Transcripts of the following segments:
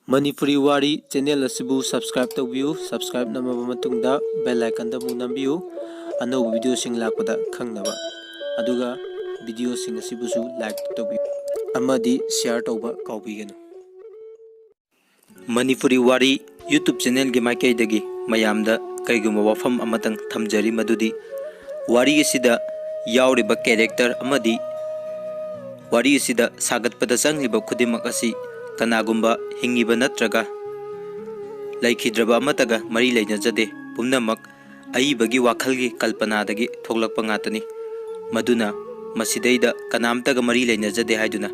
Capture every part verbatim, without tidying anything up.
ꯃꯅꯤꯄꯨꯔꯤ ꯋꯥꯔꯤ ꯆꯦꯅꯦꯜ ꯑꯁꯤꯕꯨ subscribe ꯇꯧꯕꯤꯌꯨ꯫ Subscribe ꯅꯝꯃꯕ ꯃꯇꯨꯡꯗ bell icon ꯗ ꯑꯃꯨꯛ ꯅꯝꯕꯤꯌꯨ, ꯑꯅꯧꯕ video ꯁꯤꯡ ꯂꯥꯛꯄꯗ ꯈꯪꯅꯕ꯫ ꯑꯗꯨꯒ video ꯁꯤꯡ ꯑꯁꯤꯕꯨꯁꯨ like ꯇꯧꯕꯤꯌꯨ ꯑꯃꯗꯤ share ꯇꯧꯕ ꯀꯥꯎꯕꯤꯒꯅꯨ꯫ ꯃꯅꯤꯄꯨꯔꯤ ꯋꯥꯔꯤ YouTube ꯆꯦꯅꯦꯜꯒꯤ ꯃꯥꯏꯀꯩꯗꯒꯤ ꯃꯌꯥꯝꯗ ꯀꯩꯒꯨꯝꯕ ꯋꯥꯐꯝ ꯑꯃꯇꯪ ꯊꯝꯖꯔꯤ, ꯃꯗꯨꯗꯤ ꯋꯥꯔꯤ ꯑꯁꯤꯗ ꯌꯥꯎꯔꯤꯕ character ꯑꯃꯗꯤ ꯋꯥꯔꯤ ꯑꯁꯤꯗ ꯁꯥꯒꯠꯄꯗ ꯆꯪꯂꯤꯕ ꯈꯨꯗꯤꯡꯃꯛ ꯑꯁꯤ ꯀꯅꯥꯒꯨꯝꯕ ꯍꯤꯡꯉꯤꯕ ꯅꯠꯇ꯭ꯔꯒ ꯂꯩꯈꯤꯗ꯭ꯔꯕ ꯑꯃꯠꯇꯒ ꯃꯔꯤ ꯂꯩꯅꯖꯗꯦ꯫ ꯄꯨꯝꯅꯃꯛ ꯑꯏꯕꯒꯤ ꯋꯥꯈꯜꯒꯤ ꯀꯜꯄꯅꯥꯗꯒꯤ ꯊꯣꯛꯂꯛꯄ ꯉꯥꯛꯇꯅꯤ꯫ ꯃꯗꯨꯅ ꯃꯁꯤꯗꯩꯗ ꯀꯅꯥꯝꯇꯒ ꯃꯔꯤ ꯂꯩꯅꯖꯗꯦ ꯍꯥꯏꯗꯨꯅ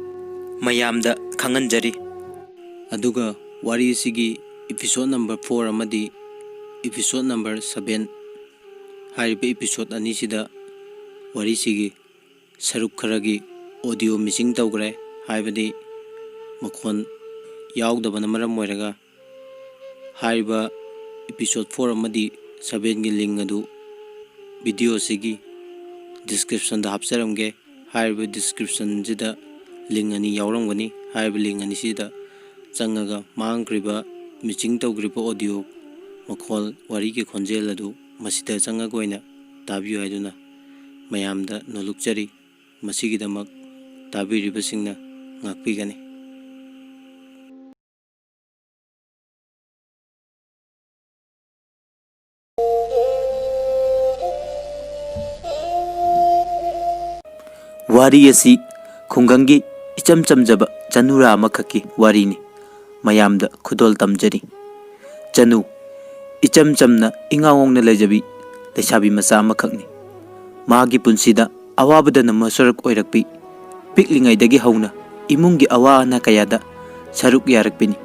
ꯃꯌꯥꯝꯗ ꯈꯪꯍꯟꯖꯔꯤ꯫ ꯑꯗꯨꯒ ꯋꯥꯔꯤ ꯑꯁꯤꯒꯤ episode number four ꯑꯃꯗꯤ episode number seven ꯍꯥꯏꯔꯤꯕ episode ꯑꯅꯤꯁꯤꯗ ꯋꯥꯔꯤꯁꯤꯒꯤ ꯁꯔꯨꯛ ꯈꯔꯒꯤ audio missing ꯇꯧꯈ꯭ꯔꯦ, ꯍꯥꯏꯕꯗꯤ ꯃꯈꯣꯟ ꯌꯥꯎꯗꯕꯅ ꯃꯔꯝ ꯑꯣꯏꯔꯒ꯫ ꯍꯥꯏꯔꯤꯕ episode four ꯑꯃꯗꯤ seven ꯒꯤ link ꯑꯗꯨ video ꯑꯁꯤꯒꯤ description ꯗ ꯍꯥꯞꯆꯔꯝꯒꯦ꯫ ꯍꯥꯏꯔꯤꯕ description ꯁꯤꯗ link ꯑꯅꯤ ꯌꯥꯎꯔꯝꯒꯅꯤ꯫ ꯍꯥꯏꯔꯤꯕ link ꯑꯅꯤꯁꯤꯗ ꯆꯪꯉꯒ ꯃꯥꯡꯈ꯭ꯔꯤꯕ, missing ꯇꯧꯈ꯭ꯔꯤꯕ audio ꯃꯈꯣꯜ, ꯋꯥꯔꯤꯒꯤ ꯈꯣꯟꯖꯦꯜ ꯑꯗꯨ ꯃꯁꯤꯗ ꯆꯪꯉꯒ ꯑꯣꯏꯅ ꯇꯥꯕꯤꯌꯨ ꯍꯥꯏꯗꯨꯅ ꯃꯌꯥꯝꯗ ꯅꯣꯜꯂꯨꯛꯆꯔꯤ꯫ ꯃꯁꯤꯒꯤꯗꯃꯛ ꯇꯥꯕꯤꯔꯤꯕꯁꯤꯡꯅ ꯉꯥꯛꯄꯤꯒꯅꯤ꯫ ꯋꯥꯔꯤ ꯑꯁꯤ ꯈꯨꯡꯒꯪꯒꯤ ꯏꯆꯝ ꯆꯝꯖꯕ ꯆꯅꯨꯔꯥ ꯑꯃꯈꯛꯀꯤ ꯋꯥꯔꯤꯅꯤ꯫ ꯃꯌꯥꯝꯗ ꯈꯨꯗꯣꯜ ꯇꯝꯖꯔꯤ꯫ ꯆꯅꯨ, ꯏꯆꯝ ꯆꯝꯅ ꯏꯉꯥꯎ ꯉꯥꯎꯅ ꯂꯩꯖꯕꯤ ꯂꯩꯁꯥꯕꯤ ꯃꯆꯥ ꯑꯃꯈꯛꯅꯤ꯫ ꯃꯍꯥꯛꯀꯤ ꯄꯨꯟꯁꯤꯗ ꯑꯋꯥꯕꯗꯅ ꯃꯁꯔꯨꯛ ꯑꯣꯏꯔꯛꯄꯤ꯫ ꯄꯤꯛꯂꯤꯉꯩꯗꯒꯤ ꯍꯧꯅ ꯏꯃꯨꯡꯒꯤ ꯑꯋꯥ ꯑꯅꯥ ꯀꯌꯥꯗ ꯁꯔꯨꯛ ꯌꯥꯔꯛꯄꯤꯅꯤ꯫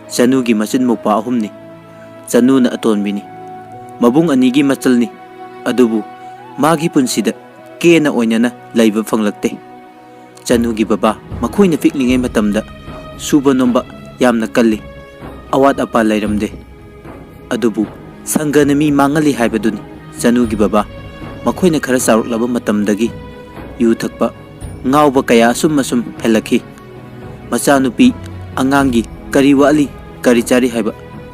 ꯆꯅꯨꯒꯤ ꯃꯆꯤꯟ ꯃꯧꯄꯥ ꯑꯍꯨꯝꯅꯤ꯫ ꯆꯅꯨꯅ ꯑꯇꯣꯟꯕꯤꯅꯤ꯫ ꯃꯕꯨꯡ ꯑꯅꯤꯒꯤ ꯃꯆꯜꯅꯤ꯫ ꯑꯗꯨꯕꯨ ꯃꯥꯒꯤ ꯄꯨꯟꯁꯤꯗ ꯀꯦꯅ ꯑꯣꯏꯅꯅ ꯂꯩꯕ ꯐꯪꯂꯛꯇꯦ꯫ ꯆꯅꯨꯒꯤ ꯕꯕꯥ ꯃꯈꯣꯏꯅ ꯄꯤꯛꯂꯤꯉꯩ ꯃꯇꯝꯗ ꯁꯨꯕ ꯅꯣꯝꯕ ꯌꯥꯝꯅ ꯀꯜꯂꯤ꯫ ꯑꯋꯥꯠ ꯑꯄꯥ ꯂꯩꯔꯝꯗꯦ꯫ ꯑꯗꯨꯕꯨ ꯁꯪꯒꯅ ꯃꯤ ꯃꯥꯡꯍꯜꯂꯤ ꯍꯥꯏꯕꯗꯨꯅꯤ꯫ ꯆꯅꯨꯒꯤ ꯕꯕꯥ ꯃꯈꯣꯏꯅ ꯈꯔ ꯆꯥꯎꯔꯛꯂꯕ ꯃꯇꯝꯗꯒꯤ ꯌꯨ ꯊꯛꯄ, ꯉꯥꯎꯕ ꯀꯌꯥ ꯑꯁꯨꯝ ꯑꯁꯨꯝ ꯍꯦꯜꯂꯛꯈꯤ꯫ ꯃꯆꯥꯅꯨꯄꯤ ꯑꯉꯥꯡꯒꯤ ꯀꯔꯤ ꯋꯥꯠꯂꯤ, ꯀꯔꯤ ꯆꯥꯔꯤ ꯍꯥꯏꯕ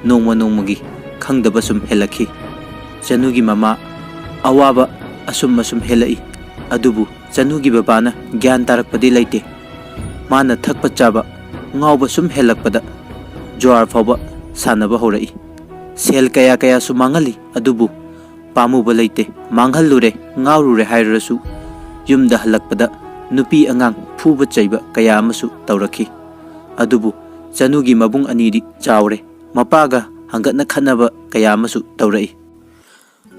ꯅꯣꯡꯃ ꯅꯣꯡꯃꯒꯤ ꯈꯪꯗꯕ ꯁꯨꯝ ꯍꯦꯜꯂꯛꯈꯤ꯫ ꯆꯅꯨꯒꯤ ꯃꯃꯥ ꯑꯋꯥꯕ ꯑꯁꯨꯝ ꯑꯁꯨꯝ ꯍꯦꯜꯂꯛꯏ꯫ ꯑꯗꯨꯕꯨ ꯆꯅꯨꯒꯤ ꯕꯕꯥꯅ ꯒ꯭ꯌꯥꯟ ꯇꯥꯔꯛꯄꯗꯤ ꯂꯩꯇꯦ꯫ ꯃꯥꯅ ꯊꯛꯄ ꯆꯥꯕ ꯉꯥꯎꯕ ꯁꯨꯝ ꯍꯦꯜꯂꯛꯄꯗ ꯖꯨꯋꯥꯔ ꯐꯥꯎꯕ ꯁꯥꯟꯅꯕ ꯍꯧꯔꯛꯏ꯫ ꯁꯦꯜ ꯀꯌꯥ ꯀꯌꯥꯁꯨ ꯃꯥꯡꯍꯜꯂꯤ, ꯑꯗꯨꯕꯨ ꯄꯥꯝꯃꯨꯕ ꯂꯩꯇꯦ꯫ ꯃꯥꯡꯍꯜꯂꯨꯔꯦ, ꯉꯥꯎꯔꯨꯔꯦ ꯍꯥꯏꯔꯨꯔꯁꯨ ꯌꯨꯝꯗ ꯍꯜꯂꯛꯄꯗ ꯅꯨꯄꯤ ꯑꯉꯥꯡ ꯐꯨꯕ ꯆꯩꯕ ꯀꯌꯥ ꯑꯃꯁꯨ ꯇꯧꯔꯛꯈꯤ꯫ ꯑꯗꯨꯕꯨ ꯆꯅꯨꯒꯤ ꯃꯕꯨꯡ ꯑꯅꯤꯗꯤ ꯆꯥꯎꯔꯦ꯫ ꯃꯄꯥꯒ ꯍꯪꯒꯠꯅ ꯈꯠꯅꯕ ꯀꯌꯥ ꯑꯃꯁꯨ ꯇꯧꯔꯛꯏ꯫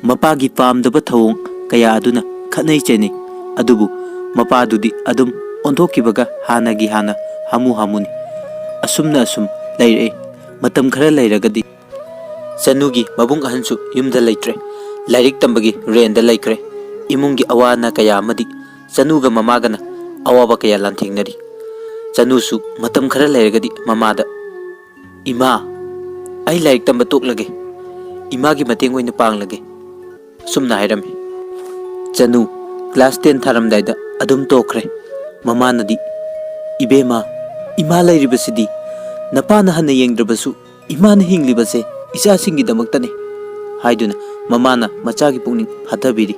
ꯃꯄꯥꯒꯤ ꯄꯥꯝꯗꯕ ꯊꯧꯑꯣꯡ ꯀꯌꯥ ꯑꯗꯨꯅ ꯈꯠꯅꯩ ꯆꯩꯅꯩ꯫ ꯑꯗꯨꯕꯨ ꯃꯄꯥꯗꯨꯗꯤ ꯑꯗꯨꯝ ꯑꯣꯟꯊꯣꯛꯈꯤꯕꯒ ꯍꯥꯟꯅꯒꯤ ꯍꯥꯟꯅ ꯍꯥꯃꯨ ꯍꯥꯃꯨꯅꯤ꯫ ꯑꯁꯨꯝꯅ ꯑꯁꯨꯝ ꯂꯩꯔꯛꯑꯦ꯫ ꯃꯇꯝ ꯈꯔ ꯂꯩꯔꯒꯗꯤ ꯆꯅꯨꯒꯤ ꯃꯕꯨꯡ ꯑꯍꯟꯁꯨ ꯌꯨꯝꯗ ꯂꯩꯇ꯭ꯔꯦ꯫ ꯂꯥꯏꯔꯤꯛ ꯇꯝꯕꯒꯤ ꯔꯦꯟꯗ ꯂꯩꯈ꯭ꯔꯦ꯫ ꯏꯃꯨꯡꯒꯤ ꯑꯋꯥ ꯑꯅꯥ ꯀꯌꯥ ꯑꯃꯗꯤ ꯆꯅꯨꯒ ꯃꯃꯥꯒꯅ ꯑꯋꯥꯕ ꯀꯌꯥ ꯂꯥꯟꯊꯦꯡꯅꯔꯤ꯫ ꯆꯅꯨꯁꯨ ꯃꯇꯝ ꯈꯔ ꯂꯩꯔꯒꯗꯤ ꯃꯃꯥꯗ, "ꯏꯃꯥ, ꯑꯩ ꯂꯥꯏꯔꯤꯛ ꯇꯝꯕ ꯇꯣꯛꯂꯒꯦ꯫ ꯏꯃꯥꯒꯤ ꯃꯇꯦꯡ ꯑꯣꯏꯅ ꯄꯥꯡꯂꯒꯦ," ꯑꯁꯨꯝꯅ ꯍꯥꯏꯔꯝꯃꯤ꯫ ꯆꯅꯨ ꯀ꯭ꯂꯥꯁ ꯇꯦꯟ ꯊꯥꯔꯝꯗꯥꯏꯗ ꯑꯗꯨꯝ ꯇꯣꯛꯈ꯭ꯔꯦ꯫ ꯃꯃꯥꯅꯗꯤ, "ꯏꯕꯦꯝꯃ, ꯏꯃꯥ ꯂꯩꯔꯤꯕꯁꯤꯗꯤ ꯅꯄꯥꯅ ꯍꯟꯅ ꯌꯦꯡꯗ꯭ꯔꯕꯁꯨ ꯏꯃꯥꯅ ꯍꯤꯡꯂꯤꯕꯁꯦ ꯏꯆꯥꯁꯤꯡꯒꯤꯗꯃꯛꯇꯅꯤ" ꯍꯥꯏꯗꯨꯅ ꯃꯃꯥꯅ ꯃꯆꯥꯒꯤ ꯄꯨꯛꯅꯤꯡ ꯐꯥꯊꯕꯤꯔꯤ꯫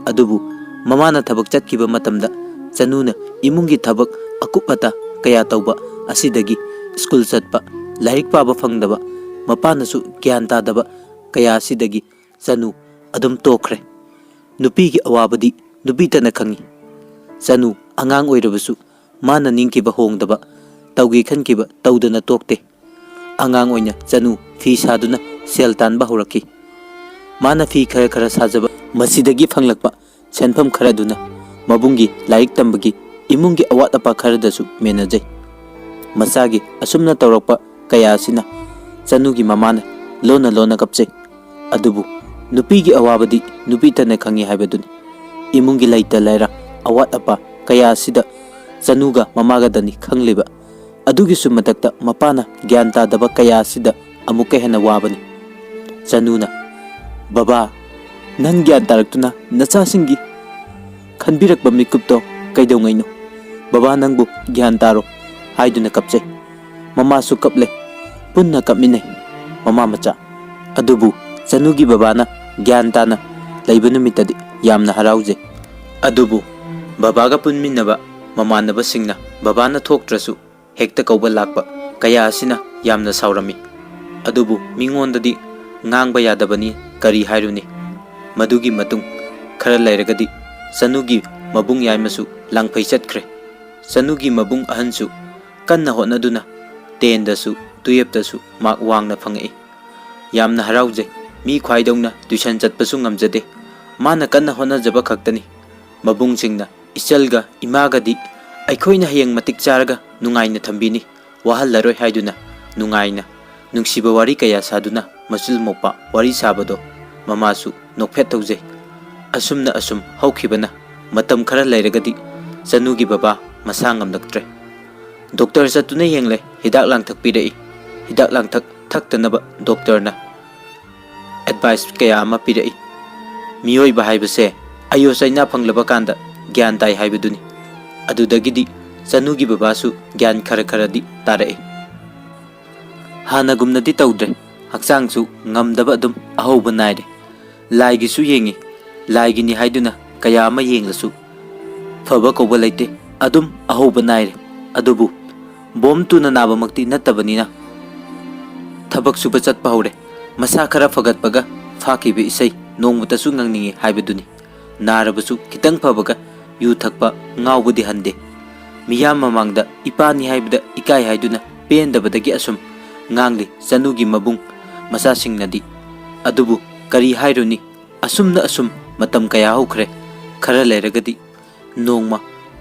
ꯑꯗꯨꯕꯨ ꯃꯃꯥꯅ ꯊꯕꯛ ꯆꯠꯈꯤꯕ ꯃꯇꯝꯗ ꯆꯅꯨꯅ ꯏꯃꯨꯡꯒꯤ ꯊꯕꯛ ꯑꯀꯨꯞ ꯑꯇꯥ ꯀꯌꯥ ꯇꯧꯕ ꯑꯁꯤꯗꯒꯤ, ꯁ꯭ꯀꯨꯜ ꯆꯠꯄ, ꯂꯥꯏꯔꯤꯛ ꯄꯥꯕ ꯐꯪꯗꯕ, ꯃꯄꯥꯅꯁꯨ ꯒ꯭ꯌꯥꯟ ꯇꯥꯗꯕ ꯀꯌꯥ ꯑꯁꯤꯗꯒꯤ ꯆꯅꯨ ꯑꯗꯨꯝ ꯇꯣꯛꯈ꯭ꯔꯦ꯫ ꯅꯨꯄꯤꯒꯤ ꯑꯋꯥꯕꯗꯤ ꯅꯨꯄꯤꯇꯅ ꯈꯪꯏ꯫ ꯆꯅꯨ ꯑꯉꯥꯡ ꯑꯣꯏꯔꯕꯁꯨ ꯃꯥꯅ ꯅꯤꯡꯈꯤꯕ ꯍꯣꯡꯗꯕ, ꯇꯧꯒꯦ ꯈꯟꯈꯤꯕ ꯇꯧꯗꯅ ꯇꯣꯛꯇꯦ꯫ ꯑꯉꯥꯡ ꯑꯣꯏꯅ ꯆꯅꯨ ꯐꯤ ꯁꯥꯗꯨꯅ ꯁꯦꯜ ꯇꯥꯟꯕ ꯍꯧꯔꯛꯈꯤ꯫ ꯃꯥꯅ ꯐꯤ ꯈꯔ ꯈꯔ ꯁꯥꯖꯕ, ꯃꯁꯤꯗꯒꯤ ꯐꯪꯂꯛꯄ ꯁꯦꯟꯐꯝ ꯈꯔꯗꯨꯅ ꯃꯕꯨꯡꯒꯤ ꯂꯥꯏꯔꯤꯛ ꯇꯝꯕꯒꯤ, ꯏꯃꯨꯡꯒꯤ ꯑꯋꯥꯠ ꯑꯄꯥ ꯈꯔꯗꯁꯨ ꯃꯦꯟꯅꯖꯩ꯫ ꯃꯆꯥꯒꯤ ꯑꯁꯨꯝꯅ ꯇꯧꯔꯛꯄ ꯀꯌꯥ ꯑꯁꯤꯅ ꯆꯅꯨꯒꯤ ꯃꯃꯥꯅ ꯂꯣꯟꯅ ꯂꯣꯟꯅ ꯀꯞꯆꯩ꯫ ꯑꯗꯨꯕꯨ ꯅꯨꯄꯤꯒꯤ ꯑꯋꯥꯕꯗꯤ ꯅꯨꯄꯤꯇꯅ ꯈꯪꯏ ꯍꯥꯏꯕꯗꯨꯅꯤ꯫ ꯏꯃꯨꯡꯒꯤ ꯂꯩꯇ ꯂꯩꯔ, ꯑꯋꯥꯠ ꯑꯄꯥ ꯀꯌꯥ ꯑꯁꯤꯗ ꯆꯅꯨꯒ ꯃꯃꯥꯒꯗꯅꯤ ꯈꯪꯂꯤꯕ꯫ ꯑꯗꯨꯒꯤꯁꯨ ꯃꯊꯛꯇ ꯃꯄꯥꯅ ꯒ꯭ꯌꯥꯟ ꯇꯥꯗꯕ ꯀꯌꯥ ꯑꯁꯤꯗ ꯑꯃꯨꯛꯀ ꯍꯦꯟꯅ ꯋꯥꯕꯅꯤ꯫ ꯆꯅꯨꯅ, "ꯕꯕꯥ, ꯅꯪ ꯒ꯭ꯌꯥꯟ ꯇꯥꯔꯛꯇꯨꯅ ꯅꯆꯥꯁꯤꯡꯒꯤ ꯈꯟꯕꯤꯔꯛꯄ ꯃꯤꯀꯨꯞꯇꯣ ꯀꯩꯗꯧꯉꯩꯅꯣ? ꯕꯕꯥ, ꯅꯪꯕꯨ ꯒ꯭ꯌꯥꯟ ꯇꯥꯔꯣ" ꯍꯥꯏꯗꯨꯅ ꯀꯞꯆꯩ꯫ ꯃꯃꯥꯁꯨ ꯀꯞꯂꯦ꯫ ꯄꯨꯟꯅ ꯀꯞꯃꯤꯟꯅꯩ ꯃꯃꯥ ꯃꯆꯥ꯫ ꯑꯗꯨꯕꯨ ꯆꯅꯨꯒꯤ ꯕꯕꯥꯅ ꯒ꯭ꯌꯥꯟ ꯇꯥꯅ ꯂꯩꯕ ꯅꯨꯃꯤꯠꯇꯗꯤ ꯌꯥꯝꯅ ꯍꯔꯥꯎꯖꯩ꯫ ꯑꯗꯨꯕꯨ ꯕꯕꯥꯒ ꯄꯨꯟꯃꯤꯟꯅꯕ ꯃꯃꯥꯟꯅꯕꯁꯤꯡꯅ ꯕꯕꯥꯅ ꯊꯣꯛꯇ꯭ꯔꯁꯨ ꯍꯦꯛꯇ ꯀꯧꯕ ꯂꯥꯛꯄ ꯀꯌꯥ ꯑꯁꯤꯅ ꯌꯥꯝꯅ ꯁꯥꯎꯔꯝꯃꯤ꯫ ꯑꯗꯨꯕꯨ ꯃꯤꯉꯣꯟꯗꯗꯤ ꯉꯥꯡꯕ ꯌꯥꯗꯕꯅꯤ, ꯀꯔꯤ ꯍꯥꯏꯔꯨꯅꯤ? ꯃꯗꯨꯒꯤ ꯃꯇꯨꯡ ꯈꯔ ꯂꯩꯔꯒꯗꯤ ꯆꯅꯨꯒꯤ ꯃꯕꯨꯡ ꯌꯥꯏꯃꯁꯨ ꯂꯥꯡꯐꯩ ꯆꯠꯈ꯭ꯔꯦ꯫ ꯆꯅꯨꯒꯤ ꯃꯕꯨꯡ ꯑꯍꯟꯁꯨ ꯀꯟꯅ ꯍꯣꯠꯅꯗꯨꯅ ꯇꯦꯟꯗꯁꯨ ꯇꯨꯌꯦꯞꯇꯁꯨ ꯃꯥꯔꯛ ꯋꯥꯡꯅ ꯐꯪꯉꯛꯏ꯫ ꯌꯥꯝꯅ ꯍꯔꯥꯎꯖꯩ꯫ ꯃꯤ ꯈ꯭ꯋꯥꯏꯗꯧꯅ ꯇ꯭ꯌꯨꯁꯟ ꯆꯠꯄꯁꯨ ꯉꯝꯖꯗꯦ꯫ ꯃꯥꯅ ꯀꯟꯅ ꯍꯣꯠꯅꯖꯕ ꯈꯛꯇꯅꯤ꯫ ꯃꯕꯨꯡꯁꯤꯡꯅ ꯏꯆꯜꯒ ꯏꯃꯥꯒꯗꯤ ꯑꯩꯈꯣꯏꯅ ꯍꯌꯦꯡ ꯃꯇꯤꯛ ꯆꯥꯔꯒ ꯅꯨꯡꯉꯥꯏꯅ ꯊꯝꯕꯤꯅꯤ, ꯋꯥꯍꯜꯂꯔꯣꯏ ꯍꯥꯏꯗꯨꯅ ꯅꯨꯡꯉꯥꯏꯅ ꯅꯨꯡꯁꯤꯕ ꯋꯥꯔꯤ ꯀꯌꯥ ꯁꯥꯗꯨꯅ ꯃꯆꯤꯜ ꯃꯧꯄꯥ ꯋꯥꯔꯤ ꯁꯥꯕꯗꯣ ꯃꯃꯥꯁꯨ ꯅꯣꯛꯐꯦꯠ ꯇꯧꯖꯩ꯫ ꯑꯁꯨꯝꯅ ꯑꯁꯨꯝ ꯍꯧꯈꯤꯕꯅ ꯃꯇꯝ ꯈꯔ ꯂꯩꯔꯒꯗꯤ ꯆꯅꯨꯒꯤ ꯕꯕꯥ ꯃꯁꯥ ꯉꯝꯂꯛꯇ꯭ꯔꯦ꯫ ꯗꯣꯛꯇꯔ ꯆꯠꯇꯨꯅ ꯌꯦꯡꯂꯦ, ꯍꯤꯗꯥꯛ ꯂꯥꯡꯊꯛ ꯄꯤꯔꯛꯏ꯫ ꯍꯤꯗꯥꯛ ꯂꯥꯡꯊꯛ ꯊꯛꯇꯅꯕ ꯗꯣꯛꯇꯔꯅ ꯑꯦꯗꯚꯥꯏꯁ ꯀꯌꯥ ꯑꯃ ꯄꯤꯔꯛꯏ꯫ ꯃꯤꯑꯣꯏꯕ ꯍꯥꯏꯕꯁꯦ ꯑꯌꯣ ꯆꯩꯅꯥ ꯐꯪꯂꯕ ꯀꯥꯟꯗ ꯒ꯭ꯌꯥꯟ ꯇꯥꯏ ꯍꯥꯏꯕꯗꯨꯅꯤ꯫ ꯑꯗꯨꯗꯒꯤꯗꯤ ꯆꯅꯨꯒꯤ ꯕꯕꯥꯁꯨ ꯒ꯭ꯌꯥꯟ ꯈꯔ ꯈꯔꯗꯤ ꯇꯥꯔꯛꯏ꯫ ꯍꯥꯟꯅꯒꯨꯝꯅꯗꯤ ꯇꯧꯗ꯭ꯔꯦ꯫ ꯍꯛꯆꯥꯡꯁꯨ ꯉꯝꯗꯕ ꯑꯗꯨꯝ ꯑꯍꯧꯕ ꯅꯥꯏꯔꯦ꯫ ꯂꯥꯏꯒꯤꯁꯨ ꯌꯦꯡꯉꯤ꯫ ꯂꯥꯏꯒꯤꯅꯤ ꯍꯥꯏꯗꯨꯅ ꯀꯌꯥ ꯑꯃ ꯌꯦꯡꯂꯁꯨ ꯐꯕ ꯀꯧꯕ ꯂꯩꯇꯦ꯫ ꯑꯗꯨꯝ ꯑꯍꯧꯕ ꯅꯥꯏꯔꯦ꯫ ꯑꯗꯨꯕꯨ ꯕꯣꯝ ꯇꯨꯅ ꯅꯥꯕꯃꯛꯇꯤ ꯅꯠꯇꯕꯅꯤꯅ ꯊꯕꯛ ꯁꯨꯕ ꯆꯠꯄ ꯍꯧꯔꯦ꯫ ꯃꯁꯥ ꯈꯔ ꯐꯒꯠꯄꯒ ꯐꯥꯈꯤꯕ ꯏꯁꯩ ꯅꯣꯡꯃꯇꯁꯨ ꯉꯪꯅꯤꯡꯏ ꯍꯥꯏꯕꯗꯨꯅꯤ꯫ ꯅꯥꯔꯕꯁꯨ ꯈꯤꯇꯪ ꯐꯕꯒ ꯌꯨ ꯊꯛꯄ, ꯉꯥꯎꯕꯗꯤ ꯍꯟꯗꯦ꯫ ꯃꯤꯌꯥꯝ ꯃꯃꯥꯡꯗ ꯏꯄꯥꯅꯤ ꯍꯥꯏꯕꯗ ꯏꯀꯥꯏ ꯍꯥꯏꯗꯨꯅ ꯄꯦꯟꯗꯕꯗꯒꯤ ꯑꯁꯨꯝ ꯉꯥꯡꯂꯤ ꯆꯅꯨꯒꯤ ꯃꯕꯨꯡ ꯃꯆꯥꯁꯤꯡꯅꯗꯤ꯫ ꯑꯗꯨꯕꯨ ꯀꯔꯤ ꯍꯥꯏꯔꯨꯅꯤ? ꯑꯁꯨꯝꯅ ꯑꯁꯨꯝ ꯃꯇꯝ ꯀꯌꯥ ꯍꯧꯈ꯭ꯔꯦ꯫ ꯈꯔ ꯂꯩꯔꯒꯗꯤ ꯅꯣꯡꯃ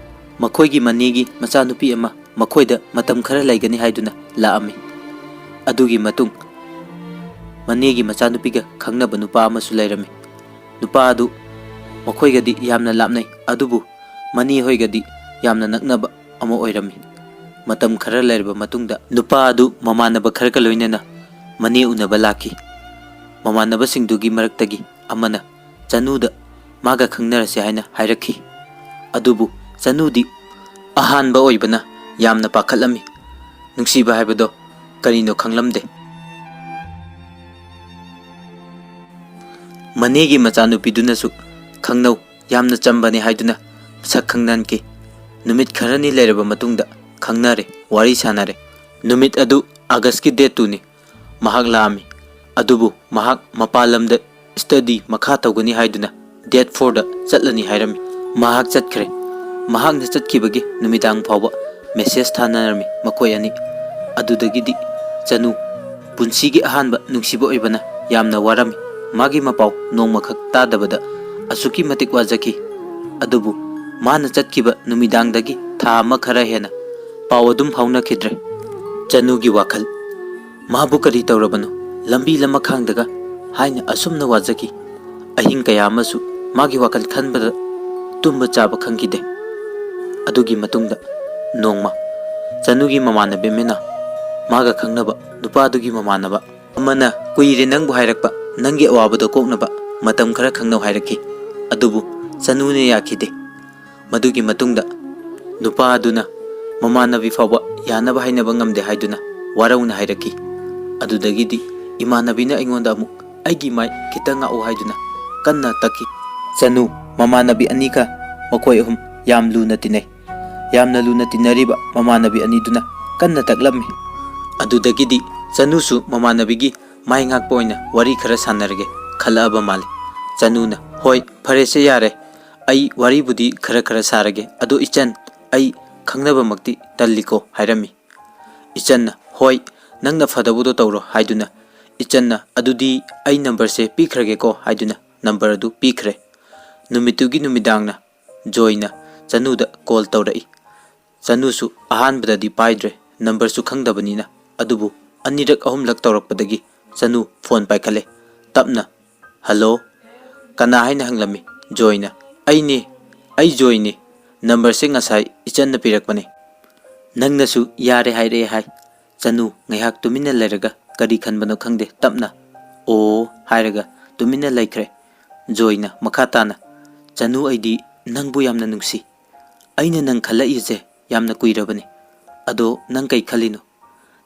ꯃꯈꯣꯏꯒꯤ ꯃꯅꯦꯒꯤ ꯃꯆꯥꯅꯨꯄꯤ ꯑꯃ ꯃꯈꯣꯏꯗ ꯃꯇꯝ ꯈꯔ ꯂꯩꯒꯅꯤ ꯍꯥꯏꯗꯨꯅ ꯂꯥꯛꯑꯝꯃꯤ꯫ ꯑꯗꯨꯒꯤ ꯃꯇꯨꯡ ꯃꯅꯦꯒꯤ ꯃꯆꯥꯅꯨꯄꯤꯒ ꯈꯪꯅꯕ ꯅꯨꯄꯥ ꯑꯃꯁꯨ ꯂꯩꯔꯝꯃꯤ꯫ ꯅꯨꯄꯥ ꯑꯗꯨ ꯃꯈꯣꯏꯒꯗꯤ ꯌꯥꯝꯅ ꯂꯥꯞꯅꯩ, ꯑꯗꯨꯕꯨ ꯃꯅꯦ ꯍꯣꯏꯒꯗꯤ ꯌꯥꯝꯅ ꯅꯛꯅꯕ ꯑꯃ ꯑꯣꯏꯔꯝꯃꯤ꯫ ꯃꯇꯝ ꯈꯔ ꯂꯩꯔꯕ ꯃꯇꯨꯡꯗ ꯅꯨꯄꯥ ꯑꯗꯨ ꯃꯃꯥꯟꯅꯕ ꯈꯔꯒ ꯂꯣꯏꯅꯅ ꯃꯅꯦ ꯎꯅꯕ ꯂꯥꯛꯈꯤ꯫ ꯃꯃꯥꯟꯅꯕꯁꯤꯡꯗꯨꯒꯤ ꯃꯔꯛꯇꯒꯤ ꯑꯃꯅ ꯆꯅꯨꯗ ꯃꯥꯒ ꯈꯪꯅꯔꯁꯦ ꯍꯥꯏꯅ ꯍꯥꯏꯔꯛꯈꯤ꯫ ꯑꯗꯨꯕꯨ ꯆꯅꯨꯗꯤ ꯑꯍꯥꯟꯕ ꯑꯣꯏꯕꯅ ꯌꯥꯝꯅ ꯄꯥꯈꯠꯂꯝꯃꯤ꯫ ꯅꯨꯡꯁꯤꯕ ꯍꯥꯏꯕꯗꯣ ꯀꯔꯤꯅꯣ ꯈꯪꯂꯝꯗꯦ꯫ ꯃꯅꯦꯒꯤ ꯃꯆꯥꯅꯨꯄꯤꯗꯨꯅꯁꯨ ꯈꯪꯅꯧ, ꯌꯥꯝꯅ ꯆꯝꯕꯅꯤ ꯍꯥꯏꯗꯨꯅ ꯁꯛ ꯈꯪꯅꯍꯟꯈꯤ꯫ ꯅꯨꯃꯤꯠ ꯈꯔꯅꯤ ꯂꯩꯔꯕ ꯃꯇꯨꯡꯗ ꯈꯪꯅꯔꯦ, ꯋꯥꯔꯤ ꯁꯥꯟꯅꯔꯦ꯫ ꯅꯨꯃꯤꯠ ꯑꯗꯨ ꯑꯥꯒꯁꯀꯤ date two ꯅꯤ꯫ ꯃꯍꯥꯛ ꯂꯥꯛꯑꯝꯃꯤ, ꯑꯗꯨꯕꯨ ꯃꯍꯥꯛ ꯃꯄꯥꯟ ꯂꯝꯗ study ꯃꯈꯥ ꯇꯧꯒꯅꯤ ꯍꯥꯏꯗꯨꯅ date four ꯗ ꯆꯠꯂꯅꯤ ꯍꯥꯏꯔꯝꯃꯤ꯫ ꯃꯍꯥꯛ ꯆꯠꯈ꯭ꯔꯦ꯫ ꯃꯍꯥꯛꯅ ꯆꯠꯈꯤꯕꯒꯤ ꯅꯨꯃꯤꯗꯥꯡ ꯐꯥꯎꯕ message ꯊꯥꯅꯔꯝꯃꯤ ꯃꯈꯣꯏ ꯑꯅꯤ꯫ ꯑꯗꯨꯗꯒꯤꯗꯤ ꯆꯅꯨ ꯄꯨꯟꯁꯤꯒꯤ ꯑꯍꯥꯟꯕ ꯅꯨꯡꯁꯤꯕ ꯑꯣꯏꯕꯅ ꯌꯥꯝꯅ ꯋꯥꯔꯝꯃꯤ꯫ ꯃꯥꯒꯤ ꯃꯄꯥꯎ ꯅꯣꯡꯃꯈꯛ ꯇꯥꯗꯕꯗ ꯑꯁꯨꯛꯀꯤ ꯃꯇꯤꯛ ꯋꯥꯖꯈꯤ꯫ ꯑꯗꯨꯕꯨ ꯃꯥꯅ ꯆꯠꯈꯤꯕ ꯅꯨꯃꯤꯗꯥꯡꯗꯒꯤ ꯊꯥ ꯑꯃ ꯈꯔ ꯍꯦꯟꯅ ꯄꯥꯎ ꯑꯗꯨꯝ ꯐꯥꯎꯅꯈꯤꯗ꯭ꯔꯦ꯫ ꯆꯅꯨꯒꯤ ꯋꯥꯈꯜ, ꯃꯥꯕꯨ ꯀꯔꯤ ꯇꯧꯔꯕꯅꯣ? ꯂꯝꯕꯤ ꯂꯃꯈꯥꯡꯗꯒ ꯍꯥꯏꯅ ꯑꯁꯨꯝꯅ ꯋꯥꯖꯈꯤ꯫ ꯑꯍꯤꯡ ꯀꯌꯥ ꯑꯃꯁꯨ ꯃꯥꯒꯤ ꯋꯥꯈꯜ ꯈꯟꯕꯗ ꯇꯨꯝꯕ ꯆꯥꯕ ꯈꯪꯈꯤꯗꯦ꯫ ꯑꯗꯨꯒꯤ ꯃꯇꯨꯡꯗ ꯅꯣꯡꯃ ꯆꯅꯨꯒꯤ ꯃꯃꯥꯟꯅꯕꯤ ꯑꯃꯅ ꯃꯥꯒ ꯈꯪꯅꯕ ꯅꯨꯄꯥꯗꯨꯒꯤ ꯃꯃꯥꯟꯅꯕ ꯑꯃꯅ ꯀꯨꯏꯔꯦ ꯅꯪꯕꯨ ꯍꯥꯏꯔꯛꯄ, ꯅꯪꯒꯤ ꯑꯋꯥꯕꯗꯣ ꯀꯣꯛꯅꯕ ꯃꯇꯝ ꯈꯔ ꯈꯪꯅꯧ ꯍꯥꯏꯔꯛꯈꯤ꯫ ꯑꯗꯨꯕꯨ ꯆꯅꯨꯅ ꯌꯥꯈꯤꯗꯦ꯫ ꯃꯗꯨꯒꯤ ꯃꯇꯨꯡꯗ ꯅꯨꯄꯥ ꯑꯗꯨꯅ ꯃꯃꯥꯟꯅꯕꯤ ꯐꯥꯎꯕ ꯌꯥꯅꯕ ꯍꯥꯏꯅꯕ ꯉꯝꯗꯦ ꯍꯥꯏꯗꯨꯅ ꯋꯥꯔꯧꯅ ꯍꯥꯏꯔꯛꯈꯤ꯫ ꯑꯗꯨꯗꯒꯤꯗꯤ ꯏꯃꯥꯟꯅꯕꯤꯅ ꯑꯩꯉꯣꯟꯗ ꯑꯃꯨꯛ ꯑꯩꯒꯤ ꯃꯥꯏ ꯈꯤꯇꯪ ꯉꯥꯛꯎ ꯍꯥꯏꯗꯨꯅ ꯀꯟꯅ ꯇꯛꯈꯤ꯫ ꯆꯅꯨ ꯃꯃꯥꯟꯅꯕꯤ ꯑꯅꯤꯒ ꯃꯈꯣꯏ ꯑꯍꯨꯝ ꯌꯥꯝ ꯂꯨꯅ ꯇꯤꯟꯅꯩ꯫ ꯌꯥꯝꯅ ꯂꯨꯅ ꯇꯤꯟꯅꯔꯤꯕ ꯃꯃꯥꯟꯅꯕꯤ ꯑꯅꯤꯗꯨꯅ ꯀꯟꯅ ꯇꯛꯂꯝꯃꯤ꯫ ꯑꯗꯨꯗꯒꯤꯗꯤ ꯆꯅꯨꯁꯨ ꯃꯃꯥꯟꯅꯕꯤꯒꯤ ꯃꯥꯏ ꯉꯥꯛꯄ ꯑꯣꯏꯅ ꯋꯥꯔꯤ ꯈꯔ ꯁꯥꯟꯅꯔꯒꯦ ꯈꯜꯂꯛꯑꯕ ꯃꯥꯜꯂꯤ꯫ ꯆꯅꯨꯅ, "ꯍꯣꯏ, ꯐꯔꯦꯁꯦ, ꯌꯥꯔꯦ꯫ ꯑꯩ ꯋꯥꯔꯤꯕꯨꯗꯤ ꯈꯔ ꯈꯔ ꯁꯥꯔꯒꯦ꯫ ꯑꯗꯣ ꯏꯆꯟ, ꯑꯩ ꯈꯪꯅꯕꯃꯛꯇꯤ ꯇꯜꯂꯤꯀꯣ," ꯍꯥꯏꯔꯝꯃꯤ꯫ ꯏꯆꯟꯅ, "ꯍꯣꯏ, ꯅꯪꯅ ꯐꯗꯧꯕꯗꯣ ꯇꯧꯔꯣ," ꯍꯥꯏꯗꯨꯅ ꯏꯆꯟꯅ, "ꯑꯗꯨꯗꯤ ꯑꯩ number ꯁꯦ ꯄꯤꯈ꯭ꯔꯒꯦꯀꯣ," ꯍꯥꯏꯗꯨꯅ number ꯑꯗꯨ ꯄꯤꯈ꯭ꯔꯦ꯫ ꯅꯨꯃꯤꯠꯇꯨꯒꯤ ꯅꯨꯃꯤꯗꯥꯡꯅ ꯖꯣꯏꯅ ꯆꯅꯨꯗ call ꯇꯧꯔꯛꯏ꯫ ꯆꯅꯨꯁꯨ ꯑꯍꯥꯟꯕꯗꯗꯤ ꯄꯥꯏꯗ꯭ꯔꯦ, number ꯁꯨ ꯈꯪꯗꯕꯅꯤꯅ꯫ ꯑꯗꯨꯕꯨ ꯑꯅꯤꯔꯛ ꯑꯍꯨꯝꯂꯛ ꯇꯧꯔꯛꯄꯗꯒꯤ ꯆꯅꯨ phone ꯄꯥꯏꯈꯠꯂꯦ꯫ ꯇꯞꯅ, "Hello?" "ꯀꯅꯥ?" ꯍꯥꯏꯅ ꯍꯪꯂꯝꯃꯤ꯫ ꯖꯣꯏꯅ, "ꯑꯩꯅꯦ, ꯑꯩ ꯖꯣꯏꯅꯦ꯫ Number ꯁꯦ ꯉꯁꯥꯏ ꯏꯆꯟꯅ ꯄꯤꯔꯛꯄꯅꯦ꯫ ꯅꯪꯅꯁꯨ ꯌꯥꯔꯦ ꯍꯥꯏꯔꯛꯑꯦ ꯍꯥꯏ꯫" ꯆꯅꯨ ꯉꯥꯏꯍꯥꯛ ꯇꯨꯃꯤꯟꯅ ꯂꯩꯔꯒ ꯀꯔꯤ ꯈꯟꯕꯅꯣ ꯈꯪꯗꯦ, ꯇꯞꯅ "ꯑꯣ" ꯍꯥꯏꯔꯒ ꯇꯨꯃꯤꯟꯅ ꯂꯩꯈ꯭ꯔꯦ꯫ ꯖꯣꯏꯅ ꯃꯈꯥ ꯇꯥꯅ, "ꯆꯅꯨ, ꯑꯩꯗꯤ ꯅꯪꯕꯨ ꯌꯥꯝꯅ ꯅꯨꯡꯁꯤ꯫ ꯑꯩꯅ ꯅꯪ ꯈꯜꯂꯛꯏꯁꯦ ꯌꯥꯝꯅ ꯀꯨꯏꯔꯕꯅꯤ꯫ ꯑꯗꯣ ꯅꯪ ꯀꯩ ꯈꯜꯂꯤꯅꯣ?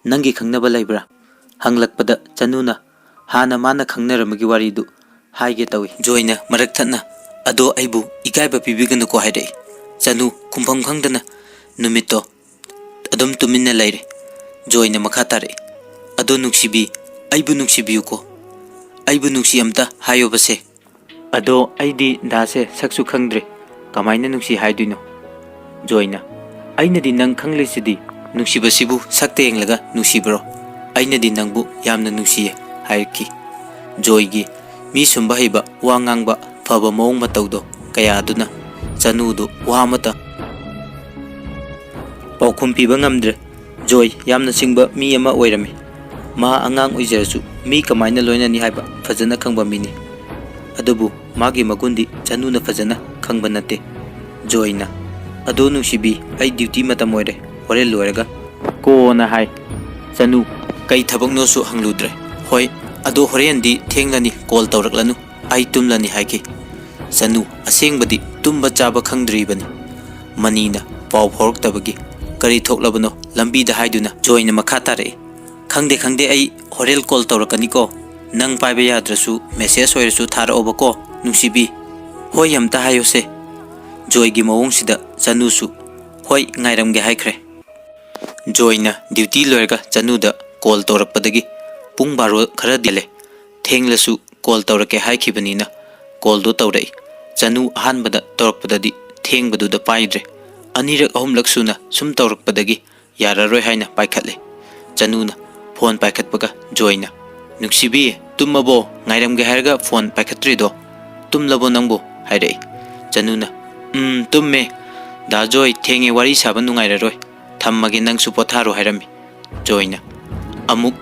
"ꯅꯪꯒꯤ ꯈꯪꯅꯕ ꯂꯩꯕ꯭ꯔꯥ?" ꯍꯪꯂꯛꯄꯗ ꯆꯅꯨꯅ ꯍꯥꯟꯅ ꯃꯥꯅ ꯈꯪꯅꯔꯝꯕꯒꯤ ꯋꯥꯔꯤꯗꯨ ꯍꯥꯏꯒꯦ ꯇꯧꯏ꯫ ꯖꯣꯏꯅ ꯃꯔꯛ ꯊꯠꯅ, "ꯑꯗꯣ ꯑꯩꯕꯨ ꯏꯀꯥꯏꯕ ꯄꯤꯕꯤꯒꯅꯨꯀꯣ" ꯍꯥꯏꯔꯛꯏ꯫ ꯆꯅꯨ ꯈꯨꯝꯐꯝ ꯈꯪꯗꯅ ꯅꯨꯃꯤꯠꯇꯣ ꯑꯗꯨꯝ ꯇꯨꯃꯤꯟꯅ ꯂꯩꯔꯦ꯫ ꯖꯣꯏꯅ ꯃꯈꯥ ꯇꯥꯔꯛꯏ, "ꯑꯗꯣ ꯅꯨꯡꯁꯤꯕꯤ, ꯑꯩꯕꯨ ꯅꯨꯡꯁꯤꯕꯤꯌꯨꯀꯣ꯫ ꯑꯩꯕꯨ ꯅꯨꯡꯁꯤ ꯑꯝꯇ ꯍꯥꯏꯌꯣꯕꯁꯦ꯫" "ꯑꯗꯣ ꯑꯩꯗꯤ ꯗꯥꯁꯦ ꯁꯛꯁꯨ ꯈꯪꯗ꯭ꯔꯦ, ꯀꯃꯥꯏꯅ ꯅꯨꯡꯁꯤ ꯍꯥꯏꯗꯣꯏꯅꯣ?" ꯖꯣꯏꯅ, "ꯑꯩꯅꯗꯤ ꯅꯪ ꯈꯪꯂꯤꯁꯤꯗꯤ, ꯅꯨꯡꯁꯤꯕꯁꯤꯕꯨ ꯁꯛꯇ ꯌꯦꯡꯂꯒ ꯅꯨꯡꯁꯤꯕ꯭ꯔꯣ? ꯑꯩꯅꯗꯤ ꯅꯪꯕꯨ ꯌꯥꯝꯅ ꯅꯨꯡꯁꯤꯌꯦ" ꯍꯥꯏꯔꯛꯈꯤ꯫ ꯖꯣꯏꯒꯤ ꯃꯤ ꯁꯨꯝꯕ ꯍꯩꯕ, ꯋꯥ ꯉꯥꯡꯕ ꯐꯕ ꯃꯑꯣꯡ ꯃꯇꯧꯗꯣ ꯀꯌꯥ ꯑꯗꯨꯅ ꯆꯅꯨꯗꯨ ꯋꯥ ꯑꯃꯇ ꯄꯥꯎꯈꯨꯝ ꯄꯤꯕ ꯉꯝꯗ꯭ꯔꯦ꯫ ꯖꯣꯏ ꯌꯥꯝꯅ ꯁꯤꯡꯕ ꯃꯤ ꯑꯃ ꯑꯣꯏꯔꯝꯃꯤ꯫ ꯃꯥ ꯑꯉꯥꯡ ꯑꯣꯏꯖꯔꯁꯨ ꯃꯤ ꯀꯃꯥꯏꯅ ꯂꯣꯏꯅꯅꯤ ꯍꯥꯏꯕ ꯐꯖꯅ ꯈꯪꯕ ꯃꯤꯅꯤ꯫ ꯑꯗꯨꯕꯨ ꯃꯥꯒꯤ ꯃꯒꯨꯟꯗꯤ ꯆꯅꯨꯅ ꯐꯖꯅ ꯈꯪꯕ ꯅꯠꯇꯦ꯫ ꯖꯣꯏꯅ, "ꯑꯗꯣ ꯅꯨꯡꯁꯤꯕꯤ, ꯑꯩ ꯗ꯭ꯌꯨꯇꯤ ꯃꯇꯝ ꯑꯣꯏꯔꯦ, ꯍꯣꯔꯦꯟ ꯂꯣꯏꯔꯒ ꯀꯣꯟꯅ" ꯍꯥꯏ꯫ ꯆꯅꯨ ꯀꯩ ꯊꯕꯛꯅꯣꯁꯨ ꯍꯪꯂꯨꯗ꯭ꯔꯦ꯫ "ꯍꯣꯏ, ꯑꯗꯣ ꯍꯣꯔꯦꯟꯗꯤ ꯊꯦꯡꯂꯅꯤ, ꯀꯣꯜ ꯇꯧꯔꯛꯂꯅꯨ, ꯑꯩ ꯇꯨꯝꯂꯅꯤ" ꯍꯥꯏꯈꯤ꯫ ꯆꯅꯨ ꯑꯁꯦꯡꯕꯗꯤ ꯇꯨꯝꯕ ꯆꯥꯕ ꯈꯪꯗ꯭ꯔꯤꯕꯅꯤ꯫ ꯃꯅꯤꯅ ꯄꯥꯎ ꯐꯥꯎꯔꯛꯇꯕꯒꯤ ꯀꯔꯤ ꯊꯣꯛꯂꯕꯅꯣ ꯂꯝꯕꯤꯗ ꯍꯥꯏꯗꯨꯅ ꯖꯣꯏꯅ ꯃꯈꯥ ꯇꯥꯔꯛꯏ, "ꯈꯪꯗꯦ, ꯈꯪꯗꯦ, ꯑꯩ ꯍꯣꯔꯦꯟ ꯀꯣꯜ ꯇꯧꯔꯛꯀꯅꯤꯀꯣ꯫ ꯅꯪ ꯄꯥꯏꯕ ꯌꯥꯗ꯭ꯔꯁꯨ ꯃꯦꯁꯦꯖ ꯑꯣꯏꯔꯁꯨ ꯊꯥꯔꯛꯑꯣꯕꯀꯣ, ꯅꯨꯡꯁꯤꯕꯤ꯫ ꯍꯣꯏ ꯑꯝꯇ ꯍꯥꯏꯌꯨꯁꯦ꯫" ꯖꯣꯏꯒꯤ ꯃꯑꯣꯡꯁꯤꯗ ꯆꯅꯨꯁꯨ "ꯍꯣꯏ, ꯉꯥꯏꯔꯝꯒꯦ" ꯍꯥꯏꯈ꯭ꯔꯦ꯫ ꯖꯣꯏꯅ ꯗ꯭ꯌꯨꯇꯤ ꯂꯣꯏꯔꯒ ꯆꯅꯨꯗ ꯀꯣꯜ ꯇꯧꯔꯛꯄꯗꯒꯤ ꯄꯨꯡ ꯕꯥꯔꯣ ꯈꯔ ꯍꯦꯜꯂꯦ꯫ ꯊꯦꯡꯂꯁꯨ ꯀꯣꯜ ꯇꯧꯔꯛꯀꯦ ꯍꯥꯏꯈꯤꯕꯅꯤꯅ ꯀꯣꯜꯗꯨ ꯇꯧꯔꯛꯏ꯫ ꯆꯅꯨ ꯑꯍꯥꯟꯕꯗ ꯇꯧꯔꯛꯄꯗꯗꯤ ꯊꯦꯡꯕꯗꯨꯗ ꯄꯥꯏꯗ꯭ꯔꯦ꯫ ꯑꯅꯤꯔꯛ ꯑꯍꯨꯝꯂꯛ ꯁꯨꯅ ꯁꯨꯝ ꯇꯧꯔꯛꯄꯗꯒꯤ ꯌꯥꯔꯔꯣꯏ ꯍꯥꯏꯅ ꯄꯥꯏꯈꯠꯂꯦ꯫ ꯆꯅꯨꯅ ꯐꯣꯟ ꯄꯥꯏꯈꯠꯄꯒ ꯖꯣꯏꯅ, "ꯅꯨꯡꯁꯤꯕꯤ, ꯇꯨꯝꯃꯕꯣ? ꯉꯥꯏꯔꯝꯒꯦ ꯍꯥꯏꯔꯒ ꯐꯣꯟ ꯄꯥꯏꯈꯠꯇ꯭ꯔꯤꯗꯣ, ꯇꯨꯝꯂꯕꯣ ꯅꯪꯕꯨ?" ꯍꯥꯏꯔꯛꯏ꯫ ꯆꯅꯨꯅ, "ꯎꯝ, ꯇꯨꯝꯃꯦ꯫ ꯗꯥ ꯖꯣꯏ, ꯊꯦꯡꯉꯦ, ꯋꯥꯔꯤ ꯁꯥꯕ ꯅꯨꯡꯉꯥꯏꯔꯔꯣꯏ꯫ ꯊꯝꯃꯒꯦ, ꯅꯪꯁꯨ ꯄꯣꯊꯥꯔꯣ" ꯍꯥꯏꯔꯝꯃꯤ꯫ ꯖꯣꯏꯅ ꯑꯃꯨꯛ,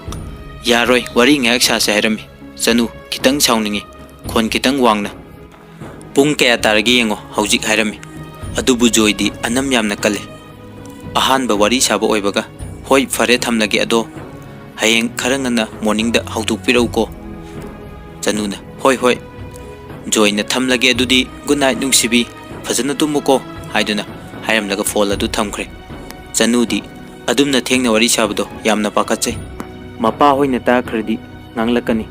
"ꯌꯥꯔꯣꯏ, ꯋꯥꯔꯤ ꯉꯥꯏꯍꯥꯛ ꯁꯥꯁꯦ" ꯍꯥꯏꯔꯝꯃꯤ꯫ ꯆꯅꯨ ꯈꯤꯇꯪ ꯁꯥꯎꯅꯤꯡꯉꯤ, ꯈꯣꯟ ꯈꯤꯇꯪ ꯋꯥꯡꯅ, "ꯄꯨꯡ ꯀꯌꯥ ꯇꯥꯔꯒꯦ ꯌꯦꯡꯉꯣ ꯍꯧꯖꯤꯛ" ꯍꯥꯏꯔꯝꯃꯤ꯫ ꯑꯗꯨꯕꯨ ꯖꯣꯏꯗꯤ ꯑꯅꯝ ꯌꯥꯝꯅ ꯀꯜꯂꯤ꯫ ꯑꯍꯥꯟꯕ ꯋꯥꯔꯤ ꯁꯥꯕ ꯑꯣꯏꯕꯒ, "ꯍꯣꯏ, ꯐꯔꯦ, ꯊꯝꯂꯒꯦ, ꯑꯗꯣ ꯍꯌꯦꯡ ꯈꯔ ꯉꯟꯅ ꯃꯣꯔꯅꯤꯡꯗ ꯍꯧꯗꯣꯛꯄꯤꯔꯛꯎꯀꯣ꯫" ꯆꯅꯨꯅ, "ꯍꯣꯏ, ꯍꯣꯏ꯫" ꯖꯣꯏꯅ, "ꯊꯝꯂꯒꯦ ꯑꯗꯨꯗꯤ, ꯒꯨꯗ ꯅꯥꯏꯠ ꯅꯨꯡꯁꯤꯕꯤ, ꯐꯖꯅ ꯇꯨꯝꯃꯨꯀꯣ" ꯍꯥꯏꯗꯨꯅ ꯍꯥꯏꯔꯝꯂꯒ ꯐꯣꯟ ꯑꯗꯨ ꯊꯝꯈ꯭ꯔꯦ꯫ ꯆꯅꯨꯗꯤ ꯑꯗꯨꯝꯅ ꯊꯦꯡꯅ ꯋꯥꯔꯤ ꯁꯥꯕꯗꯣ ꯌꯥꯝꯅ ꯄꯥꯈꯠꯆꯩ꯫ ꯃꯄꯥ ꯍꯣꯏꯅ ꯇꯥꯈ꯭ꯔꯗꯤ ꯉꯥꯡꯂꯛꯀꯅꯤ,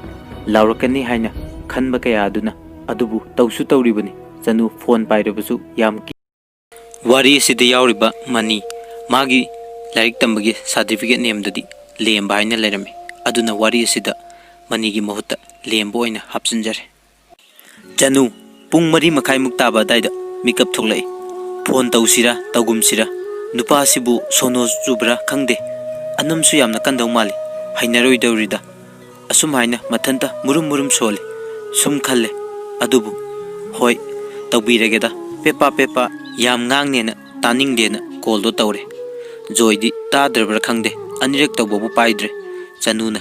ꯂꯥꯎꯔꯛꯀꯅꯤ ꯍꯥꯏꯅ ꯈꯟꯕ ꯀꯌꯥ ꯑꯗꯨꯅ ꯑꯗꯨꯕꯨ ꯇꯧꯁꯨ ꯇꯧꯔꯤꯕꯅꯤ꯫ ꯆꯅꯨ ꯐꯣꯟ ꯄꯥꯏꯔꯕꯁꯨ ꯌꯥꯝ ꯀꯤ-, ꯋꯥꯔꯤ ꯑꯁꯤꯗ ꯌꯥꯎꯔꯤꯕ ꯃꯅꯤ ꯃꯥꯒꯤ ꯂꯥꯏꯔꯤꯛ ꯇꯝꯕꯒꯤ ꯁꯥꯔꯇꯤꯐꯤꯀꯦꯠ ꯅꯦꯝꯗꯗꯤ ꯂꯦꯝꯕ ꯍꯥꯏꯅ ꯂꯩꯔꯝꯃꯤ꯫ ꯑꯗꯨꯅ ꯋꯥꯔꯤ ꯑꯁꯤꯗ ꯃꯅꯤꯒꯤ ꯃꯍꯨꯠꯇ ꯂꯦꯝꯕ ꯑꯣꯏꯅ ꯍꯥꯞꯆꯤꯟꯖꯔꯦ꯫ ꯆꯅꯨ ꯄꯨꯡ ꯃꯔꯤ ꯃꯈꯥꯏꯃꯨꯛ ꯇꯥꯕ ꯑꯗꯥꯏꯗ ꯃꯤꯀꯞ ꯊꯣꯛꯂꯛꯏ꯫ ꯐꯣꯟ ꯇꯧꯁꯤꯔꯥ ꯇꯧꯒꯨꯝꯁꯤꯔꯥ, ꯅꯨꯄꯥꯁꯤꯕꯨ ꯁꯣꯅꯣ ꯆꯨꯕ꯭ꯔꯥ ꯈꯪꯗꯦ, ꯑꯅꯝꯁꯨ ꯌꯥꯝꯅ ꯀꯟꯗꯧ ꯃꯥꯜꯂꯤ, ꯍꯩꯅꯔꯣꯏꯗꯧꯔꯤꯗ꯫ ꯑꯁꯨꯝ ꯍꯥꯏꯅ ꯃꯊꯟꯇ ꯃꯨꯔꯨꯝ ꯃꯨꯔꯨꯝ ꯁꯣꯜꯂꯤ꯫ ꯁꯨꯝ ꯈꯜꯂꯦ꯫ ꯑꯗꯨꯕꯨ ꯍꯣꯏ, ꯇꯧꯕꯤꯔꯒꯦꯗ, ꯄꯦꯄꯥ ꯄꯦꯄꯥ꯫ ꯌꯥꯝ ꯉꯥꯡꯅꯦꯅ ꯇꯥꯅꯤꯡꯗꯦꯅ ꯀꯣꯜꯗꯣ ꯇꯧꯔꯦ꯫ ꯖꯣꯏꯗꯤ ꯇꯥꯗ꯭ꯔꯕ꯭ꯔꯥ ꯈꯪꯗꯦ, ꯑꯅꯤꯔꯛ ꯇꯧꯕꯕꯨ ꯄꯥꯏꯗ꯭ꯔꯦ꯫ ꯆꯅꯨꯅ,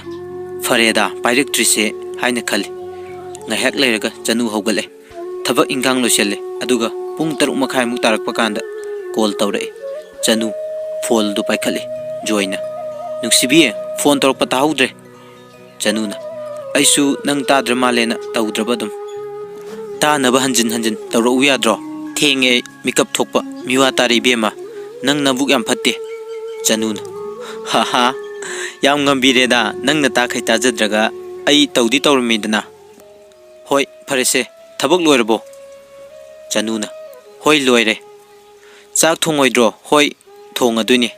"ꯐꯔꯦꯗ, ꯄꯥꯏꯔꯛꯇ꯭ꯔꯤꯁꯦ" ꯍꯥꯏꯅ ꯈꯜꯂꯤ꯫ ꯉꯥꯏꯍꯥꯛ ꯂꯩꯔꯒ ꯆꯅꯨ ꯍꯧꯒꯠꯂꯦ꯫ ꯊꯕꯛ ꯏꯟꯈꯥꯡ ꯂꯣꯏꯁꯤꯜꯂꯦ꯫ ꯑꯗꯨꯒ ꯄꯨꯡ ꯇꯔꯨꯛ ꯃꯈꯥꯏꯃꯨꯛ ꯇꯥꯔꯛꯄ ꯀꯥꯟꯗ ꯀꯣꯜ ꯇꯧꯔꯛꯑꯦ꯫ ꯆꯅꯨ ꯐꯣꯟꯗꯨ ꯄꯥꯏꯈꯠꯂꯦ꯫ ꯖꯣꯏꯅ, "ꯅꯨꯡꯁꯤꯕꯤ, ꯐꯣꯟ ꯇꯧꯔꯛꯄ ꯇꯥꯍꯧꯗ꯭ꯔꯦ?" ꯆꯅꯨꯅ, "ꯑꯩꯁꯨ ꯅꯪ ꯇꯥꯗ꯭ꯔ ꯃꯥꯜꯂꯦꯅ ꯇꯧꯗ꯭ꯔꯕ ꯑꯗꯨꯝ꯫ ꯇꯥꯅꯕ ꯍꯟꯖꯤꯟ ꯍꯟꯖꯤꯟ ꯇꯧꯔꯛꯎ ꯌꯥꯗ꯭ꯔꯣ? ꯊꯦꯡꯉꯦ ꯑꯩ ꯃꯤꯀꯞ ꯊꯣꯛꯄ꯫ ꯃꯤꯋꯥ ꯇꯥꯔꯦ ꯏꯕꯦꯝꯃ, ꯅꯪ ꯅꯕꯨꯛ ꯌꯥꯝ ꯐꯠꯇꯦ꯫" ꯆꯅꯨꯅ, "ꯍꯥ ꯍꯥ, ꯌꯥꯝ ꯉꯝꯕꯤꯔꯦꯗ, ꯅꯪꯅ ꯇꯥꯈꯩ ꯇꯥꯖꯗ꯭ꯔꯒ ꯑꯩ ꯇꯧꯗꯤ ꯇꯧꯔꯝꯃꯤꯗꯅ꯫ ꯍꯣꯏ, ꯐꯔꯦꯁꯦ, ꯊꯕꯛ ꯂꯣꯏꯔꯕꯣ?" ꯆꯅꯨꯅ, "ꯍꯣꯏ, ꯂꯣꯏꯔꯦ꯫ ꯆꯥꯛ ꯊꯣꯡꯉꯣꯏꯗ꯭ꯔꯣ?" "ꯍꯣꯏ, ꯊꯣꯡꯉꯗꯣꯏꯅꯦ꯫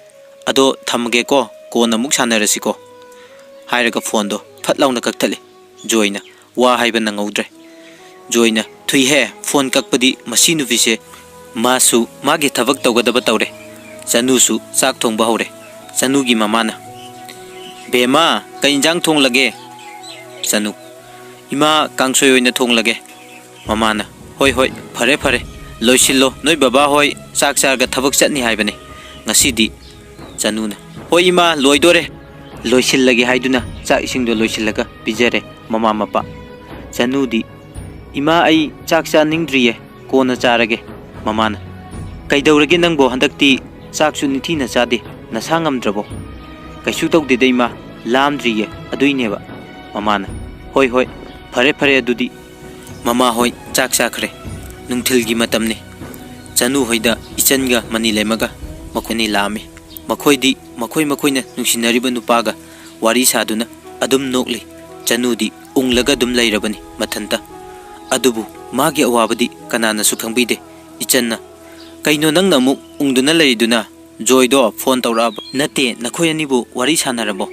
ꯑꯗꯣ ꯊꯝꯃꯒꯦꯀꯣ, ꯀꯣꯟꯅ ꯑꯃꯨꯛ ꯁꯥꯟꯅꯔꯁꯤꯀꯣ" ꯍꯥꯏꯔꯒ ꯐꯣꯟꯗꯣ ꯐꯠ ꯂꯥꯎꯅ ꯀꯛꯊꯠꯂꯦ꯫ ꯖꯣꯏꯅ ꯋꯥ ꯍꯥꯏꯕ ꯅꯪꯍꯧꯗ꯭ꯔꯦ꯫ ꯖꯣꯏꯅ, "ꯊꯨꯏꯍꯦ, ꯐꯣꯟ ꯀꯛꯄꯗꯤ ꯃꯁꯤ ꯅꯨꯄꯤꯁꯦ꯫" ꯃꯥꯁꯨ ꯃꯥꯒꯤ ꯊꯕꯛ ꯇꯧꯒꯗꯕ ꯇꯧꯔꯦ꯫ ꯆꯅꯨꯁꯨ ꯆꯥꯛ ꯊꯣꯡꯕ ꯍꯧꯔꯦ꯫ ꯆꯅꯨꯒꯤ ꯃꯃꯥꯅ, "ꯕꯦꯝꯃ, ꯀꯩ ꯏꯟꯖꯥꯡ ꯊꯣꯡꯂꯒꯦ?" ꯆꯅꯨ, "ꯏꯃꯥ, ꯀꯥꯡꯁꯣꯏ ꯑꯣꯏꯅ ꯊꯣꯡꯂꯒꯦ꯫" ꯃꯃꯥꯅ, "ꯍꯣꯏ, ꯍꯣꯏ, ꯐꯔꯦ, ꯐꯔꯦ, ꯂꯣꯏꯁꯤꯜꯂꯣ, ꯅꯣꯏ ꯕꯕꯥ ꯍꯣꯏ ꯆꯥꯛ ꯆꯥꯔꯒ ꯊꯕꯛ ꯆꯠꯅꯤ ꯍꯥꯏꯕꯅꯦ ꯉꯁꯤꯗꯤ꯫" ꯆꯅꯨꯅ, "ꯍꯣꯏ ꯏꯃꯥ, ꯂꯣꯏꯗꯣꯔꯦ꯫" ꯂꯣꯏꯁꯤꯜꯂꯒꯦ ꯍꯥꯏꯗꯨꯅ ꯆꯥꯛ ꯏꯁꯤꯡꯗꯣ ꯂꯣꯏꯁꯤꯜꯂꯒ ꯄꯤꯖꯔꯦ ꯃꯃꯥ ꯃꯄꯥ꯫ ꯆꯅꯨꯗꯤ, "ꯏꯃꯥ, ꯑꯩ ꯆꯥꯛ ꯆꯥꯅꯤꯡꯗ꯭ꯔꯤꯌꯦ, ꯀꯣꯟꯅ ꯆꯥꯔꯒꯦ꯫" ꯃꯃꯥꯅ, "ꯀꯩꯗꯧꯔꯒꯦ ꯅꯪꯕꯣ? ꯍꯟꯗꯛꯇꯤ ꯆꯥꯛꯁꯨ ꯅꯤꯡꯊꯤꯅ ꯆꯥꯗꯦ, ꯅꯁꯥ ꯉꯝꯗ꯭ꯔꯕꯣ?" "ꯀꯩꯁꯨ ꯇꯧꯗꯦꯗ ꯏꯃꯥ, ꯂꯥꯝꯗ꯭ꯔꯤꯌꯦ, ꯑꯗꯨꯏꯅꯦꯕ꯫" ꯃꯃꯥꯅ, "ꯍꯣꯏ, ꯍꯣꯏ, ꯐꯔꯦ, ꯐꯔꯦ ꯑꯗꯨꯗꯤ꯫" ꯃꯃꯥ ꯍꯣꯏ ꯆꯥꯛ ꯆꯥꯈ꯭ꯔꯦ꯫ ꯅꯨꯡꯊꯤꯜꯒꯤ ꯃꯇꯝꯅꯤ꯫ ꯆꯅꯨ ꯍꯣꯏꯗ ꯏꯆꯟꯒ ꯃꯅꯤ ꯂꯩꯃꯒ ꯃꯈꯣꯏꯅꯤ ꯂꯥꯛꯑꯝꯃꯤ꯫ ꯃꯈꯣꯏꯗꯤ ꯃꯈꯣꯏ ꯃꯈꯣꯏꯅ ꯅꯨꯡꯁꯤꯅꯔꯤꯕ ꯅꯨꯄꯥꯒ ꯋꯥꯔꯤ ꯁꯥꯗꯨꯅ ꯑꯗꯨꯝ ꯅꯣꯛꯂꯤ꯫ ꯆꯅꯨꯗꯤ ꯎꯪꯂꯒ ꯑꯗꯨꯝ ꯂꯩꯔꯕꯅꯤ ꯃꯊꯟꯇ꯫ ꯑꯗꯨꯕꯨ ꯃꯥꯒꯤ ꯑꯋꯥꯕꯗꯤ ꯀꯅꯥꯅꯁꯨ ꯈꯪꯕꯤꯗꯦ꯫ ꯏꯆꯟꯅ, "ꯀꯩꯅꯣ ꯅꯪꯅ ꯑꯃꯨꯛ ꯎꯪꯗꯨꯅ ꯂꯩꯔꯤꯗꯨꯅ? ꯖꯣꯏꯗꯣ ꯐꯣꯟ ꯇꯧꯔꯛꯑꯕ?" "ꯅꯠꯇꯦ, ꯅꯈꯣꯏ ꯑꯅꯤꯕꯨ ꯋꯥꯔꯤ ꯁꯥꯟꯅꯔꯕꯣ?"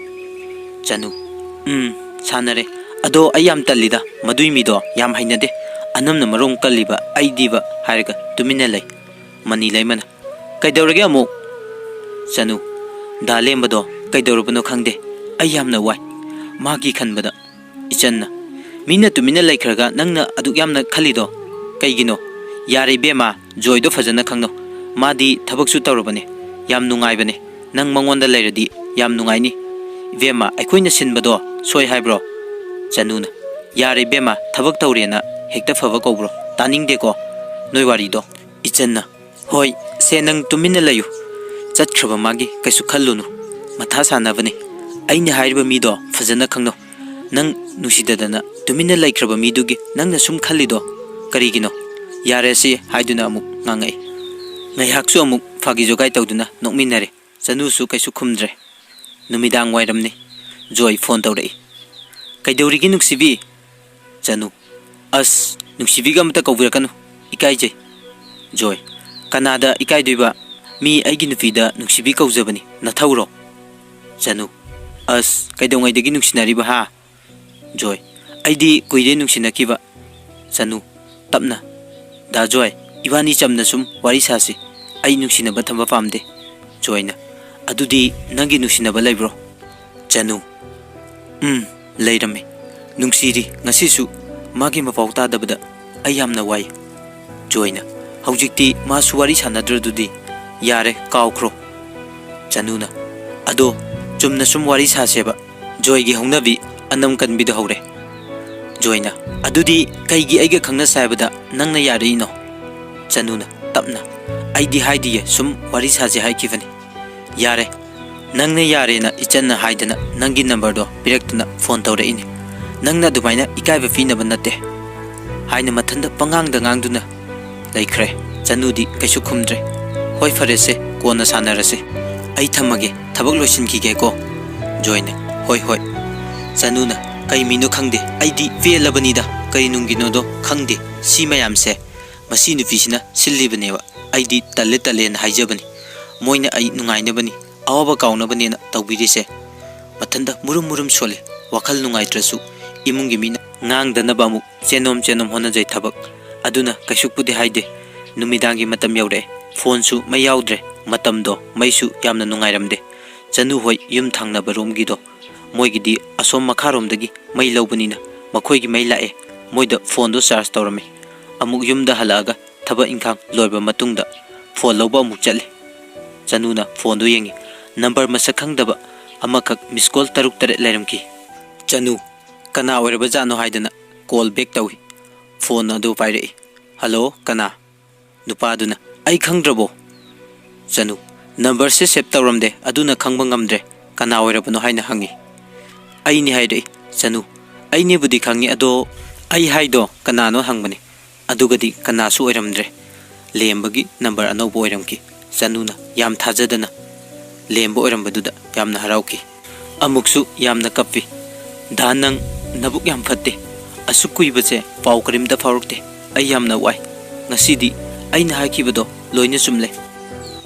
ꯆꯅꯨ, "ꯎꯝ, ꯁꯥꯟꯅꯔꯦ꯫ ꯑꯗꯣ ꯑꯩ ꯌꯥꯝ ꯇꯜꯂꯤꯗ, ꯃꯗꯨꯏ ꯃꯤꯗꯣ ꯌꯥꯝ ꯍꯩꯅꯗꯦ꯫ ꯑꯅꯝꯅ ꯃꯔꯣꯝ ꯀꯜꯂꯤꯕ, ꯑꯩꯗꯤꯕ" ꯍꯥꯏꯔꯒ ꯇꯨꯃꯤꯟꯅ ꯂꯩ꯫ ꯃꯅꯤ ꯂꯩꯃꯅ, "ꯀꯩꯗꯧꯔꯒꯦ ꯑꯃꯨꯛ?" ꯆꯅꯨ, "ꯗꯥ ꯂꯦꯝꯕꯗꯣ ꯀꯩꯗꯧꯔꯕꯅꯣ ꯈꯪꯗꯦ, ꯑꯩ ꯌꯥꯝꯅ ꯋꯥꯏ ꯃꯥꯒꯤ ꯈꯟꯕꯗ꯫" ꯏꯆꯟꯅ, "ꯃꯤꯅ ꯇꯨꯃꯤꯟꯅ ꯂꯩꯈ꯭ꯔꯒ ꯅꯪꯅ ꯑꯗꯨꯛ ꯌꯥꯝꯅ ꯈꯜꯂꯤꯗꯣ ꯀꯩꯒꯤꯅꯣ? ꯌꯥꯔꯦ ꯏꯕꯦꯝꯃ, ꯖꯣꯏꯗꯣ ꯐꯖꯅ ꯈꯪꯅꯧ꯫ ꯃꯥꯗꯤ ꯊꯕꯛꯁꯨ ꯇꯧꯔꯕꯅꯦ, ꯌꯥꯝ ꯅꯨꯡꯉꯥꯏꯕꯅꯦ꯫ ꯅꯪ ꯃꯉꯣꯟꯗ ꯂꯩꯔꯗꯤ ꯌꯥꯝ ꯅꯨꯡꯉꯥꯏꯅꯤ꯫ ꯏꯕꯦꯝꯃ, ꯑꯩꯈꯣꯏꯅ ꯁꯤꯟꯕꯗꯣ ꯁꯣꯏ ꯍꯥꯏꯕ꯭ꯔꯣ?" ꯆꯅꯨꯅ, "ꯌꯥꯔꯦ ꯏꯕꯦꯝꯃ, ꯊꯕꯛ ꯇꯧꯔꯦꯅ ꯍꯦꯛꯇ ꯐꯕ ꯀꯧꯕ꯭ꯔꯣ? ꯇꯥꯅꯤꯡꯗꯦꯀꯣ ꯅꯣꯏ ꯋꯥꯔꯤꯗꯣ꯫" ꯏꯆꯟꯅ, "ꯍꯣꯏ ꯁꯦ, ꯅꯪ ꯇꯨꯃꯤꯟꯅ ꯂꯩꯌꯨ꯫ ꯆꯠꯈ꯭ꯔꯕ ꯃꯥꯒꯤ ꯀꯩꯁꯨ ꯈꯜꯂꯨꯅꯨ꯫ ꯃꯊꯥ ꯁꯥꯅꯕꯅꯦ꯫ ꯑꯩꯅ ꯍꯥꯏꯔꯤꯕ ꯃꯤꯗꯣ ꯐꯖꯅ ꯈꯪꯅꯧ꯫ ꯅꯪ ꯅꯨꯡꯁꯤꯗꯗꯅ ꯇꯨꯃꯤꯟꯅ ꯂꯩꯈ꯭ꯔꯕ ꯃꯤꯗꯨꯒꯤ ꯅꯪꯅ ꯁꯨꯝ ꯈꯜꯂꯤꯗꯣ ꯀꯔꯤꯒꯤꯅꯣ? ꯌꯥꯔꯦꯁꯦ" ꯍꯥꯏꯗꯨꯅ ꯑꯃꯨꯛ ꯉꯥꯡꯉꯛꯏ꯫ ꯉꯥꯏꯍꯥꯛꯁꯨ ꯑꯃꯨꯛ ꯐꯥꯒꯤ ꯖꯣꯒꯥꯏ ꯇꯧꯗꯨꯅ ꯅꯣꯛꯃꯤꯟꯅꯔꯦ꯫ ꯆꯅꯨꯁꯨ ꯀꯩꯁꯨ ꯈꯨꯝꯗ꯭ꯔꯦ꯫ ꯅꯨꯃꯤꯗꯥꯡ ꯋꯥꯏꯔꯝꯅꯤ꯫ ꯖꯣꯏ ꯐꯣꯟ ꯇꯧꯔꯛꯏ꯫ "ꯀꯩꯗꯧꯔꯤꯒꯦ ꯅꯨꯡꯁꯤꯕꯤ?" ꯆꯅꯨ, "ꯑꯁ, ꯅꯨꯡꯁꯤꯕꯤꯒ ꯑꯃꯇ ꯀꯧꯕꯤꯔꯛꯀꯅꯨ, ꯏꯀꯥꯏꯖꯩ꯫" ꯖꯣꯏ, "ꯀꯅꯥꯗ ꯏꯀꯥꯏꯗꯣꯏꯕ? ꯃꯤ ꯑꯩꯒꯤ ꯅꯨꯄꯤꯗ ꯅꯨꯡꯁꯤꯕꯤ ꯀꯧꯖꯕꯅꯤ, ꯅꯊꯧꯔꯣ?" ꯆꯅꯨ, "ꯑꯁ, ꯀꯩꯗꯧꯉꯩꯗꯒꯤ ꯅꯨꯡꯁꯤꯅꯔꯤꯕ ꯍꯥ?" ꯖꯣꯏ, "ꯑꯩꯗꯤ ꯀꯨꯏꯔꯦ ꯅꯨꯡꯁꯤꯅꯈꯤꯕ꯫" ꯆꯅꯨ, ꯇꯞꯅ, "ꯗꯥ ꯖꯣꯏ, ꯏꯕꯥꯅꯤ ꯆꯝꯅ ꯁꯨꯝ ꯋꯥꯔꯤ ꯁꯥꯁꯤ꯫ ꯑꯩ ꯅꯨꯡꯁꯤꯅꯕ ꯊꯝꯕ ꯄꯥꯝꯗꯦ꯫" ꯖꯣꯏꯅ, "ꯑꯗꯨꯗꯤ ꯅꯪꯒꯤ ꯅꯨꯡꯁꯤꯅꯕ ꯂꯩꯕ꯭ꯔꯣ?" ꯆꯅꯨ, "ꯎꯝ, ꯂꯩꯔꯝꯃꯤ꯫ ꯅꯨꯡꯁꯤꯔꯤ꯫ ꯉꯁꯤꯁꯨ ꯃꯥꯒꯤ ꯃꯄꯥꯎ ꯇꯥꯗꯕꯗ ꯑꯩ ꯌꯥꯝꯅ ꯋꯥꯏ꯫" ꯖꯣꯏꯅ, "ꯍꯧꯖꯤꯛꯇꯤ ꯃꯥꯁꯨ ꯋꯥꯔꯤ ꯁꯥꯟꯅꯗ꯭ꯔꯗꯨꯗꯤ? ꯌꯥꯔꯦ, ꯀꯥꯎꯈ꯭ꯔꯣ꯫" ꯆꯅꯨꯅ, "ꯑꯗꯣ ꯆꯨꯝꯅ ꯁꯨꯝ ꯋꯥꯔꯤ ꯁꯥꯁꯦꯕ꯫ ꯖꯣꯏꯒꯤ ꯍꯧꯅꯕꯤ ꯑꯅꯝ ꯀꯟꯕꯤꯗꯣ ꯍꯧꯔꯦ꯫" ꯖꯣꯏꯅ, "ꯑꯗꯨꯗꯤ ꯀꯩꯒꯤ ꯑꯩꯒ ꯈꯪꯅꯁꯦ ꯍꯥꯏꯕꯗ ꯅꯪꯅ ꯌꯥꯔꯛꯏꯅꯣ?" ꯆꯅꯨꯅ, ꯇꯞꯅ, "ꯑꯩꯗꯤ ꯍꯥꯏꯗꯤꯌꯦ, ꯁꯨꯝ ꯋꯥꯔꯤ ꯁꯥꯁꯦ ꯍꯥꯏꯈꯤꯕꯅꯤ꯫" "ꯌꯥꯔꯦ, ꯅꯪꯅ ꯌꯥꯔꯦꯅ ꯏꯆꯟꯅ ꯍꯥꯏꯗꯅ ꯅꯪꯒꯤ ꯅꯝꯕꯔꯗꯣ ꯄꯤꯔꯛꯇꯅ ꯐꯣꯟ ꯇꯧꯔꯛꯏꯅꯤ꯫ ꯅꯪꯅ ꯑꯗꯨꯃꯥꯏꯅ ꯏꯀꯥꯏꯕ ꯄꯤꯅꯕ ꯅꯠꯇꯦ" ꯍꯥꯏꯅ ꯃꯊꯟꯇ ꯄꯉꯥꯡꯗ ꯉꯥꯡꯗꯨꯅ ꯂꯩꯈ꯭ꯔꯦ꯫ ꯆꯅꯨꯗꯤ ꯀꯩꯁꯨ ꯈꯨꯝꯗ꯭ꯔꯦ꯫ "ꯍꯣꯏ, ꯐꯔꯦꯁꯦ, ꯀꯣꯟꯅ ꯁꯥꯟꯅꯔꯁꯦ꯫" "ꯑꯩ ꯊꯝꯃꯒꯦ, ꯊꯕꯛ ꯂꯣꯏꯁꯤꯟꯈꯤꯒꯦꯀꯣ꯫" ꯖꯣꯏꯅ, "ꯍꯣꯏ, ꯍꯣꯏ꯫" ꯆꯅꯨꯅ, "ꯀꯩ ꯃꯤꯅꯣ ꯈꯪꯗꯦ, ꯑꯩꯗꯤ ꯄꯦꯜꯂꯕꯅꯤꯗ, ꯀꯔꯤ ꯅꯨꯡꯒꯤꯅꯣꯗꯣ ꯈꯪꯗꯦ꯫ ꯁꯤ ꯃꯌꯥꯝꯁꯦ ꯃꯁꯤ ꯅꯨꯄꯤꯁꯤꯅ ꯁꯤꯜꯂꯤꯕꯅꯦꯕ꯫ ꯑꯩꯗꯤ ꯇꯜꯂꯦ ꯇꯜꯂꯦꯅ ꯍꯥꯏꯖꯕꯅꯤ꯫ ꯃꯣꯏꯅ ꯑꯩ ꯅꯨꯡꯉꯥꯏꯅꯕꯅꯤ, ꯑꯋꯥꯕ ꯀꯥꯎꯅꯕꯅꯦꯅ ꯇꯧꯕꯤꯔꯤꯁꯦ꯫" ꯃꯊꯟꯇ ꯃꯨꯔꯨꯝ ꯃꯨꯔꯨꯝ ꯁꯣꯜꯂꯤ꯫ ꯋꯥꯈꯜ ꯅꯨꯡꯉꯥꯏꯇ꯭ꯔꯁꯨ ꯏꯃꯨꯡꯒꯤ ꯃꯤꯅ ꯉꯥꯡꯗꯅꯕ ꯑꯃꯨꯛ ꯆꯦꯟꯅꯣꯝ ꯆꯦꯟꯅꯣꯝ ꯍꯣꯠꯅꯖꯩ ꯊꯕꯛ꯫ ꯑꯗꯨꯅ ꯀꯩꯁꯨꯛꯄꯨꯗꯤ ꯍꯥꯏꯗꯦ꯫ ꯅꯨꯃꯤꯗꯥꯡꯒꯤ ꯃꯇꯝ ꯌꯧꯔꯛꯑꯦ꯫ ꯐꯣꯟꯁꯨ ꯃꯩ ꯌꯥꯎꯗ꯭ꯔꯦ꯫ ꯃꯇꯝꯗꯣ ꯃꯩꯁꯨ ꯌꯥꯝꯅ ꯅꯨꯡꯉꯥꯏꯔꯝꯗꯦ꯫ ꯆꯅꯨ ꯍꯣꯏ ꯌꯨꯝ ꯊꯪꯅꯕ ꯔꯣꯝꯒꯤꯗꯣ, ꯃꯣꯏꯒꯤꯗꯤ ꯑꯁꯣꯝ ꯃꯈꯥꯔꯣꯝꯗꯒꯤ ꯃꯩ ꯂꯧꯕꯅꯤꯅ ꯃꯈꯣꯏꯒꯤ ꯃꯩ ꯂꯥꯛꯑꯦ꯫ ꯃꯣꯏꯗ ꯐꯣꯟꯗꯣ ꯆꯥꯔꯖ ꯇꯧꯔꯝꯃꯤ꯫ ꯑꯃꯨꯛ ꯌꯨꯝꯗ ꯍꯜꯂꯛꯑꯒ ꯊꯕꯛ ꯏꯪꯈꯥꯡ ꯂꯣꯏꯕ ꯃꯇꯨꯡꯗ ꯐꯣꯟ ꯂꯧꯕ ꯑꯃꯨꯛ ꯆꯠꯂꯤ꯫ ꯆꯅꯨꯅ ꯐꯣꯟꯗꯣ ꯌꯦꯡꯉꯤ꯫ ꯅꯝꯕꯔ ꯃꯁꯛ ꯈꯪꯗꯕ ꯑꯃꯈꯛ ꯃꯤꯁ ꯀꯣꯜ ꯇꯔꯨꯛ ꯇꯔꯦꯠ ꯂꯩꯔꯝꯈꯤ꯫ ꯆꯅꯨ, "ꯀꯅꯥ ꯑꯣꯏꯔꯕꯖꯥꯠꯅꯣ?" ꯍꯥꯏꯗꯅ ꯀꯣꯜ ꯕꯦꯛ ꯇꯧꯏ꯫ ꯐꯣꯟ ꯑꯗꯨ ꯄꯥꯏꯔꯛꯏ꯫ "ꯍꯜꯂꯣ, ꯀꯅꯥ?" ꯅꯨꯄꯥꯗꯨꯅ, "ꯑꯩ ꯈꯪꯗ꯭ꯔꯕꯣ?" ꯆꯅꯨ, "ꯅꯝꯕꯔꯁꯦ ꯁꯦꯚ ꯇꯧꯔꯝꯗꯦ, ꯑꯗꯨꯅ ꯈꯪꯕ ꯉꯝꯗ꯭ꯔꯦ꯫ ꯀꯅꯥ ꯑꯣꯏꯔꯕꯅꯣ?" ꯍꯥꯏꯅ ꯍꯪꯉꯤ꯫ "ꯑꯩꯅꯤ" ꯍꯥꯏꯔꯛꯏ꯫ ꯆꯅꯨ, "ꯑꯩꯅꯤꯕꯨꯗꯤ ꯈꯪꯉꯤ, ꯑꯗꯣ ꯑꯩ ꯍꯥꯏꯗꯣ ꯀꯅꯥꯅꯣ ꯍꯪꯕꯅꯤ, ꯑꯗꯨꯒꯗꯤ ꯀꯅꯥꯁꯨ ꯑꯣꯏꯔꯝꯗ꯭ꯔꯦ꯫ ꯂꯦꯝꯕꯒꯤ ꯅꯝꯕꯔ ꯑꯅꯧꯕ ꯑꯣꯏꯔꯝꯈꯤ꯫" ꯆꯅꯨꯅ ꯌꯥꯝ ꯊꯥꯖꯗꯅ ꯂꯦꯝꯕ ꯑꯣꯏꯔꯝꯕꯗꯨꯗ ꯌꯥꯝꯅ ꯍꯔꯥꯎꯈꯤ꯫ ꯑꯃꯨꯛꯁꯨ ꯌꯥꯝꯅ ꯀꯞꯄꯤ꯫ "ꯗꯥ, ꯅꯪ ꯅꯕꯨꯛ ꯌꯥꯝ ꯐꯠꯇꯦ꯫ ꯑꯁꯨꯛ ꯀꯨꯏꯕꯁꯦ ꯄꯥꯎ ꯀꯔꯤꯝꯇ ꯐꯥꯎꯔꯛꯇꯦ꯫ ꯑꯩ ꯌꯥꯝꯅ ꯋꯥꯏ꯫ ꯉꯁꯤꯗꯤ ꯑꯩꯅ ꯍꯥꯏꯈꯤꯕꯗꯣ ꯂꯣꯏꯅ ꯆꯨꯝꯂꯦ꯫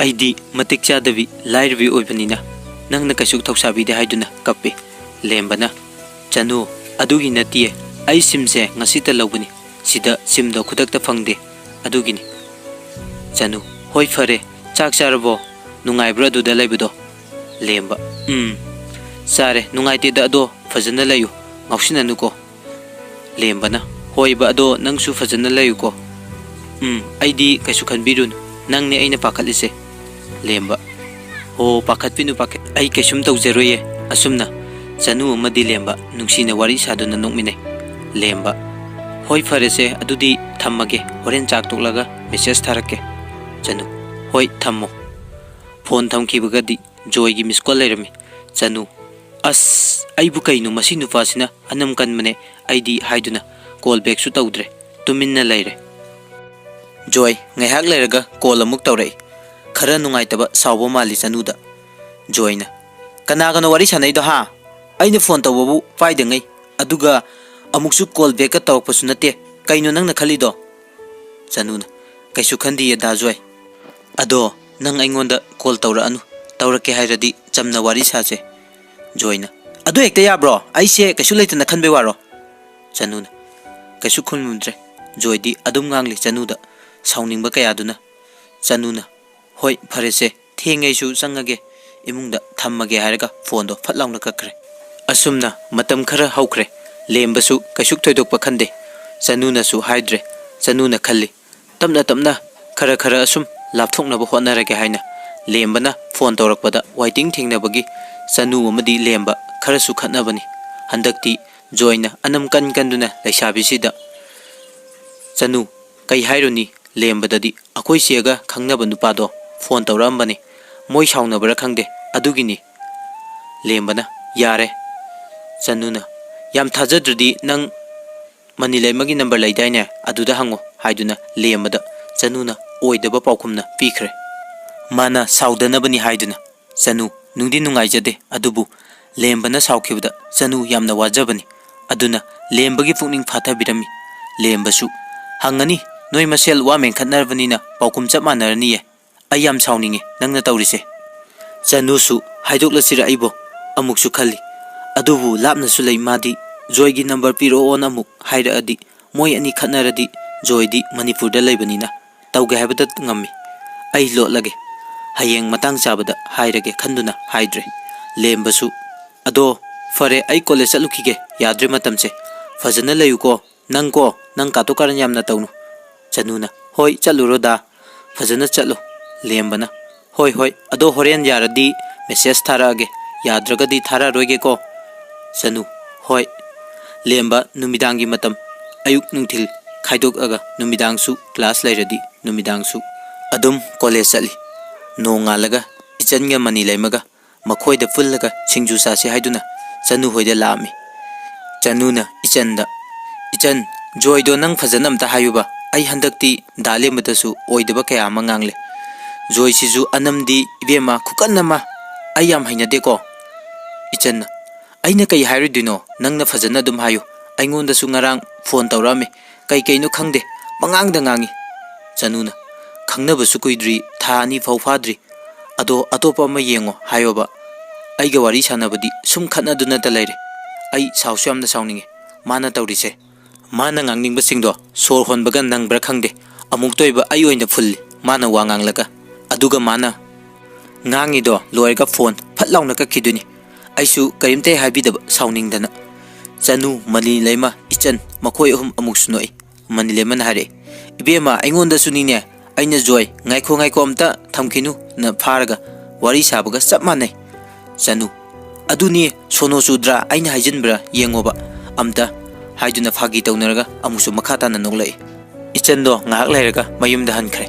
ꯑꯩꯗꯤ ꯃꯇꯤꯛ ꯆꯥꯗꯕꯤ, ꯂꯥꯏꯔꯕꯤ ꯑꯣꯏꯕꯅꯤꯅ ꯅꯪꯅ ꯀꯩꯁꯨ ꯊꯧꯁꯥꯕꯤꯗꯦ" ꯍꯥꯏꯗꯨꯅ ꯀꯞꯄꯤ꯫ ꯂꯦꯝꯕꯅ, "ꯆꯅꯨ, ꯑꯗꯨꯒꯤ ꯅꯠꯇꯤꯌꯦ꯫ ꯑꯩ ꯁꯤꯝꯁꯦ ꯉꯁꯤꯇ ꯂꯧꯕꯅꯤ꯫ ꯁꯤꯗ ꯁꯤꯝꯗꯣ ꯈꯨꯗꯛꯇ ꯐꯪꯗꯦ꯫ ꯑꯗꯨꯒꯤꯅꯤ꯫" ꯆꯅꯨ, "ꯍꯣꯏ, ꯐꯔꯦ꯫ ꯆꯥꯛ ꯆꯥꯔꯕꯣ? ꯅꯨꯡꯉꯥꯏꯕ꯭ꯔꯣ ꯑꯗꯨꯗ ꯂꯩꯕꯗꯣ?" ꯂꯦꯝꯕ, "ꯎꯝ, ꯆꯥꯔꯦ꯫ ꯅꯨꯡꯉꯥꯏꯇꯦꯗ, ꯑꯗꯣ ꯐꯖꯅ ꯂꯩꯌꯨ꯫ ꯉꯥꯎꯁꯤꯟꯅꯅꯨꯀꯣ꯫" ꯂꯦꯝꯕꯅ, "ꯍꯣꯏꯕ, ꯑꯗꯣ ꯅꯪꯁꯨ ꯐꯖꯅ ꯂꯩꯌꯨꯀꯣ꯫" "ꯎꯝ, ꯑꯩꯗꯤ ꯀꯩꯁꯨ ꯈꯟꯕꯤꯔꯨꯅꯨ꯫ ꯅꯪꯅꯦ ꯑꯩꯅ ꯄꯥꯈꯠꯂꯤꯁꯦ꯫" ꯂꯦꯝꯕ, "ꯍꯣ, ꯄꯥꯈꯠꯄꯤꯅꯨ, ꯄꯥꯈꯠ-, ꯑꯩ ꯀꯩꯁꯨꯝ ꯇꯧꯖꯔꯣꯏꯌꯦ꯫" ꯑꯁꯨꯝꯅ ꯆꯅꯨ ꯑꯃꯗꯤ ꯂꯦꯝꯕ ꯅꯨꯡꯁꯤꯅ ꯋꯥꯔꯤ ꯁꯥꯗꯨꯅ ꯅꯣꯛꯃꯤꯟꯅꯩ꯫ ꯂꯦꯝꯕ, "ꯍꯣꯏ, ꯐꯔꯦꯁꯦ, ꯑꯗꯨꯗꯤ ꯊꯝꯃꯒꯦ꯫ ꯍꯣꯔꯦꯟ ꯆꯥꯛ ꯇꯣꯛꯂꯒ ꯃꯦꯁꯦꯖ ꯊꯥꯔꯛꯀꯦ꯫" ꯆꯅꯨ, "ꯍꯣꯏ, ꯊꯝꯃꯣ꯫" ꯐꯣꯟ ꯊꯝꯈꯤꯕꯒꯗꯤ ꯖꯣꯏꯒꯤ ꯃꯤꯁ ꯀꯣꯜ ꯂꯩꯔꯝꯃꯤ꯫ ꯆꯅꯨ, "ꯑꯁ, ꯑꯩꯕꯨ ꯀꯩꯅꯣ ꯃꯁꯤ ꯅꯨꯄꯥꯁꯤꯅ ꯑꯅꯝ ꯀꯟꯕꯅꯦ ꯑꯩꯗꯤ" ꯍꯥꯏꯗꯨꯅ ꯀꯣꯜ ꯕꯦꯛꯁꯨ ꯇꯧꯗ꯭ꯔꯦ꯫ ꯇꯨꯃꯤꯟꯅ ꯂꯩꯔꯦ꯫ ꯖꯣꯏ ꯉꯥꯏꯍꯥꯛ ꯂꯩꯔꯒ ꯀꯣꯜ ꯑꯃꯨꯛ ꯇꯧꯔꯛꯏ꯫ ꯈꯔ ꯅꯨꯡꯉꯥꯏꯇꯕ ꯁꯥꯎꯕ ꯃꯥꯜꯂꯤ ꯆꯅꯨꯗ꯫ ꯖꯣꯏꯅ, "ꯀꯅꯥꯒꯅꯣ ꯋꯥꯔꯤ ꯁꯥꯟꯅꯩꯗꯣ, ꯍꯥ? ꯑꯩꯅ ꯐꯣꯟ ꯇꯧꯕꯕꯨ ꯄꯥꯏꯗꯉꯩ, ꯑꯗꯨꯒ ꯑꯃꯨꯛꯁꯨ ꯀꯣꯜ ꯕꯦꯛꯀ ꯇꯧꯔꯛꯄꯁꯨ ꯅꯠꯇꯦ꯫ ꯀꯩꯅꯣ ꯅꯪꯅ ꯈꯜꯂꯤꯗꯣ?" ꯆꯅꯨꯅ, "ꯀꯩꯁꯨ ꯈꯟꯗꯤꯌꯦ ꯗꯥ ꯖꯣꯏ꯫ ꯑꯗꯣ ꯅꯪ ꯑꯩꯉꯣꯟꯗ ꯀꯣꯜ ꯇꯧꯔꯛꯑꯅꯨ, ꯇꯧꯔꯛꯀꯦ ꯍꯥꯏꯔꯗꯤ ꯆꯝꯅ ꯋꯥꯔꯤ ꯁꯥꯁꯦ꯫" ꯖꯣꯏꯅ, "ꯑꯗꯨ ꯍꯦꯛꯇ ꯌꯥꯕ꯭ꯔꯣ? ꯑꯩꯁꯦ ꯀꯩꯁꯨ ꯂꯩꯇꯅ ꯈꯟꯕꯩ ꯋꯥꯔꯣ?" ꯆꯅꯨꯅ ꯀꯩꯁꯨ ꯈꯨꯝꯂꯨꯗ꯭ꯔꯦ꯫ ꯖꯣꯏꯗꯤ ꯑꯗꯨꯝ ꯉꯥꯡꯂꯤ ꯆꯅꯨꯗ, ꯁꯥꯎꯅꯤꯡꯕ ꯀꯌꯥꯗꯨꯅ꯫ ꯆꯅꯨꯅ, "ꯍꯣꯏ, ꯐꯔꯦꯁꯦ, ꯊꯦꯡꯉꯦ, ꯑꯩꯁꯨ ꯆꯪꯉꯒꯦ, ꯏꯃꯨꯡꯗ ꯊꯝꯃꯒꯦ" ꯍꯥꯏꯔꯒ ꯐꯣꯟꯗꯣ ꯐꯠ ꯂꯥꯎꯅ ꯀꯛꯈ꯭ꯔꯦ꯫ ꯑꯁꯨꯝꯅ ꯃꯇꯝ ꯈꯔ ꯍꯧꯈ꯭ꯔꯦ꯫ ꯂꯦꯝꯕꯁꯨ ꯀꯩꯁꯨ ꯊꯣꯏꯗꯣꯛꯄ ꯈꯟꯗꯦ꯫ ꯆꯅꯨꯅꯁꯨ ꯍꯥꯏꯗ꯭ꯔꯦ꯫ ꯆꯅꯨꯅ ꯈꯜꯂꯤ, "ꯇꯞꯅ ꯇꯞꯅ ꯈꯔ ꯈꯔ ꯑꯁꯨꯝ ꯂꯥꯞꯊꯣꯛꯅꯕ ꯍꯣꯠꯅꯔꯒꯦ" ꯍꯥꯏꯅ꯫ ꯂꯦꯝꯕꯅ ꯐꯣꯟ ꯇꯧꯔꯛꯄꯗ ꯋꯥꯏꯇꯤꯡ ꯊꯦꯡꯅꯕꯒꯤ ꯆꯅꯨ ꯑꯃꯗꯤ ꯂꯦꯝꯕ ꯈꯔꯁꯨ ꯈꯠꯅꯕꯅꯤ꯫ ꯍꯟꯗꯛꯇꯤ ꯖꯣꯏꯅ ꯑꯅꯝ ꯀꯟ ꯀꯟꯗꯨꯅ ꯂꯩꯁꯥꯕꯤꯁꯤꯗ, "ꯆꯅꯨ, ꯀꯩ ꯍꯥꯏꯔꯨꯅꯤ? ꯂꯦꯝꯕꯗꯗꯤ ꯑꯩꯈꯣꯏ ꯆꯦꯒ ꯈꯪꯅꯕ ꯅꯨꯄꯥꯗꯣ ꯐꯣꯟ ꯇꯧꯔꯛꯑꯝꯕꯅꯤ꯫ ꯃꯣꯏ ꯁꯥꯎꯅꯕ꯭ꯔꯥ ꯈꯪꯗꯦ, ꯑꯗꯨꯒꯤꯅꯤ꯫" ꯂꯦꯝꯕꯅ, "ꯌꯥꯔꯦ꯫" ꯆꯅꯨꯅ, "ꯌꯥꯝ ꯊꯥꯖꯗ꯭ꯔꯗꯤ ꯅꯪ ꯃꯅꯤ ꯂꯩꯃꯒꯤ ꯅꯝꯕꯔ ꯂꯩꯗꯥꯏꯅꯦ? ꯑꯗꯨꯗ ꯍꯪꯉꯣ" ꯍꯥꯏꯗꯨꯅ ꯂꯦꯝꯕꯗ ꯆꯅꯨꯅ ꯑꯣꯏꯗꯕ ꯄꯥꯎꯈꯨꯝꯅ ꯄꯤꯈ꯭ꯔꯦ꯫ ꯃꯥꯅ ꯁꯥꯎꯗꯅꯕꯅꯤ ꯍꯥꯏꯗꯨꯅ꯫ ꯆꯅꯨ ꯅꯨꯡꯗꯤ ꯅꯨꯡꯉꯥꯏꯖꯗꯦ, ꯑꯗꯨꯕꯨ ꯂꯦꯝꯕꯅ ꯁꯥꯎꯈꯤꯕꯗ ꯆꯅꯨ ꯌꯥꯝꯅ ꯋꯥꯖꯕꯅꯤ꯫ ꯑꯗꯨꯅ ꯂꯦꯝꯕꯒꯤ ꯄꯨꯛꯅꯤꯡ ꯐꯥꯊꯕꯤꯔꯝꯃꯤ꯫ ꯂꯦꯝꯕꯁꯨ, "ꯍꯪꯉꯅꯤ, ꯅꯣꯏ ꯃꯁꯦꯜ ꯋꯥ ꯃꯦꯟꯈꯠꯅꯔꯕꯅꯤꯅ ꯄꯥꯎꯈꯨꯝ ꯆꯞ ꯃꯥꯟꯅꯔꯅꯤꯌꯦ꯫ ꯑꯩ ꯌꯥꯝ ꯁꯥꯎꯅꯤꯡꯉꯦ ꯅꯪꯅ ꯇꯧꯔꯤꯁꯦ꯫" ꯆꯅꯨꯁꯨ, "ꯍꯥꯏꯗꯣꯛꯂꯁꯤꯔ ꯑꯩꯕꯣ?" ꯑꯃꯨꯛꯁꯨ ꯈꯜꯂꯤ꯫ ꯑꯗꯨꯕꯨ ꯂꯥꯞꯅꯁꯨ ꯂꯩ ꯃꯥꯗꯤ꯫ ꯖꯣꯏꯒꯤ ꯅꯝꯕꯔ ꯄꯤꯔꯛꯑꯣꯅ ꯑꯃꯨꯛ ꯍꯥꯏꯔꯛꯑꯗꯤ, ꯃꯣꯏ ꯑꯅꯤ ꯈꯠꯅꯔꯗꯤ, ꯖꯣꯏꯗꯤ ꯃꯅꯤꯄꯨꯔꯗ ꯂꯩꯕꯅꯤꯅ ꯇꯧꯒꯦ ꯍꯥꯏꯕꯗ ꯉꯝꯃꯤ꯫ "ꯑꯩ ꯂꯣꯠꯂꯒꯦ, ꯍꯌꯦꯡ ꯃꯇꯥꯡ ꯆꯥꯕꯗ ꯍꯥꯏꯔꯒꯦ" ꯈꯟꯗꯨꯅ ꯍꯥꯏꯗ꯭ꯔꯦ꯫ ꯂꯦꯝꯕꯁꯨ, "ꯑꯗꯣ ꯐꯔꯦ, ꯑꯩ ꯀꯣꯂꯦꯖ ꯆꯠꯂꯨꯈꯤꯒꯦ, ꯌꯥꯗ꯭ꯔꯦ ꯃꯇꯝꯁꯦ꯫ ꯐꯖꯅ ꯂꯩꯌꯨꯀꯣ꯫ ꯅꯪꯀꯣ, ꯅꯪ ꯀꯥꯇꯨ ꯀꯥꯔꯟ ꯌꯥꯝꯅ ꯇꯧꯅꯨ꯫" ꯆꯅꯨꯅ, "ꯍꯣꯏ, ꯆꯠꯂꯨꯔꯣ ꯗꯥ, ꯐꯖꯅ ꯆꯠꯂꯨ꯫" ꯂꯦꯝꯕꯅ, "ꯍꯣꯏ, ꯍꯣꯏ, ꯑꯗꯣ ꯍꯣꯔꯦꯟ ꯌꯥꯔꯗꯤ ꯃꯦꯁꯦꯖ ꯊꯥꯔꯛꯑꯒꯦ, ꯌꯥꯗ꯭ꯔꯒꯗꯤ ꯊꯥꯔꯛꯑꯔꯣꯏꯒꯦꯀꯣ꯫" ꯆꯅꯨ, "ꯍꯣꯏ꯫" ꯂꯦꯝꯕ ꯅꯨꯃꯤꯗꯥꯡꯒꯤ ꯃꯇꯝ, ꯑꯌꯨꯛ ꯅꯨꯡꯊꯤꯜ ꯈꯥꯏꯗꯣꯛꯑꯒ ꯅꯨꯃꯤꯗꯥꯡꯁꯨ ꯀ꯭ꯂꯥꯁ ꯂꯩꯔꯗꯤ ꯅꯨꯃꯤꯗꯥꯡꯁꯨ ꯑꯗꯨꯝ ꯀꯣꯂꯦꯖ ꯆꯠꯂꯤ꯫ ꯅꯣꯡꯉꯥꯜꯂꯒ ꯏꯆꯟꯒ ꯃꯅꯤ ꯂꯩꯃꯒ ꯃꯈꯣꯏꯗ ꯄꯨꯜꯂꯒ ꯁꯤꯡꯖꯨ ꯆꯥꯁꯤ ꯍꯥꯏꯗꯨꯅ ꯆꯅꯨ ꯍꯣꯏꯗ ꯂꯥꯛꯑꯝꯃꯤ꯫ ꯆꯅꯨꯅ ꯏꯆꯟꯗ, "ꯏꯆꯟ, ꯖꯣꯏꯗꯣ ꯅꯪ ꯐꯖꯅ ꯑꯝꯇ ꯍꯥꯏꯌꯨꯕ꯫ ꯑꯩ ꯍꯟꯗꯛꯇꯤ ꯗꯥ ꯂꯦꯝꯕꯗꯁꯨ ꯑꯣꯏꯗꯕ ꯀꯌꯥ ꯑꯃ ꯉꯥꯡꯂꯦ꯫ ꯖꯣꯏꯁꯤꯁꯨ ꯑꯅꯝꯗꯤ ꯏꯕꯦꯝꯃ ꯈꯨꯀꯟ ꯑꯃ꯫ "ꯑꯩ ꯌꯥꯝ ꯍꯩꯅꯗꯦꯀꯣ꯫" ꯏꯆꯟꯅ, "ꯑꯩꯅ ꯀꯩ ꯍꯥꯏꯔꯨꯗꯣꯏꯅꯣ? ꯅꯪꯅ ꯐꯖꯅ ꯑꯗꯨꯝ ꯍꯥꯏꯌꯨ꯫ ꯑꯩꯉꯣꯟꯗꯁꯨ ꯉꯔꯥꯡ ꯐꯣꯟ ꯇꯧꯔꯛꯑꯝꯃꯤ꯫ ꯀꯩ ꯀꯩꯅꯣ ꯈꯪꯗꯦ, ꯄꯉꯥꯡꯗ ꯉꯥꯡꯉꯤ꯫" ꯆꯅꯨꯅ, "ꯈꯪꯅꯕꯁꯨ ꯀꯨꯏꯗ꯭ꯔꯤ, ꯊꯥ ꯑꯅꯤ ꯐꯥꯎ ꯐꯥꯗ꯭ꯔꯤ꯫ ꯑꯗꯣ ꯑꯇꯣꯞꯄ ꯑꯃ ꯌꯦꯡꯉꯣ ꯍꯥꯏꯌꯣꯕ꯫ ꯑꯩꯒ ꯋꯥꯔꯤ ꯁꯥꯟꯅꯕꯗꯤ ꯁꯨꯝ ꯈꯠꯅꯗꯨꯅꯇ ꯂꯩꯔꯦ꯫ ꯑꯩ ꯁꯥꯎꯁꯨ ꯌꯥꯝꯅ ꯁꯥꯎꯅꯤꯡꯉꯤ꯫ ꯃꯥꯅ ꯇꯧꯔꯤꯁꯦ, ꯃꯥꯅ ꯉꯥꯡꯅꯤꯡꯕꯁꯤꯡꯗꯣ ꯁꯣꯔ ꯍꯣꯟꯕꯒ ꯅꯪꯕ꯭ꯔꯥ ꯈꯪꯗꯦ, ꯑꯃꯨꯛꯇ ꯑꯣꯏꯕ ꯑꯩ ꯑꯣꯏꯅ ꯐꯨꯜꯂꯤ ꯃꯥꯅ ꯋꯥ ꯉꯥꯡꯂꯒ꯫ ꯑꯗꯨꯒ ꯃꯥꯅ ꯉꯥꯡꯉꯤꯗꯣ ꯂꯣꯏꯔꯒ ꯐꯣꯟ ꯐꯠ ꯂꯥꯎꯅ ꯀꯛꯈꯤꯗꯣꯏꯅꯤ꯫ ꯑꯩꯁꯨ ꯀꯔꯤꯝꯇ ꯍꯦꯛ ꯍꯥꯏꯕꯤꯗꯕ ꯁꯥꯎꯅꯤꯡꯗꯅ꯫" ꯆꯅꯨ, ꯃꯅꯤꯂꯩꯃ, ꯏꯆꯟ ꯃꯈꯣꯏ ꯑꯍꯨꯝ ꯑꯃꯨꯛꯁꯨ ꯅꯣꯛꯏ꯫ ꯃꯅꯤꯂꯩꯃꯅ ꯍꯥꯏꯔꯛꯏ, "ꯏꯕꯦꯝꯃ, ꯑꯩꯉꯣꯟꯗꯁꯨꯅꯤꯅꯦ, ꯑꯩꯅ ꯖꯣꯏ, ꯉꯥꯏꯈꯣ ꯉꯥꯏꯈꯣ ꯑꯝꯇ ꯊꯝꯈꯤꯅꯨꯅ ꯐꯥꯔꯒ ꯋꯥꯔꯤ ꯁꯥꯕꯒ ꯆꯞ ꯃꯥꯟꯅꯩ꯫" ꯆꯅꯨ, "ꯑꯗꯨꯅꯤ, ꯁꯣꯅꯣ ꯆꯨꯗ꯭ꯔꯥ? ꯑꯩꯅ ꯍꯥꯏꯖꯤꯟꯕ꯭ꯔꯥ ꯌꯦꯡꯉꯣꯕ ꯑꯝꯇ," ꯍꯥꯏꯗꯨꯅ ꯐꯥꯒꯤ ꯇꯧꯅꯔꯒ ꯑꯃꯨꯛꯁꯨ ꯃꯈꯥ ꯇꯥꯅ ꯅꯣꯛꯂꯛꯏ꯫ ꯏꯆꯟꯗꯣ ꯉꯥꯏꯍꯥꯛ ꯂꯩꯔꯒ ꯃꯌꯨꯝꯗ ꯍꯟꯈ꯭ꯔꯦ꯫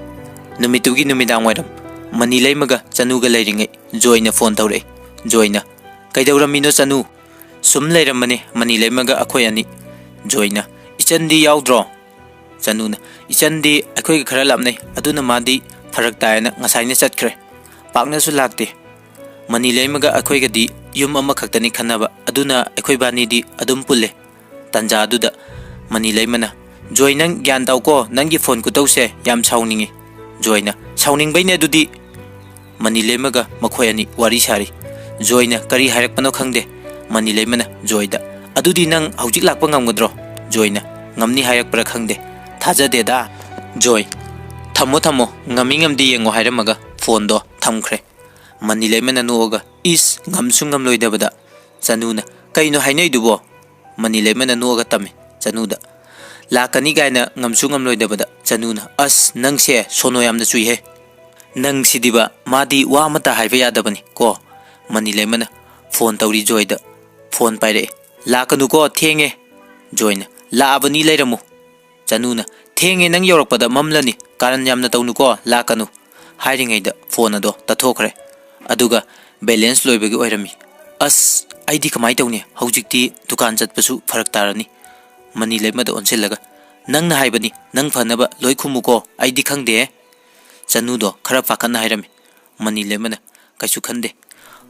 ꯅꯨꯃꯤꯠꯇꯨꯒꯤ ꯅꯨꯃꯤꯗꯥꯡ ꯋꯥꯏꯔꯝ ꯃꯅꯤꯂꯩꯃꯒ ꯆꯅꯨꯒ ꯂꯩꯔꯤꯉꯩ ꯖꯣꯏꯅ ꯐꯣꯟ ꯇꯧꯔꯛꯏ꯫ ꯖꯣꯏꯅ, "ꯀꯩꯗꯧꯔꯝꯃꯤꯅꯣ ꯆꯅꯨ?" "ꯁꯨꯝ ꯂꯩꯔꯝꯕꯅꯤ ꯃꯅꯤꯂꯩꯃꯒ ꯑꯩꯈꯣꯏ ꯑꯅꯤ꯫" ꯖꯣꯏꯅ, "ꯏꯆꯟꯗꯤ ꯌꯥꯎꯗ꯭ꯔꯣ?" ꯆꯅꯨꯅ, "ꯏꯆꯟꯗꯤ ꯑꯩꯈꯣꯏꯒ ꯈꯔ ꯂꯥꯞꯅꯩ, ꯑꯗꯨꯅ ꯃꯥꯗꯤ ꯐꯔꯛ ꯇꯥꯏꯌꯦꯅ ꯉꯁꯥꯏꯅ ꯆꯠꯈ꯭ꯔꯦ꯫ ꯄꯥꯛꯅꯁꯨ ꯂꯥꯛꯇꯦ꯫ ꯃꯅꯤꯂꯩꯃꯒ ꯑꯩꯈꯣꯏꯒꯗꯤ ꯌꯨꯝ ꯑꯃꯈꯛꯇꯅꯤ ꯈꯟꯅꯕ, ꯑꯗꯨꯅ ꯑꯩꯈꯣꯏꯕꯥꯅꯤꯗꯤ ꯑꯗꯨꯝ ꯄꯨꯜꯂꯦ꯫" ꯇꯟꯖꯥꯗꯨꯗ ꯃꯅꯤꯂꯩꯃꯅ, "ꯖꯣꯏ, ꯅꯪ ꯒ꯭ꯌꯥꯟ ꯇꯥꯎꯀꯣ, ꯅꯪꯒꯤ ꯐꯣꯟ ꯈꯨꯇꯧꯁꯦ ꯌꯥꯝ ꯁꯥꯎꯅꯤꯡꯉꯤ꯫" ꯖꯣꯏꯅ, "ꯁꯥꯎꯅꯤꯡꯕꯩꯅꯦ ꯑꯗꯨꯗꯤ꯫" ꯃꯅꯤꯂꯩꯃꯒ ꯃꯈꯣꯏ ꯑꯅꯤ ꯋꯥꯔꯤ ꯁꯥꯔꯤ꯫ ꯖꯣꯏꯅ ꯀꯔꯤ ꯍꯥꯏꯔꯛꯄꯅꯣ ꯈꯪꯗꯦ꯫ ꯃꯅꯤꯂꯩꯃꯅ ꯖꯣꯏꯗ, "ꯑꯗꯨꯗꯤ ꯅꯪ ꯍꯧꯖꯤꯛ ꯂꯥꯛꯄ ꯉꯝꯒꯗ꯭ꯔꯣ?" ꯖꯣꯏꯅ, "ꯉꯝꯅꯤ ꯍꯥꯏꯔꯛꯄ꯭ꯔꯥ ꯈꯪꯗꯦ꯫ ꯊꯥꯖꯗꯦꯗ꯫" ꯖꯣꯏ, "ꯊꯝꯃꯣ ꯊꯝꯃꯣ, ꯉꯝꯃꯤ ꯉꯝꯗꯦ ꯌꯦꯡꯉꯣ" ꯍꯥꯏꯔꯝꯃꯒ ꯐꯣꯟꯗꯣ ꯊꯝꯈ꯭ꯔꯦ꯫ ꯃꯅꯤꯂꯩꯃꯅ ꯅꯣꯛꯑꯒ, "ꯏꯁ, ꯉꯝꯁꯨ ꯉꯝꯂꯣꯏꯗꯕꯗ꯫" ꯆꯅꯨꯅ, "ꯀꯩꯅꯣ ꯍꯥꯏꯅꯩꯗꯨꯕꯣ?" ꯃꯅꯤꯂꯩꯃꯅ ꯅꯣꯛꯑꯒ ꯇꯝꯃꯤ꯫ ꯆꯅꯨꯗ, "ꯂꯥꯛꯀꯅꯤ ꯀꯥꯏꯅ ꯉꯝꯁꯨ ꯉꯝꯂꯣꯏꯗꯕꯗ꯫" ꯆꯅꯨꯅ, "ꯑꯁ, ꯅꯪꯁꯦ ꯁꯣꯅꯣ ꯌꯥꯝꯅ ꯆꯨꯏꯍꯦ꯫ ꯅꯪꯁꯤꯗꯤꯕ, ꯃꯥꯗꯤ ꯋꯥ ꯑꯃꯠꯇ ꯍꯥꯏꯕ ꯌꯥꯗꯕꯅꯤ ꯀꯣ꯫" ꯃꯅꯤꯂꯩꯃꯅ ꯐꯣꯟ ꯇꯧꯔꯤ ꯖꯣꯏꯗ꯫ ꯐꯣꯟ ꯄꯥꯏꯔꯛꯑꯦ꯫ "ꯂꯥꯛꯀꯅꯨꯀꯣ, ꯊꯦꯡꯉꯦ꯫" ꯖꯣꯏꯅ, "ꯂꯥꯛꯑꯕꯅꯤ, ꯂꯩꯔꯝꯃꯨ꯫" ꯆꯅꯨꯅ, "ꯊꯦꯡꯉꯦ, ꯅꯪ ꯌꯧꯔꯛꯄꯗ ꯃꯝꯂꯅꯤ, ꯀꯥꯔꯟ ꯌꯥꯝꯅ ꯇꯧꯅꯨꯀꯣ, ꯂꯥꯛꯀꯅꯨ" ꯍꯥꯏꯔꯤꯉꯩꯗ ꯐꯣꯟ ꯑꯗꯣ ꯇꯠꯊꯣꯛꯈ꯭ꯔꯦ꯫ ꯑꯗꯨꯒ ꯕꯦꯂꯦꯟꯁ ꯂꯣꯏꯕꯒꯤ ꯑꯣꯏꯔꯝꯃꯤ꯫ "ꯑꯁ, ꯑꯩꯗꯤ ꯀꯃꯥꯏ ꯇꯧꯅꯤ? ꯍꯧꯖꯤꯛꯇꯤ ꯗꯨꯀꯥꯟ ꯆꯠꯄꯁꯨ ꯐꯔꯛ ꯇꯥꯔꯅꯤ꯫" ꯃꯅꯤꯂꯩꯃꯗ ꯑꯣꯟꯁꯤꯜꯂꯒ, "ꯅꯪꯅ ꯍꯥꯏꯕꯅꯤ, ꯅꯪ ꯐꯅꯕ ꯂꯣꯏ ꯈꯨꯝꯃꯨꯀꯣ, ꯑꯩꯗꯤ ꯈꯪꯗꯦꯍꯦ꯫" ꯆꯅꯨꯗꯣ ꯈꯔ ꯄꯥꯈꯠꯅ ꯍꯥꯏꯔꯝꯃꯤ꯫ ꯃꯅꯤꯂꯩꯃꯅ, "ꯀꯩꯁꯨ ꯈꯟꯗꯦ,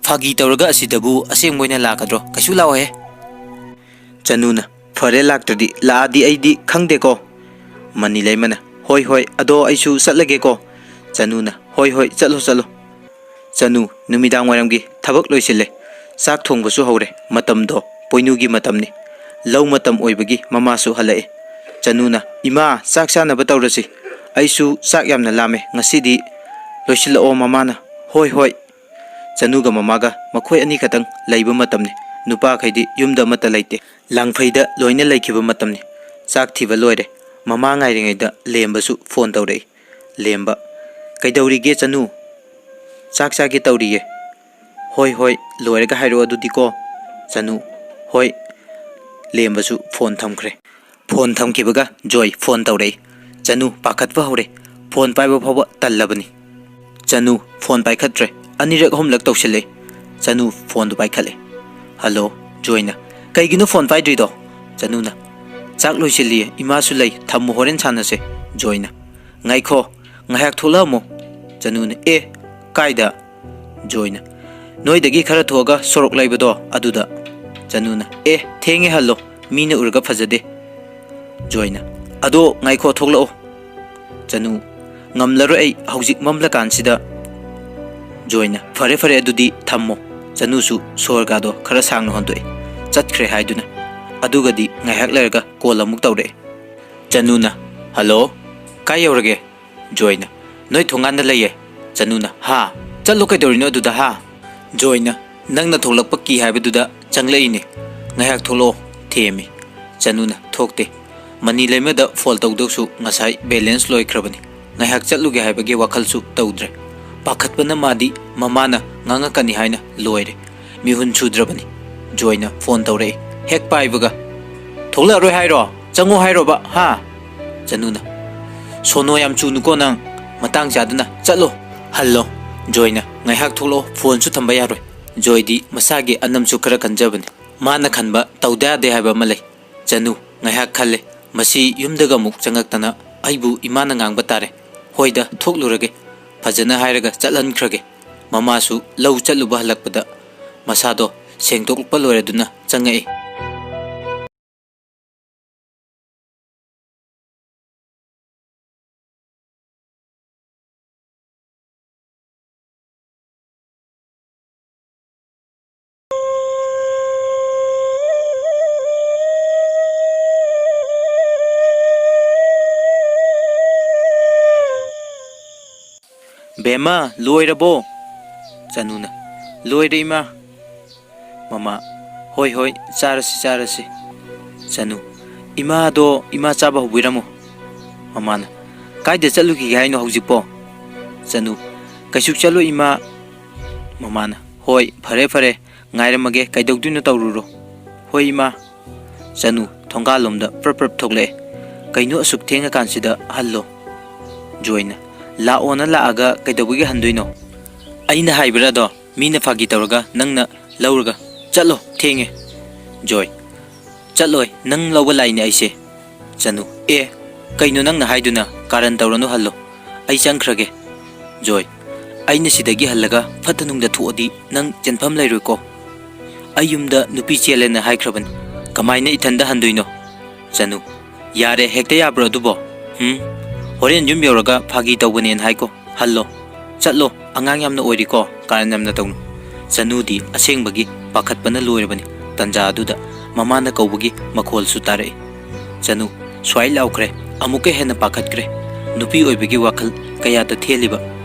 ꯐꯥꯒꯤ ꯇꯧꯔꯒ ꯑꯁꯤꯗꯕꯨ ꯑꯁꯦꯡꯕ ꯑꯣꯏꯅ ꯂꯥꯛꯀꯗ꯭ꯔꯣ? ꯀꯩꯁꯨ ꯂꯥꯛꯑꯣꯍꯦ꯫ ꯆꯅꯨꯅ, "ꯐꯔꯦ, ꯂꯥꯛꯇ꯭ꯔꯗꯤ, ꯂꯥꯛꯑꯗꯤ ꯑꯩꯗꯤ ꯈꯪꯗꯦꯀꯣ"꯫ ꯃꯅꯤ ꯂꯩꯃꯅ, "ꯍꯣꯏ ꯍꯣꯏ, ꯑꯗꯣ ꯑꯩꯁꯨ ꯆꯠꯂꯒꯦꯀꯣ"꯫ ꯆꯅꯨꯅ, "ꯍꯣꯏ ꯍꯣꯏ, ꯆꯠꯂꯣ ꯆꯠꯂꯣ"꯫ ꯆꯅꯨ, ꯅꯨꯃꯤꯗꯥꯡ ꯋꯥꯏꯔꯝꯒꯤ ꯊꯕꯛ ꯂꯣꯏꯁꯤꯜꯂꯦ꯫ ꯆꯥꯛ ꯊꯣꯡꯕꯁꯨ ꯍꯧꯔꯦ꯫ ꯃꯇꯝꯗꯣ ꯄꯣꯏꯅꯨꯒꯤ ꯃꯇꯝꯅꯤ꯫ ꯂꯧ ꯃꯇꯝ ꯑꯣꯏꯕꯒꯤ ꯃꯃꯥꯁꯨ ꯍꯜꯂꯛꯑꯦ꯫ ꯆꯅꯨꯅ, "ꯏꯃꯥ, ꯆꯥꯛ ꯆꯥꯅꯕ ꯇꯧꯔꯁꯤ꯫ ꯑꯩꯁꯨ ꯆꯥꯛ ꯌꯥꯝꯅ ꯂꯥꯝꯃꯦ ꯉꯁꯤꯗꯤ꯫ ꯂꯣꯏꯁꯤꯜꯂꯛꯑꯣ", ꯃꯃꯥꯅ꯫ "ꯍꯣꯏ ꯍꯣꯏ"꯫ ꯆꯅꯨꯒ ꯃꯃꯥꯒ ꯃꯈꯣꯏ ꯑꯅꯤꯈꯛꯇꯪ ꯂꯩꯕ ꯃꯇꯝꯅꯤ꯫ ꯅꯨꯄꯥꯈꯩꯗꯤ ꯌꯨꯝꯗ ꯑꯃꯠꯇ ꯂꯩꯇꯦ꯫ ꯂꯥꯡꯐꯩꯗ ꯂꯣꯏꯅ ꯂꯩꯈꯤꯕ ꯃꯇꯝꯅꯤ꯫ ꯆꯥꯛ ꯊꯤꯕ ꯂꯣꯏꯔꯦ꯫ ꯃꯃꯥ ꯉꯥꯏꯔꯤꯉꯩꯗ ꯂꯦꯝꯕꯁꯨ ꯐꯣꯟ ꯇꯧꯔꯛꯏ꯫ ꯂꯦꯝꯕ, "ꯀꯩꯗꯧꯔꯤꯒꯦ ꯆꯅꯨ?" "ꯆꯥꯛ ꯆꯥꯒꯦ ꯇꯧꯔꯤꯌꯦ"꯫ "ꯍꯣꯏ ꯍꯣꯏ, ꯂꯣꯏꯔꯒ ꯍꯥꯏꯔꯛꯑꯣ ꯑꯗꯨꯗꯤꯀꯣ"꯫ ꯆꯅꯨ, "ꯍꯣꯏ"꯫ ꯂꯦꯝꯕꯁꯨ ꯐꯣꯟ ꯊꯝꯈ꯭ꯔꯦ꯫ ꯐꯣꯟ ꯊꯝꯈꯤꯕꯒ ꯖꯣꯏ ꯐꯣꯟ ꯇꯧꯔꯛꯏ꯫ ꯆꯅꯨ ꯄꯥꯈꯠꯄ ꯍꯧꯔꯦ꯫ ꯐꯣꯟ ꯄꯥꯏꯕ ꯐꯥꯎꯕ ꯇꯜꯂꯕꯅꯤ꯫ ꯆꯅꯨ ꯐꯣꯟ ꯄꯥꯏꯈꯠꯇ꯭ꯔꯦ꯫ ꯑꯅꯤꯔꯛ ꯑꯍꯨꯝꯂꯛ ꯇꯧꯁꯤꯜꯂꯛꯏ꯫ ꯆꯅꯨ ꯐꯣꯟꯗꯨ ꯄꯥꯏꯈꯠꯂꯦ꯫ "ꯍꯜꯂꯣ"꯫ ꯖꯣꯏꯅ, "ꯀꯩꯒꯤꯅꯣ ꯐꯣꯟ ꯄꯥꯏꯗ꯭ꯔꯤꯗꯣ?" ꯆꯅꯨꯅ, "ꯆꯥꯛ ꯂꯣꯏꯁꯤꯜꯂꯤꯌꯦ, ꯏꯃꯥꯁꯨ ꯂꯩ, ꯊꯝꯃꯣ, ꯍꯣꯔꯦꯟ ꯁꯥꯟꯅꯁꯦ"꯫ ꯖꯣꯏꯅ, "ꯉꯥꯏꯈꯣ, ꯉꯥꯏꯍꯥꯛ ꯊꯣꯛꯂꯛꯑꯝꯃꯣ"꯫ ꯆꯅꯨꯅ, "ꯑꯦ, ꯀꯥꯏꯗ?" ꯖꯣꯏꯅ, "ꯅꯣꯏꯗꯒꯤ ꯈꯔ ꯊꯣꯛꯑꯒ ꯁꯣꯔꯣꯛ ꯂꯩꯕꯗꯣ ꯑꯗꯨꯗ"꯫ ꯆꯅꯨꯅ, "ꯑꯦ, ꯊꯦꯡꯉꯦ, ꯍꯜꯂꯣ, ꯃꯤꯅ ꯎꯔꯒ ꯐꯖꯗꯦ"꯫ ꯖꯣꯏꯅ, "ꯑꯗꯣ ꯉꯥꯏꯈꯣ, ꯊꯣꯛꯂꯛꯑꯣ"꯫ ꯆꯅꯨ, "ꯉꯝꯂꯔꯣꯏ ꯑꯩ ꯍꯧꯖꯤꯛ ꯃꯝꯂꯀꯥꯟꯁꯤꯗ"꯫ ꯖꯣꯏꯅ, "ꯐꯔꯦ ꯐꯔꯦ, ꯑꯗꯨꯗꯤ ꯊꯝꯃꯣ"꯫ ꯆꯅꯨꯁꯨ ꯁꯣꯔꯒꯥꯗꯣ ꯈꯔ ꯁꯥꯡꯅ ꯍꯣꯟꯗꯣꯛꯏ꯫ ꯆꯠꯈ꯭ꯔꯦ ꯍꯥꯏꯗꯨꯅ꯫ ꯑꯗꯨꯒꯗꯤ ꯉꯥꯏꯍꯥꯛ ꯂꯩꯔꯒ ꯀꯣꯜ ꯑꯃꯨꯛ ꯇꯧꯔꯛꯑꯦ꯫ ꯆꯅꯨꯅ, "ꯍꯜꯂꯣ, ꯀꯥꯏ ꯌꯧꯔꯒꯦ?" ꯖꯣꯏꯅ, "ꯅꯣꯏ ꯊꯣꯡꯒꯥꯟꯗ ꯂꯩꯌꯦ"꯫ ꯆꯅꯨꯅ, "ꯍꯥ? ꯆꯠꯂꯣ, ꯀꯩꯗꯧꯔꯤꯅꯣ ꯑꯗꯨꯗ, ꯍꯥ?" ꯖꯣꯏꯅ, "ꯅꯪꯅ ꯊꯣꯛꯂꯛꯄ ꯀꯤ ꯍꯥꯏꯕꯗꯨꯗ ꯆꯪꯂꯛꯏꯅꯦ꯫ ꯉꯥꯏꯍꯥꯛ ꯊꯣꯛꯂꯛꯑꯣ", ꯊꯦꯝꯃꯤ꯫ ꯆꯅꯨꯅ, "ꯊꯣꯛꯇꯦ꯫ ꯃꯅꯤ ꯂꯩꯃꯗ ꯐꯣꯟ ꯇꯧꯗꯧꯁꯨ ꯉꯁꯥꯏ ꯕꯦꯂꯦꯟꯁ ꯂꯣꯏꯈ꯭ꯔꯕꯅꯤ꯫ ꯉꯥꯏꯍꯥꯛ ꯆꯠꯂꯨꯒꯦ ꯍꯥꯏꯕꯒꯤ ꯋꯥꯈꯜꯁꯨ ꯇꯧꯗ꯭ꯔꯦ꯫ ꯄꯥꯈꯠꯄꯅ ꯃꯥꯗꯤ ꯃꯃꯥꯅ ꯉꯥꯡꯉꯛꯀꯅꯤ ꯍꯥꯏꯅ ꯂꯣꯏꯔꯦ꯫ ꯃꯤꯍꯨꯟ ꯁꯨꯗ꯭ꯔꯕꯅꯤ"꯫ ꯖꯣꯏꯅ ꯐꯣꯟ ꯇꯧꯔꯛꯏ꯫ ꯍꯦꯛ ꯄꯥꯏꯕꯒ, "ꯊꯣꯛꯂꯛꯑꯔꯣꯏ ꯍꯥꯏꯔꯣ? ꯆꯪꯉꯣ ꯍꯥꯏꯔꯣꯕ, ꯍꯥ?" ꯆꯅꯨꯅ, "ꯁꯣꯅꯣ ꯌꯥꯝ ꯆꯨꯅꯨꯀꯣ ꯅꯪ꯫ ꯃꯇꯥꯡ ꯆꯥꯗꯅ ꯆꯠꯂꯣ, ꯍꯜꯂꯣ"꯫ ꯖꯣꯏꯅ, "ꯉꯥꯏꯍꯥꯛ ꯊꯣꯛꯂꯛꯑꯣ, ꯐꯣꯟꯁꯨ ꯊꯝꯕ ꯌꯥꯔꯣꯏ"꯫ ꯖꯣꯏꯗꯤ ꯃꯁꯥꯒꯤ ꯑꯅꯝꯁꯨ ꯈꯔ ꯀꯟꯖꯕꯅꯤ꯫ ꯃꯥꯅ ꯈꯟꯕ ꯇꯧꯗ ꯌꯥꯗꯦ ꯍꯥꯏꯕ ꯑꯃ ꯂꯩ꯫ ꯆꯅꯨ ꯉꯥꯏꯍꯥꯛ ꯈꯜꯂꯦ꯫ "ꯃꯁꯤ ꯌꯨꯝꯗꯒ ꯑꯃꯨꯛ ꯆꯪꯉꯛꯇꯅ ꯑꯩꯕꯨ ꯏꯃꯥꯅ ꯉꯥꯡꯕ ꯇꯥꯔꯦ꯫ ꯍꯣꯏꯗ, ꯊꯣꯛꯂꯨꯔꯒꯦ꯫ ꯐꯖꯅ ꯍꯥꯏꯔꯒ ꯆꯠꯍꯟꯈ꯭ꯔꯒꯦ"꯫ ꯃꯃꯥꯁꯨ ꯂꯧ ꯆꯠꯂꯨꯕ ꯍꯜꯂꯛꯄꯗ ꯃꯁꯥꯗꯣ ꯁꯦꯡꯗꯣꯛꯄ ꯂꯣꯏꯔꯗꯨꯅ ꯆꯪꯉꯛꯏ꯫ "ꯕꯦꯝꯃ, ꯂꯣꯏꯔꯕꯣ?" ꯆꯅꯨꯅ, "ꯂꯣꯏꯔꯦ, ꯏꯃꯥ꯫" ꯃꯃꯥ, "ꯍꯣꯏ, ꯍꯣꯏ, ꯆꯥꯔꯁꯤ, ꯆꯥꯔꯁꯤ꯫" ꯆꯅꯨ, "ꯏꯃꯥꯗꯣ, ꯏꯃꯥ ꯆꯥꯕ ꯍꯧꯕꯤꯔꯝꯃꯣ꯫" ꯃꯃꯥꯅ, "ꯀꯥꯏꯗ ꯆꯠꯂꯨꯈꯤꯒꯦ ꯍꯥꯏꯅꯣ ꯍꯧꯖꯤꯛꯄꯣ?" ꯆꯅꯨ, "ꯀꯩꯁꯨ ꯆꯠꯂꯣꯏ, ꯏꯃꯥ꯫" ꯃꯃꯥꯅ, "ꯍꯣꯏ, ꯐꯔꯦ, ꯐꯔꯦ, ꯉꯥꯏꯔꯝꯃꯒꯦ, ꯀꯩꯗꯧꯗꯣꯏꯅꯣ ꯇꯧꯔꯨꯔꯣ꯫" "ꯍꯣꯏ, ꯏꯃꯥ꯫" ꯆꯅꯨ ꯊꯣꯡꯒꯥꯜꯂꯣꯝꯗ ꯄ꯭ꯔꯞ ꯄ꯭ꯔꯞ ꯊꯣꯛꯂꯛꯑꯦ꯫ "ꯀꯩꯅꯣ ꯑꯁꯨꯛ ꯊꯦꯡꯉꯀꯥꯟꯁꯤꯗ ꯍꯜꯂꯣ?" ꯖꯣꯏꯅ, "ꯂꯥꯛꯑꯣꯅ ꯂꯥꯛꯑꯒ ꯀꯩꯗꯧꯕꯒꯤ ꯍꯟꯗꯣꯏꯅꯣ? ꯑꯩꯅ ꯍꯥꯏꯕ꯭ꯔꯥ ꯑꯗꯣ? ꯃꯤꯅ ꯐꯥꯒꯤ ꯇꯧꯔꯒ ꯅꯪꯅ ꯂꯧꯔꯒ ꯆꯠꯂꯣ, ꯊꯦꯡꯉꯦ꯫" ꯖꯣꯏ, "ꯆꯠꯂꯣꯏ, ꯅꯪ ꯂꯧꯕ ꯂꯥꯛꯏꯅꯦ ꯑꯩꯁꯦ꯫" ꯆꯅꯨ, "ꯑꯦ, ꯀꯩꯅꯣ ꯅꯪꯅ ꯍꯥꯏꯗꯨꯅ? ꯀꯥꯔꯟ ꯇꯧꯔꯅꯨ, ꯍꯜꯂꯣ, ꯑꯩ ꯆꯪꯈ꯭ꯔꯒꯦ꯫" ꯖꯣꯏ, "ꯑꯩꯅ ꯁꯤꯗꯒꯤ ꯍꯜꯂꯒ ꯐꯠꯇ ꯅꯨꯡꯗ ꯊꯣꯛꯑꯗꯤ ꯅꯪ ꯆꯦꯟꯐꯝ ꯂꯩꯔꯣꯏꯀꯣ? ꯑꯩ ꯌꯨꯝꯗ ꯅꯨꯄꯤ ꯆꯦꯜꯂꯦꯅ ꯍꯥꯏꯈ꯭ꯔꯕꯅꯤ, ꯀꯃꯥꯏꯅ ꯏꯊꯟꯗ ꯍꯟꯗꯣꯏꯅꯣ?" ꯆꯅꯨ, "ꯌꯥꯔꯦ, ꯍꯦꯛꯇ ꯌꯥꯕ꯭ꯔꯣ ꯑꯗꯨꯕꯣ? ꯍꯨꯝ? ꯍꯣꯔꯦꯟ ꯌꯨꯝ ꯌꯧꯔꯒ ꯐꯥꯒꯤ ꯇꯧꯕꯅꯦꯅ ꯍꯥꯏꯀꯣ, ꯍꯜꯂꯣ, ꯆꯠꯂꯣ, ꯑꯉꯥꯡ ꯌꯥꯝꯅ ꯑꯣꯏꯔꯤꯀꯣ, ꯀꯥꯔꯟ ꯌꯥꯝꯅ ꯇꯧꯅꯨ꯫" ꯆꯅꯨꯗꯤ ꯑꯁꯦꯡꯕꯒꯤ ꯄꯥꯈꯠꯄꯅ ꯂꯣꯏꯔꯕꯅꯤ꯫ ꯇꯟꯖꯥ ꯑꯗꯨꯗ ꯃꯃꯥꯅ ꯀꯧꯕꯒꯤ ꯃꯈꯣꯜꯁꯨ ꯇꯥꯔꯛꯏ꯫ ꯆꯅꯨ ꯁ꯭ꯋꯥꯏ ꯂꯥꯎꯈ꯭ꯔꯦ꯫ ꯑꯃꯨꯛꯀ ꯍꯦꯟꯅ ꯄꯥꯈꯠꯈ꯭ꯔꯦ꯫ ꯅꯨꯄꯤ ꯑꯣꯏꯕꯒꯤ ꯋꯥꯈꯜ ꯀꯌꯥꯗ ꯊꯦꯜꯂꯤꯕ,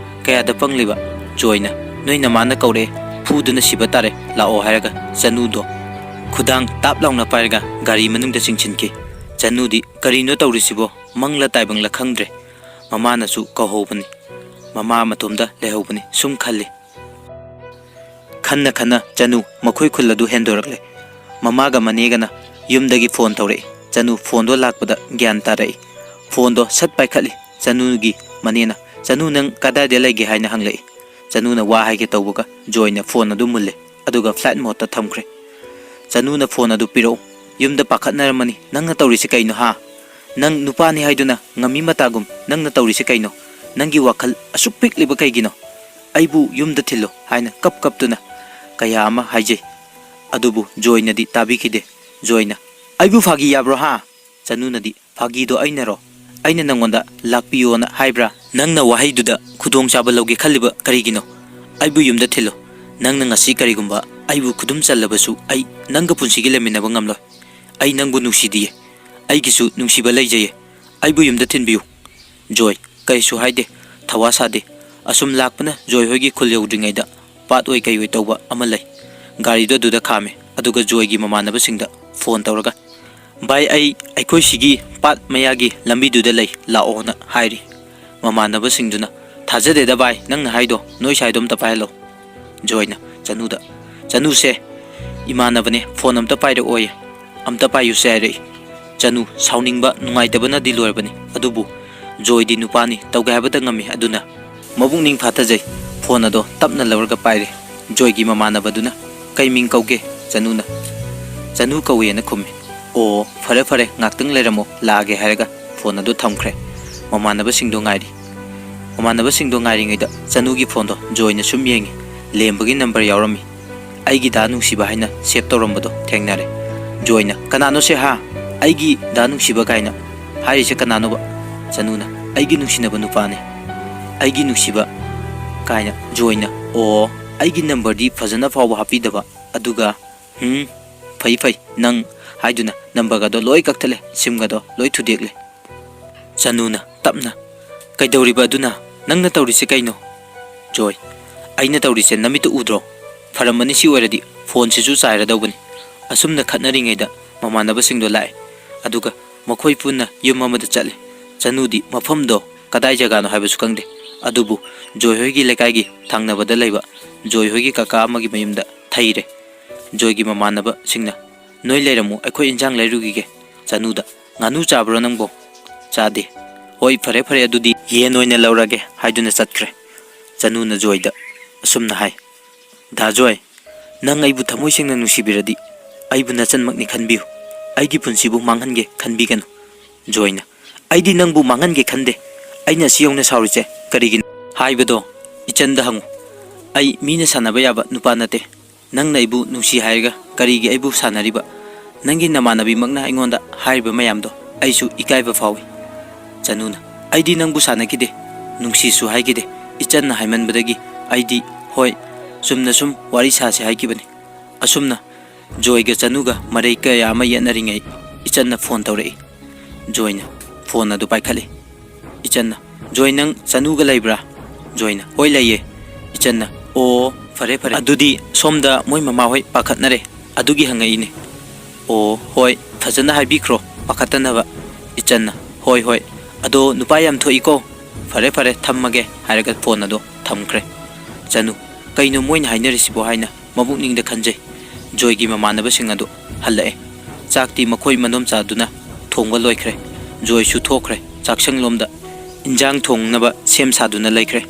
ꯀꯌꯥꯗ ꯄꯪꯂꯤꯕ꯫ ꯖꯣꯏꯅ, "ꯅꯣꯏ ꯅꯃꯥꯅ ꯀꯧꯔꯛꯑꯦ, ꯐꯨꯗꯨꯅ ꯁꯤꯕ ꯇꯥꯔꯦ, ꯂꯥꯛꯑꯣ" ꯍꯥꯏꯔꯒ ꯆꯅꯨꯗꯣ ꯈꯨꯗꯥꯡ ꯇꯥꯞ ꯂꯥꯎꯅ ꯄꯥꯏꯔꯒ ꯒꯥꯔꯤ ꯃꯅꯨꯡꯗ ꯆꯤꯡꯁꯤꯟꯈꯤ꯫ ꯆꯅꯨꯗꯤ ꯀꯔꯤꯅꯣ ꯇꯧꯔꯤꯁꯤꯕꯣ? ꯃꯪꯂ ꯇꯥꯏꯕꯪꯂ ꯈꯪꯗ꯭ꯔꯦ꯫ ꯃꯃꯥꯅꯁꯨ ꯀꯧꯍꯧꯕꯅꯤ꯫ ꯃꯃꯥ ꯃꯇꯣꯝꯗ ꯂꯩꯍꯧꯕꯅꯤ꯫ ꯁꯨꯝ ꯈꯜꯂꯤ꯫ ꯈꯟꯅ ꯈꯟꯅ ꯆꯅꯨ ꯃꯈꯣꯏ ꯈꯨꯜ ꯑꯗꯨ ꯍꯦꯟꯗꯣꯔꯛꯂꯦ꯫ ꯃꯃꯥꯒ ꯃꯅꯦꯒꯅ ꯌꯨꯝꯗꯒꯤ ꯐꯣꯟ ꯇꯧꯔꯛꯏ꯫ ꯆꯅꯨ ꯐꯣꯟꯗꯣ ꯂꯥꯛꯄꯗ ꯒ꯭ꯌꯥꯟ ꯇꯥꯔꯛꯏ꯫ ꯐꯣꯟꯗꯣ ꯁꯠ ꯄꯥꯏꯈꯠꯂꯤ꯫ ꯆꯅꯨꯒꯤ ꯃꯅꯦꯅ, "ꯆꯅꯨ, ꯅꯪ ꯀꯗꯥꯏꯗ ꯂꯩꯒꯦ?" ꯍꯥꯏꯅ ꯍꯪꯂꯛꯏ꯫ ꯆꯅꯨꯅ ꯋꯥ ꯍꯥꯏꯒꯦ ꯇꯧꯕꯒ ꯖꯣꯏꯅ ꯐꯣꯟ ꯑꯗꯨ ꯃꯨꯜꯂꯦ, ꯑꯗꯨꯒ flight mode ꯇ ꯊꯝꯈ꯭ꯔꯦ꯫ ꯆꯅꯨꯅ ꯐꯣꯟ ꯑꯗꯨ ꯄꯤꯔꯛꯎ꯫ ꯌꯨꯝꯗ ꯄꯥꯈꯠꯅꯔꯝꯃꯅꯤ꯫ "ꯅꯪꯅ ꯇꯧꯔꯤꯁꯤ ꯀꯩꯅꯣ, ꯍꯥ? ꯅꯪ ꯅꯨꯄꯥꯅꯤ ꯍꯥꯏꯗꯨꯅ ꯉꯝꯃꯤ ꯃꯇꯥꯒꯨꯝ ꯅꯪꯅ ꯇꯧꯔꯤꯁꯤ ꯀꯩꯅꯣ? ꯅꯪꯒꯤ ꯋꯥꯈꯜ ꯑꯁꯨꯛ ꯄꯤꯛꯂꯤꯕ ꯀꯩꯒꯤꯅꯣ?" ꯑꯩꯕꯨ ꯌꯨꯝꯗ ꯊꯤꯜꯂꯨ" ꯍꯥꯏꯅ ꯀꯞ ꯀꯞꯇꯨꯅ ꯀꯌꯥ ꯑꯃ ꯍꯥꯏꯖꯩ꯫ ꯑꯗꯨꯕꯨ ꯖꯣꯏꯅꯗꯤ ꯇꯥꯕꯤꯈꯤꯗꯦ꯫ ꯖꯣꯏꯅ, "ꯑꯩꯕꯨ ꯐꯥꯒꯤ ꯌꯥꯕ꯭ꯔꯣ ꯍꯥ?" ꯆꯅꯨꯅꯗꯤ, "ꯐꯥꯒꯤꯗꯣ ꯑꯩꯅꯔꯣ? ꯑꯩꯅ ꯅꯪꯉꯣꯟꯗ ꯂꯥꯛꯄꯤꯌꯣꯅ ꯍꯥꯏꯕ꯭ꯔꯥ? ꯅꯪꯅ ꯋꯥꯍꯩꯗꯨꯗ ꯈꯨꯗꯣꯡꯆꯥꯕ ꯂꯧꯒꯦ ꯈꯜꯂꯤꯕ ꯀꯔꯤꯒꯤꯅꯣ? ꯑꯩꯕꯨ ꯌꯨꯝꯗ ꯊꯤꯜꯂꯨ꯫ ꯅꯪꯅ ꯉꯁꯤ ꯀꯔꯤꯒꯨꯝꯕ ꯑꯩꯕꯨ ꯈꯨꯗꯨꯝ ꯆꯜꯂꯕꯁꯨ ꯑꯩ ꯅꯪꯒ ꯄꯨꯟꯁꯤꯒꯤ ꯂꯩꯃꯤꯟꯅꯕ ꯉꯝꯂꯣꯏ꯫ ꯑꯩ ꯅꯪꯕꯨ ꯅꯨꯡꯁꯤꯗꯤꯌꯦ꯫ ꯑꯩꯒꯤꯁꯨ ꯅꯨꯡꯁꯤꯕ ꯂꯩꯖꯩꯌꯦ꯫ ꯑꯩꯕꯨ ꯌꯨꯝꯗ ꯊꯤꯟꯕꯤꯌꯨ꯫" ꯖꯣꯏ ꯀꯔꯤꯁꯨ ꯍꯥꯏꯗꯦ, ꯊꯋꯥ ꯁꯥꯗꯦ꯫ ꯑꯁꯨꯝ ꯂꯥꯛꯄꯅ ꯖꯣꯏ ꯍꯣꯏꯒꯤ ꯈꯨꯜ ꯌꯧꯗ꯭ꯔꯤꯉꯩꯗ ꯄꯥꯠ ꯑꯣꯏ ꯀꯩ ꯑꯣꯏ ꯇꯧꯕ ꯑꯃ ꯂꯩ꯫ ꯒꯥꯔꯤꯗꯣ ꯑꯗꯨꯗ ꯈꯥꯝꯃꯦ, ꯑꯗꯨꯒ ꯖꯣꯏꯒꯤ ꯃꯃꯥꯟꯅꯕꯁꯤꯡꯗ ꯐꯣꯟ ꯇꯧꯔꯒ, "ꯚꯥꯏ, ꯑꯩ ꯑꯩꯈꯣꯏ ꯁꯤꯒꯤ ꯄꯥꯠ ꯃꯌꯥꯒꯤ ꯂꯝꯕꯤꯗꯨꯗ ꯂꯩ, ꯂꯥꯛꯑꯣꯅ" ꯍꯥꯏꯔꯤ꯫ ꯃꯃꯥꯟꯅꯕꯁꯤꯡꯗꯨꯅ, "ꯊꯥꯖꯗꯦꯗ ꯚꯥꯏ, ꯅꯪꯅ ꯍꯥꯏꯗꯣ, ꯅꯣꯏ ꯁꯥꯏꯗꯣ ꯑꯝꯇ ꯄꯥꯏꯍꯜꯂꯣ꯫" ꯖꯣꯏꯅ ꯆꯅꯨꯗ, "ꯆꯅꯨꯁꯦ ꯏꯃꯥꯟꯅꯕꯅꯦ, ꯐꯣꯟ ꯑꯝꯇ ꯄꯥꯏꯔꯛꯑꯣꯌꯦ, ꯑꯝꯇ ꯄꯥꯏꯌꯨꯁꯦ" ꯍꯥꯏꯔꯛꯏ꯫ ꯆꯅꯨ ꯁꯥꯎꯅꯤꯡꯕ, ꯅꯨꯡꯉꯥꯏꯇꯕꯅꯗꯤ ꯂꯣꯏꯔꯕꯅꯤ, ꯑꯗꯨꯕꯨ ꯖꯣꯏꯗꯤ ꯅꯨꯄꯥꯅꯤ, ꯇꯧꯒꯦ ꯍꯥꯏꯕꯗ ꯉꯝꯃꯤ꯫ ꯑꯗꯨꯅ ꯃꯕꯨꯛꯅꯤꯡ ꯐꯥꯊꯖꯩ꯫ ꯐꯣꯟ ꯑꯗꯣ ꯇꯞꯅ ꯂꯧꯔꯒ ꯄꯥꯏꯔꯦ꯫ ꯖꯣꯏꯒꯤ ꯃꯃꯥꯟꯅꯕꯗꯨꯅ, "ꯀꯩ ꯃꯤꯡ ꯀꯧꯒꯦ?" ꯆꯅꯨꯅ, "ꯆꯅꯨ ꯀꯧꯏ" ꯍꯥꯏꯅ ꯈꯨꯝꯃꯤ꯫ "ꯑꯣ, ꯐꯔꯦ ꯐꯔꯦ, ꯉꯥꯛꯇꯪ ꯂꯩꯔꯝꯃꯣ, ꯂꯥꯛꯑꯒꯦ" ꯍꯥꯏꯔꯒ ꯐꯣꯟ ꯑꯗꯨ ꯊꯝꯈ꯭ꯔꯦ꯫ ꯃꯃꯥꯟꯅꯕꯁꯤꯡꯗꯣ ꯉꯥꯏꯔꯤ꯫ ꯃꯃꯥꯟꯅꯕꯁꯤꯡꯗꯣ ꯉꯥꯏꯔꯤꯉꯩꯗ ꯆꯅꯨꯒꯤ ꯐꯣꯟꯗꯣ ꯖꯣꯏꯅ ꯁꯨꯝ ꯌꯦꯡꯉꯤ꯫ ꯂꯦꯝꯕꯒꯤ ꯅꯝꯕꯔ ꯌꯥꯎꯔꯝꯃꯤ꯫ "ꯑꯩꯒꯤ ꯗꯥ ꯅꯨꯡꯁꯤꯕ" ꯍꯥꯏꯅ ꯁꯦꯚ ꯇꯧꯔꯝꯕꯗꯣ ꯊꯦꯡꯅꯔꯦ꯫ ꯖꯣꯏꯅ, "ꯀꯅꯥꯅꯣ ꯁꯦ ꯍꯥ? ꯑꯩꯒꯤ ꯗꯥ ꯅꯨꯡꯁꯤꯕ ꯀꯥꯏꯅ ꯍꯥꯏꯔꯤꯁꯦ ꯀꯅꯥꯅꯣꯕ?" ꯆꯅꯨꯅ, "ꯑꯩꯒꯤ ꯅꯨꯡꯁꯤꯅꯕ ꯅꯨꯄꯥꯅꯦ꯫ ꯑꯩꯒꯤ ꯅꯨꯡꯁꯤꯕ" ꯀꯥꯏꯅ꯫ ꯖꯣꯏꯅ, "ꯑꯣ, ꯑꯩꯒꯤ ꯅꯝꯕꯔꯗꯤ ꯐꯖꯅ ꯐꯥꯎꯕ ꯍꯥꯞꯄꯤꯗꯕ, ꯑꯗꯨꯒ" "ꯍꯨꯝ, ꯐꯩ ꯐꯩ, ꯅꯪ" ꯍꯥꯏꯗꯨꯅ ꯅꯝꯕꯔꯒꯗꯣ ꯂꯣꯏ ꯀꯛꯊꯠꯂꯦ, ꯁꯤꯝꯒꯗꯣ ꯂꯣꯏ ꯊꯨꯗꯦꯛꯂꯦ꯫ ꯆꯅꯨꯅ ꯇꯞꯅ, "ꯀꯩꯗꯧꯔꯤꯕ ꯑꯗꯨꯅ? ꯅꯪꯅ ꯇꯧꯔꯤꯁꯦ ꯀꯩꯅꯣ?" ꯖꯣꯏ, "ꯑꯩꯅ ꯇꯧꯔꯤꯁꯦ ꯅꯃꯤꯠꯇ ꯎꯗ꯭ꯔꯣ? ꯐꯔꯝꯃꯅꯤ, ꯁꯤ ꯑꯣꯏꯔꯗꯤ ꯐꯣꯟꯁꯤꯁꯨ ꯆꯥꯏꯔꯗꯧꯕꯅꯤ꯫" ꯑꯁꯨꯝꯅ ꯈꯠꯅꯔꯤꯉꯩꯗ ꯃꯃꯥꯟꯅꯕꯁꯤꯡꯗꯣ ꯂꯥꯛꯑꯦ, ꯑꯗꯨꯒ ꯃꯈꯣꯏ ꯄꯨꯟꯅ ꯌꯨꯝ ꯑꯃꯗ ꯆꯠꯂꯦ꯫ ꯆꯅꯨꯗꯤ ꯃꯐꯝꯗꯣ ꯀꯗꯥꯏ ꯖꯒꯥꯅꯣ ꯍꯥꯏꯕꯁꯨ ꯈꯪꯗꯦ, ꯑꯗꯨꯕꯨ ꯖꯣꯏ ꯍꯣꯏꯒꯤ ꯂꯩꯀꯥꯏꯒꯤ ꯊꯪꯅꯕꯗ ꯂꯩꯕ ꯖꯣꯏ ꯍꯣꯏꯒꯤ ꯀꯀꯥ ꯑꯃꯒꯤ ꯃꯌꯨꯝꯗ ꯊꯩꯔꯦ꯫ ꯖꯣꯏꯒꯤ ꯃꯃꯥꯟꯅꯕꯁꯤꯡꯅ, "ꯅꯣꯏ ꯂꯩꯔꯝꯃꯨ, ꯑꯩꯈꯣꯏ ꯏꯟꯖꯥꯡ ꯂꯩꯔꯨꯈꯤꯒꯦ꯫" ꯆꯅꯨꯗ, "ꯉꯥꯅꯨ ꯆꯥꯕ꯭ꯔꯣ ꯅꯪꯕꯣ?" "ꯆꯥꯗꯦ꯫" "ꯍꯣꯏ, ꯐꯔꯦ ꯐꯔꯦ, ꯑꯗꯨꯗꯤ ꯌꯦꯟ ꯑꯣꯏꯅ ꯂꯧꯔꯒꯦ" ꯍꯥꯏꯗꯨꯅ ꯆꯠꯈ꯭ꯔꯦ꯫ ꯆꯅꯨꯅ ꯖꯣꯏꯗ ꯑꯁꯨꯝꯅ ꯍꯥꯏ, "ꯗꯥ ꯖꯣꯏ, ꯅꯪ ꯑꯩꯕꯨ ꯊꯃꯣꯏ ꯁꯦꯡꯅ ꯅꯨꯡꯁꯤꯕꯤꯔꯗꯤ ꯑꯩꯕꯨ ꯅꯆꯟꯃꯛꯅꯤ ꯈꯟꯕꯤꯌꯨ꯫ ꯑꯩꯒꯤ ꯄꯨꯟꯁꯤꯕꯨ ꯃꯥꯡꯍꯟꯒꯦ ꯈꯟꯕꯤꯒꯅꯨ꯫" ꯖꯣꯏꯅ, "ꯑꯩꯗꯤ ꯅꯪꯕꯨ ꯃꯥꯡꯍꯟꯒꯦ ꯈꯟꯗꯦ꯫ ꯑꯩꯅ ꯑꯁꯤ ꯌꯧꯅ ꯁꯥꯎꯔꯤꯁꯦ ꯀꯔꯤꯒꯤꯅꯣ?" "ꯍꯥꯏꯕꯗꯣ "ꯏꯆꯟꯗ ꯍꯪꯉꯨ꯫ ꯑꯩ ꯃꯤꯅ ꯁꯥꯟꯅꯕ ꯌꯥꯕ ꯅꯨꯄꯥ ꯅꯠꯇꯦ꯫ ꯅꯪꯅ ꯑꯩꯕꯨ ꯅꯨꯡꯁꯤ ꯍꯥꯏꯔꯒ ꯀꯔꯤꯒꯤ ꯑꯩꯕꯨ ꯁꯥꯟꯅꯔꯤꯕ? ꯅꯪꯒꯤ ꯅꯃꯥꯟꯅꯕꯤꯃꯛꯅ ꯑꯩꯉꯣꯟꯗ ꯍꯥꯏꯔꯤꯕ ꯃꯌꯥꯝꯗꯣ ꯑꯩꯁꯨ ꯏꯀꯥꯏꯕ ꯐꯥꯎꯏ꯫" ꯆꯅꯨꯅ, "ꯑꯩꯗꯤ ꯅꯪꯕꯨ ꯁꯥꯟꯅꯈꯤꯗꯦ, ꯅꯨꯡꯁꯤꯁꯨ ꯍꯥꯏꯈꯤꯗꯦ꯫ ꯏꯆꯟꯅ ꯍꯥꯏꯃꯟꯕꯗꯒꯤ ꯑꯩꯗꯤ, ꯍꯣꯏ, ꯆꯨꯝꯅ ꯁꯨꯝ ꯋꯥꯔꯤ ꯁꯥꯁꯦ ꯍꯥꯏꯈꯤꯕꯅꯤ꯫" ꯑꯁꯨꯝꯅ ꯖꯣꯏꯒ ꯆꯅꯨꯒ ꯃꯔꯩ ꯀꯌꯥ ꯑꯃ ꯌꯦꯠꯅꯔꯤꯉꯩ, ꯏꯆꯟꯅ ꯐꯣꯟ ꯇꯧꯔꯛꯏ꯫ ꯖꯣꯏꯅ ꯐꯣꯟ ꯑꯗꯨ ꯄꯥꯏꯈꯠꯂꯤ꯫ ꯏꯆꯟꯅ, "ꯖꯣꯏ, ꯅꯪ ꯆꯅꯨꯒ ꯂꯩꯕ꯭ꯔꯥ?" ꯖꯣꯏꯅ, "ꯍꯣꯏ, ꯂꯩꯌꯦ꯫" ꯏꯆꯟꯅ, "ꯑꯣ, ꯐꯔꯦ, ꯐꯔꯦ꯫ ꯑꯗꯨꯗꯤ ꯁꯣꯝꯗ ꯃꯣꯏ ꯃꯃꯥꯍꯣꯏ ꯄꯥꯈꯠꯅꯔꯦ, ꯑꯗꯨꯒꯤ ꯍꯪꯉꯛꯏꯅꯦ꯫" "ꯑꯣ, ꯍꯣꯏ, ꯐꯖꯅ ꯍꯥꯏꯕꯤꯈ꯭ꯔꯣ, ꯄꯥꯈꯠꯇꯅꯕ꯫" ꯏꯆꯟꯅ, "ꯍꯣꯏ, ꯍꯣꯏ꯫ ꯑꯗꯣ ꯅꯨꯄꯥ ꯌꯥꯝ ꯊꯣꯛꯏꯀꯣ꯫ ꯐꯔꯦ, ꯐꯔꯦ, ꯊꯝꯃꯒꯦ," ꯍꯥꯏꯔꯒ ꯐꯣꯟ ꯑꯗꯣ ꯊꯝꯈ꯭ꯔꯦ꯫ ꯆꯅꯨ, "ꯀꯩꯅꯣ ꯃꯣꯏꯅ ꯍꯥꯏꯅꯔꯤꯁꯤꯕꯣ?" ꯍꯥꯏꯅ ꯃꯕꯨꯛꯅꯤꯡꯗ ꯈꯟꯖꯩ꯫ ꯖꯣꯏꯒꯤ ꯃꯃꯥꯟꯅꯕꯁꯤꯡ ꯑꯗꯨ ꯍꯜꯂꯛꯑꯦ꯫ ꯆꯥꯛꯇꯤ ꯃꯈꯣꯏ ꯃꯗꯣꯝꯆꯥꯗꯨꯅ ꯊꯣꯡꯕ ꯂꯣꯏꯈ꯭ꯔꯦ꯫ ꯖꯣꯏꯁꯨ ꯊꯣꯛꯈ꯭ꯔꯦ꯫ ꯆꯥꯛꯁꯪꯂꯣꯝꯗ ꯏꯟꯖꯥꯡ ꯊꯣꯡꯅꯕ ꯁꯦꯝ ꯁꯥꯗꯨꯅ ꯂꯩꯈ꯭ꯔꯦ꯫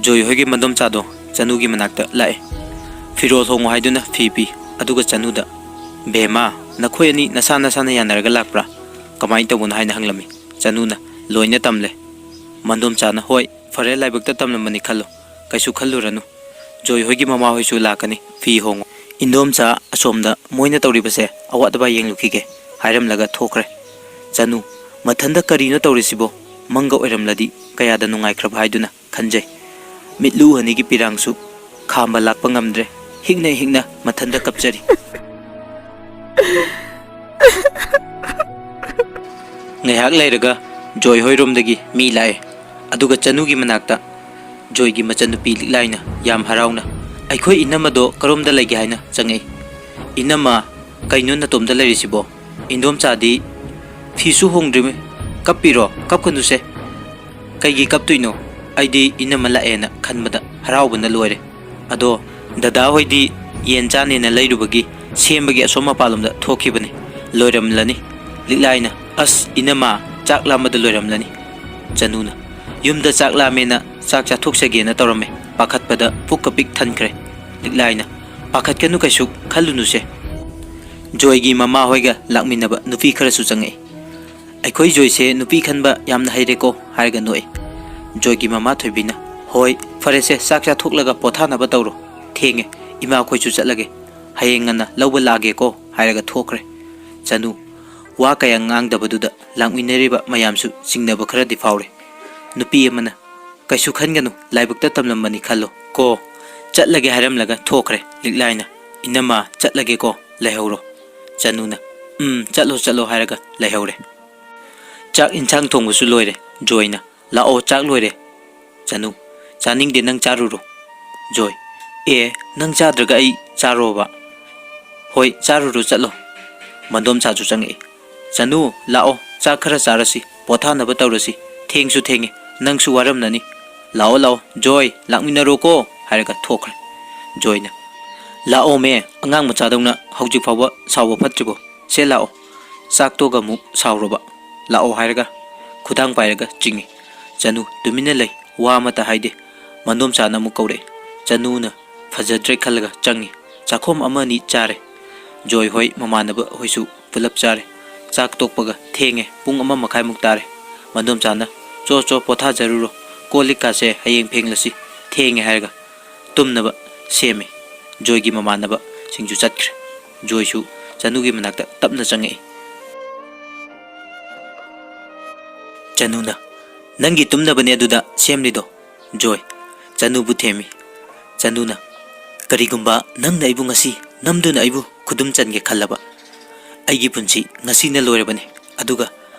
ꯖꯣꯏ ꯍꯣꯏꯒꯤ ꯃꯗꯣꯝꯆꯥꯗꯣ ꯆꯅꯨꯒꯤ ꯃꯅꯥꯛꯇ ꯂꯥꯛꯑꯦ꯫ ꯐꯤꯔꯣꯜ ꯍꯣꯡꯉꯣ ꯍꯥꯏꯗꯨꯅ ꯐꯤ ꯄꯤ꯫ ꯑꯗꯨꯒ ꯆꯅꯨꯗ, "ꯕꯦꯝꯃ, ꯅꯈꯣꯏ ꯑꯅꯤ ꯅꯁꯥ ꯅꯁꯥꯅ ꯌꯥꯅꯔꯒ ꯂꯥꯛꯄ꯭ꯔꯥ? ꯀꯃꯥꯏꯅ ꯇꯧꯕꯅꯣ?" ꯍꯥꯏꯅ ꯍꯪꯂꯝꯃꯤ꯫ ꯆꯅꯨꯅ, "ꯂꯣꯏꯅ ꯇꯝꯂꯦ꯫" ꯃꯗꯣꯝꯆꯥꯅ, "ꯍꯣꯏ, ꯐꯔꯦ, ꯂꯥꯏꯕꯛꯇ ꯇꯝꯂꯝꯕꯅꯤ ꯈꯜꯂꯨ꯫ ꯀꯩꯁꯨ ꯈꯜꯂꯨꯔꯅꯨ꯫ ꯖꯣꯏ ꯍꯣꯏꯒꯤ ꯃꯃꯥ ꯍꯣꯏꯁꯨ ꯂꯥꯛꯀꯅꯤ꯫ ꯐꯤ ꯍꯣꯡꯉꯨ꯫" ꯏꯟꯗꯣꯝꯆꯥ ꯑꯁꯣꯝꯗ ꯃꯣꯏꯅ ꯇꯧꯔꯤꯕꯁꯦ ꯑꯋꯥꯠ ꯑꯄꯥ ꯌꯦꯡꯂꯨꯈꯤꯒꯦ ꯍꯥꯏꯔꯝꯂꯒ ꯊꯣꯛꯈ꯭ꯔꯦ꯫ ꯆꯅꯨ, ꯃꯊꯟꯗ ꯀꯔꯤꯅꯣ ꯇꯧꯔꯤꯁꯤꯕꯣ? ꯃꯪꯒ ꯑꯣꯏꯔꯝꯂꯗꯤ ꯀꯌꯥꯗ ꯅꯨꯡꯉꯥꯏꯈ꯭ꯔꯕ ꯍꯥꯏꯗꯨꯅ ꯈꯟꯖꯩ꯫ ꯃꯤꯠꯂꯨ ꯑꯅꯤꯒꯤ ꯄꯤꯔꯥꯡꯁꯨ ꯈꯥꯝꯕ ꯂꯥꯛꯄ ꯉꯝꯗ꯭ꯔꯦ꯫ ꯍꯤꯛꯅ ꯍꯤꯛꯅ ꯃꯊꯟꯇ ꯀꯞꯆꯔꯤ꯫ ꯉꯥꯏꯍꯥꯛ ꯂꯩꯔꯒ ꯖꯣꯏ ꯍꯣꯏꯔꯣꯝꯗꯒꯤ ꯃꯤ ꯂꯥꯛꯑꯦ꯫ ꯑꯗꯨꯒ ꯆꯅꯨꯒꯤ ꯃꯅꯥꯛꯇ ꯖꯣꯏꯒꯤ ꯃꯆꯟꯅꯨꯄꯤ ꯂꯤꯛꯂꯥꯏꯅ ꯌꯥꯝ ꯍꯔꯥꯎꯅ, "ꯑꯩꯈꯣꯏ ꯏꯅꯝꯃꯗꯣ ꯀꯔꯣꯝꯗ ꯂꯩꯒꯦ?" ꯍꯥꯏꯅ ꯆꯪꯉꯛꯏ꯫ "ꯏꯅꯝꯃ, ꯀꯩꯅꯣ ꯅꯇꯣꯝꯇ ꯂꯩꯔꯤꯁꯤꯕꯣ? ꯏꯟꯗꯣꯝꯆꯥꯗꯤ ꯐꯤꯁꯨ ꯍꯣꯡꯗ꯭ꯔꯤꯃꯤ꯫ ꯀꯞꯄꯤꯔꯣ? ꯀꯞꯀꯅꯨꯁꯦ꯫ ꯀꯩꯒꯤ ꯀꯞꯇꯣꯏꯅꯣ? ꯑꯩꯗꯤ ꯏꯅꯝꯃ ꯂꯥꯛꯑꯦꯅ ꯈꯟꯕꯗ ꯍꯔꯥꯎꯕꯅ ꯂꯣꯏꯔꯦ꯫ ꯑꯗꯣ ꯗꯗꯥ ꯍꯣꯏꯗꯤ ꯌꯦꯟ ꯆꯥꯅꯦꯅ ꯂꯩꯔꯨꯕꯒꯤ ꯁꯦꯝꯕꯒꯤ ꯑꯁꯣꯝ ꯃꯄꯥꯟꯂꯣꯝꯗ ꯊꯣꯛꯈꯤꯕꯅꯤ꯫ ꯂꯣꯏꯔꯝꯂꯅꯤ꯫" ꯂꯤꯛꯂꯥꯏꯅ, "ꯑꯁ, ꯏꯅꯝꯃ, ꯆꯥꯛ ꯂꯥꯝꯕꯗ ꯂꯣꯏꯔꯝꯂꯅꯤ꯫" ꯆꯅꯨꯅ, "ꯌꯨꯝꯗ ꯆꯥꯛ ꯂꯥꯝꯃꯦꯅ ꯆꯥꯛ ꯆꯥꯊꯣꯛꯆꯒꯦꯅ ꯇꯧꯔꯝꯃꯦ꯫" ꯄꯥꯈꯠꯄꯗ ꯄꯨꯛꯀ ꯄꯤꯛ ꯊꯟꯈ꯭ꯔꯦ꯫ ꯂꯤꯛꯂꯥꯏꯅ, "ꯄꯥꯈꯠꯀꯅꯨ, ꯀꯩꯁꯨ ꯈꯜꯂꯨꯅꯨꯁꯦ꯫" ꯖꯣꯏꯒꯤ ꯃꯃꯥ ꯍꯣꯏꯒ ꯂꯥꯛꯃꯤꯟꯅꯕ ꯅꯨꯄꯤ ꯈꯔꯁꯨ ꯆꯪꯉꯛꯏ꯫ "ꯑꯩꯈꯣꯏ ꯖꯣꯏꯁꯦ ꯅꯨꯄꯤ ꯈꯟꯕ ꯌꯥꯝꯅ ꯍꯩꯔꯦꯀꯣ?" ꯍꯥꯏꯔꯒ ꯅꯣꯛꯏ꯫ ꯖꯣꯏꯒꯤ ꯃꯃꯥ ꯊꯣꯏꯕꯤꯅ, "ꯍꯣꯏ, "ꯐꯔꯦꯁꯦ, ꯆꯥꯛ ꯆꯥꯊꯣꯛꯂꯒ ꯄꯣꯊꯥꯅꯕ ꯇꯧꯔꯣ꯫ ꯊꯦꯡꯉꯦ, ꯏꯃꯥꯈꯣꯏꯁꯨ ꯆꯠꯂꯒꯦ꯫ ꯍꯌꯦꯡ ꯉꯟꯅ ꯂꯧꯕ ꯂꯥꯛꯑꯒꯦꯀꯣ" ꯍꯥꯏꯔꯒ ꯊꯣꯛꯈ꯭ꯔꯦ꯫ ꯆꯅꯨ ꯋꯥ ꯀꯌꯥ ꯉꯥꯡꯗꯕꯗꯨꯗ ꯂꯥꯛꯃꯤꯟꯅꯔꯤꯕ ꯃꯌꯥꯝꯁꯨ ꯆꯤꯡꯅꯕ ꯈꯔꯗꯤ ꯐꯥꯎꯔꯦ꯫ ꯅꯨꯄꯤ ꯑꯃꯅ, "ꯀꯩꯁꯨ ꯈꯟꯒꯅꯨ, ꯂꯥꯏꯕꯛꯇ ꯇꯝꯂꯝꯕꯅꯤ ꯈꯜꯂꯣ ꯀꯣ"꯫ ꯆꯠꯂꯒꯦ ꯍꯥꯏꯔꯝꯂꯒ ꯊꯣꯛꯈ꯭ꯔꯦ ꯂꯤꯛꯂꯥꯏꯅ꯫ "ꯏꯅꯝꯃ, ꯆꯠꯂꯒꯦꯀꯣ, ꯂꯩꯍꯧꯔꯣ"꯫ ꯆꯅꯨꯅ, "ꯎꯝ, ꯆꯠꯂꯣ, ꯆꯠꯂꯣ" ꯍꯥꯏꯔꯒ ꯂꯩꯍꯧꯔꯦ꯫ ꯆꯥꯛ ꯏꯟꯁꯥꯡ ꯊꯣꯡꯕꯁꯨ ꯂꯣꯏꯔꯦ꯫ ꯖꯣꯏꯅ, "ꯂꯥꯛꯑꯣ, ꯆꯥꯛ ꯂꯣꯏꯔꯦ"꯫ ꯆꯅꯨ, "ꯆꯥꯅꯤꯡꯗꯦ, ꯅꯪ ꯆꯥꯔꯨꯔꯣ"꯫ ꯖꯣꯏ, "ꯑꯦ, ꯅꯪ ꯆꯥꯗ꯭ꯔꯒ ꯑꯩ ꯆꯥꯔꯣꯕ?" "ꯍꯣꯏ, ꯆꯥꯔꯨꯔꯣ, ꯆꯠꯂꯣ"꯫ ꯃꯟꯗꯣꯝꯆꯥꯁꯨ ꯆꯪꯉꯛꯏ꯫ "ꯆꯅꯨ, ꯂꯥꯛꯑꯣ, ꯆꯥꯛ ꯈꯔ ꯆꯥꯔꯁꯤ, ꯄꯣꯊꯥꯅꯕ ꯇꯧꯔꯁꯤ꯫ ꯊꯦꯡꯁꯨ ꯊꯦꯡꯉꯦ, ꯅꯪꯁꯨ ꯋꯥꯔꯝꯂꯅꯤ꯫ ꯂꯥꯛꯑꯣ, ꯂꯥꯛꯑꯣ, ꯖꯣꯏ, ꯂꯥꯛꯃꯤꯟꯅꯔꯣꯀꯣ" ꯍꯥꯏꯔꯒ ꯊꯣꯛꯈ꯭ꯔꯦ꯫ ꯖꯣꯏꯅ, "ꯂꯥꯛꯑꯣꯃꯦ, ꯑꯉꯥꯡ ꯃꯆꯥꯗꯧꯅ ꯍꯧꯖꯤꯛ ꯐꯥꯎꯕ ꯁꯥꯎꯕ ꯐꯠꯇ꯭ꯔꯤꯕꯣ? ꯁꯦ ꯂꯥꯛꯑꯣ, ꯆꯥꯛ ꯇꯣꯛꯑꯒ ꯑꯃꯨꯛ ꯁꯥꯎꯔꯣꯕ꯫ ꯂꯥꯛꯑꯣ" ꯍꯥꯏꯔꯒ ꯈꯨꯗꯥꯡ ꯄꯥꯏꯔꯒ ꯆꯤꯡꯏ꯫ ꯆꯅꯨ ꯇꯨꯃꯤꯟꯅ ꯂꯩ, ꯋꯥ ꯑꯃꯠꯇ ꯍꯥꯏꯗꯦ꯫ ꯃꯟꯗꯣꯝꯆꯥꯅ ꯑꯃꯨꯛ ꯀꯧꯔꯛꯑꯦ꯫ ꯆꯅꯨꯅ ꯐꯖꯗ꯭ꯔꯦ ꯈꯜꯂꯒ ꯆꯪꯉꯤ꯫ ꯆꯥꯛꯈꯣꯝ ꯑꯃ ꯑꯅꯤ ꯆꯥꯔꯦ꯫ ꯖꯣꯏ ꯍꯣꯏ, ꯃꯃꯥꯟꯅꯕ ꯍꯣꯏꯁꯨ ꯄꯨꯂꯞ ꯆꯥꯔꯦ꯫ ꯆꯥꯛ ꯇꯣꯛꯄꯒ ꯊꯦꯡꯉꯦ, ꯄꯨꯡ ꯑꯃ ꯃꯈꯥꯏꯃꯨꯛ ꯇꯥꯔꯦ꯫ ꯃꯟꯗꯣꯝꯆꯥꯅ, "ꯆꯣ ꯆꯣ, ꯄꯣꯊꯥꯖꯔꯨꯔꯣ, ꯀꯣꯜ ꯂꯤꯛꯀꯥꯁꯦ ꯍꯌꯦꯡ ꯐꯦꯡꯂꯁꯤ, ꯊꯦꯡꯉꯦ" ꯍꯥꯏꯔꯒ ꯇꯨꯝꯅꯕ ꯁꯦꯝꯃꯦ꯫ ꯖꯣꯏꯒꯤ ꯃꯃꯥꯟꯅꯕꯁꯤꯡꯁꯨ ꯆꯠꯈ꯭ꯔꯦ꯫ ꯖꯣꯏꯁꯨ ꯆꯅꯨꯒꯤ ꯃꯅꯥꯛꯇ ꯇꯞꯅ ꯆꯪꯉꯛꯏ꯫ ꯆꯅꯨꯅ, "ꯅꯪꯒꯤ ꯇꯨꯝꯅꯕꯅꯦ ꯑꯗꯨꯗ ꯁꯦꯝꯂꯤꯗꯣ"꯫ ꯖꯣꯏ, ꯆꯅꯨꯕꯨ ꯊꯦꯝꯃꯤ꯫ ꯆꯅꯨꯅ, "ꯀꯔꯤꯒꯨꯝꯕ ꯅꯪꯅ ꯑꯩꯕꯨ ꯉꯁꯤ ꯅꯝꯗꯨꯅ ꯑꯩꯕꯨ ꯈꯨꯗꯨꯝ ꯆꯟꯒꯦ ꯈꯜꯂꯕ, ꯑꯩꯒꯤ ꯄꯨꯟꯁꯤ ꯉꯁꯤꯅ ꯂꯣꯏꯔꯕꯅꯤ꯫ ꯑꯗꯨꯒ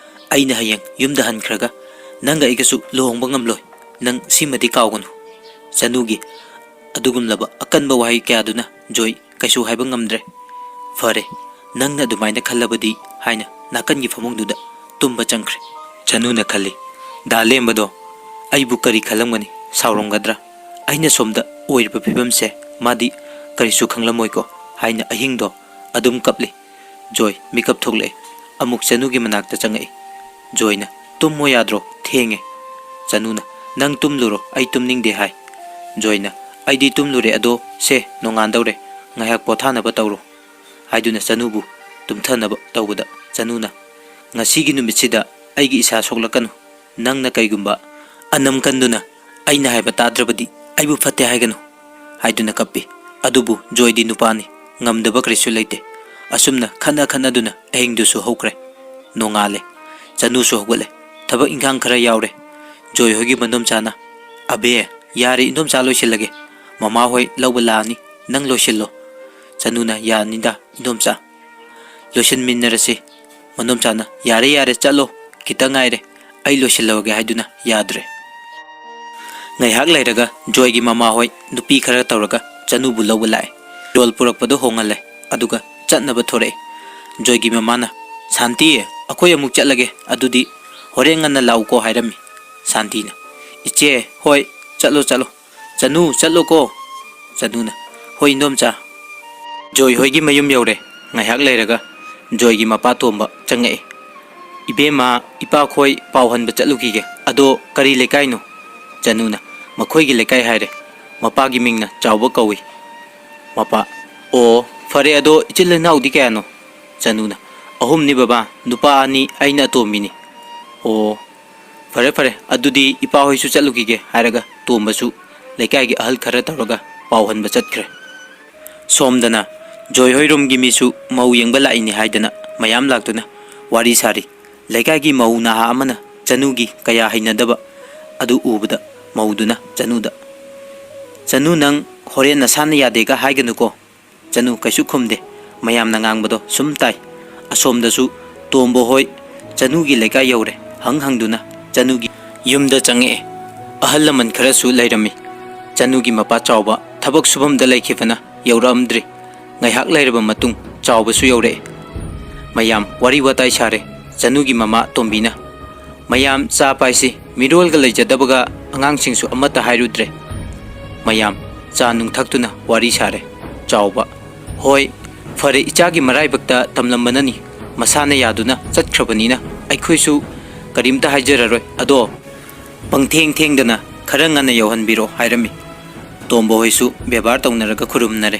ꯑꯩꯅ ꯍꯌꯦꯡ ꯌꯨꯝꯗ ꯍꯟꯈ꯭ꯔꯒ ꯅꯪꯒ ꯑꯩꯒꯁꯨ ꯂꯨꯍꯣꯡꯕ ꯉꯝꯂꯣꯏ꯫ ꯅꯪ ꯁꯤꯃꯗꯤ ꯀꯥꯎꯒꯅꯨ"꯫ ꯆꯅꯨꯒꯤ ꯑꯗꯨꯒꯨꯝꯂꯕ ꯑꯀꯟꯕ ꯋꯥꯍꯩ ꯀꯌꯥꯗꯨꯅ ꯖꯣꯏ ꯀꯩꯁꯨ ꯍꯥꯏꯕ ꯉꯝꯗ꯭ꯔꯦ꯫ "ꯐꯔꯦ, ꯅꯪꯅ ꯑꯗꯨꯃꯥꯏꯅ ꯈꯜꯂꯕꯗꯤ" ꯍꯥꯏꯅ ꯅꯥꯀꯟꯒꯤ ꯐꯃꯨꯡꯗꯨꯗ ꯇꯨꯝꯕ ꯆꯪꯈ꯭ꯔꯦ꯫ ꯆꯅꯨꯅ ꯈꯜꯂꯤ, "ꯗꯥ ꯂꯦꯝꯕꯗꯣ ꯑꯩꯕꯨ ꯀꯔꯤ ꯈꯜꯂꯝꯒꯅꯤ? ꯁꯥꯎꯔꯝꯒꯗ꯭ꯔꯥ? ꯑꯩꯅ ꯁꯣꯝꯗ ꯑꯣꯏꯔꯤꯕ ꯐꯤꯕꯝꯁꯦ ꯃꯥꯗꯤ ꯀꯔꯤꯁꯨ ꯈꯪꯂꯝꯃꯣꯏꯀꯣ" ꯍꯥꯏꯅ ꯑꯍꯤꯡꯗꯣ ꯑꯗꯨꯝ ꯀꯞꯂꯤ꯫ ꯖꯣꯏ ꯃꯤꯀꯞ ꯊꯣꯛꯂꯛꯑꯦ꯫ ꯑꯃꯨꯛ ꯆꯅꯨꯒꯤ ꯃꯅꯥꯛꯇ ꯆꯪꯉꯛꯏ꯫ ꯖꯣꯏꯅ, "ꯇꯨꯝꯃꯣ ꯌꯥꯗ꯭ꯔꯣ? ꯊꯦꯡꯉꯦ"꯫ ꯆꯅꯨꯅ, "ꯅꯪ ꯇꯨꯝꯂꯨꯔꯣ, ꯑꯩ ꯇꯨꯝꯅꯤꯡꯗꯦ" ꯍꯥꯏ꯫ ꯖꯣꯏꯅ, "ꯑꯩꯗꯤ ꯇꯨꯝꯂꯨꯔꯦ, ꯑꯗꯣ ꯁꯦ, ꯅꯣꯡꯉꯥꯟꯗꯧꯔꯦ, ꯉꯥꯏꯍꯥꯛ ꯄꯣꯊꯥꯅꯕ ꯇꯧꯔꯣ" ꯍꯥꯏꯗꯨꯅ ꯆꯅꯨꯕꯨ ꯇꯨꯝꯊꯅꯕ ꯇꯧꯕꯗ, ꯆꯅꯨꯅ, "ꯉꯁꯤꯒꯤ ꯅꯨꯃꯤꯠꯁꯤꯗ ꯑꯩꯒꯤ ꯏꯁꯥ ꯁꯣꯛꯂꯛꯀꯅꯨ꯫ ꯅꯪꯅ ꯀꯩꯒꯨꯝꯕ ꯑꯅꯝ ꯀꯟꯗꯨꯅ "ꯑꯩꯅ ꯍꯥꯏꯕ ꯇꯥꯗ꯭ꯔꯕꯗꯤ ꯑꯩꯕꯨ ꯐꯠꯇꯦ ꯍꯥꯏꯒꯅꯨ" ꯍꯥꯏꯗꯨꯅ ꯀꯞꯄꯤ꯫ ꯑꯗꯨꯕꯨ ꯖꯣꯏꯗꯤ ꯅꯨꯄꯥꯅꯤ, ꯉꯝꯗꯕ ꯀꯔꯤꯁꯨ ꯂꯩꯇꯦ꯫ ꯑꯁꯨꯝꯅ ꯈꯠꯅ ꯈꯠꯅꯗꯨꯅ ꯑꯍꯤꯡꯗꯨꯁꯨ ꯍꯧꯈ꯭ꯔꯦ꯫ ꯅꯣꯡꯉꯥꯜꯂꯦ꯫ ꯆꯅꯨꯁꯨ ꯍꯧꯒꯠꯂꯦ꯫ ꯊꯕꯛ ꯏꯟꯈꯥꯡ ꯈꯔ ꯌꯥꯎꯔꯦ꯫ ꯖꯣꯏ ꯍꯣꯏꯒꯤ ꯃꯗꯣꯝꯆꯥꯅ, "ꯑꯕꯦ, ꯌꯥꯔꯦ, ꯏꯟꯗꯣꯝꯆꯥ ꯂꯣꯏꯁꯤꯜꯂꯒꯦ꯫ ꯃꯃꯥ ꯍꯣꯏ ꯂꯧꯕ ꯂꯥꯛꯑꯅꯤ, ꯅꯪ ꯂꯣꯏꯁꯤꯜꯂꯣ"꯫ ꯆꯅꯨꯅ, "ꯌꯥꯅꯤꯗ ꯏꯟꯗꯣꯝꯆꯥ, ꯂꯣꯏꯁꯤꯟꯃꯤꯟꯅꯔꯁꯤ"꯫ ꯃꯗꯣꯝꯆꯥꯅ, "ꯌꯥꯔꯦ, ꯌꯥꯔꯦ, ꯆꯠꯂꯣ, ꯈꯤꯇꯪ ꯉꯥꯏꯔꯦ, ꯑꯩ ꯂꯣꯏꯁꯤꯜꯂꯒꯦ" ꯍꯥꯏꯗꯨꯅ ꯌꯥꯗ꯭ꯔꯦ꯫ ꯉꯥꯏꯍꯥꯛ ꯂꯩꯔꯒ ꯖꯣꯏꯒꯤ ꯃꯃꯥ ꯍꯣꯏ ꯅꯨꯄꯤ ꯈꯔ ꯇꯧꯔꯒ ꯆꯅꯨꯕꯨ ꯂꯧꯕ ꯂꯥꯛꯑꯦ꯫ ꯐꯤꯔꯣꯜ ꯄꯨꯔꯛꯄꯗꯨ ꯍꯣꯡꯍꯜꯂꯦ, ꯑꯗꯨꯒ ꯆꯠꯅꯕ ꯊꯣꯔꯛꯑꯦ꯫ ꯖꯣꯏꯒꯤ ꯃꯃꯥꯅ, "ꯁꯥꯟꯇꯤ, ꯑꯩꯈꯣꯏ ꯑꯃꯨꯛ ꯆꯠꯂꯒꯦ, ꯑꯗꯨꯗꯤ ꯍꯣꯔꯦꯟ ꯉꯟꯅ ꯂꯥꯛꯎꯀꯣ" ꯍꯥꯏꯔꯝꯃꯤ꯫ ꯁꯥꯟꯇꯤꯅ, "ꯏꯆꯦ, ꯍꯣꯏ, ꯆꯠꯂꯣ, ꯆꯠꯂꯣ꯫ ꯆꯅꯨ, ꯆꯠꯂꯣꯀꯣ"꯫ ꯆꯅꯨꯅ, "ꯍꯣꯏ, ꯏꯟꯗꯣꯝꯆꯥ"꯫ ꯖꯣꯏ ꯍꯣꯏꯒꯤ ꯃꯌꯨꯝ ꯌꯧꯔꯦ꯫ ꯉꯥꯏꯍꯥꯛ ꯂꯩꯔꯒ ꯖꯣꯏꯒꯤ ꯃꯄꯥ ꯇꯣꯝꯕ ꯆꯪꯉꯛꯑꯦ꯫ "ꯏꯕꯦꯝꯃ, ꯏꯄꯥꯈꯣꯏ ꯄꯥꯎ ꯍꯟꯕ ꯆꯠꯂꯨꯈꯤꯒꯦ꯫ ꯑꯗꯣ ꯀꯔꯤ ꯂꯩꯀꯥꯏꯅꯣ?" ꯆꯅꯨꯅ, "ꯃꯈꯣꯏꯒꯤ ꯂꯩꯀꯥꯏ ꯍꯥꯏꯔꯦ꯫ ꯃꯄꯥꯒꯤ ꯃꯤꯡꯅ ꯆꯥꯎꯕ ꯀꯧꯏ"꯫ ꯃꯄꯥ, "ꯑꯣ, ꯐꯔꯦ, ꯑꯗꯣ ꯏꯆꯤꯜ ꯏꯅꯥꯎꯗꯤ ꯀꯌꯥꯅꯣ?" ꯆꯅꯨꯅ, "ꯑꯍꯨꯝꯅꯤ ꯕꯕꯥ, ꯅꯨꯄꯥ ꯑꯅꯤ, ꯑꯩꯅ ꯑꯇꯣꯝꯕꯤꯅꯤ"꯫ "ꯑꯣ, ꯐꯔꯦ, ꯐꯔꯦ, ꯑꯗꯨꯗꯤ ꯏꯄꯥ ꯍꯣꯏꯁꯨ ꯆꯠꯂꯨꯈꯤꯒꯦ" ꯍꯥꯏꯔꯒ ꯇꯣꯝꯕꯁꯨ ꯂꯩꯀꯥꯏꯒꯤ ꯑꯍꯜ ꯈꯔ ꯇꯧꯔꯒ ꯄꯥꯎ ꯍꯟꯕ ꯆꯠꯈ꯭ꯔꯦ꯫ ꯁꯣꯝꯗꯅ ꯖꯣꯏ ꯍꯣꯏ ꯔꯣꯝꯒꯤ ꯃꯤꯁꯨ ꯃꯧ ꯌꯦꯡꯕ ꯂꯥꯛꯏꯅꯤ ꯍꯥꯏꯗꯅ ꯃꯌꯥꯝ ꯂꯥꯛꯇꯨꯅ ꯋꯥꯔꯤ ꯁꯥꯔꯤ꯫ ꯂꯩꯀꯥꯏꯒꯤ ꯃꯧ ꯅꯍꯥ ꯑꯃꯅ ꯆꯅꯨꯒꯤ ꯀꯌꯥ ꯍꯩꯅꯗꯕ ꯑꯗꯨ ꯎꯕꯗ ꯃꯧꯗꯨꯅ ꯆꯅꯨꯗ, "ꯆꯅꯨ, ꯅꯪ ꯍꯣꯔꯦꯟ ꯅꯁꯥꯅ ꯌꯥꯗꯦꯒ ꯍꯥꯏꯒꯅꯨꯀꯣ"꯫ ꯆꯅꯨ ꯀꯩꯁꯨ ꯈꯨꯝꯗꯦ꯫ ꯃꯌꯥꯝꯅ ꯉꯥꯡꯕꯗꯣ ꯁꯨꯝ ꯇꯥꯏ꯫ ꯑꯁꯣꯝꯗꯁꯨ ꯇꯣꯝꯕ ꯍꯣꯏ ꯆꯅꯨꯒꯤ ꯂꯩꯀꯥꯏ ꯌꯧꯔꯦ꯫ ꯍꯪ ꯍꯪꯗꯨꯅ ꯆꯅꯨꯒꯤ ꯌꯨꯝꯗ ꯆꯪꯉꯛꯑꯦ꯫ ꯑꯍꯜ ꯂꯃꯟ ꯈꯔꯁꯨ ꯂꯩꯔꯝꯃꯤ꯫ ꯆꯅꯨꯒꯤ ꯃꯄꯥ ꯆꯥꯎꯕ ꯊꯕꯛ ꯁꯨꯐꯝꯗ ꯂꯩꯈꯤꯕꯅ ꯌꯧꯔꯛꯑꯝꯗ꯭ꯔꯤ꯫ ꯉꯥꯏꯍꯥꯛ ꯂꯩꯔꯕ ꯃꯇꯨꯡ ꯆꯥꯎꯕꯁꯨ ꯌꯧꯔꯛꯑꯦ꯫ ꯃꯌꯥꯝ ꯋꯥꯔꯤ ꯋꯥꯇꯥꯏ ꯁꯥꯔꯦ꯫ ꯆꯅꯨꯒꯤ ꯃꯃꯥ ꯇꯣꯝꯕꯤꯅ, "ꯃꯌꯥꯝ ꯆꯥ ꯄꯥꯏꯁꯤ, ꯃꯤꯔꯣꯜꯒ ꯂꯩꯖꯗꯕꯒ ꯑꯉꯥꯡꯁꯤꯡꯁꯨ ꯑꯃꯠꯇ ꯍꯥꯏꯔꯨꯗ꯭ꯔꯦ"꯫ ꯃꯌꯥꯝ ꯆꯥ ꯅꯨꯡ ꯊꯛꯇꯨꯅ ꯋꯥꯔꯤ ꯁꯥꯔꯦ꯫ ꯆꯥꯎꯕ, "ꯍꯣꯏ, ꯐꯔꯦ, ꯏꯆꯥꯒꯤ ꯃꯔꯥꯏꯕꯛꯇ ꯇꯝꯂꯝꯕꯅꯅꯤ, ꯃꯁꯥꯅ ꯌꯥꯗꯨꯅ ꯆꯠꯈ꯭ꯔꯕꯅꯤꯅ ꯑꯩꯈꯣꯏꯁꯨ ꯀꯔꯤꯝꯇ ꯍꯥꯏꯖꯔꯔꯣꯏ꯫ ꯑꯗꯣ ꯄꯪꯊꯦꯡ ꯊꯦꯡꯗꯅ ꯈꯔ ꯉꯟꯅ ꯌꯧꯍꯟꯕꯤꯔꯣ" ꯍꯥꯏꯔꯝꯃꯤ꯫ ꯇꯣꯝꯕ ꯍꯣꯏꯁꯨ ꯕꯦꯕꯥꯔ ꯇꯧꯅꯔꯒ ꯈꯨꯔꯨꯝꯅꯔꯦ꯫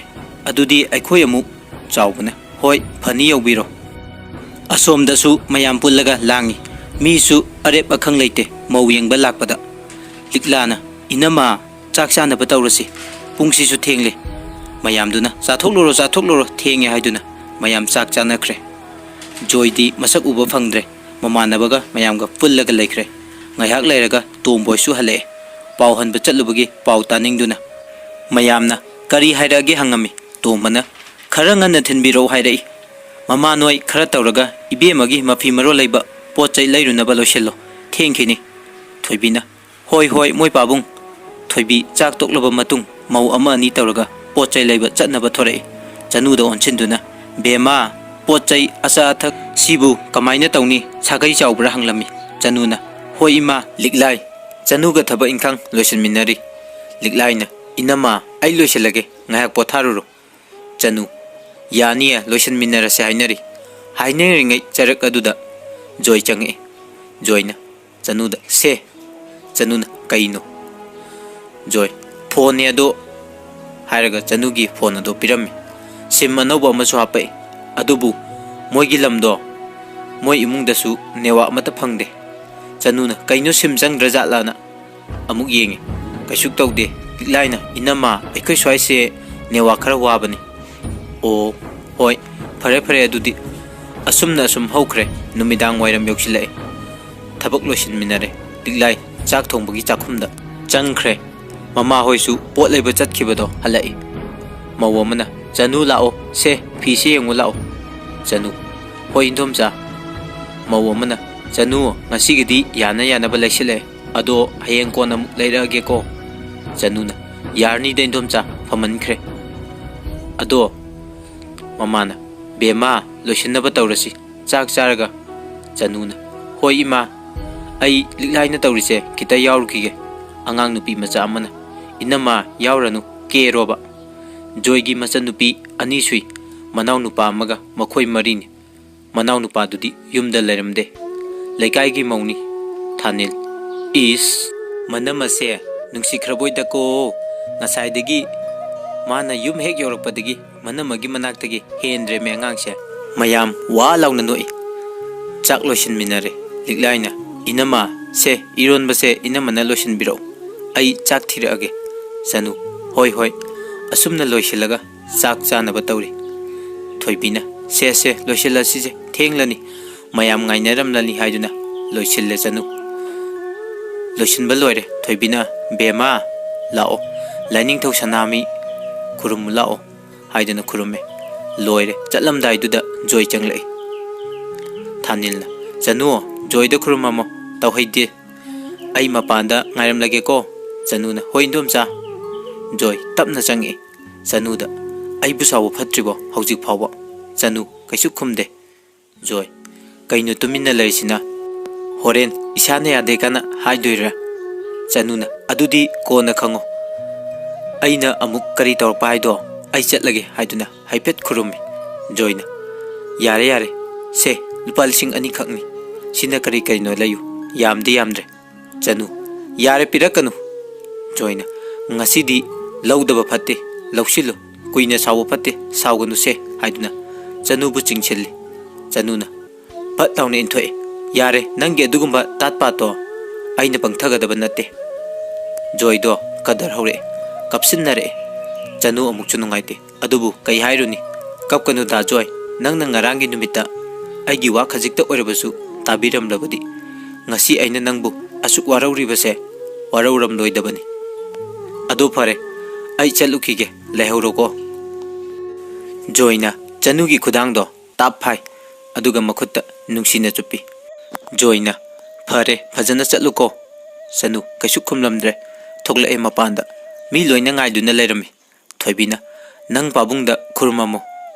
"ꯑꯗꯨꯗꯤ ꯑꯩꯈꯣꯏ ꯑꯃꯨꯛ"꯫ ꯆꯥꯎꯕꯅ, "ꯍꯣꯏ, ꯐꯅꯤ, ꯌꯧꯕꯤꯔꯣ"꯫ ꯑꯁꯣꯝꯗꯁꯨ ꯃꯌꯥꯝ ꯄꯨꯜꯂꯒ ꯂꯥꯡꯉꯤ꯫ ꯃꯤꯁꯨ ꯑꯔꯦꯞ ꯑꯈꯪ ꯂꯩꯇꯦ ꯃꯧ ꯌꯦꯡꯕ ꯂꯥꯛꯄꯗ꯫ ꯂꯤꯛꯂꯥꯅ, "ꯏꯅꯝꯃ, ꯆꯥꯛ ꯆꯥꯅꯕ ꯇꯧꯔꯁꯤ, ꯄꯨꯡꯁꯤꯁꯨ ꯊꯦꯡꯂꯦ"꯫ ꯃꯌꯥꯝꯗꯨꯅ "ꯆꯥꯊꯣꯛꯂꯨꯔꯣ, ꯆꯥꯊꯣꯛꯂꯨꯔꯣ, ꯊꯦꯡꯉꯦ" ꯍꯥꯏꯗꯨꯅ ꯃꯌꯥꯝ ꯆꯥꯛ ꯆꯥꯅꯈ꯭ꯔꯦ꯫ ꯖꯣꯏꯗꯤ ꯃꯁꯛ ꯎꯕ ꯐꯪꯗ꯭ꯔꯦ꯫ ꯃꯃꯥꯟꯅꯕꯒ ꯃꯌꯥꯝꯒ ꯄꯨꯜꯂꯒ ꯂꯩꯈ꯭ꯔꯦ꯫ ꯉꯥꯏꯍꯥꯛ ꯂꯩꯔꯒ ꯇꯣꯝꯕꯣꯏꯁꯨ ꯍꯜꯂꯛꯑꯦ꯫ ꯄꯥꯎ ꯍꯟꯕ ꯆꯠꯂꯨꯕꯒꯤ ꯄꯥꯎ ꯇꯥꯅꯤꯡꯗꯨꯅ꯫ ꯃꯌꯥꯝꯅ "ꯀꯔꯤ ꯍꯥꯏꯔꯛꯑꯒꯦ?" ꯍꯪꯉꯝꯃꯤ꯫ ꯇꯣꯝꯕꯅ "ꯈꯔ ꯉꯟꯅ ꯊꯤꯟꯕꯤꯔꯛꯎ" ꯍꯥꯏꯔꯛꯏ꯫ "ꯃꯃꯥ ꯅꯣꯏ ꯈꯔ ꯇꯧꯔꯒ ꯏꯕꯦꯝꯃꯒꯤ ꯃꯐꯤ ꯃꯔꯣꯜ ꯂꯩꯕ ꯄꯣꯠ ꯆꯩ ꯂꯩꯔꯨꯅꯕ ꯂꯣꯏꯁꯤꯜꯂꯣ, ꯊꯦꯡꯈꯤꯅꯤ"꯫ ꯊꯣꯏꯕꯤꯅ "ꯍꯣꯏ, ꯍꯣꯏ, ꯃꯣꯏ ꯄꯥꯕꯨꯡ"꯫ ꯊꯣꯏꯕꯤ ꯆꯥꯛ ꯇꯣꯛꯂꯕ ꯃꯇꯨꯡ ꯃꯧ ꯑꯃ ꯑꯅꯤ ꯇꯧꯔꯒ ꯄꯣꯠ ꯆꯩ ꯂꯩꯕ ꯆꯠꯅꯕ ꯊꯣꯔꯛꯏ꯫ ꯆꯅꯨꯗ ꯑꯣꯟꯁꯤꯟꯗꯨꯅ "ꯕꯦꯝꯃ, ꯄꯣꯠ ꯆꯩ ꯑꯆꯥ ꯑꯊꯛ ꯁꯤꯕꯨ ꯀꯃꯥꯏꯅ ꯇꯧꯅꯤ? ꯁꯥꯒꯩ ꯆꯥꯎꯕ꯭ꯔꯥ?" ꯍꯪꯂꯝꯃꯤ꯫ ꯆꯅꯨꯅ "ꯍꯣꯏ ꯏꯃꯥ"꯫ ꯂꯤꯛꯂꯥꯏ ꯆꯅꯨꯒ ꯊꯕꯛ ꯏꯪꯈꯥꯡ ꯂꯣꯏꯁꯤꯟꯃꯤꯟꯅꯔꯤ꯫ ꯂꯤꯛꯂꯥꯏꯅ "ꯏꯅꯝꯃ, ꯑꯩ ꯂꯣꯏꯁꯤꯜꯂꯒꯦ, ꯉꯥꯏꯍꯥꯛ ꯄꯣꯊꯥꯔꯨꯔꯣ"꯫ ꯆꯅꯨ "ꯌꯥꯅꯤꯌꯦ, ꯂꯣꯏꯁꯤꯟꯃꯤꯟꯅꯔꯁꯦ" ꯍꯥꯏꯅꯔꯤ꯫ ꯍꯥꯏꯅꯔꯤꯉꯩ ꯆꯔꯛ ꯑꯗꯨꯗ ꯖꯣꯏ ꯆꯪꯉꯛꯏ꯫ ꯖꯣꯏꯅ ꯆꯅꯨꯗ "ꯁꯦ"꯫ ꯆꯅꯨꯅ "ꯀꯩꯅꯣ?" ꯖꯣꯏ "ꯐꯣꯟꯅꯦ ꯑꯗꯣ" ꯍꯥꯏꯔꯒ ꯆꯅꯨꯒꯤ ꯐꯣꯟ ꯑꯗꯣ ꯄꯤꯔꯝꯃꯤ꯫ ꯁꯤꯝ ꯑꯅꯧꯕ ꯑꯃꯁꯨ ꯍꯥꯞꯄꯛꯏ꯫ ꯑꯗꯨꯕꯨ ꯃꯣꯏꯒꯤ ꯂꯝꯗꯣ, ꯃꯣꯏ ꯏꯃꯨꯡꯗꯁꯨ ꯅꯦꯋꯥꯛ ꯑꯃꯠꯇ ꯐꯪꯗꯦ꯫ ꯆꯅꯨꯅ "ꯀꯩꯅꯣ, ꯁꯤꯝ ꯆꯪꯗ꯭ꯔꯖꯥꯠꯂꯥꯅ?" ꯑꯃꯨꯛ ꯌꯦꯡꯉꯤ꯫ ꯀꯩꯁꯨ ꯇꯧꯗꯦ꯫ ꯂꯤꯛꯂꯥꯏꯅ "ꯏꯅꯝꯃ, ꯑꯩꯈꯣꯏ ꯁ꯭ꯋꯥꯏꯁꯦ ꯅꯦꯋꯥꯛ ꯈꯔ ꯋꯥꯕꯅꯤ"꯫ "ꯑꯣ, ꯍꯣꯏ, ꯐꯔꯦ ꯐꯔꯦ ꯑꯗꯨꯗꯤ"꯫ ꯑꯁꯨꯝꯅ ꯑꯁꯨꯝ ꯍꯧꯈ꯭ꯔꯦ꯫ ꯅꯨꯃꯤꯗꯥꯡ ꯋꯥꯏꯔꯝ ꯌꯧꯁꯤꯜꯂꯛꯑꯦ꯫ ꯊꯕꯛ ꯂꯣꯏꯁꯤꯟꯃꯤꯟꯅꯔꯦ꯫ ꯂꯤꯛꯂꯥꯏ ꯆꯥꯛ ꯊꯣꯡꯕꯒꯤ ꯆꯥꯛꯈꯨꯝꯗ ꯆꯪꯈ꯭ꯔꯦ꯫ ꯃꯃꯥꯍꯣꯏꯁꯨ ꯄꯣꯠ ꯂꯩꯕ ꯆꯠꯈꯤꯕꯗꯣ ꯍꯜꯂꯛꯏ꯫ ꯃꯧ ꯑꯃꯅ "ꯆꯅꯨ, ꯂꯥꯛꯑꯣ, ꯁꯦ, ꯐꯤꯁꯦ ꯌꯦꯡꯉꯨ ꯂꯥꯛꯑꯣ"꯫ ꯆꯅꯨ "ꯍꯣꯏ ꯏꯟꯗꯣꯝꯆꯥ"꯫ ꯃꯧ ꯑꯃꯅ "ꯆꯅꯨ, ꯉꯁꯤꯒꯤꯗꯤ ꯌꯥꯅ ꯌꯥꯅꯕ ꯂꯩꯁꯤꯜꯂꯛꯑꯦ, ꯑꯗꯣ ꯍꯌꯦꯡ ꯀꯣꯟꯅ ꯑꯃꯨꯛ ꯂꯩꯔꯛꯑꯒꯦꯀꯣ"꯫ ꯆꯅꯨꯅ "ꯌꯥꯔꯅꯤꯗ ꯏꯟꯗꯣꯝꯆꯥ, ꯐꯃꯟꯈ꯭ꯔꯦ"꯫ ꯑꯗꯣ ꯃꯃꯥꯅ "ꯕꯦꯝꯃ, ꯂꯣꯏꯁꯤꯟꯅꯕ ꯇꯧꯔꯁꯤ, ꯆꯥꯛ ꯆꯥꯔꯒ"꯫ ꯆꯅꯨꯅ "ꯍꯣꯏ ꯏꯃꯥ, ꯑꯩ ꯂꯤꯛꯂꯥꯏꯅ ꯇꯧꯔꯤꯁꯦ ꯈꯤꯇ ꯌꯥꯎꯔꯨꯈꯤꯒꯦ"꯫ ꯑꯉꯥꯡ ꯅꯨꯄꯤ ꯃꯆꯥ ꯑꯃꯅ "ꯏꯅꯝꯃ, ꯌꯥꯎꯔꯅꯨ, ꯀꯦꯔꯣꯕ"꯫ ꯖꯣꯏꯒꯤ ꯃꯆꯟꯅꯨꯄꯤ ꯑꯅꯤ ꯁꯨꯏ, ꯃꯅꯥꯎꯅꯨꯄꯥ ꯑꯃꯒ ꯃꯈꯣꯏ ꯃꯔꯤꯅꯤ꯫ ꯃꯅꯥꯎꯅꯨꯄꯥꯗꯨꯗꯤ ꯌꯨꯝꯗ ꯂꯩꯔꯝꯗꯦ꯫ ꯂꯩꯀꯥꯏꯒꯤ ꯃꯧꯅꯤ꯫ ꯊꯥꯅꯤꯜ "ꯏꯁ, ꯃꯅꯝ ꯑꯁꯦ ꯅꯨꯡꯁꯤꯈ꯭ꯔꯕꯣꯏꯗꯀꯣ꯫ ꯉꯁꯥꯏꯗꯒꯤ ꯃꯥꯅ ꯌꯨꯝ ꯍꯦꯛ ꯌꯧꯔꯛꯄꯗꯒꯤ ꯃꯅꯝꯃꯒꯤ ꯃꯅꯥꯛꯇꯒꯤ ꯍꯦꯟꯗ꯭ꯔꯦꯃꯦ ꯑꯉꯥꯡꯁꯦ"꯫ ꯃꯌꯥꯝ ꯋꯥ ꯂꯥꯎꯅ ꯅꯣꯛꯏ꯫ ꯆꯥꯛ ꯂꯣꯏꯁꯤꯟꯃꯤꯟꯅꯔꯦ꯫ ꯂꯤꯛꯂꯥꯏꯅ "ꯏꯅꯝꯃ, ꯁꯦ, ꯏꯔꯣꯟꯕꯁꯦ ꯏꯅꯝꯃꯅ ꯂꯣꯏꯁꯤꯟꯕꯤꯔꯛꯎ"꯫ ꯑꯩ ꯆꯥꯛ ꯊꯤꯔꯛꯑꯒꯦ꯫ ꯆꯅꯨ, "ꯍꯣꯏ, ꯍꯣꯏ"꯫ ꯑꯁꯨꯝꯅ ꯂꯣꯏꯁꯤꯜꯂꯒ ꯆꯥꯛ ꯆꯥꯅꯕ ꯇꯧꯔꯤ꯫ ꯊꯣꯏꯕꯤꯅ, "ꯁꯦ, ꯁꯦ, ꯂꯣꯏꯁꯤꯜꯂꯁꯤꯁꯦ, ꯊꯦꯡꯂꯅꯤ꯫ ꯃꯌꯥꯝ ꯉꯥꯏꯅꯔꯝꯂꯅꯤ" ꯍꯥꯏꯗꯨꯅ ꯂꯣꯏꯁꯤꯜꯂꯦ ꯆꯅꯨ꯫ ꯂꯣꯏꯁꯤꯟꯕ ꯂꯣꯏꯔꯦ꯫ ꯊꯣꯏꯕꯤꯅ, "ꯕꯦꯝꯃ, ꯂꯥꯛꯑꯣ, ꯂꯥꯏꯅꯤꯡꯊꯧ ꯁꯅꯥꯃꯍꯤ ꯈꯨꯔꯨꯝꯃꯨ ꯂꯥꯛꯑꯣ" ꯍꯥꯏꯗꯨꯅ ꯈꯨꯔꯨꯝꯃꯦ꯫ ꯂꯣꯏꯔꯦ꯫ ꯆꯠꯂꯝꯗꯥꯏꯗꯨꯗ ꯖꯣꯏ ꯆꯪꯂꯛꯏ꯫ ꯊꯥꯅꯤꯜꯅ, "ꯆꯅꯨ, ꯖꯣꯏꯗ ꯈꯨꯔꯨꯝꯃꯝꯃꯣ, ꯇꯧꯍꯩꯗꯦ꯫ ꯑꯩ ꯃꯄꯥꯟꯗ ꯉꯥꯏꯔꯝꯂꯒꯦꯀꯣ"꯫ ꯆꯅꯨꯅ, "ꯍꯣꯏ, ꯏꯟꯗꯣꯝꯆꯥ"꯫ ꯖꯣꯏ ꯇꯞꯅ ꯆꯪꯉꯛꯏ꯫ ꯆꯅꯨꯗ, "ꯑꯩꯕꯨ ꯁꯥꯎꯕ ꯐꯠꯇ꯭ꯔꯤꯕꯣ ꯍꯧꯖꯤꯛ ꯐꯥꯎꯕ?" ꯆꯅꯨ ꯀꯩꯁꯨ ꯈꯨꯝꯗꯦ꯫ ꯖꯣꯏ, "ꯀꯩꯅꯣ ꯇꯨꯃꯤꯟꯅ ꯂꯩꯔꯤꯁꯤꯅ? ꯍꯣꯔꯦꯟ ꯏꯁꯥꯅ ꯌꯥꯗꯦ ꯀꯥꯏꯅ ꯍꯥꯏꯗꯣꯏꯔꯥ?" ꯆꯅꯨꯅ, "ꯑꯗꯨꯗꯤ ꯀꯣꯟꯅ ꯈꯪꯉꯣ꯫ ꯑꯩꯅ ꯑꯃꯨꯛ ꯀꯔꯤ ꯇꯧꯔꯛꯄ ꯍꯥꯏꯗꯣ ꯑꯩ ꯆꯠꯂꯒꯦ" ꯍꯥꯏꯗꯨꯅ ꯍꯥꯏꯐꯦꯠ ꯈꯨꯔꯨꯝꯃꯤ꯫ ꯖꯣꯏꯅ, "ꯌꯥꯔꯦ, ꯌꯥꯔꯦ꯫ ꯁꯦ, ꯂꯨꯄꯥ ꯂꯤꯁꯤꯡ ꯑꯅꯤꯈꯛꯅꯤ꯫ ꯁꯤꯅ ꯀꯔꯤ ꯀꯔꯤꯅꯣ ꯂꯩꯌꯨ꯫ ꯌꯥꯝꯗꯤ ꯌꯥꯝꯗ꯭ꯔꯦ"꯫ ꯆꯅꯨ, "ꯌꯥꯔꯦ, ꯄꯤꯔꯛꯀꯅꯨ"꯫ ꯖꯣꯏꯅ, "ꯉꯁꯤꯗꯤ ꯂꯧꯗꯕ ꯐꯠꯇꯦ, ꯂꯧꯁꯤꯜꯂꯨ꯫ ꯀꯨꯏꯅ ꯁꯥꯎꯕ ꯐꯠꯇꯦ, ꯁꯥꯎꯒꯅꯨꯁꯦ" ꯍꯥꯏꯗꯨꯅ ꯆꯅꯨꯕꯨ ꯆꯤꯡꯁꯤꯜꯂꯤ꯫ ꯆꯅꯨꯅ ꯐꯠ ꯂꯥꯎꯅ ꯏꯟꯊꯣꯛꯑꯦ꯫ "ꯌꯥꯔꯦ, ꯅꯪꯒꯤ ꯑꯗꯨꯒꯨꯝꯕ ꯇꯥꯠ ꯄꯥꯠꯇꯣ ꯑꯩꯅ ꯄꯪꯊꯒꯗꯕ ꯅꯠꯇꯦ"꯫ ꯖꯣꯏꯗꯣ ꯀꯗꯔ ꯍꯧꯔꯛꯑꯦ, ꯀꯞꯁꯤꯟꯅꯔꯛꯑꯦ꯫ ꯆꯅꯨ ꯑꯃꯨꯛꯁꯨ ꯅꯨꯡꯉꯥꯏꯇꯦ꯫ ꯑꯗꯨꯕꯨ ꯀꯩ ꯍꯥꯏꯔꯨꯅꯤ? "ꯀꯞꯀꯅꯨ ꯗꯥ ꯖꯣꯏ, ꯅꯪꯅ ꯉꯔꯥꯡꯒꯤ ꯅꯨꯃꯤꯠꯇ ꯑꯩꯒꯤ ꯋꯥ ꯈꯖꯤꯛꯇ ꯑꯣꯏꯔꯕꯁꯨ ꯇꯥꯕꯤꯔꯝꯂꯕꯗꯤ ꯉꯁꯤ ꯑꯩꯅ ꯅꯪꯕꯨ ꯑꯁꯨꯛ ꯋꯥꯔꯧꯔꯤꯕꯁꯦ ꯋꯥꯔꯧꯔꯝꯂꯣꯏꯗꯕꯅꯤ꯫ ꯑꯗꯨ ꯐꯔꯦ, ꯑꯩ ꯆꯠꯂꯨꯈꯤꯒꯦ, ꯂꯩꯍꯧꯔꯣꯀꯣ"꯫ ꯖꯣꯏꯅ ꯆꯅꯨꯒꯤ ꯈꯨꯗꯥꯡꯗꯣ ꯇꯥꯞ ꯐꯥꯏ, ꯑꯗꯨꯒ ꯃꯈꯨꯠꯇ ꯅꯨꯡꯁꯤꯅ ꯆꯨꯞꯄꯤ꯫ ꯖꯣꯏꯅ, "ꯐꯔꯦ, ꯐꯖꯅ ꯆꯠꯂꯨꯀꯣ"꯫ ꯆꯅꯨ ꯀꯩꯁꯨ ꯈꯨꯝꯂꯝꯗ꯭ꯔꯦ꯫ ꯊꯣꯛꯂꯛꯑꯦ ꯃꯄꯥꯟꯗ꯫ ꯃꯤ ꯂꯣꯏꯅ ꯉꯥꯏꯗꯨꯅ ꯂꯩꯔꯝꯃꯤ꯫ ꯊꯣꯏꯕꯤꯅ, "ꯅꯪ ꯄꯥꯕꯨꯡꯗ ꯈꯨꯔꯨꯝꯃꯝꯃꯣ"꯫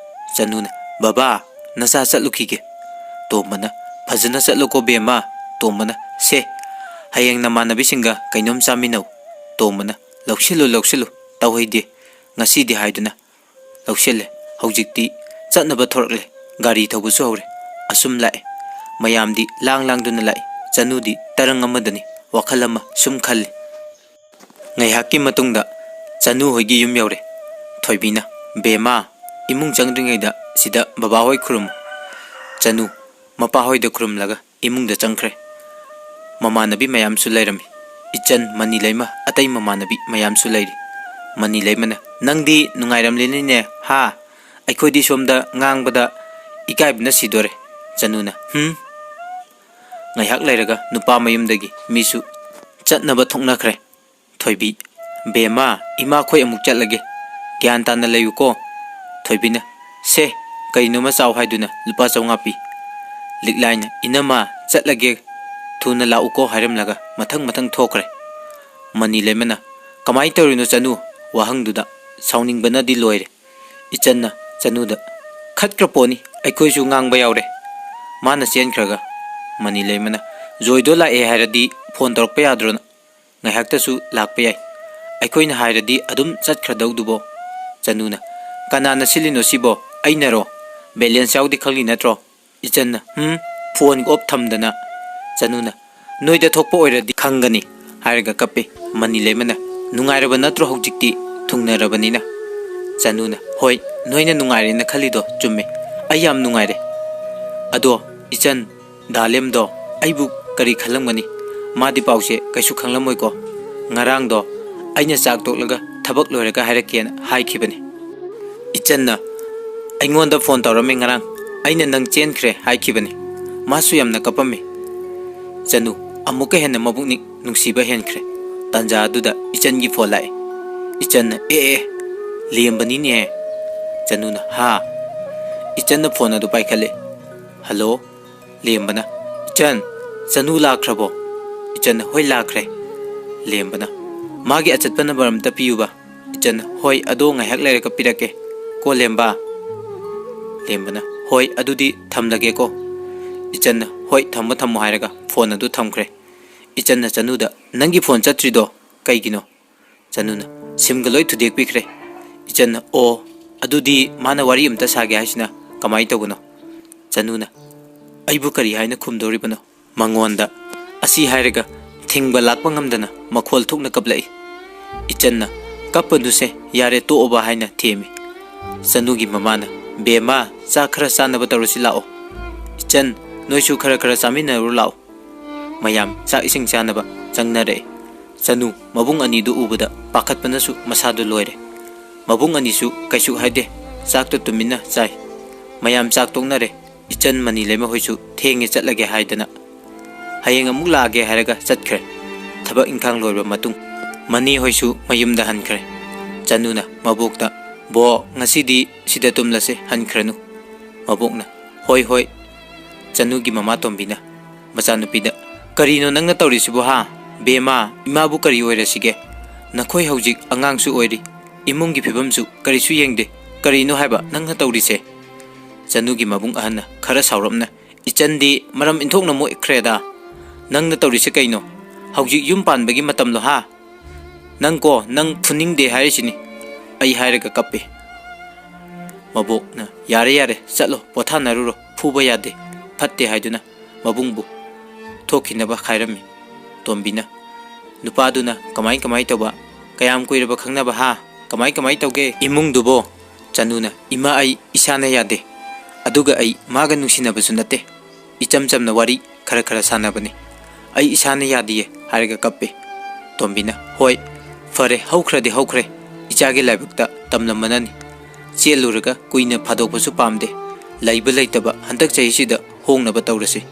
ꯆꯅꯨꯅ, "ꯕꯕꯥ, ꯅꯆꯥ ꯆꯠꯂꯨꯈꯤꯒꯦ"꯫ ꯇꯣꯝꯕꯅ, "ꯐꯖꯅ ꯆꯠꯂꯨꯀꯣ ꯕꯦꯝꯃ"꯫ ꯇꯣꯝꯕꯅ, "ꯁꯦ, ꯍꯌꯦꯡ ꯅꯃꯥꯟꯅꯕꯤꯁꯤꯡꯒ ꯀꯩꯅꯣꯝ ꯆꯥꯃꯤꯟꯅꯧ"꯫ ꯇꯣꯝꯕꯅ, "ꯂꯧꯁꯤꯜꯂꯨ, ꯂꯧꯁꯤꯜꯂꯨ, ꯇꯧꯍꯩꯗꯦ ꯉꯁꯤꯗꯤ" ꯍꯥꯏꯗꯨꯅ ꯂꯧꯁꯤꯜꯂꯦ꯫ ꯍꯧꯖꯤꯛꯇꯤ ꯆꯠꯅꯕ ꯊꯣꯔꯛꯂꯦ꯫ ꯒꯥꯔꯤ ꯊꯧꯕꯁꯨ ꯍꯧꯔꯦ꯫ ꯑꯁꯨꯝ ꯂꯥꯛꯑꯦ꯫ ꯃꯌꯥꯝꯗꯤ ꯂꯥꯡ ꯂꯥꯡꯗꯨꯅ ꯂꯥꯛꯏ꯫ ꯆꯅꯨꯗꯤ ꯇꯔꯪ ꯑꯃꯗꯅꯤ, ꯋꯥꯈꯜ ꯑꯃ ꯁꯨꯝ ꯈꯜꯂꯤ꯫ ꯉꯥꯏꯍꯥꯛꯀꯤ ꯃꯇꯨꯡꯗ ꯆꯅꯨ ꯍꯣꯏꯒꯤ ꯌꯨꯝ ꯌꯧꯔꯦ꯫ ꯊꯣꯏꯕꯤꯅ, "ꯕꯦꯝꯃ, ꯏꯃꯨꯡ ꯆꯪꯗ꯭ꯔꯤꯉꯩꯗ ꯁꯤꯗ ꯕꯕꯥꯍꯣꯏ ꯈꯨꯔꯨꯝꯃꯨ"꯫ ꯆꯅꯨ ꯃꯄꯥꯍꯣꯏꯗ ꯈꯨꯔꯨꯝꯂꯒ ꯏꯃꯨꯡꯗ ꯆꯪꯈ꯭ꯔꯦ꯫ ꯃꯃꯥꯟꯅꯕꯤ ꯃꯌꯥꯝꯁꯨ ꯂꯩꯔꯝꯃꯤ꯫ ꯏꯆꯟ, ꯃꯅꯤ ꯂꯩꯃ, ꯑꯇꯩ ꯃꯃꯥꯟꯅꯕꯤ ꯃꯌꯥꯝꯁꯨ ꯂꯩꯔꯤ꯫ ꯃꯅꯤ ꯂꯩꯃꯅ, "ꯅꯪꯗꯤ ꯅꯨꯡꯉꯥꯏꯔꯝꯂꯦꯅꯤꯅꯦ, ꯍꯥ? ꯑꯩꯈꯣꯏꯗꯤ ꯁꯣꯝꯗ ꯉꯥꯡꯕꯗ ꯏꯀꯥꯏꯕꯅ ꯁꯤꯗꯣꯔꯦ"꯫ ꯆꯅꯨꯅ, "ꯍꯨꯝ"꯫ ꯉꯥꯏꯍꯥꯛ ꯂꯩꯔꯒ ꯅꯨꯄꯥ ꯃꯌꯨꯝꯗꯒꯤ ꯃꯤꯁꯨ ꯆꯠꯅꯕ ꯊꯣꯛꯅꯈ꯭ꯔꯦ꯫ ꯊꯣꯏꯕꯤ, "ꯕꯦꯝꯃ, ꯏꯃꯥꯈꯣꯏ ꯑꯃꯨꯛ ꯆꯠꯂꯒꯦ꯫ ꯒ꯭ꯌꯥꯟ ꯇꯥꯅ ꯂꯩꯌꯨꯀꯣ"꯫ ꯊꯣꯏꯕꯤꯅ, "ꯁꯦ, ꯀꯔꯤꯅꯣꯃ ꯆꯥꯎ" ꯍꯥꯏꯗꯨꯅ ꯂꯨꯄꯥ ꯆꯥꯝꯃꯉꯥ ꯄꯤ꯫ ꯂꯤꯛꯂꯥꯏꯅ, "ꯏꯅꯝꯃ, ꯆꯠꯂꯒꯦ, ꯊꯨꯅ ꯂꯥꯛꯎꯀꯣ" ꯍꯥꯏꯔꯝꯂꯒ ꯃꯊꯪ ꯃꯊꯪ ꯊꯣꯛꯈ꯭ꯔꯦ꯫ ꯃꯅꯤ ꯂꯩꯃꯅ, "ꯀꯃꯥꯏ ꯇꯧꯔꯤꯅꯣ ꯆꯅꯨ?" ꯋꯥꯍꯪꯗꯨꯗ ꯁꯥꯎꯅꯤꯡꯕꯅꯗꯤ ꯂꯣꯏꯔꯦ꯫ ꯏꯆꯟꯅ ꯆꯅꯨꯗ, "ꯈꯠꯈ꯭ꯔ ꯄꯣꯠꯅꯤ, ꯑꯩꯈꯣꯏꯁꯨ ꯉꯥꯡꯕ ꯌꯥꯎꯔꯦ꯫ ꯃꯥꯅ ꯆꯦꯟꯈ꯭ꯔꯒ"꯫ ꯃꯅꯤ ꯂꯩꯃꯅ, "ꯖꯣꯏꯗꯣ ꯂꯥꯛꯑꯦ ꯍꯥꯏꯔꯗꯤ ꯐꯣꯟ ꯇꯧꯔꯛꯄ ꯌꯥꯗ꯭ꯔꯣ? ꯉꯥꯏꯍꯥꯛꯇꯁꯨ ꯂꯥꯛꯄ ꯌꯥꯏ꯫ ꯑꯩꯈꯣꯏꯅ ꯍꯥꯏꯔꯗꯤ ꯑꯗꯨꯝ ꯆꯠꯈ꯭ꯔꯗꯧꯗꯨꯕꯣ"꯫ ꯆꯅꯨꯅ, "ꯀꯅꯥꯅ ꯁꯤꯜꯂꯤꯅꯣ ꯁꯤꯕꯣ? ꯑꯩꯅꯔꯣ? ꯕꯦꯂꯦꯟꯁ ꯌꯥꯎꯗꯦ ꯈꯪꯂꯤ ꯅꯠꯇ꯭ꯔꯣ?" ꯏꯆꯟꯅ, "ꯍꯨꯝ"꯫ Phone of ꯊꯝꯗꯅ꯫ ꯆꯅꯨꯅ, "ꯅꯣꯏꯗ ꯊꯣꯛꯄ ꯑꯣꯏꯔꯗꯤ ꯈꯪꯒꯅꯤ" ꯍꯥꯏꯔꯒ ꯀꯞꯄꯦ꯫ ꯃꯅꯤ ꯂꯩꯃꯅ, "ꯅꯨꯡꯉꯥꯏꯔꯕ ꯅꯠꯇ꯭ꯔꯣ ꯍꯧꯖꯤꯛꯇꯤ, ꯊꯨꯡꯅꯔꯕꯅꯤꯅ?" ꯆꯅꯨꯅ, "ꯍꯣꯏ, ꯅꯣꯏꯅ ꯅꯨꯡꯉꯥꯏꯔꯦꯅ ꯈꯜꯂꯤꯗꯣ ꯆꯨꯝꯃꯦ꯫ ꯑꯩ ꯌꯥꯝ ꯅꯨꯡꯉꯥꯏꯔꯦ꯫ ꯑꯗꯣ ꯏꯆꯟ, ꯗꯥꯂꯦꯝꯗꯣ ꯑꯩꯕꯨ ꯀꯔꯤ ꯈꯜꯂꯝꯒꯅꯤ? ꯃꯥꯗꯤ ꯄꯥꯎꯁꯦ ꯀꯩꯁꯨ ꯈꯪꯂꯝꯃꯣꯏꯀꯣ꯫ ꯉꯔꯥꯡꯗꯣ ꯑꯩꯅ ꯆꯥꯛ ꯇꯣꯛꯂꯒ ꯊꯕꯛ ꯂꯣꯏꯔꯒ ꯍꯥꯏꯔꯛꯀꯦꯅ ꯍꯥꯏꯈꯤꯕꯅꯤ"꯫ ꯏꯆꯟꯅ, "ꯑꯩꯉꯣꯟꯗ ꯐꯣꯟ ꯇꯧꯔꯝꯃꯤ ꯉꯔꯥꯡ꯫ ꯑꯩꯅ ꯅꯪ ꯆꯦꯟꯈ꯭ꯔꯦ ꯍꯥꯏꯈꯤꯕꯅꯤ꯫ ꯃꯥꯁꯨ ꯌꯥꯝꯅ ꯀꯞꯄꯝꯃꯤ"꯫ ꯆꯅꯨ, ꯑꯃꯨꯛꯀ ꯍꯦꯟꯅ ꯃꯕꯨꯛꯅꯤꯡ ꯅꯨꯡꯁꯤꯕ ꯍꯦꯟꯈ꯭ꯔꯦ꯫ ꯇꯥꯟꯖꯥ ꯑꯗꯨꯗ ꯏꯆꯟꯒꯤ ꯐꯣꯟ ꯂꯥꯛꯑꯦ꯫ ꯏꯆꯟꯅ, "ꯑꯦ, ꯑꯦ, ꯂꯦꯝꯕꯅꯤꯅꯦ"꯫ ꯆꯅꯨꯅ, "ꯍꯥ?" ꯏꯆꯟꯅ ꯐꯣꯟ ꯑꯗꯨ ꯄꯥꯏꯈꯠꯂꯦ꯫ "ꯍꯜꯂꯣ"꯫ ꯂꯦꯝꯕꯅ, "ꯏꯆꯟ, ꯆꯅꯨ ꯂꯥꯛꯈ꯭ꯔꯕꯣ?" ꯏꯆꯟꯅ, "ꯍꯣꯏ, ꯂꯥꯛꯈ꯭ꯔꯦ"꯫ ꯂꯦꯝꯕꯅ, "ꯃꯥꯒꯤ ꯑꯆꯠꯄ ꯅꯝꯕꯔ ꯑꯝꯇ ꯄꯤꯌꯨꯕ"꯫ ꯏꯆꯟꯅ, "ꯍꯣꯏ, ꯑꯗꯣ ꯉꯥꯏꯍꯥꯛ ꯂꯩꯔꯒ ꯄꯤꯔꯛꯀꯦ ꯀꯣ, ꯂꯦꯝꯕ"꯫ ꯂꯦꯝꯕꯅ, "ꯍꯣꯏ, ꯑꯗꯨꯗꯤ ꯊꯝꯂꯒꯦꯀꯣ"꯫ ꯏꯆꯟꯅ, "ꯍꯣꯏ, ꯊꯝꯃꯣ, ꯊꯝꯃꯣ" ꯍꯥꯏꯔꯒ ꯐꯣꯟ ꯑꯗꯨ ꯊꯝꯈ꯭ꯔꯦ꯫ ꯏꯆꯟꯅ ꯆꯅꯨꯗ, "ꯅꯪꯒꯤ ꯐꯣꯟ ꯆꯠꯇ꯭ꯔꯤꯗꯣ ꯀꯩꯒꯤꯅꯣ?" ꯆꯅꯨꯅ ꯁꯤꯝꯒ ꯂꯣꯏ ꯊꯨꯗꯦꯛꯄꯤꯈ꯭ꯔꯦ꯫ ꯏꯆꯟꯅ, "ꯑꯣ, ꯑꯗꯨꯗꯤ ꯃꯥꯅ ꯋꯥꯔꯤ ꯑꯝꯇ ꯁꯥꯒꯦ ꯍꯥꯏꯁꯤꯅ ꯀꯃꯥꯏꯅ ꯇꯧꯕꯅꯣ?" ꯆꯅꯨꯅ, "ꯑꯩꯕꯨ ꯀꯔꯤ ꯍꯥꯏꯅ ꯈꯨꯝꯗꯧꯔꯤꯕꯅꯣ ꯃꯉꯣꯟꯗ?" ꯑꯁꯤ ꯍꯥꯏꯔꯒ ꯊꯤꯡꯕ ꯂꯥꯛꯄ ꯉꯝꯗꯅ ꯃꯈꯣꯜ ꯊꯣꯛꯅ ꯀꯞꯂꯛꯏ꯫ ꯏꯆꯟꯅ, "ꯀꯞꯄꯅꯨꯁꯦ, ꯌꯥꯔꯦ, ꯇꯣꯛꯑꯣꯕ" ꯍꯥꯏꯅ ꯊꯦꯝꯃꯤ꯫ ꯆꯅꯨꯒꯤ ꯃꯃꯥꯅ, "ꯕꯦꯝꯃ, ꯆꯥꯛ ꯈꯔ ꯆꯥꯅꯕ ꯇꯧꯔꯁꯤ ꯂꯥꯛꯑꯣ꯫ ꯏꯆꯟ, ꯅꯣꯏꯁꯨ ꯈꯔ ꯈꯔ ꯆꯥꯃꯤꯟꯅꯔꯨ ꯂꯥꯛꯑꯣ"꯫ ꯃꯌꯥꯝ ꯆꯥꯛ ꯏꯁꯤꯡ ꯆꯥꯅꯕ ꯆꯪꯅꯔꯛꯏ꯫ ꯆꯅꯨ ꯃꯕꯨꯡ ꯑꯅꯤꯗꯨ ꯎꯕꯗ ꯄꯥꯈꯠꯄꯅꯁꯨ ꯃꯁꯥꯗꯨ ꯂꯣꯏꯔꯦ꯫ ꯃꯕꯨꯡ ꯑꯅꯤꯁꯨ ꯀꯩꯁꯨ ꯍꯥꯏꯗꯦ, ꯆꯥꯛꯇꯨ ꯇꯨꯃꯤꯟꯅ ꯆꯥꯏ꯫ ꯃꯌꯥꯝ ꯆꯥꯛ ꯇꯣꯛꯅꯔꯦ꯫ ꯏꯆꯟ ꯃꯅꯤ ꯂꯩꯃ ꯍꯣꯏꯁꯨ ꯊꯦꯡꯉꯦ ꯆꯠꯂꯒꯦ ꯍꯥꯏꯗꯅ ꯍꯌꯦꯡ ꯑꯃꯨꯛ ꯂꯥꯛꯑꯒꯦ ꯍꯥꯏꯔꯒ ꯆꯠꯈ꯭ꯔꯦ꯫ ꯊꯕꯛ ꯏꯪꯈꯥꯡ ꯂꯣꯏꯔꯕ ꯃꯇꯨꯡ ꯃꯅꯤ ꯍꯣꯏꯁꯨ ꯃꯌꯨꯝꯗ ꯍꯟꯈ꯭ꯔꯦ꯫ ꯆꯅꯨꯅ ꯃꯕꯣꯛꯇ, "ꯕꯣ, ꯉꯁꯤꯗꯤ ꯁꯤꯗ ꯇꯨꯝꯂꯁꯦ, ꯍꯟꯈ꯭ꯔꯅꯨ"꯫ ꯃꯕꯣꯛꯅ, "ꯍꯣꯏ, ꯍꯣꯏ"꯫ ꯆꯅꯨꯒꯤ ꯃꯃꯥ ꯇꯣꯝꯕꯤꯅ ꯃꯆꯥꯅꯨꯄꯤꯗ, "ꯀꯔꯤꯅꯣ ꯅꯪꯅ ꯇꯧꯔꯤꯁꯤꯕꯨ ꯍꯥ? ꯕꯦꯝꯃ, ꯏꯃꯥꯕꯨ ꯀꯔꯤ ꯑꯣꯏꯔꯁꯤꯒꯦ? ꯅꯈꯣꯏ ꯍꯧꯖꯤꯛ ꯑꯉꯥꯡꯁꯨ ꯑꯣꯏꯔꯤ, ꯏꯃꯨꯡꯒꯤ ꯐꯤꯕꯝꯁꯨ ꯀꯔꯤꯁꯨ ꯌꯦꯡꯗꯦ, ꯀꯔꯤꯅꯣ ꯍꯥꯏꯕ ꯅꯪꯅ ꯇꯧꯔꯤꯁꯦ?" ꯆꯅꯨꯒꯤ ꯃꯕꯨꯡ ꯑꯍꯟꯅ ꯈꯔ ꯁꯥꯎꯔꯞꯅ, "ꯏꯆꯟꯗꯤ ꯃꯔꯝ ꯏꯟꯊꯣꯛꯅ ꯃꯣꯛꯈ꯭ꯔꯦꯗ꯫ ꯅꯪꯅ ꯇꯧꯔꯤꯁꯦ ꯀꯩꯅꯣ? ꯍꯧꯖꯤꯛ ꯌꯨꯝ ꯄꯥꯟꯕꯒꯤ ꯃꯇꯝꯂꯣ ꯍꯥ? ꯅꯪ ꯀꯣ, ꯅꯪ ꯐꯨꯅꯤꯡꯗꯦ ꯍꯥꯏꯔꯤꯁꯤꯅꯤ"꯫ ꯑꯩ ꯍꯥꯏꯔꯒ ꯀꯞꯄꯤ꯫ ꯃꯕꯣꯛꯅ, "ꯌꯥꯔꯦ, ꯌꯥꯔꯦ, ꯆꯠꯂꯣ, ꯄꯣꯊꯥꯅꯔꯨꯔꯣ, ꯐꯨꯕ ꯌꯥꯗꯦ, ꯐꯠꯇꯦ" ꯍꯥꯏꯗꯨꯅ ꯃꯕꯨꯡꯕꯨ ꯊꯣꯛꯈꯤꯅꯕ ꯍꯥꯏꯔꯝꯃꯤ꯫ ꯇꯣꯝꯕꯤꯅ, "ꯅꯨꯄꯥꯗꯨꯅ ꯀꯃꯥꯏ ꯀꯃꯥꯏ ꯇꯧꯕ? ꯀꯌꯥꯝ ꯀꯨꯏꯔꯕ ꯈꯪꯅꯕ ꯍꯥ? ꯀꯃꯥꯏ ꯀꯃꯥꯏ ꯇꯧꯒꯦ ꯏꯃꯨꯡꯗꯨꯕꯣ?" ꯆꯅꯨꯅ, "ꯏꯃꯥ, ꯑꯩ ꯏꯁꯥꯅ ꯌꯥꯗꯦ꯫ ꯑꯗꯨꯒ ꯑꯩ ꯃꯥꯒ ꯅꯨꯡꯁꯤꯅꯕꯁꯨ ꯅꯠꯇꯦ꯫ ꯏꯆꯝ ꯆꯝꯅ ꯋꯥꯔꯤ ꯈꯔ ꯈꯔ ꯁꯥꯟꯅꯕꯅꯤ꯫ ꯑꯩ ꯏꯁꯥꯅ ꯌꯥꯗꯤꯌꯦ" ꯍꯥꯏꯔꯒ ꯀꯞꯄꯦ꯫ ꯇꯣꯝꯕꯤꯅ, "ꯍꯣꯏ, ꯐꯔꯦ, ꯍꯧꯈ꯭ꯔꯗꯤ ꯍꯧꯈ꯭ꯔꯦ꯫ ꯏꯆꯥꯒꯤ ꯂꯥꯏꯕꯛꯇ ꯇꯝꯂꯝꯕꯅꯅꯤ꯫ ꯆꯦꯜꯂꯨꯔꯒ ꯀꯨꯏꯅ ꯐꯥꯗꯣꯛꯄꯁꯨ ꯄꯥꯝꯗꯦ꯫ ꯂꯩꯕ ꯂꯩꯇꯕ ꯍꯟꯗꯛ ꯆꯍꯤꯁꯤꯗ ꯍꯣꯡꯅꯕ ꯇꯧꯔꯁꯤ"꯫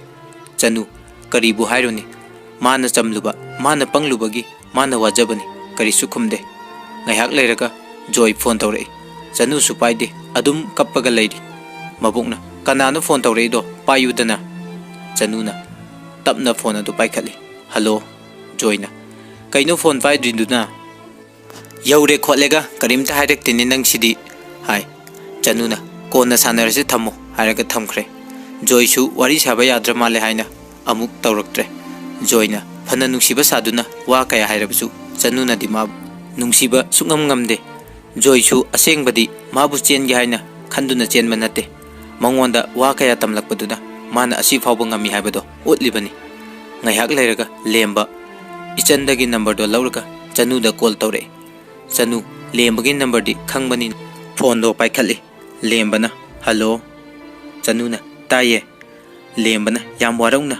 ꯆꯅꯨ, ꯀꯔꯤꯕꯨ ꯍꯥꯏꯔꯨꯅꯤ? ꯃꯥꯅ ꯆꯝꯂꯨꯕ, ꯃꯥꯅ ꯄꯪꯂꯨꯕꯒꯤ ꯃꯥꯅ ꯋꯥꯖꯕꯅꯤ꯫ ꯀꯔꯤꯁꯨ ꯈꯨꯝꯗꯦ꯫ ꯉꯥꯏꯍꯥꯛ ꯂꯩꯔꯒ ꯖꯣꯏ ꯐꯣꯟ ꯇꯧꯔꯛꯏ꯫ ꯆꯅꯨꯁꯨ ꯄꯥꯏꯗꯦ, ꯑꯗꯨꯝ ꯀꯞꯄꯒ ꯂꯩꯔꯤ꯫ ꯃꯕꯣꯛꯅ, "ꯀꯅꯥꯅꯣ ꯐꯣꯟ ꯇꯧꯔꯛꯏꯗꯣ? ꯄꯥꯏꯌꯨꯗꯅ"꯫ ꯆꯅꯨꯅ ꯇꯞꯅ ꯐꯣꯟ ꯑꯗꯨ ꯄꯥꯏꯈꯠꯂꯤ꯫ "ꯍꯜꯂꯣ"꯫ ꯖꯣꯏꯅ, "ꯀꯩꯅꯣ ꯐꯣꯟ ꯄꯥꯏꯗ꯭ꯔꯤꯗꯨꯅ?" "ꯌꯧꯔꯦ ꯈꯣꯠꯂꯦꯒ ꯀꯔꯤꯝꯇ ꯍꯥꯏꯔꯛꯇꯦꯅꯦ ꯅꯪꯁꯤꯗꯤ" ꯍꯥꯏ꯫ ꯆꯅꯨꯅ, "ꯀꯣꯟꯅ ꯁꯥꯟꯅꯔꯁꯤ, ꯊꯝꯃꯣ" ꯍꯥꯏꯔꯒ ꯊꯝꯈ꯭ꯔꯦ꯫ ꯖꯣꯏꯁꯨ ꯋꯥꯔꯤ ꯁꯥꯕ ꯌꯥꯗ꯭ꯔ ꯃꯥꯜꯂꯦ ꯍꯥꯏꯅ ꯑꯃꯨꯛ ꯇꯧꯔꯛꯇ꯭ꯔꯦ꯫ ꯖꯣꯏꯅ ꯐꯅ ꯅꯨꯡꯁꯤꯕ ꯁꯥꯗꯨꯅ ꯋꯥ ꯀꯌꯥ ꯍꯥꯏꯔꯕꯁꯨ ꯆꯅꯨꯅꯗꯤ ꯃꯥꯕꯨ ꯅꯨꯡꯁꯤꯕ ꯁꯨꯛꯉꯝ ꯉꯝꯗꯦ꯫ ꯖꯣꯏꯁꯨ ꯑꯁꯦꯡꯕꯗꯤ ꯃꯥꯕꯨ ꯆꯦꯟꯒꯦ ꯍꯥꯏꯅ ꯈꯟꯗꯨꯅ ꯆꯦꯟꯕ ꯅꯠꯇꯦ꯫ ꯃꯉꯣꯟꯗ ꯋꯥ ꯀꯌꯥ ꯇꯝꯂꯛꯄꯗꯨꯅ ꯃꯥꯅ ꯑꯁꯤ ꯐꯥꯎꯕ ꯉꯝꯃꯤ ꯍꯥꯏꯕꯗꯣ ꯎꯠꯂꯤꯕꯅꯤ꯫ ꯉꯥꯏꯍꯥꯛ ꯂꯩꯔꯒ ꯂꯦꯝꯕ ꯏꯆꯟꯗꯒꯤ ꯅꯝꯕꯔꯗꯣ ꯂꯧꯔꯒ ꯆꯅꯨꯗ ꯀꯣꯜ ꯇꯧꯔꯛꯏ꯫ ꯆꯅꯨ, ꯂꯦꯝꯕꯒꯤ ꯅꯝꯕꯔꯗꯤ ꯈꯪꯕꯅꯤꯅ ꯐꯣꯟꯗꯣ ꯄꯥꯏꯈꯠꯂꯤ꯫ ꯂꯦꯝꯕꯅ, "ꯍꯜꯂꯣ"꯫ ꯆꯅꯨꯅ, "ꯇꯥꯏꯌꯦ"꯫ ꯂꯦꯝꯕꯅ ꯌꯥꯝ ꯋꯥꯔꯧꯅ,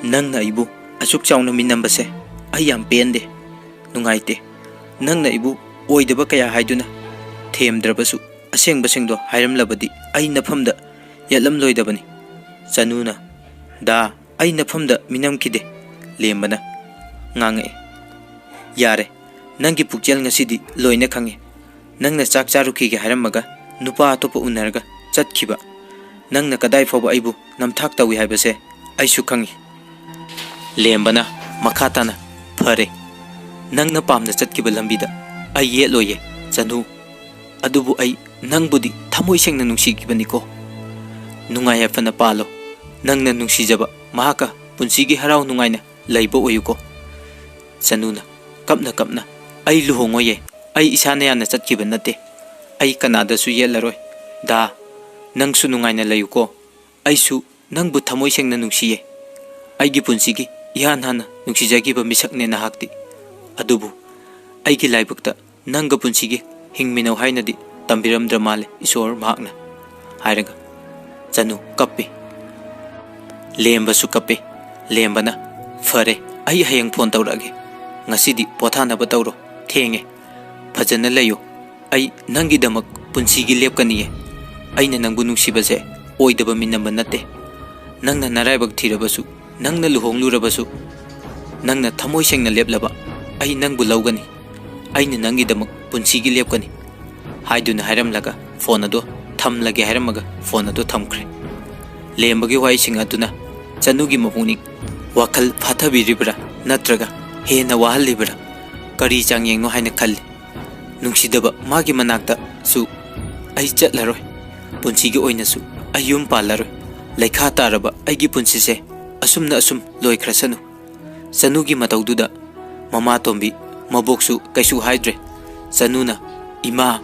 "ꯅꯪꯅ ꯑꯩꯕꯨ ꯑꯁꯨꯛ ꯆꯥꯎꯅ ꯃꯤꯅꯝꯕꯁꯦ ꯑꯩ ꯌꯥꯝ ꯄꯦꯟꯗꯦ, ꯅꯨꯡꯉꯥꯏꯇꯦ꯫ ꯅꯪꯅ ꯑꯩꯕꯨ ꯑꯣꯏꯗꯕ ꯀꯌꯥ ꯍꯥꯏꯗꯨꯅ ꯊꯦꯝꯗ꯭ꯔꯕꯁꯨ, ꯑꯁꯦꯡꯕꯁꯤꯡꯗꯣ ꯍꯥꯏꯔꯝꯂꯕꯗꯤ ꯑꯩ ꯅꯐꯝꯗ ꯌꯦꯠꯂꯝꯂꯣꯏꯗꯕꯅꯤ꯫ ꯆꯅꯨꯅ, "ꯗꯥ, ꯑꯩ ꯅꯐꯝꯗ ꯃꯤꯅꯝꯈꯤꯗꯦ," ꯂꯦꯝꯕꯅ ꯉꯥꯡꯉꯛꯑꯦ꯫ "ꯌꯥꯔꯦ, ꯅꯪꯒꯤ ꯄꯨꯛꯆꯦꯜ ꯉꯁꯤꯗꯤ ꯂꯣꯏꯅ ꯈꯪꯉꯦ꯫ ꯅꯪꯅ ꯆꯥꯛ ꯆꯥꯔꯨꯈꯤꯒꯦ ꯍꯥꯏꯔꯝꯃꯒ ꯅꯨꯄꯥ ꯑꯇꯣꯞꯄ ꯎꯅꯔꯒ ꯆꯠꯈꯤꯕ꯫ ꯅꯪꯅ ꯀꯗꯥꯏ ꯐꯥꯎꯕ ꯑꯩꯕꯨ ꯅꯝꯊꯥꯛ ꯇꯧꯏ ꯍꯥꯏꯕꯁꯦ ꯑꯩꯁꯨ ꯈꯪꯉꯤ꯫" ꯂꯦꯝꯕꯅ ꯃꯈꯥ ꯇꯥꯅ, "ꯐꯔꯦ, ꯅꯪꯅ ꯄꯥꯝꯅ ꯆꯠꯈꯤꯕ ꯂꯝꯕꯤꯗ ꯑꯩ ꯌꯦꯠꯂꯣꯏꯌꯦ, ꯆꯅꯨ꯫ ꯑꯗꯨꯕꯨ ꯑꯩ ꯅꯪꯕꯨꯗꯤ ꯊꯃꯣꯏ ꯁꯦꯡꯅ ꯅꯨꯡꯁꯤꯈꯤꯕꯅꯤꯀꯣ꯫ ꯅꯨꯡꯉꯥꯏ ꯌꯥꯏꯐꯅ ꯄꯥꯜꯂꯣ꯫ ꯅꯪꯅ ꯅꯨꯡꯁꯤꯖꯕ ꯃꯍꯥꯛꯀ ꯄꯨꯟꯁꯤꯒꯤ ꯍꯔꯥꯎ ꯅꯨꯡꯉꯥꯏꯅ ꯂꯩꯕ ꯑꯣꯏꯌꯨꯀꯣ꯫" ꯆꯅꯨꯅ ꯀꯞꯅ ꯀꯞꯅ, "ꯑꯩ ꯂꯨꯍꯣꯡꯉꯣꯏꯌꯦ꯫ ꯑꯩ ꯏꯁꯥꯅ ꯌꯥꯅ ꯆꯠꯈꯤꯕ ꯅꯠꯇꯦ꯫ ꯑꯩ ꯀꯅꯥꯗꯁꯨ ꯌꯦꯠꯂꯔꯣꯏ꯫ ꯗꯥ, ꯅꯪꯁꯨ ꯅꯨꯡꯉꯥꯏꯅ ꯂꯩꯌꯨꯀꯣ꯫ ꯑꯩꯁꯨ ꯅꯪꯕꯨ ꯊꯃꯣꯏ ꯁꯦꯡꯅ ꯅꯨꯡꯁꯤꯌꯦ꯫ ꯑꯩꯒꯤ ꯄꯨꯟꯁꯤꯒꯤ ꯏꯍꯥꯟ ꯍꯥꯟꯅ ꯅꯨꯡꯁꯤꯖꯈꯤꯕ ꯃꯤꯁꯛꯅꯦ ꯅꯍꯥꯛꯇꯤ꯫ ꯑꯗꯨꯕꯨ ꯑꯩꯒꯤ ꯂꯥꯏꯕꯛꯇ ꯅꯪꯒ ꯄꯨꯟꯁꯤꯒꯤ ꯍꯤꯡꯃꯤꯟꯅꯧ ꯍꯥꯏꯅꯗꯤ ꯇꯝꯕꯤꯔꯝꯗ꯭ꯔ ꯃꯥꯜꯂꯦ ꯏꯁꯣꯔ ꯃꯍꯥꯛꯅ," ꯍꯥꯏꯔꯒ ꯆꯅꯨ ꯀꯞꯄꯤ꯫ ꯂꯦꯝꯕꯁꯨ ꯀꯞꯄꯤ꯫ ꯂꯦꯝꯕꯅ, "ꯐꯔꯦ, ꯑꯩ ꯍꯌꯦꯡ ꯐꯣꯟ ꯇꯧꯔꯛꯑꯒꯦ꯫ ꯉꯁꯤꯗꯤ ꯄꯣꯊꯥꯅꯕ ꯇꯧꯔꯣ꯫ ꯊꯦꯡꯉꯦ꯫ ꯐꯖꯅ ꯂꯩꯌꯨ꯫ ꯑꯩ ꯅꯪꯒꯤꯗꯃꯛ ꯄꯨꯟꯁꯤꯒꯤ ꯂꯦꯞꯀꯅꯤꯌꯦ꯫ ꯑꯩꯅ ꯅꯪꯕꯨ ꯅꯨꯡꯁꯤꯕꯁꯦ ꯑꯣꯏꯗꯕ ꯃꯤꯅꯝꯕ ꯅꯠꯇꯦ꯫ ꯅꯪꯅ ꯅꯔꯥꯏꯕꯛ ꯊꯤꯔꯕꯁꯨ, ꯅꯪꯅ ꯂꯨꯍꯣꯡꯂꯨꯔꯕꯁꯨ, ꯅꯪꯅ ꯊꯃꯣꯏ ꯁꯦꯡꯅ ꯂꯦꯞꯂꯕ, ꯑꯩ ꯅꯪꯕꯨ ꯂꯧꯒꯅꯤ꯫ ꯑꯩꯅ ꯅꯪꯒꯤꯗꯃꯛ ꯄꯨꯟꯁꯤꯒꯤ ꯂꯦꯞꯀꯅꯤ," ꯍꯥꯏꯗꯨꯅ ꯍꯥꯏꯔꯝꯂꯒ ꯐꯣꯟ ꯑꯗꯨ ꯊꯝꯂꯒꯦ ꯍꯥꯏꯔꯝꯃꯒ ꯐꯣꯟ ꯑꯗꯨ ꯊꯝꯈ꯭ꯔꯦ꯫ ꯂꯦꯝꯕꯒꯤ ꯋꯥꯍꯩꯁꯤꯡ ꯑꯗꯨꯅ ꯆꯅꯨꯒꯤ ꯃꯄꯨꯛꯅꯤꯡ ꯋꯥꯈꯜ ꯐꯥꯊꯕꯤꯔꯤꯕ꯭ꯔꯥ ꯅꯠꯇ꯭ꯔꯒ ꯍꯦꯟꯅ ꯋꯥꯍꯜꯂꯤꯕ꯭ꯔꯥ, ꯀꯔꯤ ꯆꯥꯡꯌꯦꯡꯅꯣ ꯍꯥꯏꯅ ꯈꯜꯂꯤ꯫ ꯅꯨꯡꯁꯤꯗꯕ ꯃꯥꯒꯤ ꯃꯅꯥꯛꯇꯁꯨ ꯑꯩ ꯆꯠꯂꯔꯣꯏ꯫ ꯄꯨꯟꯁꯤꯒꯤ ꯑꯣꯏꯅꯁꯨ ꯑꯩ ꯌꯨꯝ ꯄꯥꯜꯂꯔꯣꯏ꯫ ꯂꯩꯈꯥ ꯇꯥꯔꯕ ꯑꯩꯒꯤ ꯄꯨꯟꯁꯤꯁꯦ ꯑꯁꯨꯝꯅ ꯑꯁꯨꯝ ꯂꯣꯏꯈ꯭ꯔꯁꯅꯨ꯫ ꯆꯅꯨꯒꯤ ꯃꯇꯧꯗꯨꯗ ꯃꯃꯥ ꯇꯣꯝꯕꯤ ꯃꯕꯣꯛꯁꯨ ꯀꯩꯁꯨ ꯍꯥꯏꯗ꯭ꯔꯦ꯫ ꯆꯅꯨꯅ, "ꯏꯃꯥ,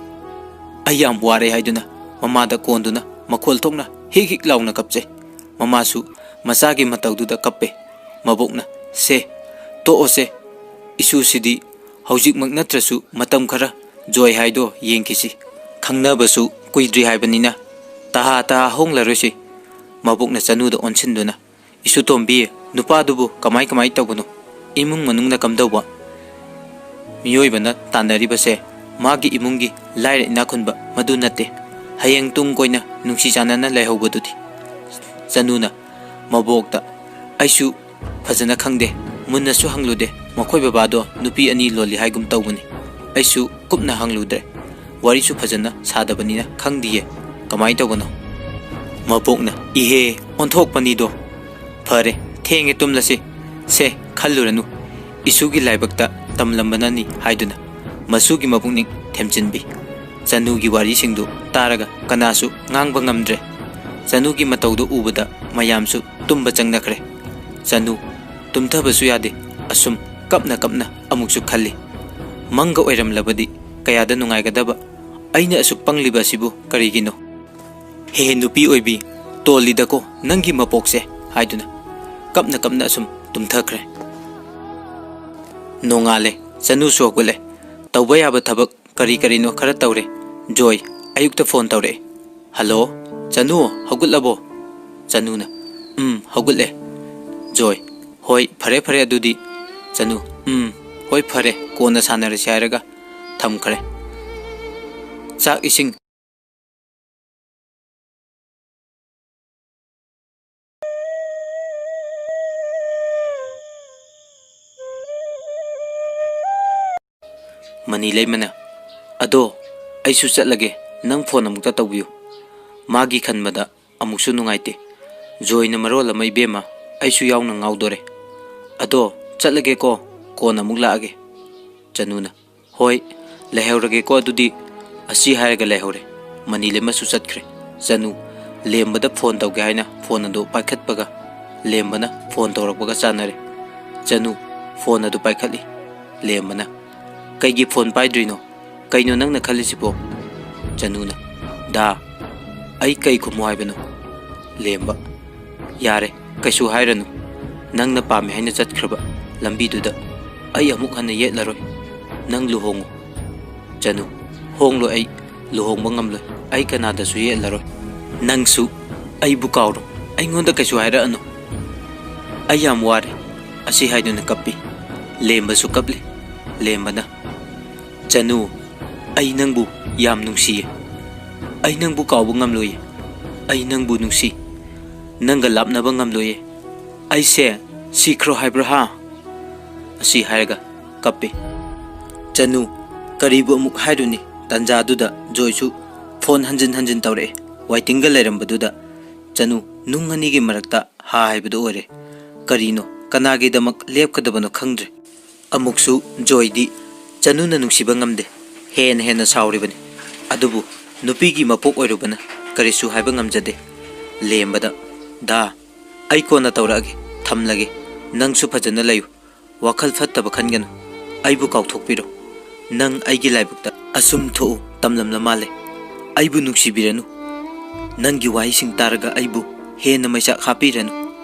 ꯑꯩ ꯌꯥꯝ ꯋꯥꯔꯦ," ꯍꯥꯏꯗꯨꯅ ꯃꯃꯥꯗ ꯀꯣꯟꯗꯨꯅ ꯃꯈꯣꯜ ꯊꯣꯛꯅ ꯍꯤꯛ ꯍꯤꯛ ꯂꯥꯎꯅ ꯀꯞꯆꯩ꯫ ꯃꯃꯥꯁꯨ ꯃꯆꯥꯒꯤ ꯃꯇꯧꯗꯨꯗ ꯀꯞꯄꯦ꯫ ꯃꯕꯣꯛꯅ, "ꯁꯦ, ꯇꯣꯛꯑꯣꯁꯦ꯫ ꯏꯁꯨꯁꯤꯗꯤ ꯍꯧꯖꯤꯛꯃꯛ ꯅꯠꯇ꯭ꯔꯁꯨ ꯃꯇꯝ ꯈꯔ ꯖꯣꯏ ꯍꯥꯏꯗꯣ ꯌꯦꯡꯈꯤꯁꯤ꯫ ꯈꯪꯅꯕꯁꯨ ꯀꯨꯏꯗ꯭ꯔꯤ ꯍꯥꯏꯕꯅꯤꯅ ꯇꯍꯥ ꯇꯍꯥ ꯍꯣꯡꯂꯔꯣꯏꯁꯤ꯫" ꯃꯕꯣꯛꯅ ꯆꯅꯨꯗ ꯑꯣꯟꯁꯤꯟꯗꯨꯅ, "ꯏꯁꯨ ꯇꯣꯝꯕꯤ, ꯅꯨꯄꯥꯗꯨꯕꯨ ꯀꯃꯥꯏ ꯀꯃꯥꯏ ꯇꯧꯕꯅꯣ?" ꯏꯃꯨꯡ ꯃꯅꯨꯡꯅ ꯀꯝꯗꯧꯕ? ꯃꯤꯑꯣꯏꯕꯅ ꯇꯥꯟꯅꯔꯤꯕꯁꯦ ꯃꯥꯒꯤ ꯏꯃꯨꯡꯒꯤ ꯂꯥꯏꯔ ꯏꯅꯥꯛ ꯈꯨꯟꯕ ꯃꯗꯨ ꯅꯠꯇꯦ, ꯍꯌꯦꯡ ꯇꯨꯡ ꯀꯣꯏꯅ ꯅꯨꯡꯁꯤ ꯆꯥꯟꯅꯅ ꯂꯩꯍꯧꯕꯗꯨꯗꯤ꯫ ꯆꯅꯨꯅ ꯃꯕꯣꯛꯇ, "ꯑꯩꯁꯨ ꯐꯖꯅ ꯈꯪꯗꯦ, ꯃꯨꯟꯅꯁꯨ ꯍꯪꯂꯨꯗꯦ, ꯃꯈꯣꯏ ꯕꯕꯥꯗꯣ ꯅꯨꯄꯤ ꯑꯅꯤ ꯂꯣꯜꯂꯤ ꯍꯥꯏꯒꯨꯝ ꯇꯧꯕꯅꯤ, ꯑꯩꯁꯨ ꯀꯨꯞꯅ ꯍꯪꯂꯨꯗ꯭ꯔꯦ, ꯋꯥꯔꯤꯁꯨ ꯐꯖꯅ ꯁꯥꯗꯕꯅꯤꯅ ꯈꯪꯗꯤꯌꯦ, ꯀꯃꯥꯏꯅ ꯇꯧꯕꯅꯣ?" ꯃꯕꯣꯛꯅ, "ꯏꯍꯦ, ꯑꯣꯟꯊꯣꯛꯄꯅꯤꯗꯣ꯫ ꯐꯔꯦ, ꯊꯦꯡꯉꯦ, ꯇꯨꯝꯂꯁꯤ꯫ ꯁꯦ, ꯈꯜꯂꯨꯔꯅꯨ, ꯏꯁꯨꯒꯤ ꯂꯥꯏꯕꯛꯇ ꯇꯝꯂꯝꯕꯅꯅꯤ" ꯍꯥꯏꯗꯨꯅ ꯃꯁꯨꯒꯤ ꯃꯄꯨꯛꯅꯤꯡ ꯊꯦꯝꯖꯤꯟꯕꯤ꯫ ꯆꯅꯨꯒꯤ ꯋꯥꯔꯤꯁꯤꯡꯗꯨ ꯇꯥꯔꯒ ꯀꯅꯥꯁꯨ ꯉꯥꯡꯕ ꯉꯝꯗ꯭ꯔꯦ꯫ ꯆꯅꯨꯒꯤ ꯃꯇꯧꯗꯨ ꯎꯕꯗ ꯃꯌꯥꯝꯁꯨ ꯇꯨꯝꯕ ꯆꯪꯅꯈ꯭ꯔꯦ꯫ ꯆꯅꯨ ꯇꯨꯝꯊꯕꯁꯨ ꯌꯥꯗꯦ, ꯑꯁꯨꯝ ꯀꯞꯅ ꯀꯞꯅ ꯑꯃꯨꯛꯁꯨ ꯈꯜꯂꯤ, "ꯃꯪꯒ ꯑꯣꯏꯔꯝꯂꯕꯗꯤ ꯀꯌꯥꯗ ꯅꯨꯡꯉꯥꯏꯒꯗꯕ, ꯑꯩꯅ ꯑꯁꯨꯛ ꯄꯪꯂꯤꯕ ꯑꯁꯤꯕꯨ ꯀꯔꯤꯒꯤꯅꯣ? ꯍꯦ ꯅꯨꯄꯤ ꯑꯣꯏꯕꯤ, ꯇꯣꯜꯂꯤꯗꯀꯣ ꯅꯪꯒꯤ ꯃꯄꯣꯛꯁꯦ" ꯍꯥꯏꯗꯨꯅ ꯀꯞꯅ ꯀꯞꯅ ꯑꯁꯨꯝ ꯇꯨꯝꯊꯈ꯭ꯔꯦ꯫ ꯅꯣꯡꯉꯥꯜꯂꯦ, ꯆꯅꯨꯁꯨ ꯍꯧꯒꯠꯂꯦ꯫ ꯇꯧꯕ ꯌꯥꯕ ꯊꯕꯛ ꯀꯔꯤ ꯀꯔꯤꯅꯣ ꯈꯔ ꯇꯧꯔꯦ꯫ ꯖꯣꯏ ꯑꯌꯨꯛꯇ ꯐꯣꯟ ꯇꯧꯔꯛꯑꯦ꯫ "ꯍꯜꯂꯣ, ꯆꯅꯨ, ꯍꯧꯒꯠꯂꯕꯣ?" ꯆꯅꯨꯅ, "ꯎꯝ, ꯍꯧꯒꯠꯂꯦ꯫" ꯖꯣꯏ, "ꯍꯣꯏ, ꯐꯔꯦ ꯐꯔꯦ ꯑꯗꯨꯗꯤ꯫" ꯆꯅꯨ, "ꯎꯝ, ꯍꯣꯏ, ꯐꯔꯦ, ꯀꯣꯟꯅ ꯁꯥꯟꯅꯔꯁꯤ" ꯍꯥꯏꯔꯒ ꯊꯝꯈ꯭ꯔꯦ꯫ ꯆꯥꯛ ꯏꯁꯤꯡ ꯃꯅꯤ ꯂꯩꯃꯅ, "ꯑꯗꯣ ꯑꯩꯁꯨ ꯆꯠꯂꯒꯦ, ꯅꯪ ꯐꯣꯟ ꯑꯃꯨꯛꯇ ꯇꯧꯕꯤꯌꯨ꯫" ꯃꯥꯒꯤ ꯈꯟꯕꯗ ꯑꯃꯨꯛꯁꯨ ꯅꯨꯡꯉꯥꯏꯇꯦ꯫ ꯖꯣꯏꯅ ꯃꯔꯣꯜ ꯑꯃ, "ꯏꯕꯦꯝꯃ, ꯑꯩꯁꯨ ꯌꯥꯎꯅ ꯉꯥꯎꯗꯣꯔꯦ꯫ ꯑꯗꯣ ꯆꯠꯂꯒꯦꯀꯣ, ꯀꯣꯟꯅ ꯑꯃꯨꯛ ꯂꯥꯛꯑꯒꯦ꯫" ꯆꯅꯨꯅ, "ꯍꯣꯏ, ꯂꯩꯍꯧꯔꯒꯦꯀꯣ ꯑꯗꯨꯗꯤ꯫" ꯑꯁꯤ ꯍꯥꯏꯔꯒ ꯂꯩꯍꯧꯔꯦ꯫ ꯃꯅꯤ ꯂꯩꯃꯁꯨ ꯆꯠꯈ꯭ꯔꯦ꯫ ꯆꯅꯨ ꯂꯦꯝꯕꯗ ꯐꯣꯟ ꯇꯧꯒꯦ ꯍꯥꯏꯅ ꯐꯣꯟ ꯑꯗꯨ ꯄꯥꯏꯈꯠꯄꯒ ꯂꯦꯝꯕꯅ ꯐꯣꯟ ꯇꯧꯔꯛꯄꯒ ꯆꯥꯟꯅꯔꯦ꯫ ꯆꯅꯨ ꯐꯣꯟ ꯑꯗꯨ ꯄꯥꯏꯈꯠꯂꯤ꯫ ꯂꯦꯝꯕꯅ, "ꯀꯩꯒꯤ ꯐꯣꯟ ꯄꯥꯏꯗ꯭ꯔꯤꯅꯣ? ꯀꯩꯅꯣ ꯅꯪꯅ ꯈꯜꯂꯤꯁꯤꯕꯣ?" ꯆꯅꯨꯅ, "ꯗꯥ, ꯑꯩ ꯀꯩ ꯈꯨꯝꯃꯨ ꯍꯥꯏꯕꯅꯣ?" ꯂꯦꯝꯕ, "ꯌꯥꯔꯦ, ꯀꯩꯁꯨ ꯍꯥꯏꯔꯅꯨ꯫ ꯅꯪꯅ ꯄꯥꯝꯃꯦ ꯍꯥꯏꯅ ꯆꯠꯈ꯭ꯔꯕ ꯂꯝꯕꯤꯗꯨꯗ ꯑꯩ ꯑꯃꯨꯛ ꯍꯟꯅ ꯌꯦꯠꯂꯔꯣꯏ꯫ ꯅꯪ ꯂꯨꯍꯣꯡꯉꯨ꯫" ꯆꯅꯨ, "ꯍꯣꯡꯂꯣꯏ, ꯑꯩ ꯂꯨꯍꯣꯡꯕ ꯉꯝꯂꯣꯏ꯫ ꯑꯩ ꯀꯅꯥꯗꯁꯨ ꯌꯦꯠꯂꯔꯣꯏ꯫ ꯅꯪꯁꯨ ꯑꯩꯕꯨ ꯀꯥꯎꯔꯣ꯫ ꯑꯩꯉꯣꯟꯗ ꯀꯩꯁꯨ ꯍꯥꯏꯔꯛꯑꯅꯨ꯫ ꯑꯩ ꯌꯥꯝ ꯋꯥꯔꯦ꯫ ꯑꯁꯤ ꯍꯥꯏꯗꯨꯅ ꯀꯞꯄꯤ꯫ ꯂꯦꯝꯕꯁꯨ ꯀꯞꯂꯤ꯫ ꯂꯦꯝꯕꯅ, "ꯆꯅꯨ, ꯑꯩ ꯅꯪꯕꯨ ꯌꯥꯝ ꯅꯨꯡꯁꯤꯌꯦ꯫ ꯑꯩ ꯅꯪꯕꯨ ꯀꯥꯎꯕ ꯉꯝꯂꯣꯏꯌꯦ꯫ ꯑꯩ ꯅꯪꯕꯨ ꯅꯨꯡꯁꯤ꯫ ꯅꯪꯒ ꯂꯥꯞꯅꯕ ꯉꯝꯂꯣꯏꯌꯦ꯫ ꯑꯩꯁꯦ ꯁꯤꯈ꯭ꯔꯣ ꯍꯥꯏꯕ꯭ꯔꯥ ꯍꯥ?" ꯑꯁꯤ ꯍꯥꯏꯔꯒ ꯀꯞꯄꯤ꯫ ꯆꯅꯨ, ꯀꯔꯤꯕꯨ ꯑꯃꯨꯛ ꯍꯥꯏꯔꯨꯅꯤ? ꯇꯥꯟꯖꯥꯗꯨꯗ ꯖꯣꯏꯁꯨ ꯐꯣꯟ ꯍꯟꯖꯤꯟ ꯍꯟꯖꯤꯟ ꯇꯧꯔꯛꯑꯦ꯫ ꯋꯥꯏꯇꯤꯡꯒ ꯂꯩꯔꯝꯕꯗꯨꯗ ꯆꯅꯨ ꯅꯨꯡ ꯑꯅꯤꯒꯤ ꯃꯔꯛꯇ ꯍꯥ ꯍꯥꯏꯕꯗꯨ ꯑꯣꯏꯔꯦ꯫ ꯀꯔꯤꯅꯣ? ꯀꯅꯥꯒꯤꯗꯃꯛ ꯂꯦꯞꯀꯗꯕꯅꯣ ꯈꯪꯗ꯭ꯔꯦ꯫ ꯑꯃꯨꯛꯁꯨ ꯖꯣꯏꯗꯤ ꯆꯅꯨꯅ ꯅꯨꯡꯁꯤꯕ ꯉꯝꯗꯦ꯫ ꯍꯦꯟꯅ ꯍꯦꯟꯅ ꯁꯥꯎꯔꯤꯕꯅꯤ꯫ ꯑꯗꯨꯕꯨ ꯅꯨꯄꯤꯒꯤ ꯃꯄꯣꯛ ꯑꯣꯏꯔꯨꯕꯅ ꯀꯔꯤꯁꯨ ꯍꯥꯏꯕ ꯉꯝꯖꯗꯦ꯫ ꯂꯦꯝꯕꯗ, "ꯗꯥ, ꯑꯩ ꯀꯣꯟꯅ ꯇꯧꯔꯛꯑꯒꯦ, ꯊꯝꯂꯒꯦ꯫ ꯅꯪꯁꯨ ꯐꯖꯅ ꯂꯩꯌꯨ꯫ ꯋꯥꯈꯜ ꯐꯠꯇꯕ ꯈꯟꯒꯅꯨ꯫ ꯑꯩꯕꯨ ꯀꯥꯎꯊꯣꯛꯄꯤꯔꯣ꯫ ꯅꯪ ꯑꯩꯒꯤ ꯂꯥꯏꯕꯛꯇ ꯑꯁꯨꯝ ꯊꯣꯛꯎ ꯇꯝꯂꯝꯂ ꯃꯥꯜꯂꯦ꯫ ꯑꯩꯕꯨ ꯅꯨꯡꯁꯤꯕꯤꯔꯅꯨ꯫ ꯅꯪꯒꯤ ꯋꯥꯍꯩꯁꯤꯡ ꯇꯥꯔꯒ ꯑꯩꯕꯨ ꯍꯦꯟꯅ ꯃꯩꯆꯥꯛ ꯍꯥꯞꯄꯤꯔꯅꯨ꯫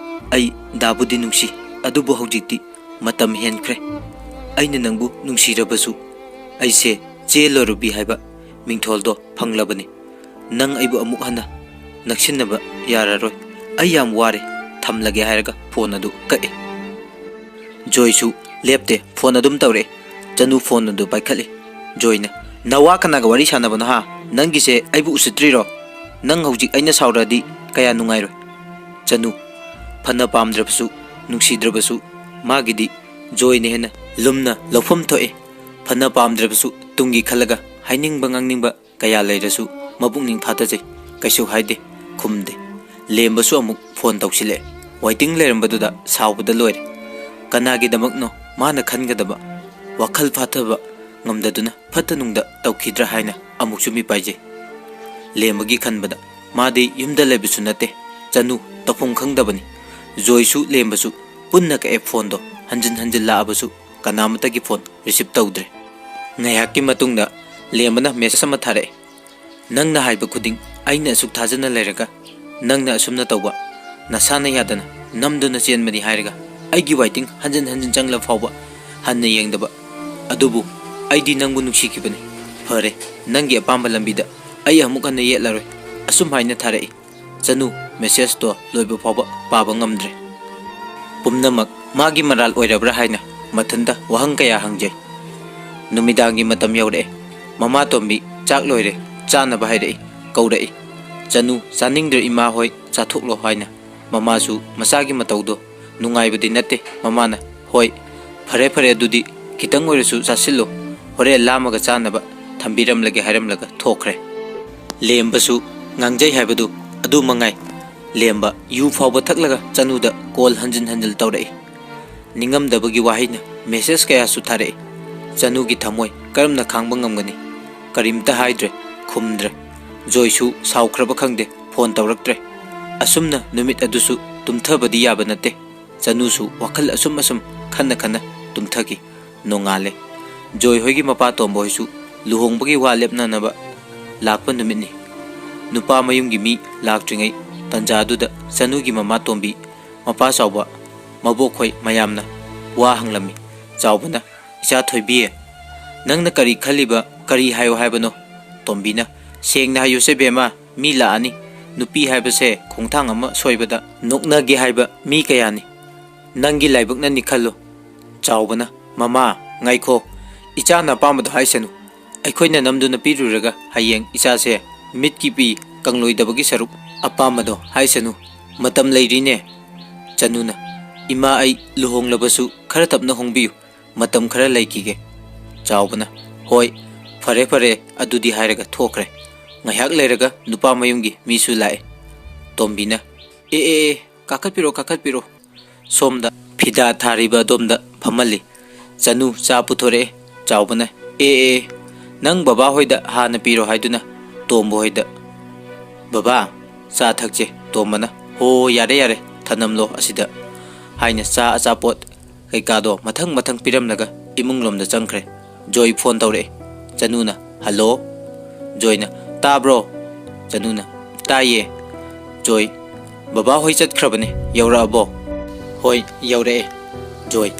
ꯑꯩ ꯗꯥꯕꯨꯗꯤ ꯅꯨꯡꯁꯤ, ꯑꯗꯨꯕꯨ ꯍꯧꯖꯤꯛꯇꯤ ꯃꯇꯝ ꯍꯦꯟꯈ꯭ꯔꯦ꯫ ꯑꯩꯅ ꯅꯪꯕꯨ ꯅꯨꯡꯁꯤꯔꯕꯁꯨ, ꯑꯩꯁꯦ ꯆꯦ ꯂꯣꯔꯨꯕꯤ ꯍꯥꯏꯕ ꯃꯤꯡꯊꯣꯜꯗꯣ ꯐꯪꯂꯕꯅꯤ꯫ ꯅꯪ ꯑꯩꯕꯨ ꯑꯃꯨꯛ ꯍꯟꯅ ꯅꯛꯁꯤꯟꯅꯕ ꯌꯥꯔꯔꯣꯏ꯫ ꯑꯩ ꯌꯥꯝ ꯋꯥꯔꯦ, ꯊꯝꯂꯒꯦ" ꯍꯥꯏꯔꯒ ꯐꯣꯟ ꯑꯗꯨ ꯀꯛꯑꯦ꯫ ꯖꯣꯏꯁꯨ ꯂꯦꯞꯇꯦ, ꯐꯣꯟ ꯑꯗꯨꯝ ꯇꯧꯔꯛꯑꯦ꯫ ꯆꯅꯨ ꯐꯣꯟ ꯑꯗꯨ ꯄꯥꯏꯈꯠꯂꯤ꯫ ꯖꯣꯏꯅ, "ꯅꯋꯥ ꯀꯅꯥꯒ ꯋꯥꯔꯤ ꯁꯥꯟꯅꯕꯅꯣ ꯍꯥ? ꯅꯪꯒꯤꯁꯦ ꯑꯩꯕꯨ ꯎꯁꯤꯠꯇ꯭ꯔꯤꯔꯣ? ꯅꯪ ꯍꯧꯖꯤꯛ ꯑꯩꯅ ꯁꯥꯎꯔꯛꯑꯗꯤ ꯀꯌꯥ ꯅꯨꯡꯉꯥꯏꯔꯣꯏ꯫" ꯆꯅꯨ, ꯐꯅ ꯄꯥꯝꯗ꯭ꯔꯕꯁꯨ, ꯅꯨꯡꯁꯤꯗ꯭ꯔꯕꯁꯨ, ꯃꯥꯒꯤꯗꯤ ꯖꯣꯏꯅ ꯍꯦꯟꯅ ꯂꯨꯝꯅ ꯂꯧꯐꯝ ꯊꯣꯛꯑꯦ꯫ ꯐꯅ ꯄꯥꯝꯗ꯭ꯔꯕꯁꯨ ꯇꯨꯡꯒꯤ ꯈꯜꯂꯒ ꯍꯥꯏꯅꯤꯡꯕ ꯉꯥꯡꯅꯤꯡꯕ ꯀꯌꯥ ꯂꯩꯔꯁꯨ ꯃꯄꯨꯛꯅꯤꯡ ꯐꯥꯊꯖꯩ꯫ ꯀꯩꯁꯨ ꯍꯥꯏꯗꯦ, ꯈꯨꯝꯗꯦ꯫ ꯂꯦꯝꯕꯁꯨ ꯑꯃꯨꯛ ꯐꯣꯟ ꯇꯧꯁꯤꯜꯂꯛꯑꯦ꯫ ꯋꯥꯏꯇꯤꯡ ꯂꯩꯔꯝꯕꯗꯨꯗ ꯁꯥꯎꯕꯗ ꯂꯣꯏꯔꯦ꯫ ꯀꯅꯥꯒꯤꯗꯃꯛꯅꯣ ꯃꯥꯅ ꯈꯟꯒꯗꯕ? ꯋꯥꯈꯜ ꯐꯥꯊꯕ ꯉꯝꯗꯗꯨꯅ ꯐꯠꯇ ꯅꯨꯡꯗ ꯇꯧꯈꯤꯗ꯭ꯔꯥ ꯍꯥꯏꯅ ꯑꯃꯨꯛꯁꯨ ꯃꯤꯄꯥꯏꯖꯩ꯫ ꯂꯦꯝꯕꯒꯤ ꯈꯟꯕꯗ ꯃꯥꯗꯤ ꯌꯨꯝꯗ ꯂꯩꯕꯁꯨ ꯅꯠꯇꯦ꯫ ꯆꯅꯨ ꯇꯧꯐꯝ ꯈꯪꯗꯕꯅꯤ꯫ ꯖꯣꯏꯁꯨ ꯂꯦꯝꯕꯁꯨ ꯄꯨꯟꯅ ꯀꯛꯑꯦ ꯐꯣꯟꯗꯣ꯫ ꯍꯟꯖꯤꯟ ꯍꯟꯖꯤꯟ ꯂꯥꯛꯑꯕꯁꯨ ꯀꯅꯥꯃꯠꯇꯒꯤ ꯐꯣꯟ ꯔꯤꯁꯤꯞ ꯇꯧꯗ꯭ꯔꯦ꯫ ꯉꯥꯏꯍꯥꯛꯀꯤ ꯃꯇꯨꯡꯗ ꯂꯦꯝꯕꯅ ꯃꯦꯁꯦꯖ ꯑꯃ ꯊꯥꯔꯛꯑꯦ꯫ "ꯅꯪꯅ ꯍꯥꯏꯕ ꯈꯨꯗꯤꯡ ꯑꯩꯅ ꯑꯁꯨꯛ ꯊꯥꯖꯅ ꯂꯩꯔꯒ ꯅꯪꯅ ꯑꯁꯨꯝꯅ ꯇꯧꯕ, ꯅꯁꯥꯅ ꯌꯥꯗꯅ ꯅꯝꯗꯨꯅ ꯆꯦꯟꯕꯅꯤ ꯍꯥꯏꯔꯒ ꯑꯩꯒꯤ ꯋꯥꯏꯇꯤꯡ ꯍꯟꯖꯤꯟ ꯍꯟꯖꯤꯟ ꯆꯪꯂ ꯐꯥꯎꯕ ꯍꯟꯅ ꯌꯦꯡꯗꯕ꯫ ꯑꯗꯨꯕꯨ ꯑꯩꯗꯤ ꯅꯪꯕꯨ ꯅꯨꯡꯁꯤꯈꯤꯕꯅꯤ꯫ ꯐꯔꯦ, ꯅꯪꯒꯤ ꯑꯄꯥꯝꯕ ꯂꯝꯕꯤꯗ ꯑꯩ ꯑꯃꯨꯛ ꯍꯟꯅ ꯌꯦꯠꯂꯔꯣꯏ꯫" ꯑꯁꯨꯝ ꯍꯥꯏꯅ ꯊꯥꯔꯛꯏ꯫ ꯆꯅꯨ ꯃꯦꯁꯦꯖꯇꯣ ꯂꯣꯏꯕ ꯐꯥꯎꯕ ꯄꯥꯕ ꯉꯝꯗ꯭ꯔꯦ꯫ ꯄꯨꯝꯅꯃꯛ ꯃꯥꯒꯤ ꯃꯔꯥꯜ ꯑꯣꯏꯔꯕ꯭ꯔꯥ ꯍꯥꯏꯅ ꯃꯊꯟꯇ ꯋꯥꯍꯪ ꯀꯌꯥ ꯍꯪꯖꯩ꯫ ꯅꯨꯃꯤꯗꯥꯡꯒꯤ ꯃꯇꯝ ꯌꯧꯔꯛꯑꯦ꯫ ꯃꯃꯥ ꯇꯣꯝꯕꯤ ꯆꯥꯛ ꯂꯣꯏꯔꯦ, ꯆꯥꯅꯕ ꯍꯥꯏꯔꯛꯏ, ꯀꯧꯔꯛꯏ꯫ "ꯆꯅꯨ, ꯆꯥꯅꯤꯡꯗ꯭ꯔꯦ ꯏꯃꯥ ꯍꯣꯏ, ꯆꯥꯊꯣꯛꯂꯣ" ꯍꯥꯏꯅ꯫ ꯃꯃꯥꯁꯨ ꯃꯆꯥꯒꯤ ꯃꯇꯧꯗꯣ ꯅꯨꯡꯉꯥꯏꯕꯗꯤ ꯅꯠꯇꯦ꯫ ꯃꯃꯥꯅ, "ꯍꯣꯏ, ꯐꯔꯦ ꯐꯔꯦ, ꯑꯗꯨꯗꯤ ꯈꯤꯇꯪ ꯑꯣꯏꯔꯁꯨ ꯆꯥꯁꯤꯜꯂꯣ, ꯍꯣꯔꯦꯟ ꯂꯥꯝꯃꯒ ꯆꯥꯅꯕ ꯊꯝꯕꯤꯔꯝꯂꯒꯦ" ꯍꯥꯏꯔꯝꯂꯒ ꯊꯣꯛꯈ꯭ꯔꯦ꯫ ꯂꯦꯝꯕꯁꯨ ꯉꯥꯡꯖꯩ ꯍꯥꯏꯕꯗꯨ ꯑꯗꯨ ꯃꯉꯥꯏ꯫ ꯂꯦꯝꯕ ꯌꯨ ꯐꯥꯎꯕ ꯊꯛꯂꯒ ꯆꯅꯨꯗ ꯀꯣꯜ ꯍꯟꯖꯤꯟ ꯍꯟꯖꯤꯟ ꯇꯧꯔꯛꯏ꯫ ꯅꯤꯡꯉꯝꯗꯕꯒꯤ ꯋꯥꯍꯩꯅ ꯃꯦꯁꯦꯖ ꯀꯌꯥꯁꯨ ꯊꯥꯔꯛꯏ꯫ ꯆꯅꯨꯒꯤ ꯊꯃꯣꯏ ꯀꯔꯝꯅ ꯈꯥꯡꯕ ꯉꯝꯒꯅꯤ? ꯀꯔꯤꯝꯇ ꯍꯥꯏꯗ꯭ꯔꯦ, ꯈꯨꯝꯗ꯭ꯔꯦ꯫ ꯖꯣꯏꯁꯨ ꯁꯥꯎꯈ꯭ꯔꯕ ꯈꯪꯗꯦ, ꯐꯣꯟ ꯇꯧꯔꯛꯇ꯭ꯔꯦ꯫ ꯑꯁꯨꯝꯅ ꯅꯨꯃꯤꯠ ꯑꯗꯨꯁꯨ ꯇꯨꯝꯊꯕꯗꯤ ꯌꯥꯕ ꯅꯠꯇꯦ꯫ ꯆꯅꯨꯁꯨ ꯋꯥꯈꯜ ꯑꯁꯨꯝ ꯑꯁꯨꯝ ꯈꯟꯅ ꯈꯟꯅ ꯇꯨꯝꯊꯈꯤ꯫ ꯅꯣꯡꯉꯥꯜꯂꯦ꯫ ꯖꯣꯏ ꯍꯣꯏꯒꯤ ꯃꯄꯥ ꯇꯣꯝꯕ ꯍꯣꯏꯁꯨ ꯂꯨꯍꯣꯡꯕꯒꯤ ꯋꯥ ꯂꯦꯞꯅꯅꯕ ꯂꯥꯛꯄ ꯅꯨꯃꯤꯠꯅꯤ꯫ ꯅꯨꯄꯥ ꯃꯌꯨꯝꯒꯤ ꯃꯤ ꯂꯥꯛꯇ꯭ꯔꯤꯉꯩ ꯇꯟꯖꯥꯗꯨꯗ ꯆꯅꯨꯒꯤ ꯃꯃꯥ ꯇꯣꯝꯕꯤ, ꯃꯄꯥ ꯆꯥꯎꯕ, ꯃꯕꯣꯛ ꯍꯣꯏ ꯃꯌꯥꯝꯅ ꯋꯥ ꯍꯪꯂꯝꯃꯤ꯫ ꯆꯥꯎꯕꯅ, "ꯏꯆꯥ ꯊꯣꯏꯕꯤ, ꯅꯪꯅ ꯀꯔꯤ ꯈꯜꯂꯤꯕ, ꯀꯔꯤ ꯍꯥꯏꯌꯣ ꯍꯥꯏꯕꯅꯣ?" ꯇꯣꯝꯕꯤꯅ, "ꯁꯦꯡꯅ ꯍꯥꯏꯌꯨꯁꯦ ꯕꯦꯝꯃ, ꯃꯤ ꯂꯥꯛꯑꯅꯤ꯫ ꯅꯨꯄꯤ ꯍꯥꯏꯕꯁꯦ ꯈꯣꯡꯊꯥꯡ ꯑꯃ ꯁꯣꯏꯕꯗ ꯅꯣꯛꯅꯒꯦ ꯍꯥꯏꯕ ꯃꯤ ꯀꯌꯥꯅꯤ꯫ ꯅꯪꯒꯤ ꯂꯥꯏꯕꯛꯅꯅꯤ ꯈꯜꯂꯨ꯫" ꯆꯥꯎꯕꯅ, "ꯃꯃꯥ, ꯉꯥꯏꯈꯣ, ꯏꯆꯥꯅ ꯑꯄꯥꯝꯕꯗꯣ ꯍꯥꯏꯁꯅꯨ꯫ ꯑꯩꯈꯣꯏꯅ ꯅꯝꯗꯨꯅ ꯄꯤꯔꯨꯔꯒ ꯍꯌꯦꯡ ꯏꯆꯥꯁꯦ ꯃꯤꯠꯀꯤ ꯄꯤ ꯀꯪꯂꯣꯏꯗꯕꯒꯤ ꯁꯔꯨꯛ꯫ ꯑꯄꯥꯝꯕꯗꯣ ꯍꯥꯏꯁꯅꯨ, ꯃꯇꯝ ꯂꯩꯔꯤꯅꯦ꯫" ꯆꯅꯨꯅ, "ꯏꯃꯥ, ꯑꯩ ꯂꯨꯍꯣꯡꯂꯕꯁꯨ ꯈꯔ ꯇꯞꯅ ꯍꯣꯡꯕꯤꯌꯨ, ꯃꯇꯝ ꯈꯔ ꯂꯩꯈꯤꯒꯦ꯫" ꯆꯥꯎꯕꯅ, "ꯍꯣꯏ, ꯐꯔꯦ ꯐꯔꯦ, ꯑꯗꯨꯗꯤ" ꯍꯥꯏꯔꯒ ꯊꯣꯛꯈ꯭ꯔꯦ꯫ ꯉꯥꯏꯍꯥꯛ ꯂꯩꯔꯒ ꯅꯨꯄꯥ ꯃꯌꯨꯝꯒꯤ ꯃꯤꯁꯨ ꯂꯥꯛꯑꯦ꯫ ꯇꯣꯝꯕꯤꯅ, "ꯑꯦ ꯑꯦ ꯑꯦ, ꯀꯥꯈꯠꯄꯤꯔꯣ, ꯀꯥꯈꯠꯄꯤꯔꯣ꯫" ꯁꯣꯝꯗ ꯐꯤꯗꯥ ꯊꯥꯔꯤꯕ ꯑꯗꯣꯝꯗ ꯐꯝꯍꯜꯂꯤ꯫ ꯆꯅꯨ ꯆꯥ ꯄꯨꯊꯣꯔꯛꯑꯦ꯫ ꯆꯥꯎꯕꯅ, "ꯑꯦ ꯑꯦ ꯑꯦ, ꯅꯪ ꯕꯕꯥ ꯍꯣꯏꯗ ꯍꯥꯟꯅ ꯄꯤꯔꯣ" ꯍꯥꯏꯗꯨꯅ ꯇꯣꯝꯕ ꯍꯣꯏꯗ, "ꯕꯕꯥ, ꯆꯥ ꯊꯛꯁꯦ꯫" ꯇꯣꯝꯕꯅ, "ꯍꯣ, ꯌꯥꯔꯦ ꯌꯥꯔꯦ, ꯊꯅꯝꯂꯣ ꯑꯁꯤꯗ" ꯍꯥꯏꯅ ꯆꯥ ꯑꯆꯥꯄꯣꯠ ꯀꯩꯀꯥꯗꯣ ꯃꯊꯪ ꯃꯊꯪ ꯄꯤꯔꯝꯂꯒ ꯏꯃꯨꯡꯂꯣꯝꯗ ꯆꯪꯈ꯭ꯔꯦ꯫ ꯖꯣꯏ ꯐꯣꯟ ꯇꯧꯔꯛꯑꯦ꯫ ꯆꯅꯨꯅ, "ꯍꯜꯂꯣ?" ꯖꯣꯏꯅ, "ꯇꯥꯕ꯭ꯔꯣ?" ꯆꯅꯨꯅ, "ꯇꯥꯏꯌꯦ꯫" ꯖꯣꯏ, "ꯕꯕꯥ ꯍꯣꯏ ꯆꯠꯈ꯭ꯔꯕꯅꯦ, ꯌꯧꯔꯛꯑꯕꯣ?" "ꯍꯣꯏ, ꯌꯧꯔꯛꯑꯦ꯫" ꯖꯣꯏ,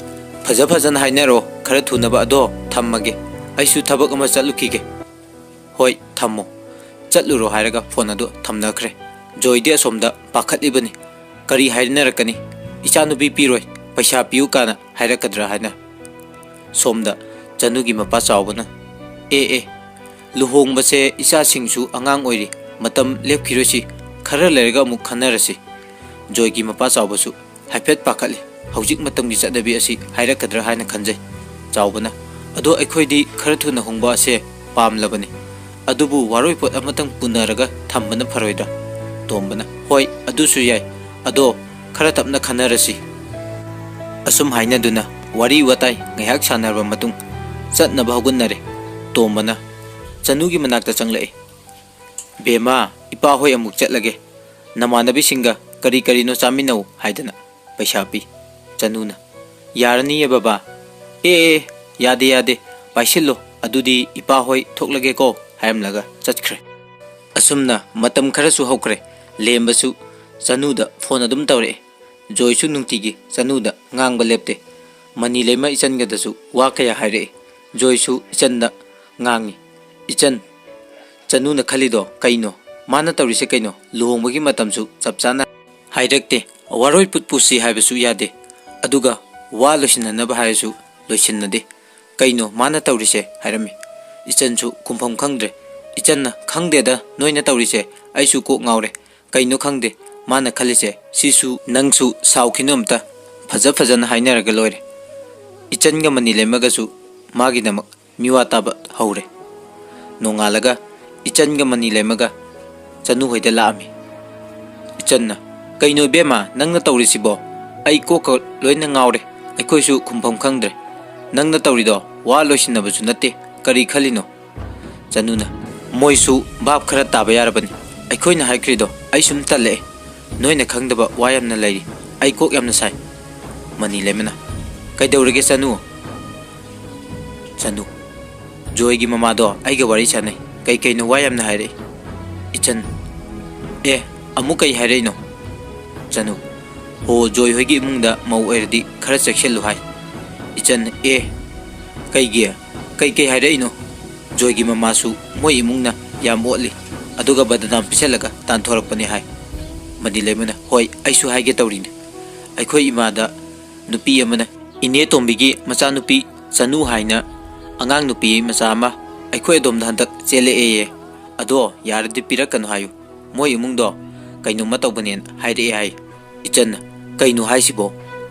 "ꯐꯖ ꯐꯖꯅ ꯍꯥꯏꯅꯔꯣ, ꯈꯔ ꯊꯨꯅꯕ꯫ ꯑꯗꯣ ꯊꯝꯃꯒꯦ, ꯑꯩꯁꯨ ꯊꯕꯛ ꯑꯃ ꯆꯠꯂꯨꯈꯤꯒꯦ꯫" "ꯍꯣꯏ, ꯊꯝꯃꯣ꯫" "ꯆꯠꯂꯨꯔꯣ" ꯍꯥꯏꯔꯒ ꯐꯣꯟ ꯑꯗꯨ ꯊꯝꯅꯈ꯭ꯔꯦ꯫ ꯖꯣꯏꯗꯤ ꯑꯁꯣꯝꯗ ꯄꯥꯈꯠꯂꯤꯕꯅꯤ꯫ ꯀꯔꯤ ꯍꯥꯏꯅꯔꯛꯀꯅꯤ? "ꯏꯆꯥꯅꯨꯄꯤ ꯄꯤꯔꯣꯏ, ꯄꯩꯁꯥ ꯄꯤꯌꯨ" ꯀꯥꯏꯅ ꯍꯥꯏꯔꯛꯀꯗ꯭ꯔꯥ ꯍꯥꯏꯅ꯫ ꯁꯣꯝꯗ ꯆꯅꯨꯒꯤ ꯃꯄꯥ ꯆꯥꯎꯕꯅ, "ꯑꯦ ꯑꯦ, ꯂꯨꯍꯣꯡꯕꯁꯦ ꯏꯆꯥꯁꯤꯡꯁꯨ ꯑꯉꯥꯡ ꯑꯣꯏꯔꯤ, ꯃꯇꯝ ꯂꯦꯞꯈꯤꯔꯣꯏꯁꯤ, ꯈꯔ ꯂꯩꯔꯒ ꯑꯃꯨꯛ ꯈꯟꯅꯔꯁꯤ"꯫ ꯖꯣꯏꯒꯤ ꯃꯄꯥ ꯆꯥꯎꯕꯁꯨ ꯍꯥꯏꯐꯦꯠ ꯄꯥꯈꯠꯂꯤ꯫ ꯍꯧꯖꯤꯛ ꯃꯇꯝꯒꯤ ꯆꯠꯅꯕꯤ ꯑꯁꯤ ꯍꯥꯏꯔꯛꯀꯗ꯭ꯔꯥ ꯍꯥꯏꯅ ꯈꯟꯖꯩ꯫ ꯆꯥꯎꯕꯅ, "ꯑꯗꯣ ꯑꯩꯈꯣꯏꯗꯤ ꯈꯔ ꯊꯨꯅ ꯍꯣꯡꯕ ꯑꯁꯦ ꯄꯥꯝꯂꯕꯅꯤ꯫ ꯑꯗꯨꯕꯨ ꯋꯥꯔꯣꯏꯄꯣꯠ ꯑꯃꯇꯪ ꯄꯨꯅꯔꯒ ꯊꯝꯕꯅ ꯐꯔꯣꯏꯗ꯭ꯔꯥ?" ꯇꯣꯝꯕꯅ, "ꯍꯣꯏ, ꯑꯗꯨꯁꯨ ꯌꯥꯏ꯫ ꯑꯗꯣ ꯈꯔ ꯇꯞꯅ ꯈꯟꯅꯔꯁꯤ"꯫ ꯑꯁꯨꯝ ꯍꯥꯏꯅꯗꯨꯅ ꯋꯥꯔꯤ ꯋꯥꯇꯥꯏ ꯉꯥꯏꯍꯥꯛ ꯁꯥꯟꯅꯔꯕ ꯃꯇꯨꯡ ꯆꯠꯅꯕ ꯍꯧꯒꯠꯅꯔꯦ꯫ ꯇꯣꯝꯕꯅ ꯆꯅꯨꯒꯤ ꯃꯅꯥꯛꯇ ꯆꯪꯂꯛꯏ꯫ "ꯕꯦꯝꯃ, ꯏꯄꯥ ꯍꯣꯏ ꯑꯃꯨꯛ ꯆꯠꯂꯒꯦ꯫ ꯅꯃꯥꯟꯅꯕꯤꯁꯤꯡꯒ ꯀꯔꯤ ꯀꯔꯤꯅꯣ ꯆꯥꯃꯤꯟꯅꯧ" ꯍꯥꯏꯗꯅ ꯄꯩꯁꯥ ꯄꯤ꯫ ꯆꯅꯨꯅ, "ꯌꯥꯔꯅꯤꯌꯦ ꯕꯕꯥ"꯫ "ꯑꯦ ꯑꯦ, ꯌꯥꯗꯦ ꯌꯥꯗꯦ, ꯄꯥꯏꯁꯤꯜꯂꯣ, ꯑꯗꯨꯗꯤ ꯏꯄꯥ ꯍꯣꯏ ꯊꯣꯛꯂꯒꯦꯀꯣ" ꯍꯥꯏꯔꯝꯂꯒ ꯆꯠꯈ꯭ꯔꯦ꯫ ꯑꯁꯨꯝꯅ ꯃꯇꯝ ꯈꯔꯁꯨ ꯍꯧꯈ꯭ꯔꯦ꯫ ꯂꯦꯝꯕꯁꯨ ꯆꯅꯨꯗ ꯐꯣꯟ ꯑꯗꯨꯝ ꯇꯧꯔꯛꯑꯦ꯫ ꯖꯣꯏꯁꯨ ꯅꯨꯡꯇꯤꯒꯤ ꯆꯅꯨꯗ ꯉꯥꯡꯕ ꯂꯦꯞꯇꯦ꯫ ꯃꯅꯤ ꯂꯩꯃ ꯏꯆꯟꯒꯗꯁꯨ ꯋꯥ ꯀꯌꯥ ꯍꯥꯏꯔꯛꯏ꯫ ꯖꯣꯏꯁꯨ ꯏꯆꯟꯗ ꯉꯥꯡꯉꯤ꯫ "ꯏꯆꯟ, ꯆꯅꯨꯅ ꯈꯜꯂꯤꯗꯣ ꯀꯩꯅꯣ? ꯃꯥꯅ ꯇꯧꯔꯤꯁꯦ ꯀꯩꯅꯣ? ꯂꯨꯍꯣꯡꯕꯒꯤ ꯃꯇꯝꯁꯨ ꯆꯞ ꯆꯥꯅ ꯍꯥꯏꯔꯛꯇꯦ꯫ ꯋꯥꯔꯣꯏ ꯄꯨꯠ ꯄꯨꯁꯤ ꯍꯥꯏꯕꯁꯨ ꯌꯥꯗꯦ꯫ ꯑꯗꯨꯒ ꯋꯥ ꯂꯣꯏꯁꯤꯟꯅꯅꯕ ꯍꯥꯏꯔꯁꯨ ꯂꯣꯏꯁꯤꯟꯅꯗꯦ꯫ ꯀꯩꯅꯣ ꯃꯥꯅ ꯇꯧꯔꯤꯁꯦ?" ꯍꯥꯏꯔꯝꯃꯤ꯫ ꯏꯆꯟꯁꯨ ꯈꯨꯝꯐꯝ ꯈꯪꯗ꯭ꯔꯦ꯫ ꯏꯆꯟꯅ, "ꯈꯪꯗꯦꯗ, ꯅꯣꯏꯅ ꯇꯧꯔꯤꯁꯦ ꯑꯩꯁꯨ ꯀꯣꯛ ꯉꯥꯎꯔꯦ꯫ ꯀꯩꯅꯣ ꯈꯪꯗꯦ ꯃꯥꯅ ꯈꯜꯂꯤꯁꯦ꯫ ꯁꯤꯁꯨ ꯅꯪꯁꯨ ꯁꯥꯎꯈꯤꯅꯨ ꯑꯝꯇ꯫ ꯐꯖ ꯐꯖꯅ ꯍꯥꯏꯅꯔꯒ ꯂꯣꯏꯔꯦ"꯫ ꯏꯆꯟꯒ ꯃꯅꯤ ꯂꯩꯃꯒꯁꯨ ꯃꯥꯒꯤꯗꯃꯛ ꯃꯤꯋꯥ ꯇꯥꯕ ꯍꯧꯔꯦ꯫ ꯅꯣꯡꯉꯥꯜꯂꯒ ꯏꯆꯟꯒ ꯃꯅꯤ ꯂꯩꯃꯒ ꯆꯅꯨ ꯍꯣꯏꯗ ꯂꯥꯛꯑꯝꯃꯤ꯫ ꯏꯆꯟꯅ, "ꯀꯩꯅꯣ ꯏꯕꯦꯝꯃ, ꯅꯪꯅ ꯇꯧꯔꯤꯁꯤꯕꯣ? ꯑꯩ ꯀꯣꯛꯀ ꯂꯣꯏꯅ ꯉꯥꯎꯔꯦ꯫ ꯑꯩꯈꯣꯏꯁꯨ ꯈꯨꯝꯐꯝ ꯈꯪꯗ꯭ꯔꯦ꯫ ꯅꯪꯅ ꯇꯧꯔꯤꯗꯣ ꯋꯥ ꯂꯣꯏꯁꯤꯟꯅꯕꯁꯨ ꯅꯠꯇꯦ꯫ ꯀꯔꯤ ꯈꯜꯂꯤꯅꯣ?" ꯆꯅꯨꯅ, "ꯃꯣꯏꯁꯨ ꯚꯥꯞ ꯈꯔ ꯇꯥꯕ ꯌꯥꯔꯕꯅꯤ꯫ ꯑꯩꯈꯣꯏꯅ ꯍꯥꯏꯈ꯭ꯔꯤꯗꯣ ꯑꯩ ꯁꯨꯝ ꯇꯜꯂꯛꯑꯦ꯫ ꯅꯣꯏꯅ ꯈꯪꯗꯕ ꯋꯥ ꯌꯥꯝꯅ ꯂꯩꯔꯤ꯫ ꯑꯩ ꯀꯣꯛ ꯌꯥꯝꯅ ꯁꯥꯏ"꯫ ꯃꯅꯤ ꯂꯩꯃꯅ, "ꯀꯩꯗꯧꯔꯒꯦ ꯆꯅꯨ?" ꯆꯅꯨ, "ꯖꯣꯏꯒꯤ ꯃꯃꯥꯗꯣ ꯑꯩꯒ ꯋꯥꯔꯤ ꯁꯥꯟꯅꯩ꯫ ꯀꯩ ꯀꯩꯅꯣ ꯋꯥ ꯌꯥꯝꯅ ꯍꯥꯏꯔꯛꯏ"꯫ ꯏꯆꯟ, "ꯑꯦ, ꯑꯃꯨꯛ ꯀꯩ ꯍꯥꯏꯔꯛꯏꯅꯣ?" ꯆꯅꯨ, "ꯍꯣ, ꯖꯣꯏ ꯍꯣꯏꯒꯤ ꯏꯃꯨꯡꯗ ꯃꯧ ꯑꯣꯏꯔꯗꯤ ꯈꯔ ꯆꯦꯛꯁꯤꯜꯂꯨ ꯍꯥꯏ"꯫ ꯏꯆꯟ, "ꯑꯦ, ꯀꯩꯒꯤ? ꯀꯩ ꯀꯩ ꯍꯥꯏꯔꯛꯏꯅꯣ?" "ꯖꯣꯏꯒꯤ ꯃꯃꯥꯁꯨ ꯃꯣꯏ ꯏꯃꯨꯡꯅ ꯌꯥꯝ ꯑꯣꯠꯂꯤ, ꯑꯗꯨꯒ ꯕꯗꯅꯥꯝ ꯄꯤꯁꯜꯂꯒ ꯇꯥꯟꯊꯣꯔꯛꯄꯅꯤ ꯍꯥꯏ"꯫ ꯃꯅꯤ ꯂꯩꯃꯅ, "ꯍꯣꯏ, ꯑꯩꯁꯨ ꯍꯥꯏꯒꯦ ꯇꯧꯔꯤꯅꯦ꯫ ꯑꯩꯈꯣꯏ ꯏꯃꯥꯗ ꯅꯨꯄꯤ ꯑꯃꯅ, "ꯏꯅꯦ ꯇꯣꯝꯕꯤꯒꯤ ꯃꯆꯥꯅꯨꯄꯤ ꯆꯅꯨ ꯍꯥꯏꯅ ꯑꯉꯥꯡ ꯅꯨꯄꯤ ꯃꯆꯥ ꯑꯃ ꯑꯩꯈꯣꯏ ꯑꯗꯣꯝꯗ ꯍꯟꯗꯛ ꯆꯦꯜꯂꯛꯑꯦꯌꯦ꯫ ꯑꯗꯣ ꯌꯥꯔꯗꯤ ꯄꯤꯔꯛꯀꯅꯨ ꯍꯥꯏꯌꯨ꯫ ꯃꯣꯏ ꯏꯃꯨꯡꯗꯣ ꯀꯩꯅꯣꯝꯃ ꯇꯧꯕꯅꯦꯅ ꯍꯥꯏꯔꯛꯑꯦ" ꯍꯥꯏ꯫ ꯏꯆꯟꯅ, "ꯀꯩꯅꯣ ꯍꯥꯏꯁꯤꯕꯣ?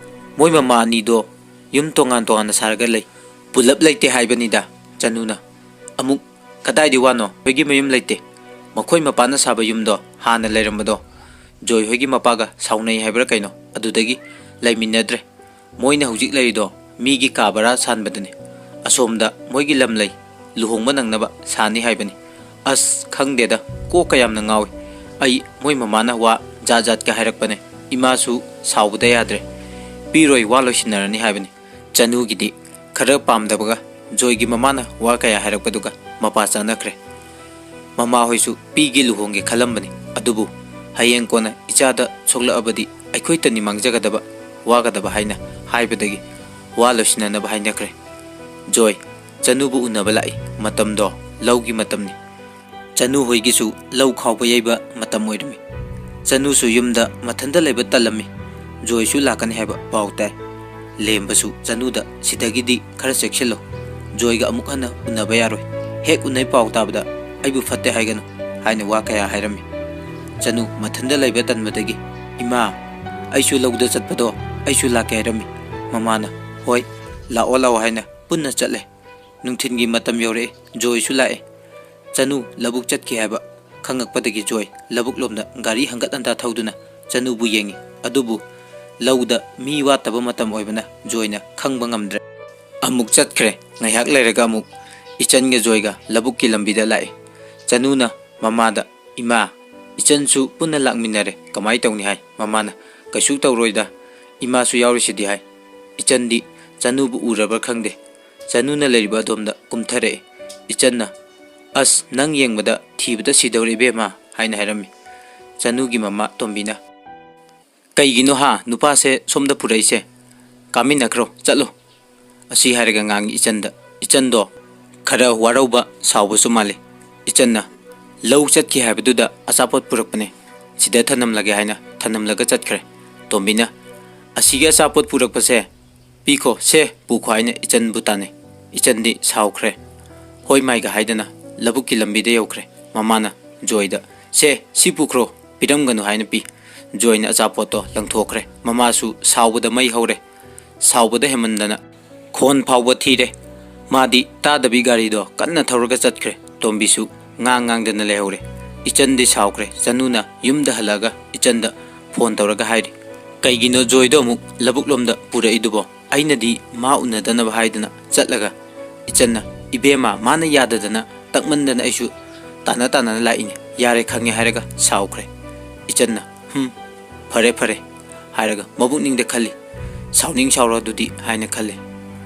ꯃꯣꯏ ꯃꯃꯥ ꯑꯅꯤꯗꯣ ꯌꯨꯝ ꯇꯣꯉꯥꯟ ꯇꯣꯉꯥꯟꯅ ꯁꯥꯔꯒ ꯂꯩ꯫ ꯄꯨꯂꯞ ꯂꯩꯇꯦ ꯍꯥꯏꯕꯅꯤꯗ꯫" ꯆꯅꯨꯅ ꯑꯃꯨꯛ, "ꯀꯗꯥꯏꯗꯤ ꯋꯥꯅꯣ? ꯑꯩꯈꯣꯏꯒꯤ ꯃꯌꯨꯝ ꯂꯩꯇꯦ꯫ ꯃꯈꯣꯏ ꯃꯄꯥꯅ ꯁꯥꯕ ꯌꯨꯝꯗꯣ ꯍꯥꯟꯅ ꯂꯩꯔꯝꯕꯗꯣ ꯖꯣꯏ ꯍꯣꯏꯒꯤ ꯃꯄꯥꯒ ꯁꯥꯎꯅꯩ ꯍꯥꯏꯕ꯭ꯔꯥ ꯀꯩꯅꯣ, ꯑꯗꯨꯗꯒꯤ ꯂꯩꯃꯤꯟꯅꯗ꯭ꯔꯦ꯫ ꯃꯣꯏꯅ ꯍꯧꯖꯤꯛ ꯂꯩꯔꯤꯗꯣ ꯃꯤꯒꯤ ꯀꯥ ꯕꯔꯥ ꯁꯥꯟꯕꯗꯅꯦ꯫ ꯑꯁꯣꯝꯗ ꯃꯣꯏꯒꯤ ꯂꯝ ꯂꯩ, ꯂꯨꯍꯣꯡꯕ ꯅꯪꯅꯕ ꯁꯥꯅꯤ ꯍꯥꯏꯕꯅꯤ꯫ ꯑꯁ, ꯈꯪꯗꯦꯗ, ꯀꯣꯛꯀ ꯌꯥꯝꯅ ꯉꯥꯎꯏ꯫ ꯑꯩ ꯃꯣꯏ ꯃꯃꯥꯅ ꯋꯥ ꯖꯥꯠ ꯖꯥꯠꯀ ꯍꯥꯏꯔꯛꯄꯅꯦ꯫ ꯏꯃꯥꯁꯨ ꯁꯥꯎꯕꯗ ꯌꯥꯗ꯭ꯔꯦ꯫ ꯄꯤꯔꯣꯏ, ꯋꯥ ꯂꯣꯏꯁꯤꯟꯅꯔꯅꯤ ꯍꯥꯏꯕꯅꯤ꯫" ꯆꯅꯨꯒꯤꯗꯤ ꯈꯔ ꯄꯥꯝꯗꯕꯒ ꯖꯣꯏꯒꯤ ꯃꯃꯥꯅ ꯋꯥ ꯀꯌꯥ ꯍꯥꯏꯔꯛꯄꯗꯨꯒ ꯃꯄꯥ ꯆꯥꯅꯈ꯭ꯔꯦ꯫ ꯃꯃꯥꯍꯣꯏꯁꯨ ꯄꯤꯒꯦ ꯂꯨꯍꯣꯡꯒꯦ ꯈꯜꯂꯝꯕꯅꯤ, ꯑꯗꯨꯕꯨ ꯍꯌꯦꯡ ꯀꯣꯟꯅ ꯏꯆꯥꯗ ꯁꯣꯛꯂꯛꯑꯕꯗꯤ ꯑꯩꯈꯣꯏꯇꯅꯤ ꯃꯥꯡꯖꯒꯗꯕ, ꯋꯥꯒꯗꯕ ꯍꯥꯏꯅ ꯍꯥꯏꯕꯗꯒꯤ ꯋꯥ ꯂꯣꯏꯁꯤꯟꯅꯅꯕ ꯍꯥꯏꯅꯈ꯭ꯔꯦ꯫ ꯖꯣꯏ, ꯆꯅꯨꯕꯨ ꯎꯅꯕ ꯂꯥꯛꯏ꯫ ꯃꯇꯝꯗꯣ ꯂꯧꯒꯤ ꯃꯇꯝꯅꯤ꯫ ꯆꯅꯨ ꯍꯣꯏꯒꯤꯁꯨ ꯂꯧ ꯈꯥꯎꯕ ꯌꯩꯕ ꯃꯇꯝ ꯑꯣꯏꯔꯝꯃꯤ꯫ ꯆꯅꯨꯁꯨ ꯌꯨꯝꯗ ꯃꯊꯟꯇ ꯂꯩꯕ ꯇꯜꯂꯝꯃꯤ꯫ ꯖꯣꯏꯁꯨ ꯂꯥꯛꯀꯅꯤ ꯍꯥꯏꯕ ꯄꯥꯎ ꯇꯥꯏ꯫ ꯂꯦꯝꯕꯁꯨ ꯆꯅꯨꯗ, "ꯁꯤꯗꯒꯤꯗꯤ ꯈꯔ ꯆꯦꯛꯁꯤꯜꯂꯣ꯫ ꯖꯣꯏꯒ ꯑꯃꯨꯛ ꯍꯟꯅ ꯎꯅꯕ ꯌꯥꯔꯣꯏ꯫ ꯍꯦꯛ ꯎꯅꯩ ꯄꯥꯎ ꯇꯥꯕꯗ ꯑꯩꯕꯨ ꯐꯠꯇꯦ ꯍꯥꯏꯒꯅꯨ" ꯍꯥꯏꯅ ꯋꯥ ꯀꯌꯥ ꯍꯥꯏꯔꯝꯃꯤ꯫ ꯆꯅꯨ ꯃꯊꯟꯇ ꯂꯩꯕ ꯇꯟꯕꯗꯒꯤ, "ꯏꯃꯥ, ꯑꯩꯁꯨ ꯂꯧꯗ ꯆꯠꯄꯗꯣ ꯑꯩꯁꯨ ꯂꯥꯛꯀꯦ" ꯍꯥꯏꯔꯝꯃꯤ꯫ ꯃꯃꯥꯅ, "ꯍꯣꯏ, ꯂꯥꯛꯑꯣ ꯂꯥꯛꯑꯣ" ꯍꯥꯏꯅ ꯄꯨꯟꯅ ꯆꯠꯂꯦ꯫ ꯅꯨꯡꯊꯤꯜꯒꯤ ꯃꯇꯝ ꯌꯧꯔꯛꯑꯦ꯫ ꯖꯣꯏꯁꯨ ꯂꯥꯛꯑꯦ꯫ ꯆꯅꯨ ꯂꯧꯕꯨꯛ ꯆꯠꯈꯤ ꯍꯥꯏꯕ ꯈꯪꯉꯛꯄꯗꯒꯤ ꯖꯣꯏ ꯂꯧꯕꯨꯛ ꯂꯣꯝꯗ ꯒꯥꯔꯤ ꯍꯪꯒꯠ ꯍꯟꯗꯥ ꯊꯧꯗꯨꯅ ꯆꯅꯨꯕꯨ ꯌꯦꯡꯉꯤ꯫ ꯑꯗꯨꯕꯨ ꯂꯧꯗ ꯃꯤ ꯋꯥꯠꯇꯕ ꯃꯇꯝ ꯑꯣꯏꯕꯅ ꯖꯣꯏꯅ ꯈꯪꯕ ꯉꯝꯗ꯭ꯔꯦ꯫ ꯑꯃꯨꯛ ꯆꯠꯈ꯭ꯔꯦ꯫ ꯉꯥꯏꯍꯥꯛ ꯂꯩꯔꯒ ꯑꯃꯨꯛ ꯏꯆꯟꯒ ꯖꯣꯏꯒ ꯂꯧꯕꯨꯛꯀꯤ ꯂꯝꯕꯤꯗ ꯂꯥꯛꯑꯦ꯫ ꯆꯅꯨꯅ ꯃꯃꯥꯗ, "ꯏꯃꯥ, ꯏꯆꯟꯁꯨ ꯄꯨꯟꯅ ꯂꯥꯛꯃꯤꯟꯅꯔꯦ, ꯀꯃꯥꯏ ꯇꯧꯅꯤ?" ꯍꯥꯏ꯫ ꯃꯃꯥꯅ, "ꯀꯩꯁꯨ ꯇꯧꯔꯣꯏꯗ, ꯏꯃꯥꯁꯨ ꯌꯥꯎꯔꯤꯁꯤꯗꯤ" ꯍꯥꯏ꯫ ꯏꯆꯟꯗꯤ ꯆꯅꯨꯕꯨ ꯎꯔꯕ꯭ꯔꯥ ꯈꯪꯗꯦ꯫ ꯆꯅꯨꯅ ꯂꯩꯔꯤꯕ ꯑꯗꯣꯝꯗ ꯀꯨꯝꯊꯔꯛꯑꯦ꯫ ꯏꯆꯟꯅ, "ꯑꯁ, ꯅꯪ ꯌꯦꯡꯕꯗ ꯊꯤꯕꯗ ꯁꯤꯗꯧꯔꯦ ꯏꯕꯦꯝꯃ" ꯍꯥꯏꯅ ꯍꯥꯏꯔꯝꯃꯤ꯫ ꯆꯅꯨꯒꯤ ꯃꯃꯥ ꯇꯣꯝꯕꯤꯅ, "ꯀꯩꯒꯤꯅꯣ ꯍꯥ ꯅꯨꯄꯥꯁꯦ ꯁꯣꯝꯗ ꯄꯨꯔꯛꯏꯁꯦ? ꯀꯥꯃꯤꯟꯅꯈ꯭ꯔꯣ, ꯆꯠꯂꯣ" ꯑꯁꯤ ꯍꯥꯏꯔꯒ ꯉꯥꯡꯉꯤ ꯏꯆꯟꯗ꯫ ꯏꯆꯟꯗꯣ ꯈꯔ ꯋꯥꯔꯧꯕ ꯁꯥꯎꯕꯁꯨ ꯃꯥꯜꯂꯤ꯫ ꯏꯆꯟꯅ, "ꯂꯧ ꯆꯠꯈꯤ ꯍꯥꯏꯕꯗꯨꯗ ꯑꯆꯥꯄꯣꯠ ꯄꯨꯔꯛꯄꯅꯦ, ꯁꯤꯗ ꯊꯅꯝꯂꯒꯦ" ꯍꯥꯏꯅ ꯊꯅꯝꯂꯒ ꯆꯠꯈ꯭ꯔꯦ꯫ ꯇꯣꯝꯕꯤꯅ, "ꯑꯁꯤꯒꯤ ꯑꯆꯥꯄꯣꯠ ꯄꯨꯔꯛꯄꯁꯦ ꯄꯤꯈꯣ, ꯁꯦ ꯄꯨꯈꯣ" ꯍꯥꯏꯅ ꯏꯆꯟꯕꯨ ꯇꯥꯟꯅꯩ꯫ ꯏꯆꯟꯗꯤ ꯁꯥꯎꯈ꯭ꯔꯦ꯫ "ꯍꯣꯏ ꯃꯥꯏꯒ" ꯍꯥꯏꯗꯅ ꯂꯧꯕꯨꯛꯀꯤ ꯂꯝꯕꯤꯗ ꯌꯧꯈ꯭ꯔꯦ꯫ ꯃꯃꯥꯅ ꯖꯣꯏꯗ, "ꯁꯦ ꯁꯤ ꯄꯨꯈ꯭ꯔꯣ, ꯄꯤꯔꯝꯒꯅꯨ" ꯍꯥꯏꯅ ꯄꯤ꯫ ꯖꯣꯏꯅ ꯑꯆꯥꯄꯣꯠꯇꯣ ꯂꯪꯊꯣꯛꯈ꯭ꯔꯦ꯫ ꯃꯃꯥꯁꯨ ꯁꯥꯎꯕꯗ ꯃꯩ ꯍꯧꯔꯦ꯫ ꯁꯥꯎꯕꯗ ꯍꯦꯟꯃꯟꯗꯅ ꯈꯣꯟ ꯐꯥꯎꯕ ꯊꯤꯔꯦ꯫ ꯃꯥꯗꯤ ꯇꯥꯗꯕꯤ ꯒꯥꯔꯤꯗꯣ ꯀꯟꯅ ꯊꯧꯔꯒ ꯆꯠꯈ꯭ꯔꯦ꯫ ꯇꯣꯝꯕꯤꯁꯨ ꯉꯥꯡ ꯉꯥꯡꯗꯅ ꯂꯩꯍꯧꯔꯦ꯫ ꯏꯆꯟꯗꯤ ꯁꯥꯎꯈ꯭ꯔꯦ꯫ ꯆꯅꯨꯅ ꯌꯨꯝꯗ ꯍꯜꯂꯛꯑꯒ ꯏꯆꯟꯗ ꯐꯣꯟ ꯇꯧꯔꯒ ꯍꯥꯏꯔꯤ, "ꯀꯩꯒꯤꯅꯣ ꯖꯣꯏꯗꯣ ꯑꯃꯨꯛ ꯂꯧꯕꯨꯛꯂꯣꯝꯗ ꯄꯨꯔꯛꯏꯗꯨꯕꯣ? ꯑꯩꯅꯗꯤ ꯃꯥ ꯎꯅꯗꯅꯕ ꯍꯥꯏꯗꯅ ꯆꯠꯂꯒ" ꯏꯆꯟꯅ, "ꯏꯕꯦꯝꯃ, ꯃꯥꯅ ꯌꯥꯗꯗꯅ ꯇꯛꯃꯟꯗꯅ ꯑꯩꯁꯨ ꯇꯥꯅ ꯇꯥꯅꯅ ꯂꯥꯛꯏꯅꯦ꯫ ꯌꯥꯔꯦ, ꯈꯪꯉꯦ" ꯍꯥꯏꯔꯒ ꯁꯥꯎꯈ꯭ꯔꯦ꯫ ꯏꯆꯟꯅ, "ꯍꯨꯝ, ꯐꯔꯦ ꯐꯔꯦ" ꯍꯥꯏꯔꯒ ꯃꯕꯨꯛꯅꯤꯡꯗ ꯈꯜꯂꯤ, "ꯁꯥꯎꯅꯤꯡ ꯁꯥꯎꯔꯣ ꯑꯗꯨꯗꯤ" ꯍꯥꯏꯅ ꯈꯜꯂꯤ꯫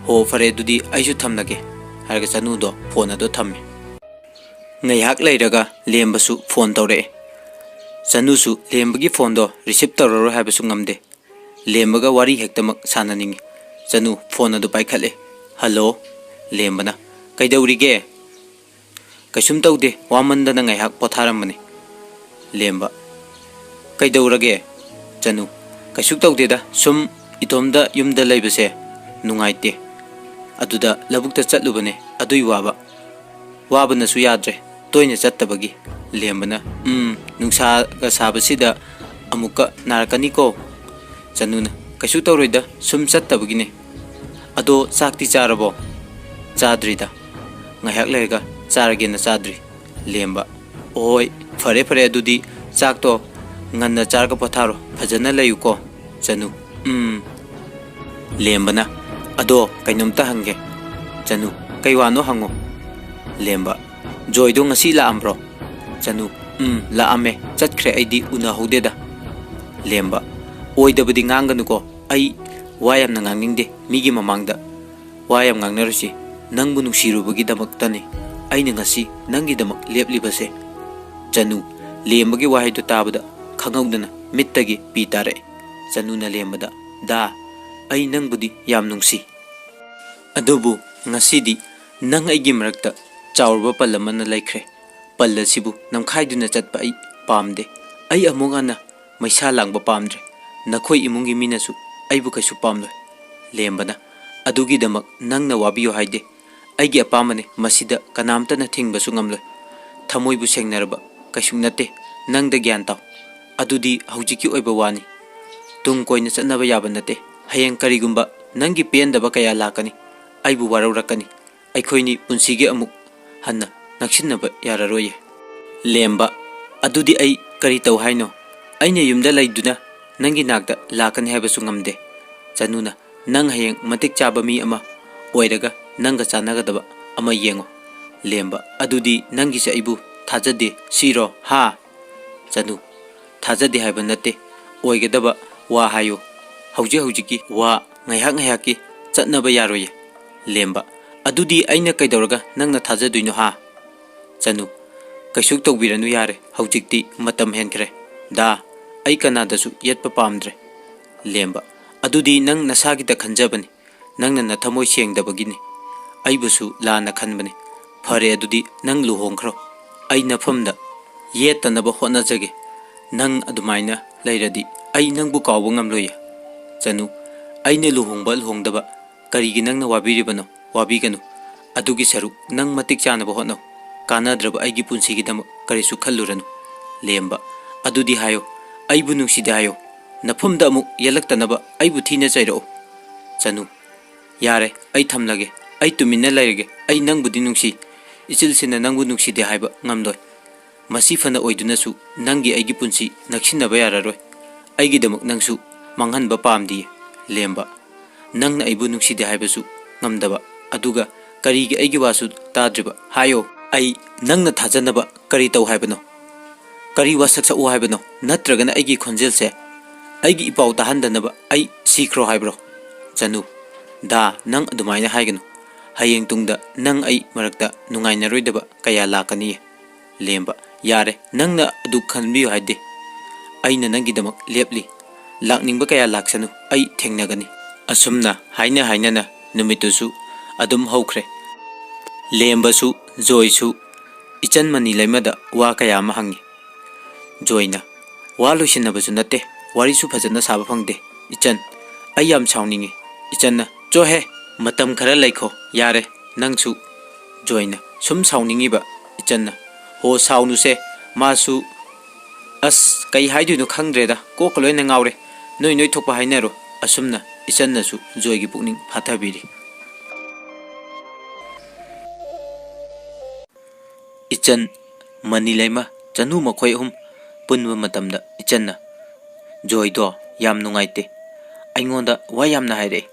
"ꯍꯣ, ꯐꯔꯦ, ꯑꯗꯨꯗꯤ ꯑꯩꯁꯨ ꯊꯝꯂꯒꯦ" ꯍꯥꯏꯔꯒ ꯆꯅꯨꯗꯣ ꯐꯣꯟ ꯑꯗꯣ ꯊꯝꯃꯤ꯫ ꯉꯥꯏꯍꯥꯛ ꯂꯩꯔꯒ ꯂꯦꯝꯕꯁꯨ ꯐꯣꯟ ꯇꯧꯔꯛꯑꯦ꯫ ꯆꯅꯨꯁꯨ ꯂꯦꯝꯕꯒꯤ ꯐꯣꯟꯗꯣ ꯔꯤꯁꯤꯞ ꯇꯧꯔꯔꯣꯏ ꯍꯥꯏꯕꯁꯨ ꯉꯝꯗꯦ꯫ ꯂꯦꯝꯕꯒ ꯋꯥꯔꯤ ꯍꯦꯛꯇꯃꯛ ꯁꯥꯟꯅꯅꯤꯡꯉꯤ꯫ ꯆꯅꯨ ꯐꯣꯟ ꯑꯗꯨ ꯄꯥꯏꯈꯠꯂꯦ꯫ "ꯍꯜꯂꯣ?" ꯂꯦꯝꯕꯅ, "ꯀꯩꯗꯧꯔꯤꯒꯦ?" "ꯀꯩꯁꯨꯝ ꯇꯧꯗꯦ, ꯋꯥꯃꯟꯗꯅ ꯉꯥꯏꯍꯥꯛ ꯄꯣꯊꯥꯔꯝꯕꯅꯤ꯫" ꯂꯦꯝꯕ, "ꯀꯩꯗꯧꯔꯒꯦ?" ꯆꯅꯨ, "ꯀꯩꯁꯨ ꯇꯧꯗꯦꯗ, ꯁꯨꯝ ꯏꯇꯣꯝꯗ ꯌꯨꯝꯗ ꯂꯩꯕꯁꯦ ꯅꯨꯡꯉꯥꯏꯇꯦ꯫ ꯑꯗꯨꯗ ꯂꯧꯕꯨꯛꯇ ꯆꯠꯂꯨꯕꯅꯦ, ꯑꯗꯨꯏ ꯋꯥꯕ꯫ ꯋꯥꯕꯅꯁꯨ ꯌꯥꯗ꯭ꯔꯦ, ꯇꯣꯏꯅ ꯆꯠꯇꯕꯒꯤ꯫" ꯂꯦꯝꯕꯅ, "ꯎꯝ, ꯅꯨꯡꯁꯥꯒ ꯁꯥꯕꯁꯤꯗ ꯑꯃꯨꯛꯀ ꯅꯥꯔꯛꯀꯅꯤꯀꯣ꯫" ꯆꯅꯨꯅ, "ꯀꯩꯁꯨ ꯇꯧꯔꯣꯏꯗ, ꯁꯨꯝ ꯆꯠꯇꯕꯒꯤꯅꯦ꯫ ꯑꯗꯣ ꯆꯥꯛꯇꯤ ꯆꯥꯔꯕꯣ?" "ꯆꯥꯗ꯭ꯔꯤꯗ, ꯉꯥꯏꯍꯥꯛ ꯂꯩꯔꯒ ꯆꯥꯔꯒꯦꯅ ꯆꯥꯗ꯭ꯔꯤ꯫" ꯂꯦꯝꯕ, "ꯑꯣꯏ, ꯐꯔꯦ ꯐꯔꯦ, ꯑꯗꯨꯗꯤ ꯆꯥꯛꯇꯣ ꯉꯟꯅ ꯆꯥꯔꯒ ꯄꯣꯊꯥꯔꯣ, ꯐꯖꯅ ꯂꯩꯌꯨꯀꯣ꯫" ꯆꯅꯨ, "ꯎꯝ꯫" ꯂꯦꯝꯕꯅ, "ꯑꯗꯣ ꯀꯩꯅꯣꯝꯇ ꯍꯪꯒꯦ꯫" ꯆꯅꯨ, "ꯀꯩ ꯋꯥꯅꯣ ꯍꯪꯉꯣ꯫" ꯂꯦꯝꯕ, "ꯖꯣꯏꯗꯣ ꯉꯁꯤ ꯂꯥꯛꯑꯝꯕ꯭ꯔꯣ?" ꯆꯅꯨ, "ꯎꯝ, ꯂꯥꯛꯑꯝꯃꯦ, ꯆꯠꯈ꯭ꯔꯦ, ꯑꯩꯗꯤ ꯎꯅꯍꯧꯗꯦꯗ꯫" ꯂꯦꯝꯕ, "ꯑꯣꯏꯗꯕꯗꯤ ꯉꯥꯡꯒꯅꯨꯀꯣ, ꯑꯩ ꯋꯥ ꯌꯥꯝꯅ ꯉꯥꯡꯅꯤꯡꯗꯦ ꯃꯤꯒꯤ ꯃꯃꯥꯡꯗ꯫ ꯋꯥ ꯌꯥꯝ ꯉꯥꯡꯅꯔꯨꯁꯤ, ꯅꯪꯕꯨ ꯅꯨꯡꯁꯤꯔꯨꯕꯒꯤꯗꯃꯛꯇꯅꯤ ꯑꯩꯅ ꯉꯁꯤ ꯅꯪꯒꯤꯗꯃꯛ ꯂꯦꯞꯂꯤꯕꯁꯦ꯫" ꯆꯅꯨ, ꯂꯦꯝꯕꯒꯤ ꯋꯥꯍꯩꯗꯨ ꯇꯥꯕꯗ ꯈꯪꯍꯧꯗꯅ ꯃꯤꯠꯇꯒꯤ ꯄꯤ ꯇꯥꯔꯛꯑꯦ꯫ ꯆꯅꯨꯅ ꯂꯦꯝꯕꯗ, "ꯗꯥ, ꯑꯩ ꯅꯪꯕꯨꯗꯤ ꯌꯥꯝ ꯅꯨꯡꯁꯤ꯫ ꯑꯗꯨꯕꯨ ꯉꯁꯤꯗꯤ ꯅꯪ ꯑꯩꯒꯤ ꯃꯔꯛꯇ ꯆꯥꯎꯔꯕ ꯄꯜ ꯑꯃꯅ ꯂꯩꯈ꯭ꯔꯦ꯫ ꯄꯜ ꯑꯁꯤꯕꯨ ꯅꯝꯈꯥꯏꯗꯨꯅ ꯆꯠꯄ ꯑꯩ ꯄꯥꯝꯗꯦ꯫ ꯑꯩ ꯑꯃꯨꯛ ꯍꯟꯅ ꯃꯩꯁꯥ ꯂꯥꯡꯕ ꯄꯥꯝꯗ꯭ꯔꯦ꯫ ꯅꯈꯣꯏ ꯏꯃꯨꯡꯒꯤ ꯃꯤꯅꯁꯨ ꯑꯩꯕꯨ ꯀꯩꯁꯨ ꯄꯥꯝꯂꯣꯏ꯫ ꯂꯦꯝꯕꯅ, "ꯑꯗꯨꯒꯤꯗꯃꯛ ꯅꯪꯅ ꯋꯥꯕꯤꯌꯨ ꯍꯥꯏꯗꯦ꯫ ꯑꯩꯒꯤ ꯑꯄꯥꯝꯕꯅꯤ, ꯃꯁꯤꯗ ꯀꯅꯥꯝꯇꯅ ꯊꯤꯡꯕꯁꯨ ꯉꯝꯂꯣꯏ꯫ ꯊꯃꯣꯏꯕꯨ ꯁꯦꯡꯅꯔꯕ ꯀꯩꯁꯨ ꯅꯠꯇꯦ꯫ ꯅꯪꯗ ꯒ꯭ꯌꯥꯟ ꯇꯥꯎ꯫ ꯑꯗꯨꯗꯤ ꯍꯧꯖꯤꯛꯀꯤ ꯑꯣꯏꯕ ꯋꯥꯅꯤ꯫ ꯇꯨꯡ ꯀꯣꯏꯅ ꯆꯠꯅꯕ ꯌꯥꯕ ꯅꯠꯇꯦ꯫ ꯍꯌꯦꯡ ꯀꯔꯤꯒꯨꯝꯕ ꯅꯪꯒꯤ ꯄꯦꯟꯗꯕ ꯀꯌꯥ ꯂꯥꯛꯀꯅꯤ, ꯑꯩꯕꯨ ꯋꯥꯔꯧꯔꯛꯀꯅꯤ꯫ ꯑꯩꯈꯣꯏꯅꯤ ꯄꯨꯟꯁꯤꯒꯤ ꯑꯃꯨꯛ ꯍꯟꯅ ꯅꯛꯁꯤꯟꯅꯕ ꯌꯥꯔꯔꯣꯏꯌꯦ꯫" ꯂꯦꯝꯕ, "ꯑꯗꯨꯗꯤ ꯑꯩ ꯀꯔꯤ ꯇꯧ ꯍꯥꯏꯅꯣ? ꯑꯩꯅ ꯌꯨꯝꯗ ꯂꯩꯗꯨꯅ ꯅꯪꯒꯤ ꯅꯥꯛꯇ ꯂꯥꯛꯀꯅꯤ ꯍꯥꯏꯕꯁꯨ ꯉꯝꯗꯦ꯫" ꯆꯅꯨꯅ, "ꯅꯪ ꯍꯌꯦꯡ ꯃꯇꯤꯛ ꯆꯥꯕ ꯃꯤ ꯑꯃ ꯑꯣꯏꯔꯒ ꯅꯪꯒ ꯆꯥꯟꯅꯒꯗꯕ ꯑꯃ ꯌꯦꯡꯉꯣ꯫" ꯂꯦꯝꯕ, "ꯑꯗꯨꯗꯤ ꯅꯪꯒꯤꯁꯦ ꯑꯩꯕꯨ ꯊꯥꯖꯗꯦ ꯁꯤꯔꯣ, ꯍꯥ?" ꯆꯅꯨ, "ꯊꯥꯖꯗꯦ ꯍꯥꯏꯕ ꯅꯠꯇꯦ, ꯑꯣꯏꯒꯗꯕ ꯋꯥ ꯍꯥꯏꯌꯨ꯫ ꯍꯧꯖꯤꯛ ꯍꯧꯖꯤꯛꯀꯤ ꯋꯥ ꯉꯥꯏꯍꯥꯛ ꯉꯥꯏꯍꯥꯛꯀꯤ ꯆꯠꯅꯕ ꯌꯥꯔꯣꯏꯌꯦ꯫" ꯂꯦꯝꯕ, "ꯑꯗꯨꯗꯤ ꯑꯩꯅ ꯀꯩꯗꯧꯔꯒ ꯅꯪꯅ ꯊꯥꯖꯗꯣꯏꯅꯣ, ꯍꯥ?" ꯆꯅꯨ, "ꯀꯩꯁꯨ ꯇꯧꯕꯤꯔꯅꯨ ꯌꯥꯔꯦ, ꯍꯧꯖꯤꯛꯇꯤ ꯃꯇꯝ ꯍꯦꯟꯈ꯭ꯔꯦ꯫ ꯗꯥ, ꯑꯩ ꯀꯅꯥꯗꯁꯨ ꯌꯦꯠꯄ ꯄꯥꯝꯗ꯭ꯔꯦ꯫" ꯂꯦꯝꯕ, "ꯑꯗꯨꯗꯤ ꯅꯪ ꯅꯁꯥꯒꯤꯗ ꯈꯟꯖꯕꯅꯤ, ꯅꯪꯅ ꯅꯊꯃꯣꯏ ꯁꯦꯡꯗꯕꯒꯤꯅꯤ꯫ ꯑꯩꯕꯨꯁꯨ ꯂꯥꯟꯅ ꯈꯟꯕꯅꯤ꯫ ꯐꯔꯦ, ꯑꯗꯨꯗꯤ ꯅꯪ ꯂꯨꯍꯣꯡꯈ꯭ꯔꯣ꯫ ꯑꯩ ꯅꯐꯝꯗ ꯌꯦꯠꯇꯅꯕ ꯍꯣꯠꯅꯖꯒꯦ꯫ ꯅꯪ ꯑꯗꯨꯃꯥꯏꯅ ꯂꯩꯔꯗꯤ ꯑꯩ ꯅꯪꯕꯨ ꯀꯥꯎꯕ ꯉꯝꯂꯣꯏꯌꯦ꯫" ꯆꯅꯨ, "ꯑꯩꯅ ꯂꯨꯍꯣꯡꯕ ꯂꯨꯍꯣꯡꯗꯕ ꯀꯔꯤꯒꯤ ꯅꯪꯅ ꯋꯥꯕꯤꯔꯤꯕꯅꯣ? ꯋꯥꯕꯤꯒꯅꯨ꯫ ꯑꯗꯨꯒꯤ ꯁꯔꯨꯛ ꯅꯪ ꯃꯇꯤꯛ ꯆꯥꯅꯕ ꯍꯣꯠꯅꯧ꯫ ꯀꯥꯟꯅꯗ꯭ꯔꯕ ꯑꯩꯒꯤ ꯄꯨꯟꯁꯤꯒꯤꯗꯃꯛ ꯀꯔꯤꯁꯨ ꯈꯜꯂꯨꯔꯅꯨ꯫" ꯂꯦꯝꯕ, "ꯑꯗꯨꯗꯤ ꯍꯥꯏꯌꯣ, ꯑꯩꯕꯨ ꯅꯨꯡꯁꯤꯗꯦ ꯍꯥꯏꯌꯣ꯫ ꯅꯐꯝꯗ ꯑꯃꯨꯛ ꯌꯦꯠꯂꯛꯇꯅꯕ ꯑꯩꯕꯨ ꯊꯤꯅ ꯆꯩꯔꯛꯑꯣ꯫" ꯆꯅꯨ, "ꯌꯥꯔꯦ, ꯑꯩ ꯊꯝꯂꯒꯦ꯫ ꯑꯩ ꯇꯨꯃꯤꯟꯅ ꯂꯩꯔꯒꯦ꯫ ꯑꯩ ꯅꯪꯕꯨꯗꯤ ꯅꯨꯡꯁꯤ꯫ ꯏꯆꯤꯜꯁꯤꯅ ꯅꯪꯕꯨ ꯅꯨꯡꯁꯤꯗꯦ ꯍꯥꯏꯕ ꯉꯝꯂꯣꯏ꯫ ꯃꯁꯤ ꯐꯅ ꯑꯣꯏꯗꯨꯅꯁꯨ ꯅꯪꯒꯤ ꯑꯩꯒꯤ ꯄꯨꯟꯁꯤ ꯅꯛꯁꯤꯟꯅꯕ ꯌꯥꯔꯔꯣꯏ꯫ ꯑꯩꯒꯤꯗꯃꯛ ꯅꯪꯁꯨ ꯃꯥꯡꯍꯟꯕ ꯄꯥꯝꯗꯤꯌꯦ꯫" ꯂꯦꯝꯕ, "ꯅꯪꯅ ꯑꯩꯕꯨ ꯅꯨꯡꯁꯤꯗꯦ ꯍꯥꯏꯕꯁꯨ ꯉꯝꯗꯕ, ꯑꯗꯨꯒ ꯀꯔꯤꯒꯤ ꯑꯩꯒꯤ ꯋꯥꯁꯨ ꯇꯥꯗ꯭ꯔꯤꯕ? ꯍꯥꯏꯌꯣ, ꯑꯩ ꯅꯪꯅ ꯊꯥꯖꯅꯕ ꯀꯔꯤ ꯇꯧ ꯍꯥꯏꯕꯅꯣ? ꯀꯔꯤ ꯋꯥꯁꯛ ꯁꯛꯎ ꯍꯥꯏꯕꯅꯣ? ꯅꯠꯇ꯭ꯔꯒꯅ ꯑꯩꯒꯤ ꯈꯣꯟꯖꯦꯜꯁꯦ, ꯑꯩꯒꯤ ꯏꯄꯥꯎ ꯇꯥꯍꯟꯗꯅꯕ ꯑꯩ ꯁꯤꯈ꯭ꯔꯣ ꯍꯥꯏꯕ꯭ꯔꯣ?" ꯆꯅꯨ, "ꯗꯥ, ꯅꯪ ꯑꯗꯨꯃꯥꯏꯅ ꯍꯥꯏꯒꯅꯨ꯫ ꯍꯌꯦꯡ ꯇꯨꯡꯗ ꯅꯪ ꯑꯩ ꯃꯔꯛꯇ ꯅꯨꯡꯉꯥꯏꯅꯔꯣꯏꯗꯕ ꯀꯌꯥ ꯂꯥꯛꯀꯅꯤꯌꯦ꯫" ꯂꯦꯝꯕ, "ꯌꯥꯔꯦ, ꯅꯪꯅ ꯑꯗꯨ ꯈꯟꯕꯤꯌꯨ ꯍꯥꯏꯗꯦ꯫ ꯑꯩꯅ ꯅꯪꯒꯤꯗꯃꯛ ꯂꯦꯞꯂꯤ꯫ ꯂꯥꯛꯅꯤꯡꯕ ꯀꯌꯥ ꯂꯥꯛꯁꯅꯨ, ꯑꯩ ꯊꯦꯡꯅꯒꯅꯤ꯫" ꯑꯁꯨꯝꯅ ꯍꯥꯏꯅ ꯍꯥꯏꯅꯅ ꯅꯨꯃꯤꯠꯇꯨꯁꯨ ꯑꯗꯨꯝ ꯍꯧꯈ꯭ꯔꯦ꯫ ꯂꯦꯝꯕꯁꯨ ꯖꯣꯏꯁꯨ ꯏꯆꯟ ꯃꯅꯤ ꯂꯩꯃꯗ ꯋꯥ ꯀꯌꯥ ꯑꯃ ꯍꯪꯉꯤ꯫ ꯖꯣꯏꯅ, "ꯋꯥ ꯂꯣꯏꯁꯤꯟꯅꯕꯁꯨ ꯅꯠꯇꯦ, ꯋꯥꯔꯤꯁꯨ ꯐꯖꯅ ꯁꯥꯕ ꯐꯪꯗꯦ꯫ ꯏꯆꯟ, ꯑꯩ ꯌꯥꯝ ꯁꯥꯎꯅꯤꯡꯉꯤ꯫ ꯏꯆꯟꯅ, "ꯆꯣꯍꯦ, ꯃꯇꯝ ꯈꯔ ꯂꯩꯈꯣ, ꯌꯥꯔꯦ ꯅꯪꯁꯨ"꯫ ꯖꯣꯏꯅ, "ꯁꯨꯝ ꯁꯥꯎꯅꯤꯡꯉꯤꯕ"꯫ ꯏꯆꯟꯅ, "ꯍꯣ, ꯁꯥꯎꯅꯨꯁꯦ, ꯃꯥꯁꯨ"꯫ ꯑꯁ, ꯀꯩ ꯍꯥꯏꯗꯣꯏꯅꯣ ꯈꯪꯗ꯭ꯔꯦꯗ, ꯀꯣꯛꯀ ꯂꯣꯏꯅ ꯉꯥꯎꯔꯦ꯫ "ꯅꯣꯏ ꯅꯣꯏ ꯊꯣꯛꯄ ꯍꯥꯏꯅꯔꯣ"꯫ ꯑꯁꯨꯝꯅ ꯏꯆꯟꯅꯁꯨ ꯖꯣꯏꯒꯤ ꯄꯨꯛꯅꯤꯡ ꯐꯥꯊꯕꯤꯔꯤ꯫ ꯏꯆꯟ, ꯃꯅꯤꯂꯩꯃ, ꯆꯅꯨ ꯃꯈꯣꯏ ꯑꯍꯨꯝ ꯄꯨꯟꯕ ꯃꯇꯝꯗ ꯏꯆꯟꯅ, "ꯖꯣꯏꯗꯣ ꯌꯥꯝ ꯅꯨꯡꯉꯥꯏꯇꯦ, ꯑꯩꯉꯣꯟꯗ ꯋꯥ ꯌꯥꯝꯅ ꯍꯥꯏꯔꯛꯑꯦ꯫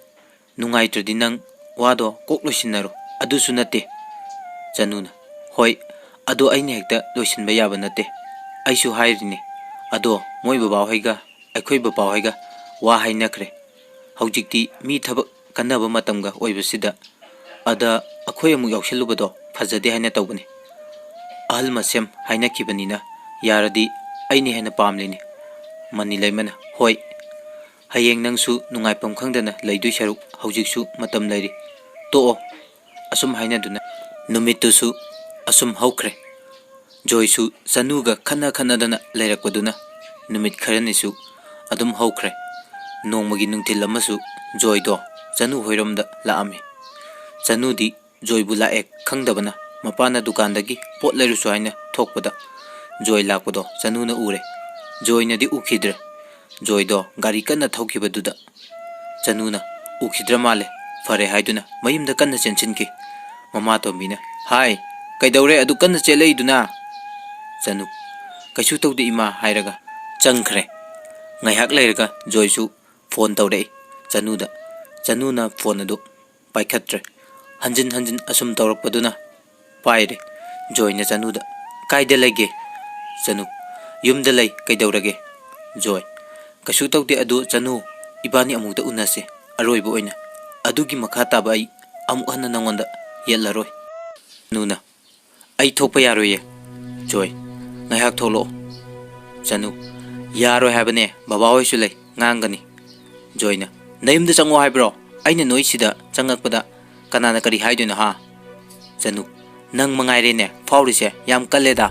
ꯅꯨꯡꯉꯥꯏꯇ꯭ꯔꯗꯤ ꯅꯪ ꯋꯥꯗꯣ ꯀꯣꯛ ꯂꯣꯏꯁꯤꯟꯅꯔꯣ, ꯑꯗꯨꯁꯨ ꯅꯠꯇꯦ"꯫ ꯆꯅꯨꯅ, "ꯍꯣꯏ, ꯑꯗꯣ ꯑꯩꯅ ꯍꯦꯛꯇ ꯂꯣꯏꯁꯤꯟꯕ ꯌꯥꯕ ꯅꯠꯇꯦ꯫ ꯑꯩꯁꯨ ꯍꯥꯏꯔꯤꯅꯦ, ꯑꯗꯣ ꯃꯣꯏ ꯕꯕꯥꯍꯣꯏꯒ ꯑꯩꯈꯣꯏ ꯕꯕꯥꯍꯣꯏꯒ ꯋꯥ ꯍꯥꯏꯅꯈ꯭ꯔꯦ꯫ ꯍꯧꯖꯤꯛꯇꯤ ꯃꯤ ꯊꯕꯛ ꯀꯟꯅꯕ ꯃꯇꯝꯒ ꯑꯣꯏꯕꯁꯤꯗ, ꯑꯗ ꯑꯩꯈꯣꯏ ꯑꯃꯨꯛ ꯌꯥꯎꯁꯤꯜꯂꯨꯕꯗꯣ ꯐꯖꯗꯦ ꯍꯥꯏꯅ ꯇꯧꯕꯅꯤ꯫ ꯑꯍꯜ ꯃꯁꯦꯝ ꯍꯥꯏꯅꯈꯤꯕꯅꯤꯅ ꯌꯥꯔꯗꯤ ꯑꯩꯅ ꯍꯦꯟꯅ ꯄꯥꯝꯂꯤꯅꯤ"꯫ ꯃꯅꯤꯂꯩꯃꯅ, "ꯍꯣꯏ, ꯍꯌꯦꯡ ꯅꯪꯁꯨ ꯅꯨꯡꯉꯥꯏꯐꯝ ꯈꯪꯗꯅ ꯂꯩꯗꯣꯏ ꯁꯔꯨꯛ ꯍꯧꯖꯤꯛꯁꯨ ꯃꯇꯝ ꯂꯩꯔꯤ꯫ ꯇꯣꯛꯑꯣ"꯫ ꯑꯁꯨꯝ ꯍꯥꯏꯅꯗꯨꯅ ꯅꯨꯃꯤꯠꯇꯨꯁꯨ ꯑꯁꯨꯝ ꯍꯧꯈ꯭ꯔꯦ꯫ ꯖꯣꯏꯁꯨ ꯆꯅꯨꯒ ꯈꯠꯅ ꯈꯠꯅꯗꯅ ꯂꯩꯔꯛꯄꯗꯨꯅ ꯅꯨꯃꯤꯠ ꯈꯔꯅꯤꯁꯨ ꯑꯗꯨꯝ ꯍꯧꯈ꯭ꯔꯦ꯫ ꯅꯣꯡꯃꯒꯤ ꯅꯨꯡꯊꯤꯜ ꯑꯃꯁꯨ ꯖꯣꯏꯗꯣ ꯆꯅꯨ ꯍꯣꯏꯔꯣꯝꯗ ꯂꯥꯛꯑꯝꯃꯤ꯫ ꯆꯅꯨꯗꯤ ꯖꯣꯏꯕꯨ ꯂꯥꯛꯑꯦ ꯈꯪꯗꯕꯅ ꯃꯄꯥꯅ ꯗꯨꯀꯥꯟꯗꯒꯤ ꯄꯣꯠ ꯂꯩꯔꯨꯁꯨ ꯍꯥꯏꯅ ꯊꯣꯛꯄꯗ ꯖꯣꯏ ꯂꯥꯛꯄꯗꯣ ꯆꯅꯨꯅ ꯎꯔꯦ꯫ ꯖꯣꯏꯅꯗꯤ ꯎꯈꯤꯗ꯭ꯔꯦ꯫ ꯖꯣꯏꯗꯣ ꯒꯥꯔꯤ ꯀꯟꯅ ꯊꯧꯈꯤꯕꯗꯨꯗ ꯆꯅꯨꯅ ꯎꯈꯤꯗ꯭ꯔ ꯃꯥꯜꯂꯦ, ꯐꯔꯦ ꯍꯥꯏꯗꯨꯅ ꯃꯌꯨꯝꯗ ꯀꯟꯅ ꯆꯦꯟꯁꯤꯟꯈꯤ꯫ ꯃꯃꯥꯇꯣꯝꯕꯤꯅ, "ꯍꯥꯏ, ꯀꯩꯗꯧꯔꯦ ꯑꯗꯨ ꯀꯟꯅ ꯆꯦꯜꯂꯛꯏꯗꯨꯅ?" ꯆꯅꯨ, "ꯀꯩꯁꯨ ꯇꯧꯗꯦ ꯏꯃꯥ" ꯍꯥꯏꯔꯒ ꯆꯪꯈ꯭ꯔꯦ꯫ ꯉꯥꯏꯍꯥꯛ ꯂꯩꯔꯒ ꯖꯣꯏꯁꯨ ꯐꯣꯟ ꯇꯧꯔꯛꯏ ꯆꯅꯨꯗ꯫ ꯆꯅꯨꯅ ꯐꯣꯟ ꯑꯗꯨ ꯄꯥꯏꯈꯠꯇ꯭ꯔꯦ꯫ ꯍꯟꯖꯤꯟ ꯍꯟꯖꯤꯟ ꯑꯁꯨꯝ ꯇꯧꯔꯛꯄꯗꯨꯅ ꯄꯥꯏꯔꯦ꯫ ꯖꯣꯏꯅ ꯆꯅꯨꯗ, "ꯀꯥꯏꯗ ꯂꯩꯒꯦ?" ꯆꯅꯨ, "ꯌꯨꯝꯗ ꯂꯩ, ꯀꯩꯗꯧꯔꯒꯦ?" ꯖꯣꯏ, "ꯀꯩꯁꯨ ꯇꯧꯗꯦ, ꯑꯗꯨ ꯆꯅꯨ, ꯏꯕꯥꯅꯤ ꯑꯃꯨꯛꯇ ꯎꯅꯁꯦ, ꯑꯔꯣꯏꯕ ꯑꯣꯏꯅ꯫ ꯑꯗꯨꯒꯤ ꯃꯈꯥ ꯇꯥꯕ ꯑꯩ ꯑꯃꯨꯛ ꯍꯟꯅ ꯅꯪꯉꯣꯟꯗ ꯌꯦꯠꯂꯔꯣꯏ"꯫ ꯆꯅꯨꯅ, "ꯑꯩ ꯊꯣꯛꯄ ꯌꯥꯔꯣꯏꯌꯦ"꯫ ꯖꯣꯏ, "ꯉꯥꯏꯍꯥꯛ ꯊꯣꯛꯂꯛꯑꯣ"꯫ ꯆꯅꯨ, "ꯌꯥꯔꯣꯏ ꯍꯥꯏꯕꯅꯦ, ꯕꯕꯥ ꯍꯣꯏꯁꯨ ꯂꯩ, ꯉꯥꯡꯒꯅꯤ"꯫ ꯖꯣꯏꯅ, "ꯅꯌꯨꯝꯗ ꯆꯪꯉꯣ ꯍꯥꯏꯕ꯭ꯔꯣ? ꯑꯩꯅ ꯅꯣꯏ ꯁꯤꯗ ꯆꯪꯉꯛꯄꯗ ꯀꯅꯥꯅ ꯀꯔꯤ ꯍꯥꯏꯗꯣꯏꯅꯣ, ꯍꯥ?" ꯆꯅꯨ, "ꯅꯪ ꯃꯉꯥꯏꯔꯦꯅꯦ ꯐꯥꯎꯔꯤꯁꯦ, ꯌꯥꯝ ꯀꯜꯂꯦꯗ"꯫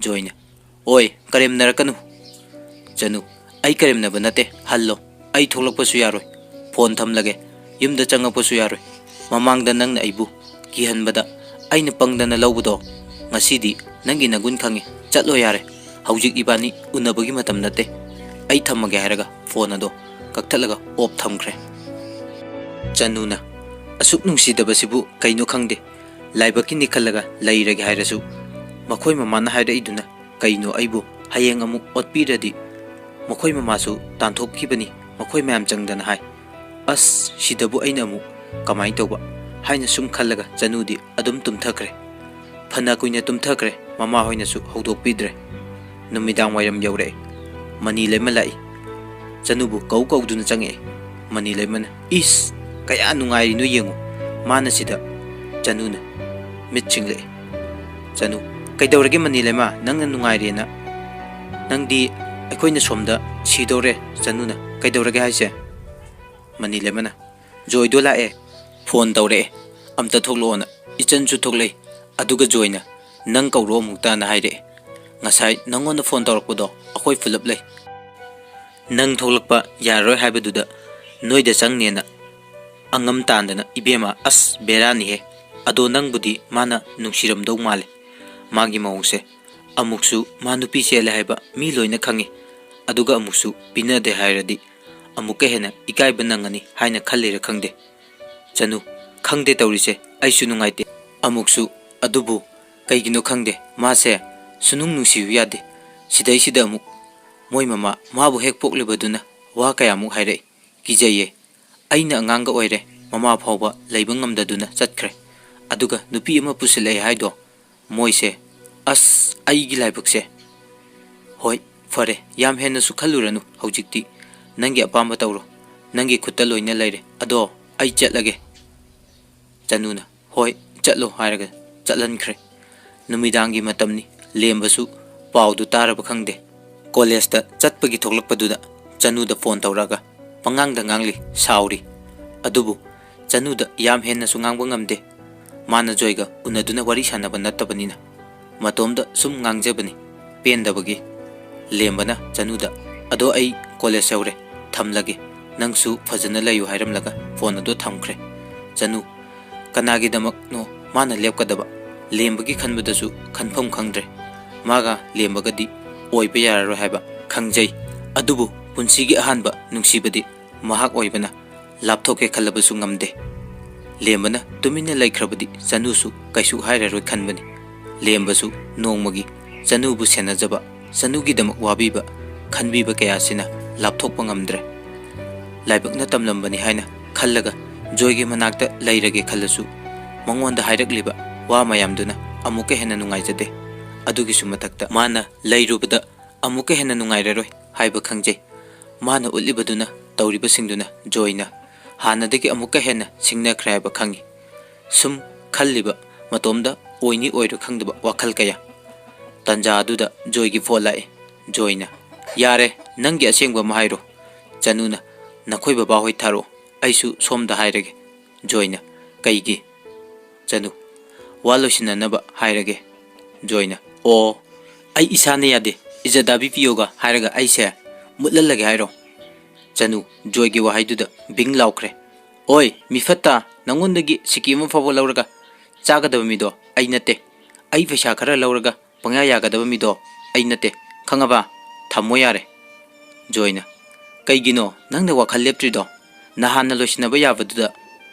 ꯖꯣꯏꯅ, "ꯑꯣꯏ, ꯀꯔꯦꯝꯅꯔꯛꯀꯅꯨ"꯫ ꯆꯅꯨ, "ꯑꯩ ꯀꯔꯦꯝꯅꯕ ꯅꯠꯇꯦ, ꯍꯜꯂꯣ"꯫ ꯑꯩ ꯊꯣꯛꯂꯛꯄꯁꯨ ꯌꯥꯔꯣꯏ꯫ ꯐꯣꯟ ꯊꯝꯂꯒꯦ꯫ ꯌꯨꯝꯗ ꯆꯪꯉꯛꯄꯁꯨ ꯌꯥꯔꯣꯏ꯫ ꯃꯃꯥꯡꯗ ꯅꯪꯅ ꯑꯩꯕꯨ ꯀꯤꯍꯟꯕꯗ ꯑꯩꯅ ꯄꯪꯗꯅ ꯂꯧꯕꯗꯣ, ꯉꯁꯤꯗꯤ ꯅꯪꯒꯤ ꯅꯒꯨꯟ ꯈꯪꯉꯦ꯫ ꯆꯠꯂꯣ ꯌꯥꯔꯦ꯫ ꯍꯧꯖꯤꯛ ꯏꯕꯥꯅꯤ ꯎꯅꯕꯒꯤ ꯃꯇꯝ ꯅꯠꯇꯦ꯫ ꯑꯩ ꯊꯝꯃꯒꯦ ꯍꯥꯏꯔꯒ ꯐꯣꯟ ꯑꯗꯣ ꯀꯛꯊꯠꯂꯒ ꯑꯣꯞ ꯊꯝꯈ꯭ꯔꯦ꯫ ꯆꯅꯨꯅ, "ꯑꯁꯨꯛ ꯅꯨꯡꯁꯤꯗꯕꯁꯤꯕꯨ ꯀꯩꯅꯣ ꯈꯪꯗꯦ꯫ ꯂꯥꯏꯕꯛꯀꯤꯅꯤ ꯈꯜꯂꯒ ꯂꯩꯔꯒꯦ ꯍꯥꯏꯔꯁꯨ, ꯃꯈꯣꯏ ꯃꯃꯥꯅ ꯍꯥꯏꯔꯛꯏꯗꯨꯅ ꯀꯩꯅꯣ? ꯑꯩꯕꯨ ꯍꯌꯦꯡ ꯑꯃꯨꯛ ꯑꯣꯠꯄꯤꯔꯗꯤ, ꯃꯈꯣꯏ ꯃꯃꯥꯁꯨ ꯇꯥꯟꯊꯣꯛꯈꯤꯕꯅꯤ, ꯃꯈꯣꯏ ꯃꯌꯥꯝ ꯆꯪꯗꯅ ꯍꯥꯏ꯫ ꯑꯁ, ꯁꯤꯗꯕꯨ ꯑꯩꯅ ꯑꯃꯨꯛ ꯀꯃꯥꯏꯅ ꯇꯧꯕ?" ꯍꯥꯏꯅ ꯁꯨꯝ ꯈꯜꯂꯒ ꯆꯅꯨꯗꯤ ꯑꯗꯨꯝ ꯇꯨꯝꯊꯈ꯭ꯔꯦ꯫ ꯐꯅ ꯀꯨꯏꯅ ꯇꯨꯝꯊꯈ꯭ꯔꯦ, ꯃꯃꯥ ꯍꯣꯏꯅꯁꯨ ꯍꯧꯗꯣꯛꯄꯤꯗ꯭ꯔꯦ꯫ ꯅꯨꯃꯤꯗꯥꯡ ꯋꯥꯏꯔꯝ ꯌꯧꯔꯛꯑꯦ꯫ ꯃꯅꯤ ꯂꯩꯃ ꯂꯥꯛꯏ꯫ ꯆꯅꯨꯕꯨ ꯀꯧ ꯀꯧꯗꯨꯅ ꯆꯪꯉꯛꯑꯦ꯫ ꯃꯅꯤ ꯂꯩꯃꯅ, "ꯏꯁ, ꯀꯌꯥ ꯅꯨꯡꯉꯥꯏꯔꯤꯅꯣ ꯌꯦꯡꯉꯨ, ꯃꯥꯅ ꯁꯤꯗ꯫" ꯆꯅꯨꯅ ꯃꯤꯠ ꯁꯤꯡꯂꯛꯑꯦ꯫ ꯆꯅꯨ, "ꯀꯩꯗꯧꯔꯒꯦ ꯃꯅꯤ ꯂꯩꯃ, ꯅꯪꯅ ꯅꯨꯡꯉꯥꯏꯔꯦꯅ? ꯅꯪꯗꯤ ꯑꯩꯈꯣꯏꯅ ꯁꯣꯝꯗ ꯁꯤꯗꯧꯔꯦ꯫" ꯆꯅꯨꯅ, "ꯀꯩꯗꯧꯔꯒꯦ ꯍꯥꯏꯁꯦ?" ꯃꯅꯤ ꯂꯩꯃꯅ, "ꯖꯣꯏꯗꯣ ꯂꯥꯛꯑꯦ, ꯐꯣꯟ ꯇꯧꯔꯛꯑꯦ, ꯑꯝꯇ ꯊꯣꯛꯂꯛꯑꯣꯅ꯫ ꯏꯆꯟꯁꯨ ꯊꯣꯛꯂꯛꯏ, ꯑꯗꯨꯒ ꯖꯣꯏꯅ ꯅꯪ ꯀꯧꯔꯣ ꯑꯃꯨꯛꯇꯅ ꯍꯥꯏꯔꯛꯑꯦ꯫ ꯉꯁꯥꯏ ꯅꯪꯉꯣꯟꯗ ꯐꯣꯟ ꯇꯧꯔꯛꯄꯗꯣ ꯑꯩꯈꯣꯏ ꯄꯨꯂꯞ ꯂꯩ꯫ ꯅꯪ ꯊꯣꯛꯂꯛꯄ ꯌꯥꯔꯔꯣꯏ ꯍꯥꯏꯕꯗꯨꯗ ꯅꯣꯏꯗ ꯆꯪꯅꯦꯅ ꯑꯉꯝ ꯇꯥꯟꯗꯅ, ꯏꯕꯦꯝꯃ, ꯑꯁ ꯕꯦꯔꯥꯅꯤꯍꯦ꯫ ꯑꯗꯣ ꯅꯪꯕꯨꯗꯤ ꯃꯥꯅ ꯅꯨꯡꯁꯤꯔꯝꯗꯧ ꯃꯥꯜꯂꯦ꯫ ꯃꯥꯒꯤ ꯃꯑꯣꯡꯁꯦ ꯑꯃꯨꯛꯁꯨ ꯃꯥ ꯅꯨꯄꯤ ꯆꯦꯜꯂꯦ ꯍꯥꯏꯕ ꯃꯤ ꯂꯣꯏꯅ ꯈꯪꯉꯤ, ꯑꯗꯨꯒ ꯑꯃꯨꯛꯁꯨ ꯄꯤꯅꯗꯦ ꯍꯥꯏꯔꯗꯤ ꯑꯃꯨꯛꯀ ꯍꯦꯟꯅ ꯏꯀꯥꯏꯕ ꯅꯪꯉꯅꯤ ꯍꯥꯏꯅ ꯈꯜꯂꯤꯔ ꯈꯪꯗꯦ꯫" ꯆꯅꯨ, "ꯈꯪꯗꯦ ꯇꯧꯔꯤꯁꯦ, ꯑꯩꯁꯨ ꯅꯨꯡꯉꯥꯏꯇꯦ꯫ ꯑꯃꯨꯛꯁꯨ ꯑꯗꯨꯕꯨ ꯀꯩꯒꯤꯅꯣ ꯈꯪꯗꯦ, ꯃꯥꯁꯦ ꯁꯨꯅꯨꯡ ꯅꯨꯡꯁꯤꯌꯨ ꯌꯥꯗꯦ꯫ ꯁꯤꯗꯩꯁꯤꯗ ꯑꯃꯨꯛ ꯃꯣꯏ ꯃꯃꯥ ꯃꯥꯕꯨ ꯍꯦꯛ ꯄꯣꯛꯂꯤꯕꯗꯨꯅ ꯋꯥ ꯀꯌꯥꯃꯨꯛ ꯍꯥꯏꯔꯛꯏ꯫ ꯀꯤꯖꯩꯌꯦ꯫ ꯑꯩꯅ ꯑꯉꯥꯡꯒ ꯑꯣꯏꯔꯦ, ꯃꯃꯥ ꯐꯥꯎꯕ ꯂꯩꯕ ꯉꯝꯗꯗꯨꯅ ꯆꯠꯈ꯭ꯔꯦ꯫ ꯑꯗꯨꯒ ꯅꯨꯄꯤ ꯑꯃ ꯄꯨꯁꯤꯜꯂꯛꯑꯦ ꯍꯥꯏꯗꯣ, ꯃꯣꯏꯁꯦ꯫ ꯑꯁ, ꯑꯩꯒꯤ ꯂꯥꯏꯕꯛꯁꯦ꯫ ꯍꯣꯏ, ꯐꯔꯦ, ꯌꯥꯝ ꯍꯦꯟꯅꯁꯨ ꯈꯜꯂꯨꯔꯅꯨ ꯍꯧꯖꯤꯛꯇꯤ꯫ ꯅꯪꯒꯤ ꯑꯄꯥꯝꯕ ꯇꯧꯔꯣ꯫ ꯅꯪꯒꯤ ꯈꯨꯠꯇ ꯂꯣꯏꯅ ꯂꯩꯔꯦ꯫ ꯑꯗꯣ ꯑꯩ ꯆꯠꯂꯒꯦ꯫" ꯆꯅꯨꯅ, "ꯍꯣꯏ, ꯆꯠꯂꯣ" ꯍꯥꯏꯔꯒ ꯆꯠꯍꯟꯈ꯭ꯔꯦ꯫ ꯅꯨꯃꯤꯗꯥꯡꯒꯤ ꯃꯇꯝꯅꯤ꯫ ꯂꯦꯝꯕꯁꯨ ꯄꯥꯎꯗꯨ ꯇꯥꯔꯕ ꯈꯪꯗꯦ꯫ ꯀꯣꯂꯦꯖꯇ ꯆꯠꯄꯒꯤ ꯊꯣꯛꯂꯛꯄꯗꯨꯗ ꯆꯅꯨꯗ ꯐꯣꯟ ꯇꯧꯔꯛꯑꯒ ꯄꯉꯥꯡꯗ ꯉꯥꯡꯂꯤ, ꯁꯥꯎꯔꯤ꯫ ꯑꯗꯨꯕꯨ ꯆꯅꯨꯗ ꯌꯥꯝ ꯍꯦꯟꯅꯁꯨ ꯉꯥꯡꯕ ꯉꯝꯗꯦ꯫ ꯃꯥꯅ ꯖꯣꯏꯒ ꯎꯅꯗꯨꯅ ꯋꯥꯔꯤ ꯁꯥꯟꯅꯕ ꯅꯠꯇꯕꯅꯤꯅ꯫ ꯃꯇꯣꯝꯗ ꯁꯨꯝ ꯉꯥꯡꯖꯕꯅꯤ ꯄꯦꯟꯗꯕꯒꯤ꯫ ꯂꯦꯝꯕꯅ ꯆꯅꯨꯗ, "ꯑꯗꯣ ꯑꯩ ꯀꯣꯂꯦꯖ ꯌꯧꯔꯦ, ꯊꯝꯂꯒꯦ, ꯅꯪꯁꯨ ꯐꯖꯅ ꯂꯩꯌꯨ" ꯍꯥꯏꯔꯝꯂꯒ ꯐꯣꯟ ꯑꯗꯨ ꯊꯝꯈ꯭ꯔꯦ꯫ ꯆꯅꯨ ꯀꯅꯥꯒꯤꯗꯃꯛꯅꯣ ꯃꯥꯅ ꯂꯦꯞꯀꯗꯕ? ꯂꯦꯝꯕꯒꯤ ꯈꯟꯕꯗꯁꯨ ꯈꯟꯐꯝ ꯈꯪꯗ꯭ꯔꯦ꯫ ꯃꯥꯒ ꯂꯦꯝꯕꯒꯗꯤ ꯑꯣꯏꯕ ꯌꯥꯔꯔꯣꯏ ꯍꯥꯏꯕ ꯈꯪꯖꯩ꯫ ꯑꯗꯨꯕꯨ ꯄꯨꯟꯁꯤꯒꯤ ꯑꯍꯥꯟꯕ ꯅꯨꯡꯁꯤꯕꯗꯤ ꯃꯍꯥꯛ ꯑꯣꯏꯕꯅ ꯂꯥꯞꯊꯣꯛꯀꯦ ꯈꯜꯂꯕꯁꯨ ꯉꯝꯗꯦ꯫ ꯂꯦꯝꯕꯅ ꯇꯨꯃꯤꯟꯅ ꯂꯩꯈ꯭ꯔꯕꯗꯤ ꯆꯅꯨꯁꯨ ꯀꯩꯁꯨ ꯍꯥꯏꯔꯔꯣꯏ ꯈꯟꯕꯅꯤ꯫ ꯂꯦꯝꯕꯁꯨ ꯅꯣꯡꯃꯒꯤ ꯆꯅꯨꯕꯨ ꯁꯦꯟꯅꯖꯕ, ꯆꯅꯨꯒꯤꯗꯃꯛ ꯋꯥꯕꯤꯕ, ꯈꯟꯕꯤꯕ ꯀꯌꯥꯁꯤꯅ ꯂꯥꯞꯊꯣꯛꯄ ꯉꯝꯗ꯭ꯔꯦ꯫ ꯂꯥꯏꯕꯛꯅ ꯇꯝꯂꯝꯕꯅꯤ ꯍꯥꯏꯅ ꯈꯜꯂꯒ ꯖꯣꯏꯒꯤ ꯃꯅꯥꯛꯇ ꯂꯩꯔꯒꯦ ꯈꯜꯂꯁꯨ, ꯃꯉꯣꯟꯗ ꯍꯥꯏꯔꯛꯂꯤꯕ ꯋꯥ ꯃꯌꯥꯝꯗꯨꯅ ꯑꯃꯨꯛꯀ ꯍꯦꯟꯅ ꯅꯨꯡꯉꯥꯏꯖꯗꯦ꯫ ꯑꯗꯨꯒꯤꯁꯨ ꯃꯊꯛꯇ ꯃꯥꯅ ꯂꯩꯔꯨꯕꯗ ꯑꯃꯨꯛꯀ ꯍꯦꯟꯅ ꯅꯨꯡꯉꯥꯏꯔꯔꯣꯏ ꯍꯥꯏꯕ ꯈꯪꯖꯩ꯫ ꯃꯥꯅ ꯎꯠꯂꯤꯕꯗꯨꯅ, ꯇꯧꯔꯤꯕꯁꯤꯡꯗꯨꯅ ꯖꯣꯏꯅ ꯍꯥꯟꯅꯗꯒꯤ ꯑꯃꯨꯛꯀ ꯍꯦꯟꯅ ꯁꯤꯡꯅꯈ꯭ꯔꯦ ꯍꯥꯏꯕ ꯈꯪꯏ꯫ ꯁꯨꯝ ꯈꯜꯂꯤꯕ ꯃꯇꯣꯝꯗ ꯑꯣꯏꯅꯤ ꯑꯣꯏꯔꯣꯏ ꯈꯪꯗꯕ ꯋꯥꯈꯜ ꯀꯌꯥ꯫ ꯇꯥꯟꯖꯥ ꯑꯗꯨꯗ ꯖꯣꯏꯒꯤ ꯐꯣꯟ ꯂꯥꯛꯏ꯫ ꯖꯣꯏꯅ, "ꯌꯥꯔꯦ, ꯅꯪꯒꯤ ꯑꯁꯦꯡꯕ ꯑꯃ ꯍꯥꯏꯔꯣ?" ꯆꯅꯨꯅ, "ꯅꯈꯣꯏ ꯕꯕꯥꯍꯣꯏ ꯊꯥꯔꯛꯑꯣ, ꯑꯩꯁꯨ ꯁꯣꯝꯗ ꯍꯥꯏꯔꯒꯦ꯫" ꯖꯣꯏꯅ, "ꯀꯩꯒꯤ?" ꯆꯅꯨ, "ꯋꯥ ꯂꯣꯏꯁꯤꯟꯅꯅꯕ ꯍꯥꯏꯔꯒꯦ꯫" ꯖꯣꯏꯅ, "ꯑꯣ, ꯑꯩ ꯏꯁꯥꯅ ꯌꯥꯗꯦ, ꯏꯖꯗꯥꯕꯤ ꯄꯤꯌꯣꯒ ꯍꯥꯏꯔꯒ ꯑꯩꯁꯦ ꯃꯨꯠꯍꯜꯂꯒꯦ ꯍꯥꯏꯔꯣ?" ꯆꯅꯨ ꯖꯣꯏꯒꯤ ꯋꯥꯍꯩꯗꯨꯗ ꯕꯤꯡ ꯂꯥꯎꯈ꯭ꯔꯦ꯫ "ꯑꯣꯏ, ꯃꯤꯐꯠꯇ, ꯅꯪꯉꯣꯟꯗꯒꯤ ꯁꯤꯀꯤ ꯑꯃ ꯐꯥꯎꯕ ꯂꯧꯔꯒ ꯆꯥꯒꯗꯕ ꯃꯤꯗꯣ ꯑꯩ ꯅꯠꯇꯦ꯫ ꯑꯩ ꯄꯩꯁꯥ ꯈꯔ ꯂꯧꯔꯒ ꯄꯪꯌꯥ ꯌꯥꯒꯗꯕ ꯃꯤꯗꯣ ꯑꯩ ꯅꯠꯇꯦ, ꯈꯪꯉꯕ? ꯊꯝꯃꯣ ꯌꯥꯔꯦ꯫" ꯖꯣꯏꯅ, "ꯀꯩꯒꯤꯅꯣ ꯅꯪꯅ ꯋꯥꯈꯜ ꯂꯦꯞꯇ꯭ꯔꯤꯗꯣ? ꯅꯍꯥꯟꯅ ꯂꯣꯏꯁꯤꯟꯅꯕ ꯌꯥꯕꯗꯨꯗ꯫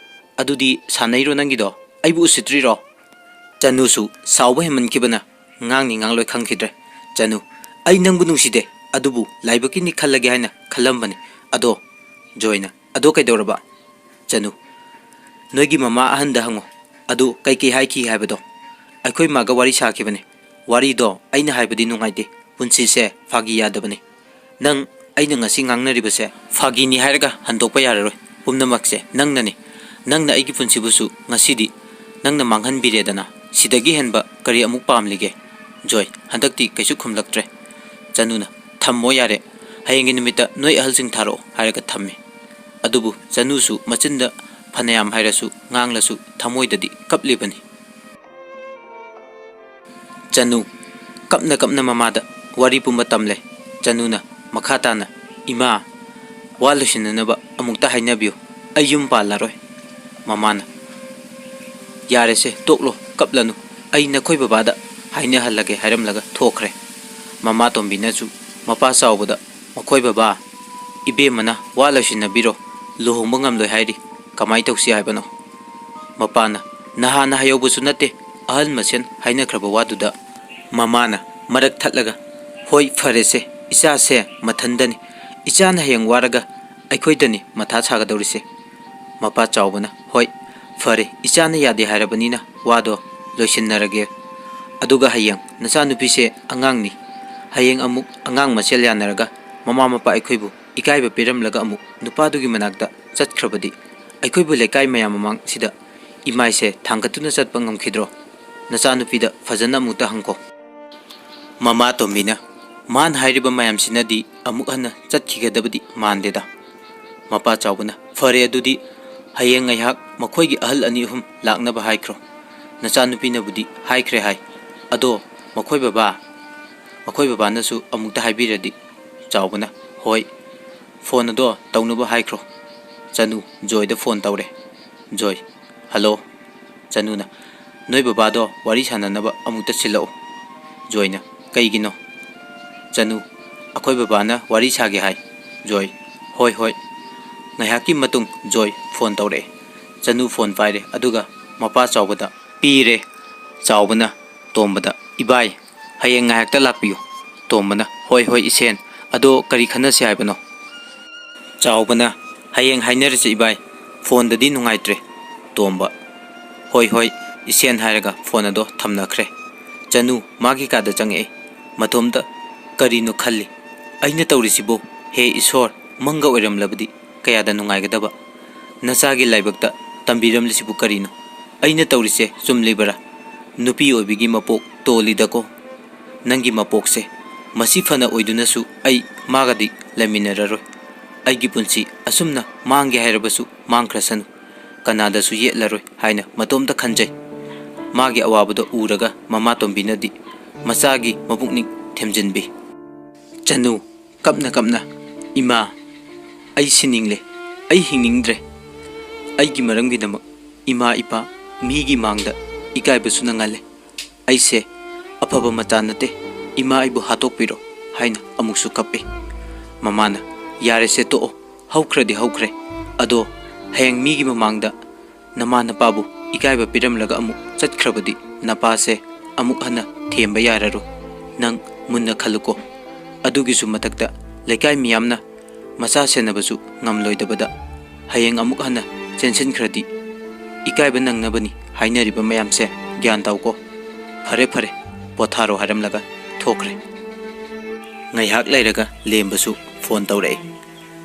ꯑꯗꯨꯗꯤ ꯁꯥꯟꯅꯩꯔꯣ ꯅꯪꯒꯤꯗꯣ? ꯑꯩꯕꯨ ꯎꯁꯤꯠꯇ꯭ꯔꯤꯔꯣ?" ꯆꯅꯨꯁꯨ ꯁꯥꯎꯕ ꯍꯦꯟꯃꯟꯈꯤꯕꯅ ꯉꯥꯡꯅꯤ ꯉꯥꯡꯂꯣꯏ ꯈꯪꯈꯤꯗ꯭ꯔꯦ꯫ ꯆꯅꯨ, "ꯑꯩ ꯅꯪꯕꯨ ꯅꯨꯡꯁꯤꯗꯦ, ꯑꯗꯨꯕꯨ ꯂꯥꯏꯕꯛꯀꯤꯅꯤ ꯈꯜꯂꯒꯦ ꯍꯥꯏꯅ ꯈꯜꯂꯝꯕꯅꯤ꯫ ꯑꯗꯣ?" ꯖꯣꯏꯅ, "ꯑꯗꯣ ꯀꯩꯗꯧꯔꯕ?" ꯆꯅꯨ, "ꯅꯣꯏꯒꯤ ꯃꯃꯥ ꯑꯍꯟꯗ ꯍꯪꯉꯣ, ꯑꯗꯨ ꯀꯩꯀꯩ ꯍꯥꯏꯈꯤ ꯍꯥꯏꯕꯗꯣ꯫ ꯑꯩꯈꯣꯏ ꯃꯥꯒ ꯋꯥꯔꯤ ꯁꯥꯈꯤꯕꯅꯦ꯫ ꯋꯥꯔꯤꯗꯣ ꯑꯩꯅ ꯍꯥꯏꯕꯗꯤ ꯅꯨꯡꯉꯥꯏꯇꯦ꯫ ꯄꯨꯟꯁꯤꯁꯦ ꯐꯥꯒꯤ ꯌꯥꯗꯕꯅꯦ꯫ ꯅꯪ ꯑꯩꯅ ꯉꯁꯤ ꯉꯥꯡꯅꯔꯤꯕꯁꯦ ꯐꯥꯒꯤꯅꯤ ꯍꯥꯏꯔꯒ ꯍꯟꯗꯣꯛꯄ ꯌꯥꯔꯔꯣꯏ꯫ ꯄꯨꯝꯅꯃꯛꯁꯦ ꯅꯪꯅꯅꯦ꯫ ꯅꯪꯅ ꯑꯩꯒꯤ ꯄꯨꯟꯁꯤꯕꯨꯁꯨ ꯉꯁꯤꯗꯤ ꯅꯪꯅ ꯃꯥꯡꯍꯟꯕꯤꯔꯦꯗꯅ꯫ ꯁꯤꯗꯒꯤ ꯍꯦꯟꯕ ꯀꯔꯤ ꯑꯃꯨꯛ ꯄꯥꯝꯂꯤꯒꯦ? ꯖꯣꯏ, ꯍꯟꯗꯛꯇꯤ ꯀꯩꯁꯨ ꯈꯨꯝꯂꯛꯇ꯭ꯔꯦ꯫" ꯆꯅꯨꯅ, "ꯊꯝꯃꯣ ꯌꯥꯔꯦ, ꯍꯌꯦꯡꯒꯤ ꯅꯨꯃꯤꯠꯇ ꯅꯣꯏ ꯑꯍꯜꯁꯤꯡ ꯊꯥꯔꯛꯑꯣ" ꯍꯥꯏꯔꯒ ꯊꯝꯃꯤ꯫ ꯑꯗꯨꯕꯨ ꯆꯅꯨꯁꯨ ꯃꯆꯤꯟꯗ ꯐꯅꯌꯥꯝ ꯍꯥꯏꯔꯁꯨ ꯉꯥꯡꯂꯁꯨ ꯊꯃꯣꯏꯗꯗꯤ ꯀꯞꯂꯤꯕꯅꯤ꯫ ꯆꯅꯨ ꯀꯞꯅ ꯀꯞꯅ ꯃꯃꯥꯗ ꯋꯥꯔꯤ ꯄꯨꯝꯕ ꯇꯝꯂꯦ꯫ ꯆꯅꯨꯅ ꯃꯈꯥ ꯇꯥꯅ, "ꯏꯃꯥ, "ꯋꯥ ꯂꯣꯏꯁꯤꯟꯅꯅꯕ ꯑꯃꯨꯛꯇ ꯍꯥꯏꯅꯕꯤꯌꯨ, ꯑꯩ ꯌꯨꯝ ꯄꯥꯜꯂꯔꯣꯏ꯫" ꯃꯃꯥꯅ, "ꯌꯥꯔꯦꯁꯦ, ꯇꯣꯛꯂꯣ, ꯀꯞꯂꯅꯨ, ꯑꯩ ꯅꯈꯣꯏ ꯕꯕꯥꯗ ꯍꯥꯏꯅꯍꯜꯂꯒꯦ" ꯍꯥꯏꯔꯝꯂꯒ ꯊꯣꯛꯈ꯭ꯔꯦ꯫ ꯃꯃꯥ ꯇꯣꯝꯕꯤꯅꯁꯨ ꯃꯄꯥ ꯆꯥꯎꯕꯗ, "ꯃꯈꯣꯏ ꯕꯕꯥ, ꯏꯕꯦꯝꯃꯅ ꯋꯥ ꯂꯣꯏꯁꯤꯟꯅꯕꯤꯔꯣ, ꯂꯨꯍꯣꯡꯕ ꯉꯝꯂꯣꯏ ꯍꯥꯏꯔꯤ, ꯀꯃꯥꯏ ꯇꯧꯁꯤ ꯍꯥꯏꯕꯅꯣ?" ꯃꯄꯥꯅ, "ꯅꯍꯥꯟꯅ ꯍꯥꯏꯍꯧꯕꯁꯨ ꯅꯠꯇꯦ, ꯑꯍꯜ ꯃꯁꯦꯟ ꯍꯥꯏꯅꯈ꯭ꯔꯕ ꯋꯥꯗꯨꯗ꯫" ꯃꯃꯥꯅ ꯃꯔꯛ ꯊꯠꯂꯒ, "ꯍꯣꯏ, ꯐꯔꯦꯁꯦ, ꯏꯆꯥꯁꯦ ꯃꯊꯟꯗꯅꯤ, ꯏꯆꯥꯅ ꯍꯌꯦꯡ ꯋꯥꯔꯒ ꯑꯩꯈꯣꯏꯗꯅꯤ ꯃꯊꯥ ꯁꯥꯒꯗꯧꯔꯤꯁꯦ꯫" ꯃꯄꯥ ꯆꯥꯎꯕꯅ, "ꯍꯣꯏ, ꯐꯔꯦ, ꯏꯆꯥꯅ ꯌꯥꯗꯦ ꯍꯥꯏꯔꯕꯅꯤꯅ ꯋꯥꯗꯣ ꯂꯣꯏꯁꯤꯟꯅꯔꯒꯦ꯫ ꯑꯗꯨꯒ ꯍꯌꯦꯡ ꯅꯆꯥꯅꯨꯄꯤꯁꯦ ꯑꯉꯥꯡꯅꯤ, ꯍꯌꯦꯡ ꯑꯃꯨꯛ ꯑꯉꯥꯡ ꯃꯁꯦꯜ ꯌꯥꯅꯔꯒ ꯃꯃꯥ ꯃꯄꯥ ꯑꯩꯈꯣꯏꯕꯨ ꯏꯀꯥꯏꯕ ꯄꯤꯔꯝꯂꯒ ꯑꯃꯨꯛ ꯅꯨꯄꯥꯗꯨꯒꯤ ꯃꯅꯥꯛꯇ ꯆꯠꯈ꯭ꯔꯕꯗꯤ ꯑꯩꯈꯣꯏꯕꯨ ꯂꯩꯀꯥꯏ ꯃꯌꯥꯝ ꯃꯃꯥꯡꯁꯤꯗ ꯏꯃꯥꯏꯁꯦ ꯊꯥꯡꯒꯠꯇꯨꯅ ꯆꯠꯄ ꯉꯝꯈꯤꯗ꯭ꯔꯣ? ꯅꯆꯥꯅꯨꯄꯤꯗ ꯐꯖꯅ ꯑꯃꯨꯛꯇ ꯍꯪꯈꯣ꯫" ꯃꯃꯥ ꯇꯣꯝꯕꯤꯅ, "ꯃꯥꯅ ꯍꯥꯏꯔꯤꯕ ꯃꯌꯥꯝꯁꯤꯅꯗꯤ ꯑꯃꯨꯛ ꯍꯟꯅ ꯆꯠꯈꯤꯒꯗꯕꯗꯤ ꯃꯥꯟꯗꯦꯗ꯫" ꯃꯄꯥ ꯆꯥꯎꯕꯅ, "ꯐꯔꯦ, ꯑꯗꯨꯗꯤ ꯍꯌꯦꯡ ꯉꯥꯏꯍꯥꯛ ꯃꯈꯣꯏꯒꯤ ꯑꯍꯜ ꯑꯅꯤ ꯑꯍꯨꯝ ꯂꯥꯛꯅꯕ ꯍꯥꯏꯈ꯭ꯔꯣ꯫ ꯅꯆꯥꯅꯨꯄꯤꯅꯕꯨꯗꯤ ꯍꯥꯏꯈ꯭ꯔꯦ ꯍꯥꯏ, ꯑꯗꯣ ꯃꯈꯣꯏ ꯕꯕꯥ, ꯃꯈꯣꯏ ꯕꯕꯥꯅꯁꯨ ꯑꯃꯨꯛꯇ ꯍꯥꯏꯕꯤꯔꯗꯤ꯫" ꯆꯥꯎꯕꯅ, "ꯍꯣꯏ, ꯐꯣꯟ ꯑꯗꯣ ꯇꯧꯅꯕ ꯍꯥꯏꯈ꯭ꯔꯣ꯫" ꯆꯅꯨ ꯖꯣꯏꯗ ꯐꯣꯟ ꯇꯧꯔꯦ꯫ ꯖꯣꯏ, "ꯍꯜꯂꯣ꯫" ꯆꯅꯨꯅ, "ꯅꯣꯏ ꯕꯕꯥꯗꯣ ꯋꯥꯔꯤ ꯁꯥꯟꯅꯅꯕ ꯑꯃꯨꯛꯇ ꯁꯤꯜꯂꯛꯎ꯫" ꯖꯣꯏꯅ, "ꯀꯩꯒꯤꯅꯣ?" ꯆꯅꯨ, "ꯑꯩꯈꯣꯏ ꯕꯕꯥꯅ ꯋꯥꯔꯤ ꯁꯥꯒꯦ ꯍꯥꯏ꯫" ꯖꯣꯏ, "ꯍꯣꯏ, ꯍꯣꯏ꯫" ꯉꯥꯏꯍꯥꯛꯀꯤ ꯃꯇꯨꯡ ꯖꯣꯏ ꯐꯣꯟ ꯇꯧꯔꯛꯑꯦ꯫ ꯆꯅꯨ ꯐꯣꯟ ꯄꯥꯏꯔꯦ, ꯑꯗꯨꯒ ꯃꯄꯥ ꯆꯥꯎꯕꯗ ꯄꯤꯔꯦ꯫ ꯆꯥꯎꯕꯅ ꯇꯣꯝꯕꯗ, "ꯏꯕꯥꯏ, ꯍꯌꯦꯡ ꯉꯥꯏꯍꯥꯛꯇ ꯂꯥꯛꯄꯤꯌꯨ꯫" ꯇꯣꯝꯕꯅ, "ꯍꯣꯏ, ꯍꯣꯏ, ꯏꯁꯦꯟ, ꯑꯗꯣ ꯀꯔꯤ ꯈꯟꯅꯁꯤ ꯍꯥꯏꯕꯅꯣ?" ꯆꯥꯎꯕꯅ, "ꯍꯌꯦꯡ ꯍꯥꯏꯅꯔꯁꯤ ꯏꯕꯥꯏ, ꯐꯣꯟꯗꯗꯤ ꯅꯨꯡꯉꯥꯏꯇ꯭ꯔꯦ꯫" ꯇꯣꯝꯕ, "ꯍꯣꯏ, ꯍꯣꯏ, ꯏꯁꯦꯟ" ꯍꯥꯏꯔꯒ ꯐꯣꯟ ꯑꯗꯣ ꯊꯝꯅꯈ꯭ꯔꯦ꯫ ꯆꯅꯨ ꯃꯥꯒꯤ ꯀꯥꯗ ꯆꯪꯉꯛꯑꯦ꯫ ꯃꯇꯣꯝꯇ ꯀꯔꯤꯅꯣ ꯈꯜꯂꯤ꯫ "ꯑꯩꯅ ꯇꯧꯔꯤꯁꯤꯕꯨ? ꯍꯦ ꯏꯁꯣꯔ, ꯃꯪꯒ ꯑꯣꯏꯔꯝꯂꯕꯗꯤ ꯀꯌꯥꯗ ꯅꯨꯡꯉꯥꯏꯒꯗꯕ꯫ ꯅꯆꯥꯒꯤ ꯂꯥꯏꯕꯛꯇ ꯇꯝꯕꯤꯔꯝꯂꯤꯁꯤꯕꯨ ꯀꯔꯤꯅꯣ? ꯑꯩꯅ ꯇꯧꯔꯤꯁꯦ ꯆꯨꯝꯂꯤꯕꯔꯥ? ꯅꯨꯄꯤ ꯑꯣꯏꯕꯤꯒꯤ ꯃꯄꯣꯛ ꯇꯣꯜꯂꯤꯗꯀꯣ꯫ ꯅꯪꯒꯤ ꯃꯄꯣꯛꯁꯦ ꯃꯁꯤ ꯐꯅ ꯑꯣꯏꯗꯨꯅꯁꯨ ꯑꯩ ꯃꯥꯒꯗꯤ ꯂꯩꯃꯤꯟꯅꯔꯔꯣꯏ꯫ ꯑꯩꯒꯤ ꯄꯨꯟꯁꯤ ꯑꯁꯨꯝꯅ ꯃꯥꯡꯒꯦ ꯍꯥꯏꯔꯕꯁꯨ ꯃꯥꯡꯈ꯭ꯔꯁꯅꯨ꯫ ꯀꯅꯥꯗꯁꯨ ꯌꯦꯠꯂꯔꯣꯏ" ꯍꯥꯏꯅ ꯃꯇꯣꯝꯇ ꯈꯟꯖꯩ꯫ ꯃꯥꯒꯤ ꯑꯋꯥꯕꯗꯣ ꯎꯔꯒ ꯃꯃꯥ ꯇꯣꯝꯕꯤꯅꯗꯤ ꯃꯆꯥꯒꯤ ꯃꯄꯨꯛꯅꯤꯡ ꯊꯦꯝꯖꯤꯟꯕꯤ꯫ ꯆꯅꯨ ꯀꯞꯅ ꯀꯞꯅ, "ꯏꯃꯥ, "ꯑꯩ ꯁꯤꯅꯤꯡꯂꯦ, ꯑꯩ ꯍꯤꯡꯅꯤꯡꯗ꯭ꯔꯦ꯫ ꯑꯩꯒꯤ ꯃꯔꯝꯒꯤꯗꯃꯛ ꯏꯃꯥ ꯏꯄꯥ ꯃꯤꯒꯤ ꯃꯥꯡꯗ ꯏꯀꯥꯏꯕꯁꯨ ꯅꯪꯍꯜꯂꯦ꯫ ꯑꯩꯁꯦ ꯑꯐꯕ ꯃꯆꯥ ꯅꯠꯇꯦ, ꯏꯃꯥ ꯑꯩꯕꯨ ꯍꯥꯠꯇꯣꯛꯄꯤꯔꯣ" ꯍꯥꯏꯅ ꯑꯃꯨꯛꯁꯨ ꯀꯞꯄꯤ꯫ ꯃꯃꯥꯅ, "ꯌꯥꯔꯦꯁꯦ, ꯇꯣꯛꯑꯣ, ꯍꯧꯈ꯭ꯔꯗꯤ ꯍꯧꯈ꯭ꯔꯦ꯫ ꯑꯗꯣ ꯍꯌꯦꯡ ꯃꯤꯒꯤ ꯃꯃꯥꯡꯗ ꯅꯃꯥ ꯅꯄꯥꯕꯨ ꯏꯀꯥꯏꯕ ꯄꯤꯔꯝꯂꯒ ꯑꯃꯨꯛ ꯆꯠꯈ꯭ꯔꯕꯗꯤ ꯅꯄꯥꯁꯦ ꯑꯃꯨꯛ ꯍꯟꯅ ꯊꯦꯝꯕ ꯌꯥꯔꯔꯣꯏ꯫ ꯅꯪ ꯃꯨꯟꯅ ꯈꯜꯂꯨꯀꯣ꯫ ꯑꯗꯨꯒꯤꯁꯨ ꯃꯊꯛꯇ ꯂꯩꯀꯥꯏ ꯃꯤꯌꯥꯝꯅ ꯃꯆꯥ ꯁꯦꯟꯅꯕꯁꯨ ꯉꯝꯂꯣꯏꯗꯕꯗ ꯍꯌꯦꯡ ꯑꯃꯨꯛ ꯍꯟꯅ ꯆꯦꯟꯁꯤꯟꯈ꯭ꯔꯗꯤ ꯏꯀꯥꯏꯕ ꯅꯪꯅꯕꯅꯤ ꯍꯥꯏꯅꯔꯤꯕ ꯃꯌꯥꯝꯁꯦ ꯒ꯭ꯌꯥꯟ ꯇꯥꯎꯀꯣ꯫ ꯐꯔꯦ ꯐꯔꯦ, ꯄꯣꯊꯥꯔꯣ" ꯍꯥꯏꯔꯝꯂꯒ ꯊꯣꯛꯈ꯭ꯔꯦ꯫ ꯉꯥꯏꯍꯥꯛ ꯂꯩꯔꯒ ꯂꯦꯝꯕꯁꯨ ꯐꯣꯟ ꯇꯧꯔꯛꯏ꯫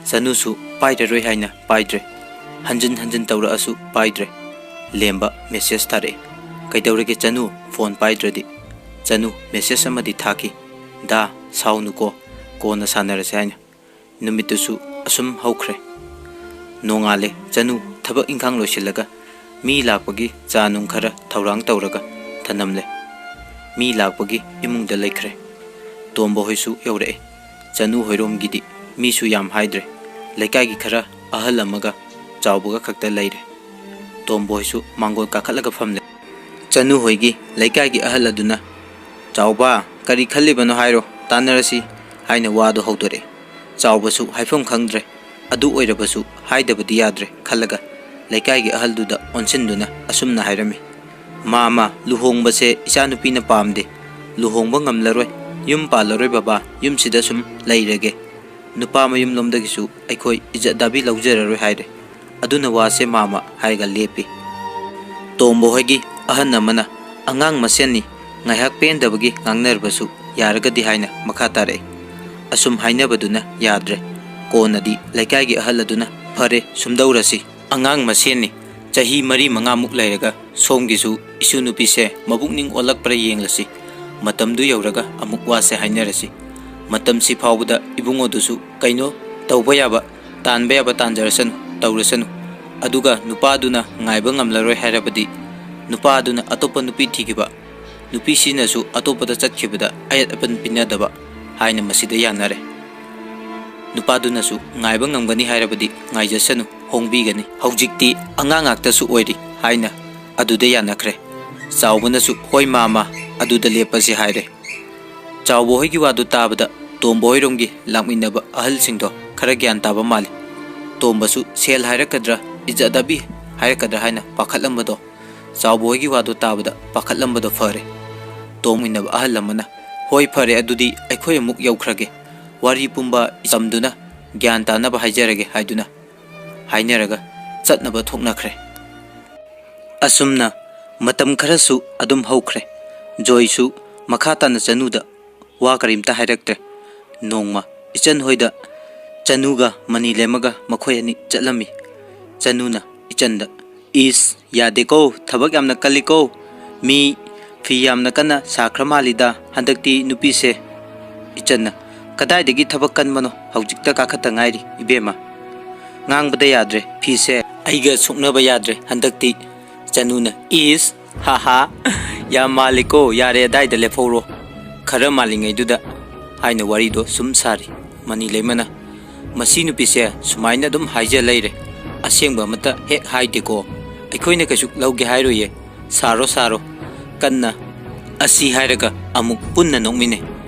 ꯆꯅꯨꯁꯨ ꯄꯥꯏꯔꯔꯣꯏ ꯍꯥꯏꯅ ꯄꯥꯏꯗ꯭ꯔꯦ꯫ ꯍꯟꯖꯤꯟ ꯍꯟꯖꯤꯟ ꯇꯧꯔꯛꯑꯁꯨ ꯄꯥꯏꯗ꯭ꯔꯦ꯫ ꯂꯦꯝꯕ ꯃꯦꯁꯦꯖ ꯊꯥꯔꯛꯏ꯫ "ꯀꯩꯗꯧꯔꯒꯦ ꯆꯅꯨ, ꯐꯣꯟ ꯄꯥꯏꯗ꯭ꯔꯗꯤ?" ꯆꯅꯨ ꯃꯦꯁꯦꯖ ꯑꯃꯗꯤ ꯊꯥꯈꯤ꯫ "ꯗꯥ, ꯁꯥꯎꯅꯨꯀꯣ, ꯀꯣꯟꯅ ꯁꯥꯟꯅꯔꯁꯦ" ꯍꯥꯏꯅ꯫ ꯅꯨꯃꯤꯠꯇꯨꯁꯨ ꯑꯁꯨꯝ ꯍꯧꯈ꯭ꯔꯦ꯫ ꯅꯣꯡꯉꯥꯜꯂꯦ꯫ ꯆꯅꯨ ꯊꯕꯛ ꯏꯪꯈꯥꯡ ꯂꯣꯏꯁꯤꯜꯂꯒ ꯃꯤ ꯂꯥꯛꯄꯒꯤ ꯆꯥ ꯅꯨꯡ ꯈꯔ ꯊꯧꯔꯥꯡ ꯇꯧꯔꯒ ꯊꯅꯝꯂꯦ꯫ ꯃꯤ ꯂꯥꯛꯄꯒꯤ ꯏꯃꯨꯡꯗ ꯂꯩꯈ꯭ꯔꯦ꯫ ꯇꯣꯝꯕ ꯍꯣꯏꯁꯨ ꯌꯧꯔꯛꯑꯦ꯫ ꯆꯅꯨ ꯍꯣꯏꯔꯣꯝꯒꯤꯗꯤ ꯃꯤꯁꯨ ꯌꯥꯝ ꯍꯥꯏꯗ꯭ꯔꯦ꯫ ꯂꯩꯀꯥꯏꯒꯤ ꯈꯔ ꯑꯍꯜ ꯑꯃꯒ ꯆꯥꯎꯕꯒ ꯈꯛꯇ ꯂꯩꯔꯦ꯫ ꯇꯣꯝꯕ ꯍꯣꯏꯁꯨ ꯃꯥꯡꯒꯣꯜ ꯀꯥꯈꯠꯂꯒ ꯐꯝꯂꯦ꯫ ꯆꯅꯨ ꯍꯣꯏꯒꯤ ꯂꯩꯀꯥꯏꯒꯤ ꯑꯍꯜ ꯑꯗꯨꯅ, "ꯆꯥꯎꯕ, ꯀꯔꯤ ꯈꯜꯂꯤꯕꯅꯣ ꯍꯥꯏꯔꯣ, ꯇꯥꯟꯅꯔꯁꯤ" ꯍꯥꯏꯅ ꯋꯥꯗꯨ ꯍꯧꯗꯣꯔꯛꯑꯦ꯫ ꯆꯥꯎꯕꯁꯨ ꯍꯥꯏꯐꯝ ꯈꯪꯗ꯭ꯔꯦ꯫ ꯑꯗꯨ ꯑꯣꯏꯔꯕꯁꯨ ꯍꯥꯏꯗꯕꯗꯤ ꯌꯥꯗ꯭ꯔꯦ ꯈꯜꯂꯒ ꯂꯩꯀꯥꯏꯒꯤ ꯑꯍꯜꯗꯨꯗ ꯑꯣꯟꯁꯤꯟꯗꯨꯅ ꯑꯁꯨꯝꯅ ꯍꯥꯏꯔꯝꯃꯤ, "ꯃꯥꯃ, ꯂꯨꯍꯣꯡꯕꯁꯦ ꯏꯆꯥꯅꯨꯄꯤꯅ ꯄꯥꯝꯗꯦ, ꯂꯨꯍꯣꯡꯕ ꯉꯝꯂꯔꯣꯏ, ꯌꯨꯝ ꯄꯥꯜꯂꯔꯣꯏ ꯕꯕꯥ, ꯌꯨꯝꯁꯤꯗ ꯁꯨꯝ ꯂꯩꯔꯒꯦ꯫ ꯅꯨꯄꯥ ꯃꯌꯨꯝꯂꯣꯝꯗꯒꯤꯁꯨ ꯑꯩꯈꯣꯏ ꯏꯖꯠ ꯗꯥꯕꯤ ꯂꯧꯖꯔꯔꯣꯏ" ꯍꯥꯏꯔꯦ꯫ ꯑꯗꯨꯅ ꯋꯥꯁꯦ ꯃꯥꯃ ꯍꯥꯏꯔꯒ ꯂꯦꯞꯄꯤ꯫ ꯇꯣꯝꯕ ꯍꯣꯏꯒꯤ ꯑꯍꯟ ꯑꯃꯅ, "ꯑꯉꯥꯡ ꯃꯁꯦꯟꯅꯤ, ꯉꯥꯏꯍꯥꯛ ꯄꯦꯟꯗꯕꯒꯤ ꯉꯥꯡꯅꯔꯕꯁꯨ ꯌꯥꯔꯒꯗꯤ" ꯍꯥꯏꯅ ꯃꯈꯥ ꯇꯥꯔꯛꯏ꯫ ꯑꯁꯨꯝ ꯍꯥꯏꯅꯕꯗꯨꯅ ꯌꯥꯗ꯭ꯔꯦ꯫ ꯀꯣꯟꯅꯗꯤ ꯂꯩꯀꯥꯏꯒꯤ ꯑꯍꯜ ꯑꯗꯨꯅ, "ꯐꯔꯦ, ꯁꯨꯝꯗꯧꯔꯁꯤ꯫ ꯑꯉꯥꯡ ꯃꯁꯦꯟꯅꯤ, ꯆꯍꯤ ꯃꯔꯤ ꯃꯉꯥꯃꯨꯛ ꯂꯩꯔꯒ ꯁꯣꯝꯒꯤꯁꯨ ꯏꯁꯨ ꯅꯨꯄꯤꯁꯦ ꯃꯕꯨꯛꯅꯤꯡ ꯑꯣꯜꯂꯛꯄ꯭ꯔꯥ ꯌꯦꯡꯂꯁꯤ꯫ ꯃꯇꯝꯗꯨ ꯌꯧꯔꯒ ꯑꯃꯨꯛ ꯋꯥꯁꯦ ꯍꯥꯏꯅꯔꯁꯤ꯫ ꯃꯇꯝꯁꯤ ꯐꯥꯎꯕꯗ ꯏꯕꯨꯡꯉꯣꯗꯨꯁꯨ ꯀꯩꯅꯣ ꯇꯧꯕ ꯌꯥꯕ, ꯇꯥꯟꯕ ꯌꯥꯕ ꯇꯥꯟꯖꯔꯁꯅꯨ, ꯇꯧꯔꯁꯅꯨ꯫ ꯑꯗꯨꯒ ꯅꯨꯄꯥꯗꯨꯅ ꯉꯥꯏꯕ ꯉꯝꯂꯔꯣꯏ ꯍꯥꯏꯔꯕꯗꯤ, ꯅꯨꯄꯥꯗꯨꯅ ꯑꯇꯣꯞꯄ ꯅꯨꯄꯤ ꯊꯤꯈꯤꯕ, ꯅꯨꯄꯤꯁꯤꯅꯁꯨ ꯑꯇꯣꯞꯄꯗ ꯆꯠꯈꯤꯕꯗ ꯑꯌꯦꯠ ꯑꯄꯟ ꯄꯤꯅꯗꯕ" ꯍꯥꯏꯅ ꯃꯁꯤꯗ ꯌꯥꯅꯔꯦ꯫ ꯅꯨꯄꯥꯗꯨꯅꯁꯨ ꯉꯥꯏꯕ ꯉꯝꯒꯅꯤ ꯍꯥꯏꯔꯕꯗꯤ ꯉꯥꯏꯖꯁꯅꯨ, ꯍꯣꯡꯕꯤꯒꯅꯤ꯫ ꯍꯧꯖꯤꯛꯇꯤ ꯑꯉꯥꯡ ꯉꯥꯛꯇꯁꯨ ꯑꯣꯏꯔꯤ ꯍꯥꯏꯅ ꯑꯗꯨꯗ ꯌꯥꯅꯈ꯭ꯔꯦ꯫ ꯆꯥꯎꯕꯅꯁꯨ "ꯍꯣꯏ ꯃꯥꯃ, ꯑꯗꯨꯗ ꯂꯦꯞꯄꯁꯤ" ꯍꯥꯏꯔꯦ꯫ ꯆꯥꯎꯕ ꯍꯣꯏꯒꯤ ꯋꯥꯗꯨ ꯇꯥꯕꯗ ꯇꯣꯝꯕ ꯍꯣꯏꯔꯣꯝꯒꯤ ꯂꯥꯛꯃꯤꯟꯅꯕ ꯑꯍꯜꯁꯤꯡꯗꯣ ꯈꯔ ꯒ꯭ꯌꯥꯟ ꯇꯥꯕ ꯃꯥꯜꯂꯤ꯫ ꯇꯣꯝꯕꯁꯨ ꯁꯦꯜ ꯍꯥꯏꯔꯛꯀꯗ꯭ꯔꯥ, ꯏꯖꯠ ꯑꯕꯤ ꯍꯥꯏꯔꯛꯀꯗ꯭ꯔꯥ ꯍꯥꯏꯅ ꯄꯥꯈꯠꯂꯝꯕꯗꯣ, ꯆꯥꯎꯕ ꯍꯣꯏꯒꯤ ꯋꯥꯗꯨ ꯇꯥꯕꯗ ꯄꯥꯈꯠꯂꯝꯕꯗꯣ ꯐꯔꯦ꯫ ꯇꯣꯝꯃꯤꯟꯅꯕ ꯑꯍꯜ ꯑꯃꯅ, "ꯍꯣꯏ, ꯐꯔꯦ, ꯑꯗꯨꯗꯤ ꯑꯩꯈꯣꯏ ꯑꯃꯨꯛ ꯌꯧꯈ꯭ꯔꯒꯦ꯫ ꯋꯥꯔꯤ ꯄꯨꯝꯕ ꯏꯆꯝꯗꯨꯅ ꯒ꯭ꯌꯥꯟ ꯇꯥꯅꯕ ꯍꯥꯏꯖꯔꯒꯦ" ꯍꯥꯏꯗꯨꯅ ꯍꯥꯏꯅꯔꯒ ꯆꯠꯅꯕ ꯊꯣꯛꯅꯈ꯭ꯔꯦ꯫ ꯑꯁꯨꯝꯅ ꯃꯇꯝ ꯈꯔꯁꯨ ꯑꯗꯨꯝ ꯍꯧꯈ꯭ꯔꯦ꯫ ꯖꯣꯏꯁꯨ ꯃꯈꯥ ꯇꯥꯅ ꯆꯅꯨꯗ ꯋꯥ ꯀꯔꯤꯝꯇ ꯍꯥꯏꯔꯛꯇ꯭ꯔꯦ꯫ ꯅꯣꯡꯃ ꯏꯆꯟ ꯍꯣꯏꯗ ꯆꯅꯨꯒ ꯃꯅꯤ ꯂꯩꯃꯒ ꯃꯈꯣꯏ ꯑꯅꯤ ꯆꯠꯂꯝꯃꯤ꯫ ꯆꯅꯨꯅ ꯏꯆꯟꯗ, "ꯏꯁ, ꯌꯥꯗꯦꯀꯣ, ꯊꯕꯛ ꯌꯥꯝꯅ ꯀꯜꯂꯤꯀꯣ꯫ ꯃꯤ ꯐꯤ ꯌꯥꯝꯅ ꯀꯟꯅ ꯁꯥꯈ꯭ꯔ ꯃꯥꯜꯂꯤꯗ ꯍꯟꯗꯛꯇꯤ ꯅꯨꯄꯤꯁꯦ"꯫ ꯏꯆꯟꯅ, "ꯀꯗꯥꯏꯗꯒꯤ ꯊꯕꯛ ꯀꯟꯕꯅꯣ, ꯍꯧꯖꯤꯛꯇ ꯀꯥꯈꯠꯇ ꯉꯥꯏꯔꯤ ꯏꯕꯦꯝꯃ꯫ ꯉꯥꯡꯕꯗ ꯌꯥꯗ꯭ꯔꯦ, ꯐꯤꯁꯦ ꯑꯩꯒ ꯁꯨꯛꯅꯕ ꯌꯥꯗ꯭ꯔꯦ ꯍꯟꯗꯛꯇꯤ"꯫ ꯆꯅꯨꯅ, "ꯏꯁ, ꯍꯥ ꯍꯥ, ꯌꯥꯝ ꯃꯥꯜꯂꯤꯀꯣ, ꯌꯥꯔꯦ, ꯑꯗꯥꯏꯗ ꯂꯦꯞꯍꯧꯔꯣ, ꯈꯔ ꯃꯥꯜꯂꯤꯉꯩꯗꯨꯗ" ꯍꯥꯏꯅ ꯋꯥꯔꯤꯗꯣ ꯁꯨꯝ ꯁꯥꯔꯤ꯫ ꯃꯅꯤ ꯂꯩꯃꯅ, "ꯃꯁꯤ ꯅꯨꯄꯤꯁꯦ ꯁꯨꯃꯥꯏꯅ ꯑꯗꯨꯝ ꯍꯥꯏꯖ ꯂꯩꯔꯦ, ꯑꯁꯦꯡꯕ ꯑꯃꯠꯇ ꯍꯦꯛ ꯍꯥꯏꯗꯦꯀꯣ꯫ ꯑꯩꯈꯣꯏꯅ ꯀꯩꯁꯨ ꯂꯧꯒꯦ ꯍꯥꯏꯔꯣꯏꯌꯦ, ꯁꯥꯔꯣ ꯁꯥꯔꯣ ꯀꯟꯅ"꯫ ꯑꯁꯤ ꯍꯥꯏꯔꯒ ꯑꯃꯨꯛ ꯄꯨꯟꯅ ꯅꯣꯛꯃꯤꯟꯅꯩ꯫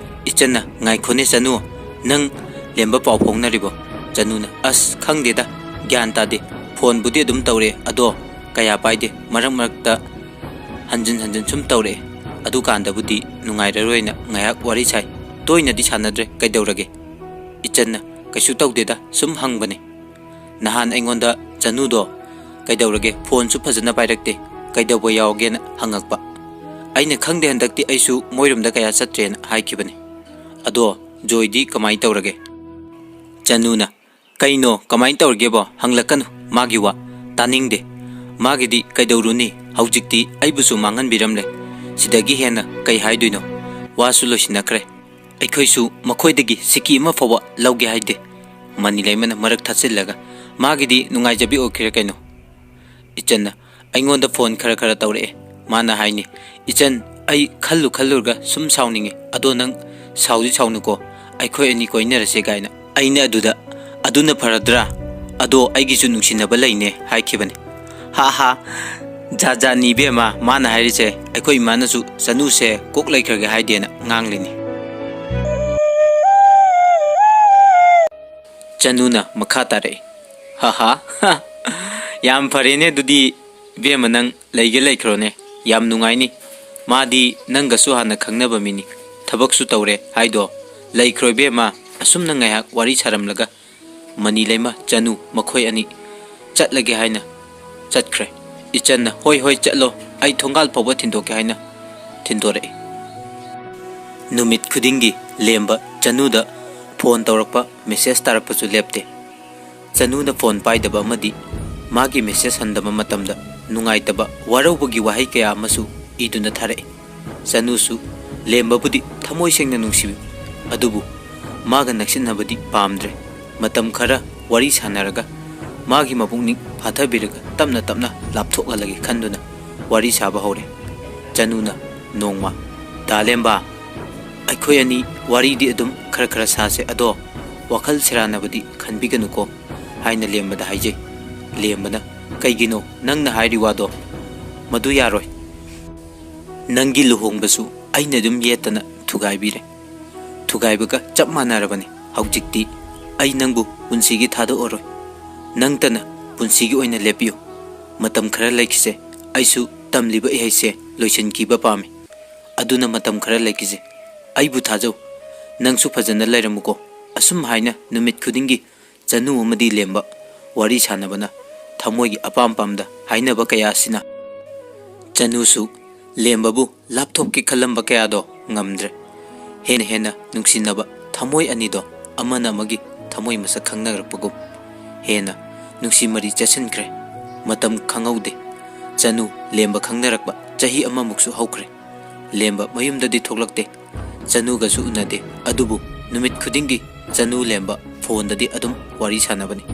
ꯏꯆꯟꯅ, "ꯉꯥꯏꯈꯣꯅꯦ ꯆꯅꯨ, ꯅꯪ ꯂꯦꯝꯕ ꯄꯥꯎ ꯐꯥꯎꯅꯔꯤꯕꯣ?" ꯆꯅꯨꯅ, "ꯑꯁ, ꯈꯪꯗꯦꯗ, ꯒ꯭ꯌꯥꯟ ꯇꯥꯗꯦ꯫ ꯐꯣꯟꯕꯨꯗꯤ ꯑꯗꯨꯝ ꯇꯧꯔꯛꯑꯦ, ꯑꯗꯣ ꯀꯌꯥ ꯄꯥꯏꯗꯦ, ꯃꯔꯛ ꯃꯔꯛꯇ ꯍꯟꯖꯤꯟ ꯍꯟꯖꯤꯟ ꯁꯨꯝ ꯇꯧꯔꯛꯑꯦ꯫ ꯑꯗꯨꯀꯥꯟꯗꯕꯨꯗꯤ ꯅꯨꯡꯉꯥꯏꯔꯔꯣꯏꯅ ꯉꯥꯏꯍꯥꯛ ꯋꯥꯔꯤ ꯁꯥꯏ꯫ ꯇꯣꯏꯅꯗꯤ ꯁꯥꯟꯅꯗ꯭ꯔꯦ꯫ ꯀꯩꯗꯧꯔꯒꯦ?" ꯏꯆꯟꯅ, "ꯀꯩꯁꯨ ꯇꯧꯗꯦꯗ, ꯁꯨꯝ ꯍꯪꯕꯅꯦ꯫ ꯅꯍꯥꯟ ꯑꯩꯉꯣꯟꯗ ꯆꯅꯨꯗꯣ ꯀꯩꯗꯧꯔꯒꯦ, ꯐꯣꯟꯁꯨ ꯐꯖꯅ ꯄꯥꯏꯔꯛꯇꯦ, ꯀꯩꯗꯧꯕ ꯌꯥꯎꯒꯦꯅ ꯍꯪꯉꯛꯄ꯫ ꯑꯩꯅ ꯈꯪꯗꯦ, ꯍꯟꯗꯛꯇꯤ ꯑꯩꯁꯨ ꯃꯣꯏꯔꯣꯝꯗ ꯀꯌꯥ ꯆꯠꯇ꯭ꯔꯦꯅ ꯍꯥꯏꯈꯤꯕꯅꯦ꯫ ꯑꯗꯣ ꯖꯣꯏꯗꯤ ꯀꯃꯥꯏꯅ ꯇꯧꯔꯒꯦ?" ꯆꯅꯨꯅ, "ꯀꯩꯅꯣ, ꯀꯃꯥꯏꯅ ꯇꯧꯔꯒꯦꯕꯣ? ꯍꯪꯂꯛꯀꯅꯨ ꯃꯥꯒꯤ ꯋꯥ꯫ ꯇꯥꯅꯤꯡꯗꯦ꯫ ꯃꯥꯒꯤꯗꯤ ꯀꯩꯗꯧꯔꯨꯅꯤ? ꯍꯧꯖꯤꯛꯇꯤ ꯑꯩꯕꯨꯁꯨ ꯃꯥꯡꯍꯟꯕꯤꯔꯝꯂꯦ꯫ ꯁꯤꯗꯒꯤ ꯍꯦꯟꯅ ꯀꯩ ꯍꯥꯏꯗꯣꯏꯅꯣ? ꯋꯥꯁꯨ ꯂꯣꯏꯁꯤꯟꯅꯈ꯭ꯔꯦ꯫ ꯑꯩꯈꯣꯏꯁꯨ ꯃꯈꯣꯏꯗꯒꯤ ꯁꯤꯀꯤ ꯑꯃ ꯐꯥꯎꯕ ꯂꯧꯒꯦ ꯍꯥꯏꯗꯦ"꯫ ꯃꯅꯤ ꯂꯩꯃꯅ ꯃꯔꯛ ꯊꯠꯆꯤꯜꯂꯒ, "ꯃꯥꯒꯤꯗꯤ ꯅꯨꯡꯉꯥꯏꯖꯕꯤ ꯑꯣꯏꯈ꯭ꯔꯦ ꯀꯩꯅꯣ"꯫ ꯏꯆꯟꯅ, "ꯑꯩꯉꯣꯟꯗ ꯐꯣꯟ ꯈꯔ ꯈꯔ ꯇꯧꯔꯛꯑꯦ꯫ ꯃꯥꯅ ꯍꯥꯏꯅꯤ, 'ꯏꯆꯟ, ꯑꯩ ꯈꯜꯂꯨ ꯈꯜꯂꯨꯔꯒ ꯁꯨꯝ ꯁꯥꯎꯅꯤꯡꯉꯤ꯫ ꯑꯗꯣ ꯅꯪ ꯁꯥꯎꯗꯤ ꯁꯥꯎꯅꯨꯀꯣ, ꯑꯩꯈꯣꯏ ꯑꯅꯤ ꯀꯣꯏꯅꯔꯁꯦ' ꯀꯥꯏꯅ"꯫ ꯑꯩꯅ ꯑꯗꯨꯗ, "ꯑꯗꯨꯅ ꯐꯔꯗ꯭ꯔꯥ? ꯑꯗꯣ ꯑꯩꯒꯤꯁꯨ ꯅꯨꯡꯁꯤꯅꯕ ꯂꯩꯅꯦ" ꯍꯥꯏꯈꯤꯕꯅꯤ꯫ "ꯍꯥ ꯍꯥ, ꯖꯥꯠ ꯖꯥꯠꯅꯤ ꯏꯕꯦꯝꯃ ꯃꯥꯅ ꯍꯥꯏꯔꯤꯁꯦ꯫ ꯑꯩꯈꯣꯏ ꯏꯃꯥꯅꯁꯨ ꯆꯅꯨꯁꯦ ꯀꯣꯛ ꯂꯩꯈ꯭ꯔꯒꯦ ꯍꯥꯏꯗꯦꯅ ꯉꯥꯡꯂꯤꯅꯤ"꯫ ꯆꯅꯨꯅ ꯃꯈꯥ ꯇꯥꯔꯛꯏ, "ꯍꯥ ꯍꯥ, ꯌꯥꯝ ꯐꯔꯦꯅꯦ ꯑꯗꯨꯗꯤ ꯏꯕꯦꯝꯃ, ꯅꯪ ꯂꯩꯒꯦ ꯂꯩꯈ꯭ꯔꯣꯅꯦ, ꯌꯥꯝ ꯅꯨꯡꯉꯥꯏꯅꯤ꯫ ꯃꯥꯗꯤ ꯅꯪꯒꯁꯨ ꯍꯥꯟꯅ ꯈꯪꯅꯕ ꯃꯤꯅꯤ, ꯊꯕꯛꯁꯨ ꯇꯧꯔꯦ ꯍꯥꯏꯗꯣ꯫ ꯂꯩꯈ꯭ꯔꯣ ꯏꯕꯦꯝꯃ, ꯑꯁꯨꯝꯅ ꯉꯥꯏꯍꯥꯛ ꯋꯥꯔꯤ ꯁꯥꯔꯝꯂꯒ ꯃꯅꯤ ꯂꯩꯃ, ꯆꯅꯨ ꯃꯈꯣꯏ ꯑꯅꯤ ꯆꯠꯂꯒꯦ ꯍꯥꯏꯅ ꯆꯠꯈ꯭ꯔꯦ꯫ ꯏꯆꯟꯅ, "ꯍꯣꯏ ꯍꯣꯏ ꯆꯠꯂꯣ, ꯑꯩ ꯊꯣꯡꯒꯥꯜ ꯐꯥꯎꯕ ꯊꯤꯟꯗꯣꯛꯀꯦ" ꯍꯥꯏꯅ ꯊꯤꯟꯗꯣꯔꯛꯏ꯫ ꯅꯨꯃꯤꯠ ꯈꯨꯗꯤꯡꯒꯤ ꯂꯦꯝꯕ ꯆꯅꯨꯗ ꯐꯣꯟ ꯇꯧꯔꯛꯄ, ꯃꯦꯁꯦꯖ ꯇꯥꯔꯛꯄꯁꯨ ꯂꯦꯞꯇꯦ꯫ ꯆꯅꯨꯅ ꯐꯣꯟ ꯄꯥꯏꯗꯕ ꯑꯃꯗꯤ ꯃꯥꯒꯤ ꯃꯦꯁꯦꯖ ꯍꯟꯗꯕ ꯃꯇꯝꯗ ꯅꯨꯡꯉꯥꯏꯇꯕ, ꯋꯥꯔꯧꯕꯒꯤ ꯋꯥꯍꯩ ꯀꯌꯥ ꯑꯃꯁꯨ ꯏꯗꯨꯅ ꯊꯥꯔꯛꯏ꯫ ꯆꯅꯨꯁꯨ ꯂꯦꯝꯕꯕꯨꯗꯤ ꯊꯃꯣꯏ ꯁꯦꯡꯅ ꯅꯨꯡꯁꯤꯕꯤ, ꯑꯗꯨꯕꯨ ꯃꯥꯒ ꯅꯛꯁꯤꯟꯅꯕꯗꯤ ꯄꯥꯝꯗ꯭ꯔꯦ꯫ ꯃꯇꯝ ꯈꯔ ꯋꯥꯔꯤ ꯁꯥꯟꯅꯔꯒ ꯃꯥꯒꯤ ꯃꯄꯨꯛꯅꯤꯡ ꯐꯥꯊꯕꯤꯔꯒ ꯇꯞꯅ ꯇꯞꯅ ꯂꯥꯞꯊꯣꯛꯍꯜꯂꯒꯦ ꯈꯟꯗꯨꯅ ꯋꯥꯔꯤ ꯁꯥꯕ ꯍꯧꯔꯦ꯫ ꯆꯅꯨꯅ ꯅꯣꯡꯃ, "ꯗꯥ ꯂꯦꯝꯕ, ꯑꯩꯈꯣꯏ ꯑꯅꯤ ꯋꯥꯔꯤꯗꯤ ꯑꯗꯨꯝ ꯈꯔ ꯈꯔ ꯁꯥꯁꯦ, ꯑꯗꯣ ꯋꯥꯈꯜ ꯁꯦꯔꯥꯟꯅꯕꯗꯤ ꯈꯟꯕꯤꯒꯅꯨꯀꯣ" ꯍꯥꯏꯅ ꯂꯦꯝꯕꯗ ꯍꯥꯏꯖꯩ꯫ ꯂꯦꯝꯕꯅ, "ꯀꯩꯒꯤꯅꯣ ꯅꯪꯅ ꯍꯥꯏꯔꯤ ꯋꯥꯗꯣ? ꯃꯗꯨ ꯌꯥꯔꯣꯏ꯫ ꯅꯪꯒꯤ ꯂꯨꯍꯣꯡꯕꯁꯨ ꯑꯩꯅ ꯑꯗꯨꯝ ꯌꯦꯠꯇꯅ ꯊꯨꯒꯥꯏꯕꯤꯔꯦ꯫ ꯊꯨꯒꯥꯏꯕꯒ ꯆꯞ ꯃꯥꯟꯅꯔꯕꯅꯤ꯫ ꯍꯧꯖꯤꯛꯇꯤ ꯑꯩ ꯅꯪꯕꯨ ꯄꯨꯟꯁꯤꯒꯤ ꯊꯥꯗꯣꯛꯑꯔꯣꯏ꯫ ꯅꯪꯇꯅ ꯄꯨꯟꯁꯤꯒꯤ ꯑꯣꯏꯅ ꯂꯦꯞꯄꯤꯌꯨ꯫ ꯃꯇꯝ ꯈꯔ ꯂꯩꯈꯤꯁꯦ꯫ ꯑꯩꯁꯨ ꯇꯝꯂꯤꯕ ꯏꯍꯩꯁꯦ ꯂꯣꯏꯁꯤꯟꯈꯤꯕ ꯄꯥꯝꯃꯤ꯫ ꯑꯗꯨꯅ ꯃꯇꯝ ꯈꯔ ꯂꯩꯈꯤꯁꯦ꯫ ꯑꯩꯕꯨ ꯊꯥꯖꯧ꯫ ꯅꯪꯁꯨ ꯐꯖꯅ ꯂꯩꯔꯝꯃꯨꯀꯣ"꯫ ꯑꯁꯨꯝ ꯍꯥꯏꯅ ꯅꯨꯃꯤꯠ ꯈꯨꯗꯤꯡꯒꯤ ꯆꯅꯨ ꯑꯃꯗꯤ ꯂꯦꯝꯕ ꯋꯥꯔꯤ ꯁꯥꯟꯅꯕꯅ ꯊꯃꯣꯏꯒꯤ ꯑꯄꯥꯝ ꯄꯥꯝꯗ ꯍꯥꯏꯅꯕ ꯀꯌꯥ ꯑꯁꯤꯅ ꯆꯅꯨꯁꯨ ꯂꯦꯝꯕꯕꯨ ꯂꯥꯞꯊꯣꯛꯀꯦ ꯈꯜꯂꯝꯕ ꯀꯌꯥꯗꯣ ꯉꯝꯗ꯭ꯔꯦ꯫ ꯍꯦꯟꯅ ꯍꯦꯟꯅ ꯅꯨꯡꯁꯤꯅꯕ ꯊꯃꯣꯏ ꯑꯅꯤꯗꯣ ꯑꯃꯅ ꯑꯃꯒꯤ ꯊꯃꯣꯏ ꯃꯁꯛ ꯈꯪꯅꯔꯛꯄꯒꯨꯝ ꯍꯦꯟꯅ ꯅꯨꯡꯁꯤ ꯃꯔꯤ ꯆꯠꯁꯤꯟꯈ꯭ꯔꯦ꯫ ꯃꯇꯝ ꯈꯪꯍꯧꯗꯦ꯫ ꯆꯅꯨ ꯂꯦꯝꯕ ꯈꯪꯅꯔꯛꯄ ꯆꯍꯤ ꯑꯃꯃꯨꯛꯁꯨ ꯍꯧꯈ꯭ꯔꯦ꯫ ꯂꯦꯝꯕ ꯃꯌꯨꯝꯗꯗꯤ ꯊꯣꯛꯂꯛꯇꯦ꯫ ꯆꯅꯨꯒꯁꯨ ꯎꯅꯗꯦ꯫ ꯑꯗꯨꯕꯨ ꯅꯨꯃꯤꯠ ꯈꯨꯗꯤꯡꯒꯤ ꯆꯅꯨ ꯂꯦꯝꯕ ꯐꯣꯟꯗꯗꯤ ꯑꯗꯨꯝ ꯋꯥꯔꯤ ꯁꯥꯟꯅꯕꯅꯤ꯫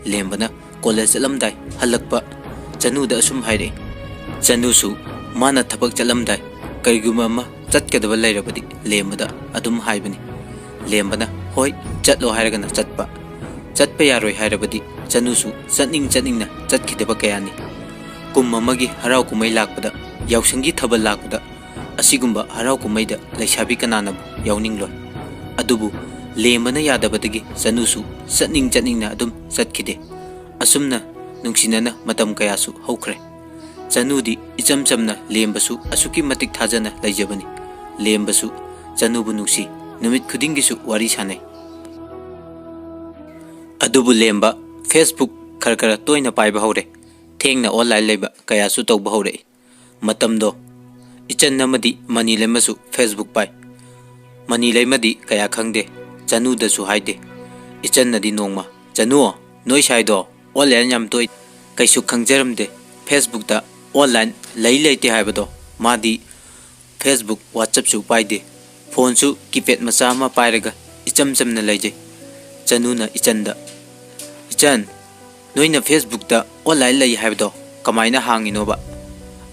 ꯂꯦꯝꯕꯅ ꯀꯣꯂꯦꯖ ꯆꯠꯂꯝꯗꯥꯏ ꯍꯜꯂꯛꯄ ꯆꯅꯨꯗ ꯑꯁꯨꯝ ꯍꯥꯏꯔꯛꯏ꯫ ꯆꯅꯨꯁꯨ ꯃꯥꯅ ꯊꯕꯛ ꯆꯠꯂꯝꯗꯥꯏ ꯀꯔꯤꯒꯨꯝꯕ ꯑꯃ ꯆꯠꯀꯗꯕ ꯂꯩꯔꯕꯗꯤ ꯂꯦꯝꯕꯗ ꯑꯗꯨꯝ ꯍꯥꯏꯕꯅꯤ꯫ ꯂꯦꯝꯕꯅ ꯍꯣꯏ, ꯆꯠꯂꯣ ꯍꯥꯏꯔꯒꯅ ꯆꯠꯄ, ꯆꯠꯄ ꯌꯥꯔꯣꯏ ꯍꯥꯏꯔꯕꯗꯤ ꯆꯅꯨꯁꯨ ꯆꯠꯅꯤꯡ ꯆꯠꯅꯤꯡꯅ ꯆꯠꯈꯤꯗꯕ ꯀꯌꯥꯅꯤ꯫ ꯀꯨꯝ ꯑꯃꯒꯤ ꯍꯔꯥꯎ ꯀꯨꯝꯍꯩ ꯂꯥꯛꯄꯗ, ꯌꯥꯎꯁꯪꯒꯤ ꯊꯥꯕꯜ ꯂꯥꯛꯄꯗ, ꯑꯁꯤꯒꯨꯝꯕ ꯍꯔꯥꯎ ꯀꯨꯝꯍꯩꯗ ꯂꯩꯁꯥꯕꯤ ꯀꯅꯥꯅꯕꯨ ꯌꯥꯎꯅꯤꯡꯂꯣꯏ? ꯑꯗꯨꯕꯨ ꯂꯦꯝꯕꯅ ꯌꯥꯗꯕꯗꯒꯤ ꯆꯅꯨꯁꯨ ꯆꯠꯅꯤꯡ ꯆꯠꯅꯤꯡꯅ ꯑꯗꯨꯝ ꯆꯠꯈꯤꯗꯦ꯫ ꯑꯁꯨꯝꯅ ꯅꯨꯡꯁꯤꯅꯅ ꯃꯇꯝ ꯀꯌꯥꯁꯨ ꯍꯧꯈ꯭ꯔꯦ꯫ ꯆꯅꯨꯗꯤ ꯏꯆꯝ ꯆꯝꯅ ꯂꯦꯝꯕꯁꯨ ꯑꯁꯨꯛꯀꯤ ꯃꯇꯤꯛ ꯊꯥꯖꯅ ꯂꯩꯖꯕꯅꯤ꯫ ꯂꯦꯝꯕꯁꯨ ꯆꯅꯨꯕꯨ ꯅꯨꯡꯁꯤ, ꯅꯨꯃꯤꯠ ꯈꯨꯗꯤꯡꯒꯤꯁꯨ ꯋꯥꯔꯤ ꯁꯥꯟꯅꯩ꯫ ꯑꯗꯨꯕꯨ ꯂꯦꯝꯕ Facebook ꯈꯔ ꯈꯔ ꯇꯣꯏꯅ ꯄꯥꯏꯕ ꯍꯧꯔꯦ꯫ ꯊꯦꯡꯅ online ꯂꯩꯕ ꯀꯌꯥꯁꯨ ꯇꯧꯕ ꯍꯧꯔꯛꯏ꯫ ꯃꯇꯝꯗꯣ ꯏꯆꯟ ꯑꯃꯗꯤ ꯃꯅꯤ ꯂꯩꯃꯁꯨ Facebook ꯄꯥꯏ꯫ ꯃꯅꯤ ꯂꯩꯃꯗꯤ ꯀꯌꯥ ꯈꯪꯗꯦ, ꯆꯅꯨꯗꯁꯨ ꯍꯥꯏꯗꯦ꯫ ꯏꯆꯟꯅꯗꯤ ꯅꯣꯡꯃ, "ꯆꯅꯨ, ꯅꯣꯏ ꯁꯥꯏꯗꯣ online ꯌꯥꯝ ꯇꯣꯏ, ꯀꯩꯁꯨ ꯈꯪꯖꯔꯝꯗꯦ꯫ Facebookꯇ online ꯂꯩ ꯂꯩꯇꯦ ꯍꯥꯏꯕꯗꯣ, ꯃꯥꯗꯤ Facebook, WhatsAppꯁꯨ ꯄꯥꯏꯗꯦ꯫ ꯐꯣꯟꯁꯨ keypad ꯃꯆꯥ ꯑꯃ ꯄꯥꯏꯔꯒ ꯏꯆꯝ ꯆꯝꯅ ꯂꯩꯖꯩ꯫" ꯆꯅꯨꯅ ꯏꯆꯟꯗ, "ꯏꯆꯟ, ꯅꯣꯏꯅ Facebookꯇ online ꯂꯩ ꯍꯥꯏꯕꯗꯣ ꯀꯃꯥꯏꯅ ꯍꯥꯡꯉꯤꯅꯣꯕ?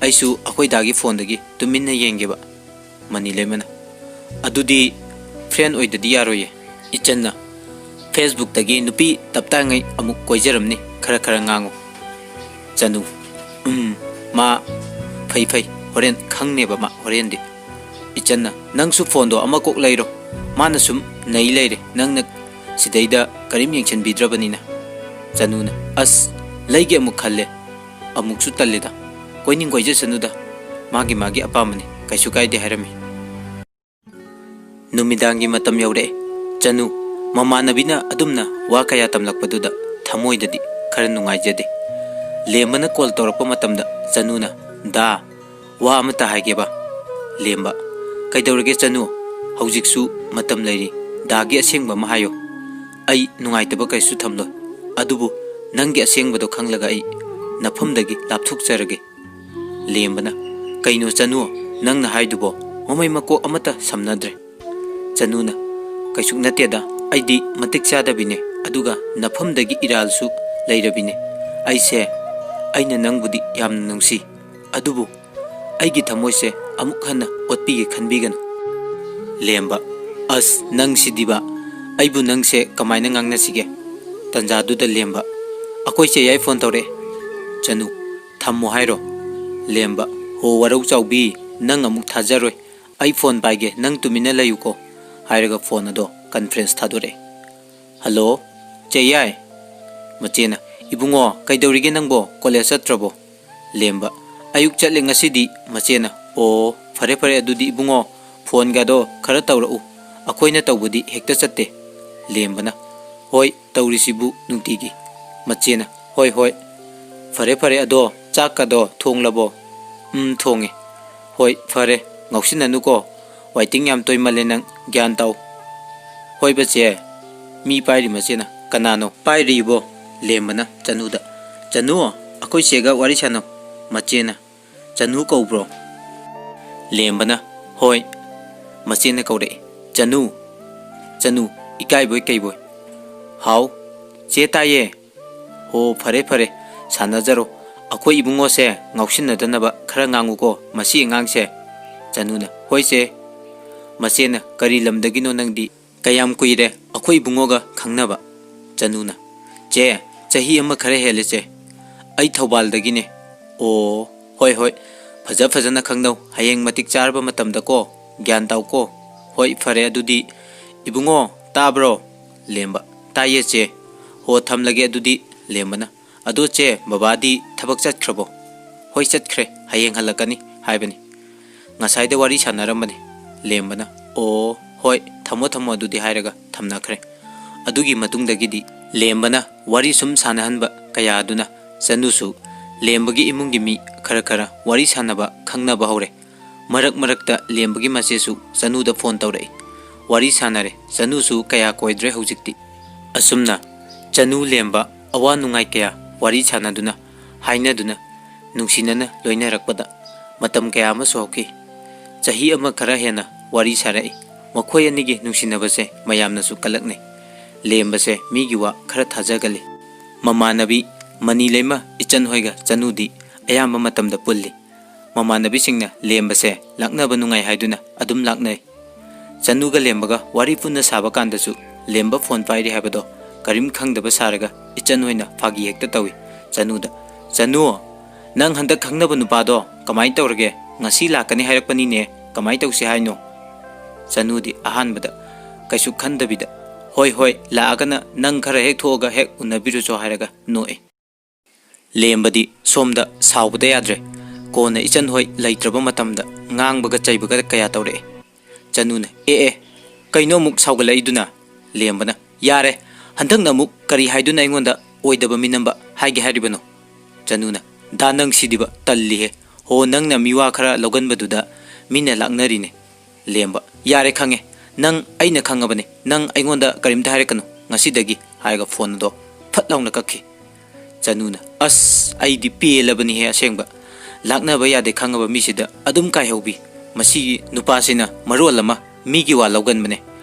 ꯑꯩꯁꯨ ꯑꯩꯈꯣꯏ ꯗꯥꯒꯤ ꯐꯣꯟꯗꯒꯤ ꯇꯨꯃꯤꯟꯅ ꯌꯦꯡꯒꯦꯕ꯫" ꯃꯅꯤ ꯂꯩꯃꯅ, "ꯑꯗꯨꯗꯤ friend ꯑꯣꯏꯗꯗꯤ ꯌꯥꯔꯣꯏꯌꯦ꯫" ꯏꯆꯟꯅ, "Facebookꯇꯒꯤ ꯅꯨꯄꯤ ꯇꯞꯇꯥꯉꯩ ꯑꯃꯨꯛ ꯀꯣꯏꯖꯔꯝꯅꯤ, ꯈꯔ ꯈꯔ ꯉꯥꯡꯉꯨ꯫" ꯆꯅꯨ, "ꯎꯝ, ꯃꯥ ꯐꯩ ꯐꯩ, ꯍꯣꯔꯦꯟ ꯈꯪꯅꯦꯕ ꯃꯥ, ꯍꯣꯔꯦꯟꯗꯤ꯫" ꯏꯆꯟꯅ, "ꯅꯪꯁꯨ ꯐꯣꯟꯗꯣ ꯑꯃ ꯀꯣꯛ ꯂꯩꯔꯣ, ꯃꯥꯅ ꯁꯨꯝ ꯅꯩ ꯂꯩꯔꯦ, ꯅꯪꯅ ꯁꯤꯗꯩꯗ ꯀꯔꯤꯝ ꯌꯦꯡꯁꯤꯟꯕꯤꯗ꯭ꯔꯕꯅꯤꯅ꯫" ꯆꯅꯨꯅ, "ꯑꯁ, ꯂꯩꯒꯦ ꯑꯃꯨꯛ ꯈꯜꯂꯦ, ꯑꯃꯨꯛꯁꯨ ꯇꯜꯂꯦꯗ, ꯀꯣꯏꯅꯤꯡ ꯀꯣꯏꯖꯁꯅꯨꯗ, ꯃꯥꯒꯤ ꯃꯥꯒꯤ ꯑꯄꯥꯝꯕꯅꯤ, ꯀꯩꯁꯨ ꯀꯥꯏꯗꯦ" ꯍꯥꯏꯔꯝꯃꯤ꯫ ꯅꯨꯃꯤꯗꯥꯡꯒꯤ ꯃꯇꯝ ꯌꯧꯔꯛꯑꯦ꯫ ꯆꯅꯨ, ꯃꯃꯥꯟꯅꯕꯤꯅ ꯑꯗꯨꯝꯅ ꯋꯥ ꯀꯌꯥ ꯇꯝꯂꯛꯄꯗꯨꯗ ꯊꯃꯣꯏꯗꯗꯤ ꯈꯔ ꯅꯨꯡꯉꯥꯏꯖꯗꯦ꯫ ꯂꯦꯝꯕꯅ call ꯇꯧꯔꯛꯄ ꯃꯇꯝꯗ ꯆꯅꯨꯅ, "ꯗꯥ, ꯋꯥ ꯑꯃꯇ ꯍꯥꯏꯒꯦꯕ꯫" ꯂꯦꯝꯕ, "ꯀꯩꯗꯧꯔꯒꯦ ꯆꯅꯨ? ꯍꯧꯖꯤꯛꯁꯨ ꯃꯇꯝ ꯂꯩꯔꯤ, ꯗꯥꯒꯤ ꯑꯁꯦꯡꯕ ꯑꯃ ꯍꯥꯏꯌꯣ꯫ ꯑꯩ ꯅꯨꯡꯉꯥꯏꯇꯕ ꯀꯩꯁꯨ ꯊꯝꯂꯣꯏ, ꯑꯗꯨꯕꯨ ꯅꯪꯒꯤ ꯑꯁꯦꯡꯕꯗꯣ ꯈꯪꯂꯒ ꯑꯩ ꯅꯐꯝꯗꯒꯤ ꯂꯥꯞꯊꯣꯛꯆꯔꯒꯦ꯫" ꯂꯦꯝꯕꯅ, "ꯀꯩꯅꯣ ꯆꯅꯨ, ꯅꯪꯅ ꯍꯥꯏꯗꯨꯕꯣ? ꯃꯃꯩ ꯃꯀꯣꯛ ꯑꯃꯠꯇ ꯁꯝꯅꯗ꯭ꯔꯦ꯫" ꯆꯅꯨꯅ, "ꯀꯩꯁꯨ ꯅꯠꯇꯦꯗ, ꯑꯩꯗꯤ ꯃꯇꯤꯛ ꯆꯥꯗꯕꯤꯅꯦ, ꯑꯗꯨꯒ ꯅꯐꯝꯗꯒꯤ ꯏꯔꯥꯜꯁꯨ ꯂꯩꯔꯕꯤꯅꯦ꯫ ꯑꯩꯁꯦ, ꯑꯩꯅ ꯅꯪꯕꯨꯗꯤ ꯌꯥꯝꯅ ꯅꯨꯡꯁꯤ, ꯑꯗꯨꯕꯨ ꯑꯩꯒꯤ ꯊꯃꯣꯏꯁꯦ ꯑꯃꯨꯛ ꯍꯟꯅ ꯑꯣꯠꯄꯤꯒꯦ ꯈꯟꯕꯤꯒꯅꯨ꯫" ꯂꯦꯝꯕ, "ꯑꯁ, ꯅꯪꯁꯤꯗꯤꯕ, "ꯑꯩꯕꯨ ꯅꯪꯁꯦ ꯀꯃꯥꯏꯅ ꯉꯥꯡꯅꯁꯤꯒꯦ?" ꯇꯟꯖꯥꯗꯨꯗ ꯂꯦꯝꯕ, "ꯑꯩꯈꯣꯏ ꯆꯦ ꯌꯥꯏ ꯐꯣꯟ ꯇꯧꯔꯛꯑꯦ꯫ ꯆꯅꯨ, ꯊꯝꯃꯣ ꯍꯥꯏꯔꯣ?" ꯂꯦꯝꯕ, "ꯍꯣ ꯋꯥꯔꯧ ꯆꯥꯎꯕꯤ, ꯅꯪ ꯑꯃꯨꯛ ꯊꯥꯖꯔꯣꯏ꯫ ꯑꯩ ꯐꯣꯟ ꯄꯥꯏꯒꯦ, ꯅꯪ ꯇꯨꯃꯤꯟꯅ ꯂꯩꯌꯨꯀꯣ" ꯍꯥꯏꯔꯒ ꯐꯣꯟ ꯑꯗꯣ ꯀꯟꯐ꯭ꯔꯦꯟꯁ ꯊꯥꯗꯣꯔꯛꯑꯦ꯫ "ꯍꯜꯂꯣ, ꯆꯦ ꯌꯥꯏ?" ꯃꯆꯦꯅ, "ꯏꯕꯨꯡꯉꯣ, ꯀꯩꯗꯧꯔꯤꯒꯦ ꯅꯪꯕꯣ? ꯀꯣꯂꯦꯖ ꯆꯠꯇ꯭ꯔꯕꯣ?" ꯂꯦꯝꯕ, "ꯑꯌꯨꯛ ꯆꯠꯂꯦ ꯉꯁꯤꯗꯤ, ꯃꯆꯦꯅ"꯫ "ꯑꯣ, ꯐꯔꯦ ꯐꯔꯦ, ꯑꯗꯨꯗꯤ ꯏꯕꯨꯡꯉꯣ, ꯐꯣꯟꯒꯗꯣ ꯈꯔ ꯇꯧꯔꯛꯎ꯫ ꯑꯩꯈꯣꯏꯅ ꯇꯧꯕꯗꯤ ꯍꯦꯛꯇ ꯆꯠꯇꯦ"꯫ ꯂꯦꯝꯕꯅ, "ꯍꯣꯏ, ꯇꯧꯔꯤꯁꯤꯕꯨ ꯅꯨꯡꯇꯤꯒꯤ"꯫ ꯃꯆꯦꯅ, "ꯍꯣꯏ ꯍꯣꯏ, ꯐꯔꯦ ꯐꯔꯦ, ꯑꯗꯣ ꯆꯥꯛꯀꯗꯣ ꯊꯣꯡꯂꯕꯣ?" "ꯎꯝ, ꯊꯣꯡꯉꯦ"꯫ "ꯍꯣꯏ, ꯐꯔꯦ, ꯉꯥꯎꯁꯤꯟꯅꯅꯨꯀꯣ꯫ ꯋꯥꯏꯇꯤꯡ ꯌꯥꯝ ꯇꯣꯏꯃꯜꯂꯦ ꯅꯪ, ꯒ꯭ꯌꯥꯟ ꯇꯥꯎ"꯫ "ꯍꯣꯏ ꯕꯆꯦ"꯫ ꯃꯤ ꯄꯥꯏꯔꯤ ꯃꯆꯦꯅ, "ꯀꯅꯥꯅꯣ ꯄꯥꯏꯔꯤꯕꯣ?" ꯂꯦꯝꯕꯅ ꯆꯅꯨꯗ, "ꯆꯅꯨ, ꯑꯩꯈꯣꯏ ꯆꯦꯒ ꯋꯥꯔꯤ ꯁꯥꯟꯅꯧ"꯫ ꯃꯆꯦꯅ, "ꯆꯅꯨ ꯀꯧꯕ꯭ꯔꯣ?" ꯂꯦꯝꯕꯅ, "ꯍꯣꯏ"꯫ ꯃꯆꯦꯅ ꯀꯧꯔꯛꯏ, "ꯆꯅꯨ, ꯆꯅꯨ, ꯏꯀꯥꯏꯕꯣꯏ ꯀꯩꯕꯣꯏ"꯫ "ꯍꯥꯎ, ꯆꯦ ꯇꯥꯏꯌꯦ"꯫ "ꯍꯣ, ꯐꯔꯦ ꯐꯔꯦ, ꯁꯥꯟꯅꯖꯔꯣ꯫ ꯑꯩꯈꯣꯏ ꯏꯕꯨꯡꯉꯣꯁꯦ ꯉꯥꯎꯁꯤꯟꯅꯗꯅꯕ ꯈꯔ ꯉꯥꯡꯉꯨꯀꯣ, ꯃꯁꯤ ꯑꯉꯥꯡꯁꯦ"꯫ ꯆꯅꯨꯅ, "ꯍꯣꯏ ꯆꯦ"꯫ ꯃꯆꯦꯅ, "ꯀꯔꯤ ꯂꯝꯗꯒꯤꯅꯣ ꯅꯪꯗꯤ? ꯀꯌꯥꯝ ꯀꯨꯏꯔꯦ ꯑꯩꯈꯣꯏ ꯏꯕꯨꯡꯉꯣꯒ ꯈꯪꯅꯕ?" ꯆꯅꯨꯅ, "ꯆꯦ, ꯆꯍꯤ ꯑꯃ ꯈꯔ ꯍꯦꯜꯂꯦ ꯆꯦ꯫ ꯑꯩ ꯊꯧꯕꯥꯜꯗꯒꯤꯅꯦ"꯫ "ꯑꯣ, ꯍꯣꯏ ꯍꯣꯏ, ꯐꯖ ꯐꯖꯅ ꯈꯪꯅꯧ, ꯍꯌꯦꯡ ꯃꯇꯤꯛ ꯆꯥꯔꯕ ꯃꯇꯝꯗꯀꯣ, ꯒ꯭ꯌꯥꯟ ꯇꯥꯎꯀꯣ"꯫ "ꯍꯣꯏ, ꯐꯔꯦ ꯑꯗꯨꯗꯤ"꯫ "ꯏꯕꯨꯡꯉꯣ, ꯇꯥꯕ꯭ꯔꯣ?" ꯂꯦꯝꯕ, "ꯇꯥꯏꯌꯦ ꯆꯦ"꯫ "ꯍꯣ, ꯊꯝꯂꯒꯦ ꯑꯗꯨꯗꯤ"꯫ ꯂꯦꯝꯕꯅ, "ꯑꯗꯣ ꯆꯦ, ꯕꯕꯥꯗꯤ ꯊꯕꯛ ꯆꯠꯈ꯭ꯔꯕꯣ?" "ꯍꯣꯏ, ꯆꯠꯈ꯭ꯔꯦ, ꯍꯌꯦꯡ ꯍꯜꯂꯛꯀꯅꯤ ꯍꯥꯏꯕꯅꯤ꯫ ꯉꯁꯥꯏꯗ ꯋꯥꯔꯤ ꯁꯥꯟꯅꯔꯝꯕꯅꯤ"꯫ ꯂꯦꯝꯕꯅ, "ꯑꯣ, ꯍꯣꯏ, ꯊꯝꯃꯣ ꯊꯝꯃꯣ ꯑꯗꯨꯗꯤ" ꯍꯥꯏꯔꯒ ꯊꯝꯅꯈ꯭ꯔꯦ꯫ ꯑꯗꯨꯒꯤ ꯃꯇꯨꯡꯗꯒꯤꯗꯤ ꯂꯦꯝꯕꯅ ꯋꯥꯔꯤ ꯁꯨꯝ ꯁꯥꯟꯅꯍꯟꯕ ꯀꯌꯥ ꯑꯗꯨꯅ ꯆꯅꯨꯁꯨ ꯂꯦꯝꯕꯒꯤ ꯏꯃꯨꯡꯒꯤ ꯃꯤ ꯈꯔ ꯈꯔ ꯋꯥꯔꯤ ꯁꯥꯟꯅꯕ, ꯈꯪꯅꯕ ꯍꯧꯔꯦ꯫ ꯃꯔꯛ ꯃꯔꯛꯇ ꯂꯦꯝꯕꯒꯤ ꯃꯆꯦꯁꯨ ꯆꯅꯨꯗ ꯐꯣꯟ ꯇꯧꯔꯛꯏ꯫ ꯋꯥꯔꯤ ꯁꯥꯟꯅꯔꯦ꯫ ꯆꯅꯨꯁꯨ ꯀꯌꯥ ꯀꯣꯏꯗ꯭ꯔꯦ ꯍꯧꯖꯤꯛꯇꯤ꯫ ꯑꯁꯨꯝꯅ ꯆꯅꯨ ꯂꯦꯝꯕ ꯑꯋꯥ ꯅꯨꯡꯉꯥꯏ ꯀꯌꯥ ꯋꯥꯔꯤ ꯁꯥꯟꯅꯗꯨꯅ, ꯍꯥꯏꯅꯗꯨꯅ, ꯅꯨꯡꯁꯤꯅꯅ ꯂꯣꯏꯅꯔꯛꯄꯗ ꯃꯇꯝ ꯀꯌꯥ ꯑꯃꯁꯨ ꯍꯧꯈꯤ꯫ ꯆꯍꯤ ꯑꯃ ꯈꯔ ꯍꯦꯟꯅ ꯋꯥꯔꯤ ꯁꯥꯔꯛꯏ꯫ ꯃꯈꯣꯏ ꯑꯅꯤꯒꯤ ꯅꯨꯡꯁꯤꯅꯕꯁꯦ ꯃꯌꯥꯝꯅꯁꯨ ꯀꯜꯂꯛꯅꯩ꯫ ꯂꯦꯝꯕꯁꯦ ꯃꯤꯒꯤ ꯋꯥ ꯈꯔ ꯊꯥꯖꯒꯜꯂꯤ꯫ ꯃꯃꯥꯟꯅꯕꯤ ꯃꯅꯤ ꯂꯩꯃ ꯏꯆꯟ ꯍꯣꯏꯒ ꯆꯅꯨꯗꯤ ꯑꯌꯥꯝꯕ ꯃꯇꯝꯗ ꯄꯨꯜꯂꯤ꯫ ꯃꯃꯥꯟꯅꯕꯤꯁꯤꯡꯅ ꯂꯦꯝꯕꯁꯦ ꯂꯥꯛꯅꯕ ꯅꯨꯡꯉꯥꯏ ꯍꯥꯏꯗꯨꯅ ꯑꯗꯨꯝ ꯂꯥꯛꯅꯩ꯫ ꯆꯅꯨꯒ ꯂꯦꯝꯕꯒ ꯋꯥꯔꯤ ꯄꯨꯟꯅ ꯁꯥꯕ ꯀꯥꯟꯗꯁꯨ ꯂꯦꯝꯕ ꯐꯣꯟ ꯄꯥꯏꯔꯤ ꯍꯥꯏꯕꯗꯣ ꯀꯔꯤꯝ ꯈꯪꯗꯕ ꯁꯥꯔꯒ ꯏꯆꯟ ꯍꯣꯏꯅ ꯐꯥꯒꯤ ꯍꯦꯛꯇ ꯇꯧꯏ꯫ ꯆꯅꯨꯗ, "ꯆꯅꯨ, ꯅꯪ ꯍꯟꯗꯛ ꯈꯪꯅꯕ ꯅꯨꯄꯥꯗꯣ ꯀꯃꯥꯏꯅ ꯇꯧꯔꯒꯦ? ꯉꯁꯤ ꯂꯥꯛꯀꯅꯤ ꯍꯥꯏꯔꯛꯄꯅꯤꯅꯦ, ꯀꯃꯥꯏꯅ ꯇꯧꯁꯤ ꯍꯥꯏꯅꯣ?" ꯆꯅꯨꯗꯤ ꯑꯍꯥꯟꯕꯗ ꯀꯩꯁꯨ ꯈꯟꯗꯕꯤꯗ, "ꯍꯣꯏ, ꯍꯣꯏ, ꯂꯥꯛꯑꯒꯅ ꯅꯪ ꯈꯔ ꯍꯦꯛ ꯊꯣꯛꯑꯒ ꯍꯦꯛ ꯎꯅꯕꯤꯔꯨꯆꯣ" ꯍꯥꯏꯔꯒ ꯅꯣꯛꯑꯦ꯫ ꯂꯦꯝꯕꯗꯤ ꯁꯣꯝꯗ ꯁꯥꯎꯕꯗ ꯌꯥꯗ꯭ꯔꯦ꯫ ꯀꯣꯟꯅ ꯏꯆꯟ ꯍꯣꯏ ꯂꯩꯇ꯭ꯔꯕ ꯃꯇꯝꯗ ꯉꯥꯡꯕꯒ ꯆꯩꯕꯒ ꯀꯌꯥ ꯇꯧꯔꯛꯑꯦ꯫ ꯆꯅꯨꯅ, "ꯑꯦ, ꯑꯦ, ꯀꯩꯅꯣ ꯑꯃꯨꯛ ꯁꯥꯎꯒꯠꯂꯛꯏꯗꯨꯅ?" ꯂꯦꯝꯕꯅ, "ꯌꯥꯔꯦ, ꯍꯟꯗꯛꯅ ꯑꯃꯨꯛ ꯀꯔꯤ ꯍꯥꯏꯗꯨꯅ ꯑꯩꯉꯣꯟꯗ ꯑꯣꯏꯗꯕ ꯃꯤꯅꯝꯕ ꯍꯥꯏꯒꯦ ꯍꯥꯏꯔꯤꯕꯅꯣ?" ꯆꯅꯨꯅ, "ꯗꯥ, ꯅꯪ ꯁꯤꯗꯤꯕ ꯇꯜꯂꯤꯍꯦ꯫ ꯍꯣ, ꯅꯪꯅ ꯃꯤꯋꯥ ꯈꯔ ꯂꯧꯒꯟꯕꯗꯨꯗ ꯃꯤꯅ ꯂꯥꯛꯅꯔꯤꯅꯦ꯫" ꯂꯦꯝꯕ, "ꯌꯥꯔꯦ, ꯈꯪꯉꯦ꯫ ꯅꯪ ꯑꯩꯅ ꯈꯪꯉꯕꯅꯦ꯫ ꯅꯪ ꯑꯩꯉꯣꯟꯗ ꯀꯔꯤꯝꯇ ꯍꯥꯏꯔꯛꯀꯅꯨ ꯉꯁꯤꯗꯒꯤ" ꯍꯥꯏꯔꯒ ꯐꯣꯟ ꯑꯗꯣ ꯐꯠ ꯂꯥꯎꯅ ꯀꯛꯈꯤ꯫ ꯆꯅꯨꯅ, "ꯑꯁ, ꯑꯩꯗꯤ ꯄꯦꯜꯂꯕꯅꯤꯍꯦ ꯑꯁꯦꯡꯕ꯫ ꯂꯥꯛꯅꯕ ꯌꯥꯗꯦ ꯈꯪꯉꯕ ꯃꯤꯁꯤꯗ ꯑꯗꯨꯝ ꯀꯥꯏꯍꯧꯕꯤ꯫ ꯃꯁꯤꯒꯤ ꯅꯨꯄꯥꯁꯤꯅ ꯃꯔꯣꯜ ꯑꯃ ꯃꯤꯒꯤ ꯋꯥ ꯂꯧꯒꯟꯕꯅꯦ"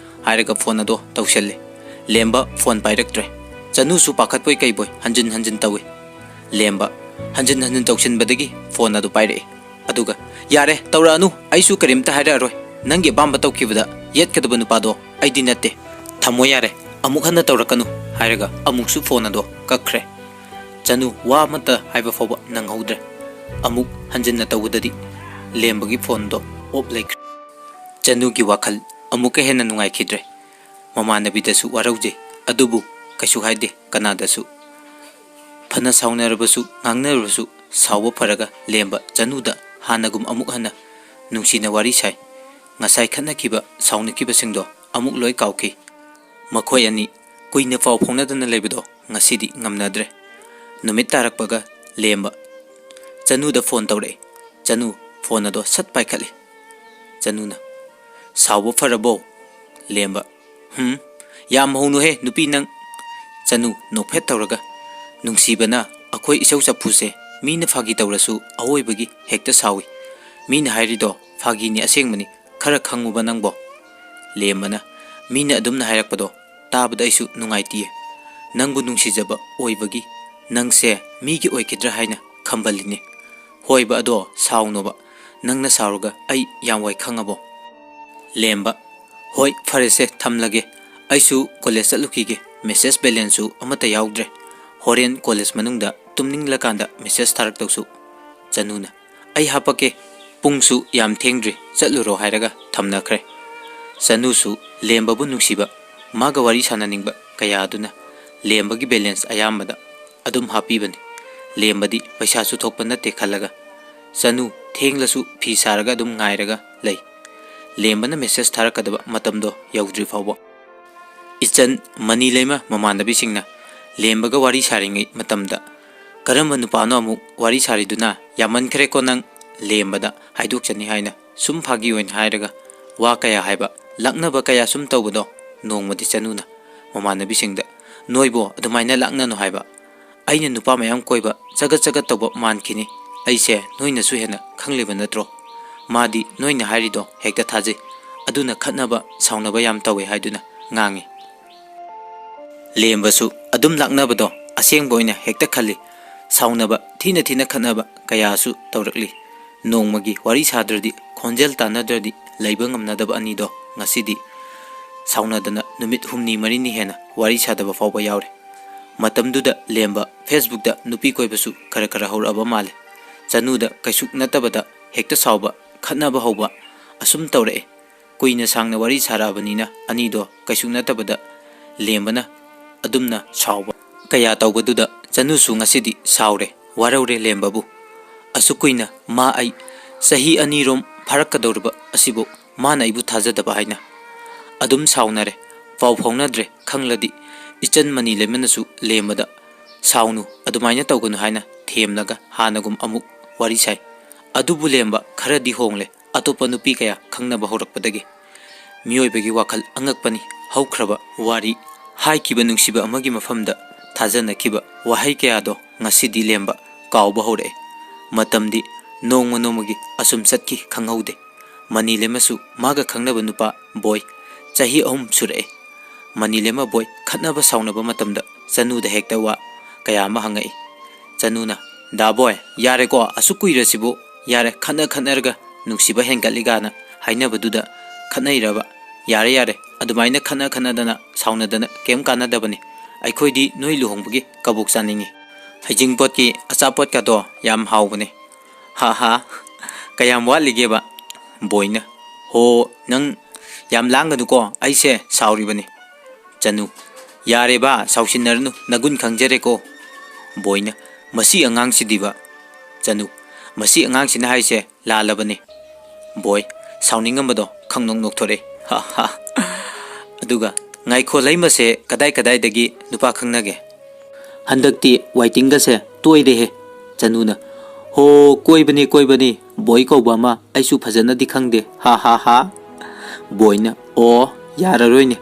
ꯍꯥꯏꯔꯒ ꯐꯣꯟ ꯑꯗꯣ ꯇꯧꯁꯜꯂꯦ꯫ ꯂꯦꯝꯕ ꯐꯣꯟ ꯄꯥꯏꯔꯛꯇ꯭ꯔꯦ꯫ ꯆꯅꯨꯁꯨ ꯄꯥꯈꯠꯄꯣꯏ ꯀꯩꯕꯣꯏ ꯍꯟꯖꯤꯟ ꯍꯟꯖꯤꯟ ꯇꯧꯏ꯫ ꯂꯦꯝꯕ ꯍꯟꯖꯤꯟ ꯍꯟꯖꯤꯟ ꯇꯧꯁꯤꯟꯕꯗꯒꯤ ꯐꯣꯟ ꯑꯗꯨ ꯄꯥꯏꯔꯛꯑꯦ꯫ ꯑꯗꯨꯒ, "ꯌꯥꯔꯦ, ꯇꯧꯔꯛꯑꯅꯨ, ꯑꯩꯁꯨ ꯀꯔꯤꯝꯇ ꯍꯥꯏꯔꯛꯑꯔꯣꯏ꯫ ꯅꯪꯒꯤ ꯑꯄꯥꯝꯕ ꯇꯧꯈꯤꯕꯗ ꯌꯦꯠꯀꯗꯕ ꯅꯨꯄꯥꯗꯣ ꯑꯩꯗꯤ ꯅꯠꯇꯦ꯫ ꯊꯝꯃꯣ ꯌꯥꯔꯦ, ꯑꯃꯨꯛ ꯍꯟꯅ ꯇꯧꯔꯛꯀꯅꯨ" ꯍꯥꯏꯔꯒ ꯑꯃꯨꯛꯁꯨ ꯐꯣꯟ ꯑꯗꯣ ꯀꯛꯈ꯭ꯔꯦ꯫ ꯆꯅꯨ ꯋꯥ ꯑꯃꯠꯇ ꯍꯥꯏꯕ ꯐꯥꯎꯕ ꯅꯪꯍꯧꯗ꯭ꯔꯦ꯫ ꯑꯃꯨꯛ ꯍꯟꯖꯤꯟꯅ ꯇꯧꯕꯗꯗꯤ ꯂꯦꯝꯕꯒꯤ ꯐꯣꯟꯗꯣ ꯑꯣꯞ ꯂꯩꯈ꯭ꯔꯦ꯫ ꯆꯅꯨꯒꯤ ꯋꯥꯈꯜ ꯑꯃꯨꯛꯀ ꯍꯦꯟꯅ ꯅꯨꯡꯉꯥꯏꯈꯤꯗ꯭ꯔꯦ꯫ ꯃꯃꯥꯟꯅꯕꯤꯗꯁꯨ ꯋꯥꯔꯧꯖꯩ, ꯑꯗꯨꯕꯨ ꯀꯩꯁꯨ ꯍꯥꯏꯗꯦ ꯀꯅꯥꯗꯁꯨ꯫ ꯐꯅ ꯁꯥꯎꯅꯔꯕꯁꯨ, ꯉꯥꯡꯅꯔꯕꯁꯨ, ꯁꯥꯎꯕ ꯐꯔꯒ ꯂꯦꯝꯕ ꯆꯅꯨꯗ ꯍꯥꯟꯅꯒꯨꯝ ꯑꯃꯨꯛ ꯍꯟꯅ ꯅꯨꯡꯁꯤꯅ ꯋꯥꯔꯤ ꯁꯥꯏ꯫ ꯉꯁꯥꯏ ꯈꯠꯅꯈꯤꯕ, ꯁꯥꯎꯅꯈꯤꯕꯁꯤꯡꯗꯣ ꯑꯃꯨꯛ ꯂꯣꯏ ꯀꯥꯎꯈꯤ꯫ ꯃꯈꯣꯏ ꯑꯅꯤ ꯀꯨꯏꯅ ꯄꯥꯎ ꯐꯥꯎꯅꯗꯅ ꯂꯩꯕꯗꯣ ꯉꯁꯤꯗꯤ ꯉꯝꯅꯗ꯭ꯔꯦ꯫ ꯅꯨꯃꯤꯠ ꯇꯥꯔꯛꯄꯒ ꯂꯦꯝꯕ ꯆꯅꯨꯗ ꯐꯣꯟ ꯇꯧꯔꯛꯑꯦ꯫ ꯆꯅꯨ ꯐꯣꯟ ꯑꯗꯣ ꯁꯠ ꯄꯥꯏꯈꯠꯂꯦ꯫ ꯆꯅꯨꯅ, "ꯁꯥꯎꯕ ꯐꯔꯕꯣ?" ꯂꯦꯝꯕ, "ꯍꯨꯝ, ꯌꯥꯝ ꯍꯧꯅꯨꯍꯦ ꯅꯨꯄꯤ ꯅꯪ꯫" ꯆꯅꯨ ꯅꯣꯛꯐꯦꯠ ꯇꯧꯔꯒ, "ꯅꯨꯡꯁꯤꯕꯅ ꯑꯩꯈꯣꯏ ꯏꯆꯧ ꯆꯐꯨꯁꯦ ꯃꯤꯅ ꯐꯥꯒꯤ ꯇꯧꯔꯁꯨ ꯑꯋꯣꯏꯕꯒꯤ ꯍꯦꯛꯇ ꯁꯥꯎꯏ꯫ ꯃꯤꯅ ꯍꯥꯏꯔꯤꯗꯣ ꯐꯥꯒꯤꯅꯤ ꯑꯁꯦꯡꯕꯅꯤ, ꯈꯔ ꯈꯪꯉꯨꯕ ꯅꯪꯕꯣ꯫" ꯂꯦꯝꯕꯅ, "ꯃꯤꯅ ꯑꯗꯨꯝꯅ ꯍꯥꯏꯔꯛꯄꯗꯣ ꯇꯥꯕꯗ ꯑꯩꯁꯨ ꯅꯨꯡꯉꯥꯏꯇꯤꯌꯦ꯫ ꯅꯪꯕꯨ ꯅꯨꯡꯁꯤꯖꯕ ꯑꯣꯏꯕꯒꯤ ꯅꯪꯁꯦ ꯃꯤꯒꯤ ꯑꯣꯏꯈꯤꯗ꯭ꯔꯥ ꯍꯥꯏꯅ ꯈꯝꯕꯜꯂꯤꯅꯦ꯫ ꯍꯣꯏꯕ, ꯑꯗꯣ ꯁꯥꯎꯅꯣꯕ꯫ ꯅꯪꯅ ꯁꯥꯎꯔꯒ ꯑꯩ ꯌꯥꯝ ꯋꯥꯏ ꯈꯪꯉꯕꯣ?" ꯂꯦꯝꯕ, "ꯍꯣꯏ, ꯐꯔꯦꯁꯦ, ꯊꯝꯂꯒꯦ꯫ "ꯑꯩꯁꯨ ꯀꯣꯂꯦꯖ ꯆꯠꯂꯨꯈꯤꯒꯦ, ꯃꯦꯁꯦꯖ ꯕꯦꯂꯦꯟꯁꯁꯨ ꯑꯃꯠꯇ ꯌꯥꯎꯗ꯭ꯔꯦ, ꯍꯣꯔꯦꯟ ꯀꯣꯂꯦꯖ ꯃꯅꯨꯡꯗ ꯇꯨꯝꯅꯤꯡꯂꯀꯥꯟꯗ ꯃꯦꯁꯦꯖ ꯊꯥꯔꯛꯇꯧꯁꯨ"꯫ ꯆꯅꯨꯅ, "ꯑꯩ ꯍꯥꯄꯛꯀꯦ, ꯄꯨꯡꯁꯨ ꯌꯥꯝ ꯊꯦꯡꯗ꯭ꯔꯤ, ꯆꯠꯂꯨꯔꯣ" ꯍꯥꯏꯔꯒ ꯊꯝꯅꯈ꯭ꯔꯦ꯫ ꯆꯅꯨꯁꯨ ꯂꯦꯝꯕꯕꯨ ꯅꯨꯡꯁꯤꯕ, ꯃꯥꯒ ꯋꯥꯔꯤ ꯁꯥꯟꯅꯅꯤꯡꯕ ꯀꯌꯥ ꯑꯗꯨꯅ ꯂꯦꯝꯕꯒꯤ ꯕꯦꯂꯦꯟꯁ ꯑꯌꯥꯝꯕꯗ ꯑꯗꯨꯝ ꯍꯥꯞꯄꯤꯕꯅꯤ꯫ ꯂꯦꯝꯕꯗꯤ ꯄꯩꯁꯥꯁꯨ ꯊꯣꯛꯄ ꯅꯠꯇꯦ ꯈꯜꯂꯒ ꯆꯅꯨ ꯊꯦꯡꯂꯁꯨ ꯐꯤ ꯁꯥꯔꯒ ꯑꯗꯨꯝ ꯉꯥꯏꯔꯒ ꯂꯩ꯫ ꯂꯦꯝꯕꯅ ꯃꯦꯁꯦꯖ ꯊꯥꯔꯛꯀꯗꯕ ꯃꯇꯝꯗꯣ ꯌꯧꯗ꯭ꯔꯤ ꯐꯥꯎꯕ꯫ ꯏꯆꯟ ꯃꯅꯤ ꯂꯩꯃ ꯃꯃꯥꯟꯅꯕꯤꯁꯤꯡꯅ ꯂꯦꯝꯕꯒ ꯋꯥꯔꯤ ꯁꯥꯔꯤꯉꯩ ꯃꯇꯝꯗ, "ꯀꯔꯝꯕ ꯅꯨꯄꯥꯅꯣ ꯑꯃꯨꯛ ꯋꯥꯔꯤ ꯁꯥꯔꯤꯗꯨꯅ? ꯌꯥꯝꯃꯟꯈ꯭ꯔꯦꯀꯣ ꯅꯪ!" ꯂꯦꯝꯕꯗ ꯍꯥꯏꯗꯣꯛꯆꯅꯤ ꯍꯥꯏꯅ ꯁꯨꯝ ꯐꯥꯒꯤ ꯑꯣꯏꯅ ꯍꯥꯏꯔꯒ ꯋꯥ ꯀꯌꯥ ꯍꯥꯏꯕ, ꯂꯛꯅꯕ ꯀꯌꯥ ꯁꯨꯝ ꯇꯧꯕꯗꯣ ꯅꯣꯡꯃꯗꯤ ꯆꯅꯨꯅ ꯃꯃꯥꯟꯅꯕꯤꯁꯤꯡꯗ, "ꯅꯣꯏꯕꯣ ꯑꯗꯨꯃꯥꯏꯅ ꯂꯛꯅꯅꯨ ꯍꯥꯏꯕ꯫ ꯑꯩꯅ ꯅꯨꯄꯥ ꯃꯌꯥꯝ ꯀꯣꯏꯕ ꯆꯒꯠ ꯆꯒꯠ ꯇꯧꯕ ꯃꯥꯟꯈꯤꯅꯤ꯫ ꯑꯩꯁꯦ ꯅꯣꯏꯅꯁꯨ ꯍꯦꯟꯅ ꯈꯪꯂꯤꯕ ꯅꯠꯇ꯭ꯔꯣ? ꯃꯥꯗꯤ ꯅꯣꯏꯅ ꯍꯥꯏꯔꯤꯗꯣ ꯍꯦꯛꯇ ꯊꯥꯖꯩ꯫ ꯑꯗꯨꯅ ꯈꯠꯅꯕ ꯁꯥꯎꯅꯕ ꯌꯥꯝ ꯇꯧꯋꯦ" ꯍꯥꯏꯗꯨꯅ ꯉꯥꯡꯉꯤ꯫ ꯂꯦꯝꯕꯁꯨ ꯑꯗꯨꯝ ꯂꯥꯛꯅꯕꯗꯣ ꯑꯁꯦꯡꯕ ꯑꯣꯏꯅ ꯍꯦꯛꯇ ꯈꯜꯂꯤ꯫ ꯁꯥꯎꯅꯕ, ꯊꯤꯅ ꯊꯤꯅ ꯈꯠꯅꯕ ꯀꯌꯥꯁꯨ ꯇꯧꯔꯛꯂꯤ꯫ ꯅꯣꯡꯃꯒꯤ ꯋꯥꯔꯤ ꯁꯥꯗ꯭ꯔꯗꯤ, ꯈꯣꯟꯖꯦꯜ ꯇꯥꯟꯅꯗ꯭ꯔꯗꯤ ꯂꯩꯕ ꯉꯝꯅꯗꯕ ꯑꯅꯤꯗꯣ ꯉꯁꯤꯗꯤ ꯁꯥꯎꯅꯗꯅ ꯅꯨꯃꯤꯠ ꯍꯨꯝꯅꯤ ꯃꯔꯤꯅꯤ ꯍꯦꯟꯅ ꯋꯥꯔꯤ ꯁꯥꯗꯕ ꯐꯥꯎꯕ ꯌꯥꯎꯔꯦ꯫ ꯃꯇꯝꯗꯨꯗ ꯂꯦꯝꯕ ꯐꯦꯁꯕꯨꯛꯇ ꯅꯨꯄꯤ ꯀꯣꯏꯕꯁꯨ ꯈꯔ ꯈꯔ ꯍꯧꯔꯛꯑꯕ ꯃꯥꯜꯂꯦ꯫ ꯆꯅꯨꯗ ꯀꯩꯁꯨ ꯅꯠꯇꯕꯗ ꯍꯦꯛꯇ ꯁꯥꯎꯕ, ꯈꯠꯅꯕ ꯍꯧꯕ ꯑꯁꯨꯝ ꯇꯧꯔꯛꯑꯦ꯫ ꯀꯨꯏꯅ ꯁꯥꯡꯅ ꯋꯥꯔꯤ ꯁꯥꯔꯛꯑꯕꯅꯤꯅ ꯑꯅꯤꯗꯣ ꯀꯩꯁꯨ ꯅꯠꯇꯕꯗ ꯂꯦꯝꯕꯅ ꯑꯗꯨꯝꯅ ꯁꯥꯎꯕ ꯀꯌꯥ ꯇꯧꯕꯗꯨꯗ ꯆꯅꯨꯁꯨ ꯉꯁꯤꯗꯤ ꯁꯥꯎꯔꯦ, ꯋꯥꯔꯧꯔꯦ ꯂꯦꯝꯕꯕꯨ꯫ ꯑꯁꯨꯛ ꯀꯨꯏꯅ ꯃꯥ ꯑꯩ ꯆꯍꯤ ꯑꯅꯤꯔꯣꯝ ꯐꯥꯔꯛꯀꯗꯧꯔꯕ ꯑꯁꯤꯕꯨ ꯃꯥꯅ ꯑꯩꯕꯨ ꯊꯥꯖꯗꯕ ꯍꯥꯏꯅ꯫ ꯑꯗꯨꯝ ꯁꯥꯎꯅꯔꯦ, ꯄꯥꯎ ꯐꯥꯎꯅꯗ꯭ꯔꯦ꯫ ꯈꯪꯂꯗꯤ ꯏꯆꯟ ꯃꯅꯤ ꯂꯩꯃꯅꯁꯨ ꯂꯦꯝꯕꯗ, "ꯁꯥꯎꯅꯨ, ꯑꯗꯨꯃꯥꯏꯅ ꯇꯧꯒꯅꯨ" ꯍꯥꯏꯅ ꯊꯦꯝꯂꯒ ꯍꯥꯟꯅꯒꯨꯝ ꯑꯃꯨꯛ ꯋꯥꯔꯤ ꯁꯥꯏ꯫ ꯑꯗꯨꯕꯨ ꯂꯦꯝꯕ ꯈꯔꯗꯤ ꯍꯣꯡꯂꯦ꯫ ꯑꯇꯣꯞꯄ ꯅꯨꯄꯤ ꯀꯌꯥ ꯈꯪꯅꯕ ꯍꯧꯔꯛꯄꯗꯒꯤ꯫ ꯃꯤꯑꯣꯏꯕꯒꯤ ꯋꯥꯈꯜ ꯑꯉꯛꯄꯅꯤ꯫ ꯍꯧꯈ꯭ꯔꯕ ꯋꯥꯔꯤ, ꯍꯥꯏꯈꯤꯕ ꯅꯨꯡꯁꯤꯕ ꯑꯃꯒꯤ ꯃꯐꯝꯗ ꯊꯥꯖꯅꯈꯤꯕ ꯋꯥꯍꯩ ꯀꯌꯥꯗꯣ ꯉꯁꯤꯗꯤ ꯂꯦꯝꯕ ꯀꯥꯎꯕ ꯍꯧꯔꯛꯑꯦ꯫ ꯃꯇꯝꯗꯤ ꯅꯣꯡꯃ ꯅꯣꯡꯃꯒꯤ ꯑꯁꯨꯝ ꯆꯠꯈꯤ, ꯈꯪꯍꯧꯗꯦ꯫ ꯃꯅꯤ ꯂꯦꯝꯃꯁꯨ ꯃꯥꯒ ꯈꯪꯅꯕ ꯅꯨꯄꯥ ꯕꯣꯏ ꯆꯍꯤ ꯑꯍꯨꯝ ꯁꯨꯔꯛꯑꯦ꯫ ꯃꯅꯤ ꯂꯦꯝꯃ ꯕꯣꯏ ꯈꯠꯅꯕ ꯁꯥꯎꯅꯕ ꯃꯇꯝꯗ ꯆꯅꯨꯗ ꯍꯦꯛꯇ ꯋꯥ ꯀꯌꯥ ꯑꯃ ꯍꯪꯉꯛꯏ꯫ ꯆꯅꯨꯅ, "ꯗꯥ ꯕꯣꯏ, ꯌꯥꯔꯦꯀꯣ, ꯑꯁꯨꯛ ꯀꯨꯏꯔꯁꯤꯕꯨ, ꯌꯥꯔꯦ, ꯈꯠꯅ ꯈꯠꯅꯔꯒ ꯅꯨꯡꯁꯤꯕ ꯍꯦꯟꯒꯠꯂꯤꯒꯥꯅ ꯍꯥꯏꯅꯕꯗꯨꯗ ꯈꯠꯅꯩꯔꯕ? ꯌꯥꯔꯦ, ꯌꯥꯔꯦ, ꯑꯗꯨꯃꯥꯏꯅ ꯈꯠꯅ ꯈꯠꯅꯗꯅ ꯁꯥꯎꯅꯗꯅ ꯀꯩꯝ ꯀꯥꯟꯅꯗꯕꯅꯤ꯫ ꯑꯩꯈꯣꯏꯗꯤ ꯅꯣꯏ ꯂꯨꯍꯣꯡꯕꯒꯤ ꯀꯕꯣꯛ ꯆꯥꯅꯤꯡꯉꯤ꯫ ꯍꯩꯖꯤꯡꯄꯣꯠꯀꯤ ꯑꯆꯥꯄꯣꯠꯀꯗꯣ ꯌꯥꯝ ꯍꯥꯎꯕꯅꯦ꯫ ꯍꯥ ꯍꯥ꯫ ꯀꯌꯥꯝ ꯋꯥꯠꯂꯤꯒꯦꯕ? ꯕꯣꯏꯅ, ꯍꯣ, ꯅꯪ ꯌꯥꯝ ꯂꯥꯡꯒꯅꯨꯀꯣ, ꯑꯩꯁꯦ ꯁꯥꯎꯔꯤꯕꯅꯤ꯫ ꯆꯅꯨ, ꯌꯥꯔꯦꯕ, ꯁꯥꯎꯁꯤꯟꯅꯔꯅꯨ, ꯅꯒꯨꯟ ꯈꯪꯖꯔꯦꯀꯣ꯫ ꯕꯣꯏꯅ, ꯃꯁꯤ ꯑꯉꯥꯡꯁꯤꯗꯤꯕ꯫ ꯆꯅꯨ, ꯃꯁꯤ ꯑꯉꯥꯡꯁꯤꯅ ꯍꯥꯏꯁꯦ ꯂꯥꯜꯂꯕꯅꯤ꯫ ꯕꯣꯏ, ꯁꯥꯎꯅꯤꯡꯉꯝꯕꯗꯣ ꯈꯪꯅꯣꯛ ꯅꯣꯛꯊꯣꯔꯛꯏ꯫ ꯍꯥ ꯍꯥ꯫ ꯑꯗꯨꯒ, ꯉꯥꯏꯈꯣ, ꯂꯩꯃꯁꯦ ꯀꯗꯥꯏ ꯀꯗꯥꯏꯗꯒꯤ ꯅꯨꯄꯥ ꯈꯪꯅꯒꯦ? ꯍꯟꯗꯛꯇꯤ ꯋꯥꯏꯇꯤꯡꯒꯁꯦ ꯇꯣꯏꯔꯦꯍꯦ꯫ ꯆꯅꯨꯅ, ꯍꯣ, ꯀꯣꯏꯕꯅꯤ ꯀꯣꯏꯕꯅꯤ, ꯕꯣꯏ ꯀꯧꯕ ꯑꯃ ꯑꯩꯁꯨ ꯐꯖꯅꯗꯤ ꯈꯪꯗꯦ꯫ ꯍꯥ ꯍꯥ ꯍꯥ꯫ ꯕꯣꯏꯅ, ꯑꯣ, ꯌꯥꯔꯔꯣꯏꯅꯦ,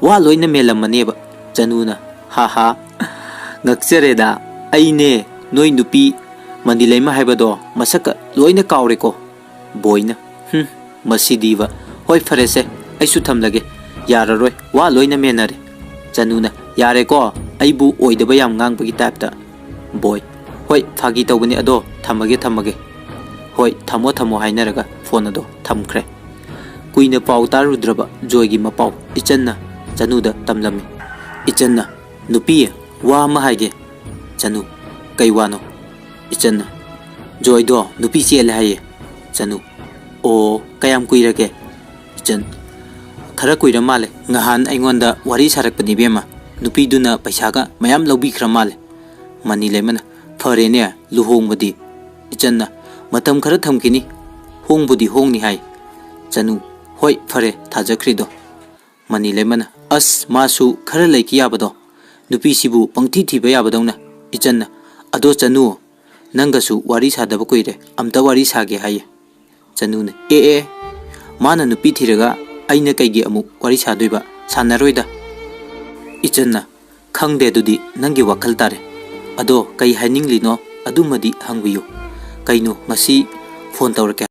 ꯋꯥ ꯂꯣꯏꯅ ꯃꯦꯜꯂꯝꯃꯅꯦꯕ꯫ ꯆꯅꯨꯅ, ꯍꯥ ꯍꯥ꯫ ꯉꯛꯆꯔꯦꯗ, ꯑꯩꯅꯦ ꯅꯣꯏ ꯅꯨꯄꯤ ꯃꯅꯤꯂꯩꯃ ꯍꯥꯏꯕꯗꯣ ꯃꯁꯛꯀ ꯂꯣꯏꯅ ꯀꯥꯎꯔꯦꯀꯣ꯫ ꯕꯣꯏꯅ, ꯍꯨꯝ, ꯃꯁꯤꯗꯤꯕ꯫ ꯍꯣꯏ, ꯐꯔꯦꯁꯦ, ꯑꯩꯁꯨ ꯊꯝꯂꯒꯦ꯫ ꯌꯥꯔꯔꯣꯏ, ꯋꯥ ꯂꯣꯏꯅ ꯃꯦꯟꯅꯔꯦ꯫ ꯆꯅꯨꯅ, ꯌꯥꯔꯦꯀꯣ, ꯑꯩꯕꯨ ꯑꯣꯏꯗꯕ ꯌꯥꯝ ꯉꯥꯡꯕꯒꯤ ꯇꯥꯏꯞꯇ꯫ ꯕꯣꯏ, ꯍꯣꯏ, ꯐꯥꯒꯤ ꯇꯧꯕꯅꯤ, ꯑꯗꯣ ꯊꯝꯃꯒꯦ, ꯊꯝꯃꯒꯦ꯫ ꯍꯣꯏ, ꯊꯝꯃꯣ, ꯊꯝꯃꯣ ꯍꯥꯏꯅꯔꯒ ꯐꯣꯟ ꯑꯗꯣ ꯊꯝꯈ꯭ꯔꯦ꯫ ꯀꯨꯏꯅ ꯄꯥꯎ ꯇꯥꯔꯨꯗ꯭ꯔꯕ ꯖꯣꯏꯒꯤ ꯃꯄꯥꯎ ꯏꯆꯟꯅ ꯆꯅꯨꯗ ꯇꯝꯂꯝꯃꯤ꯫ ꯏꯆꯟꯅ, ꯅꯨꯄꯤ, ꯋꯥ ꯑꯃ ꯍꯥꯏꯒꯦ꯫ ꯆꯅꯨ, ꯀꯩ ꯋꯥꯅꯣ? ꯏꯆꯟꯅ, ꯖꯣꯏꯗꯣ ꯅꯨꯄꯤ ꯆꯦꯜꯂꯦ ꯍꯥꯏꯌꯦ꯫ ꯆꯅꯨ, ꯑꯣ, ꯀꯌꯥꯝ ꯀꯨꯏꯔꯒꯦ? ꯏꯆꯟ, ꯈꯔ ꯀꯨꯏꯔ ꯃꯥꯜꯂꯦ꯫ ꯉꯍꯥꯟ ꯑꯩꯉꯣꯟꯗ ꯋꯥꯔꯤ ꯁꯥꯔꯛꯄꯅꯤ ꯏꯕꯦꯝꯃ꯫ ꯅꯨꯄꯤꯗꯨꯅ ꯄꯩꯁꯥꯒ ꯃꯌꯥꯝ ꯂꯧꯕꯤꯈ꯭ꯔ ꯃꯥꯜꯂꯦ꯫ ꯃꯅꯤꯂꯩꯃꯅ, ꯐꯔꯦꯅꯦ, ꯂꯨꯍꯣꯡꯕꯗꯤ꯫ ꯏꯆꯟꯅ, ꯃꯇꯝ ꯈꯔ ꯊꯝꯈꯤꯅꯤ, ꯍꯣꯡꯕꯨꯗꯤ ꯍꯣꯡꯅꯤ ꯍꯥꯏ꯫ ꯆꯅꯨ, ꯍꯣꯏ, ꯐꯔꯦ, ꯊꯥꯖꯈ꯭ꯔꯤꯗꯣ꯫ ꯃꯅꯤꯂꯩꯃꯅ, ꯑꯁ, ꯃꯥꯁꯨ ꯈꯔ ꯂꯩꯈꯤ ꯌꯥꯕꯗꯣ, ꯅꯨꯄꯤꯁꯤꯕꯨ ꯄꯪꯊꯤ ꯊꯤꯕ ꯌꯥꯕꯗꯧꯅ꯫ ꯏꯆꯟꯅ, ꯑꯗꯣ ꯆꯅꯨ, ꯅꯪꯒꯁꯨ ꯋꯥꯔꯤ ꯁꯥꯗꯕ ꯀꯨꯏꯔꯦ, ꯑꯝꯇ ꯋꯥꯔꯤ ꯁꯥꯒꯦ ꯍꯥꯏꯌꯦ꯫ ꯆꯅꯨꯅ, ꯑꯦ ꯑꯦ, ꯃꯥꯅ ꯅꯨꯄꯤ ꯊꯤꯔꯒ ꯑꯩꯅ ꯀꯩꯒꯤ ꯑꯃꯨꯛ ꯋꯥꯔꯤ ꯁꯥꯗꯣꯏꯕ? ꯁꯥꯟꯅꯔꯣꯏꯗ꯫ ꯏꯆꯟꯅ, ꯈꯪꯗꯦ, ꯑꯗꯨꯗꯤ ꯅꯪꯒꯤ ꯋꯥꯈꯜ ꯇꯥꯔꯦ꯫ ꯑꯗꯣ ꯀꯩ ꯍꯥꯏꯅꯤꯡꯂꯤꯅꯣ ꯑꯗꯨꯃꯗꯤ ꯍꯪꯕꯤꯌꯨ꯫ ꯀꯩꯅꯣ ꯉꯁꯤ ꯐꯣꯟ ꯇꯧꯔꯛꯀꯦ?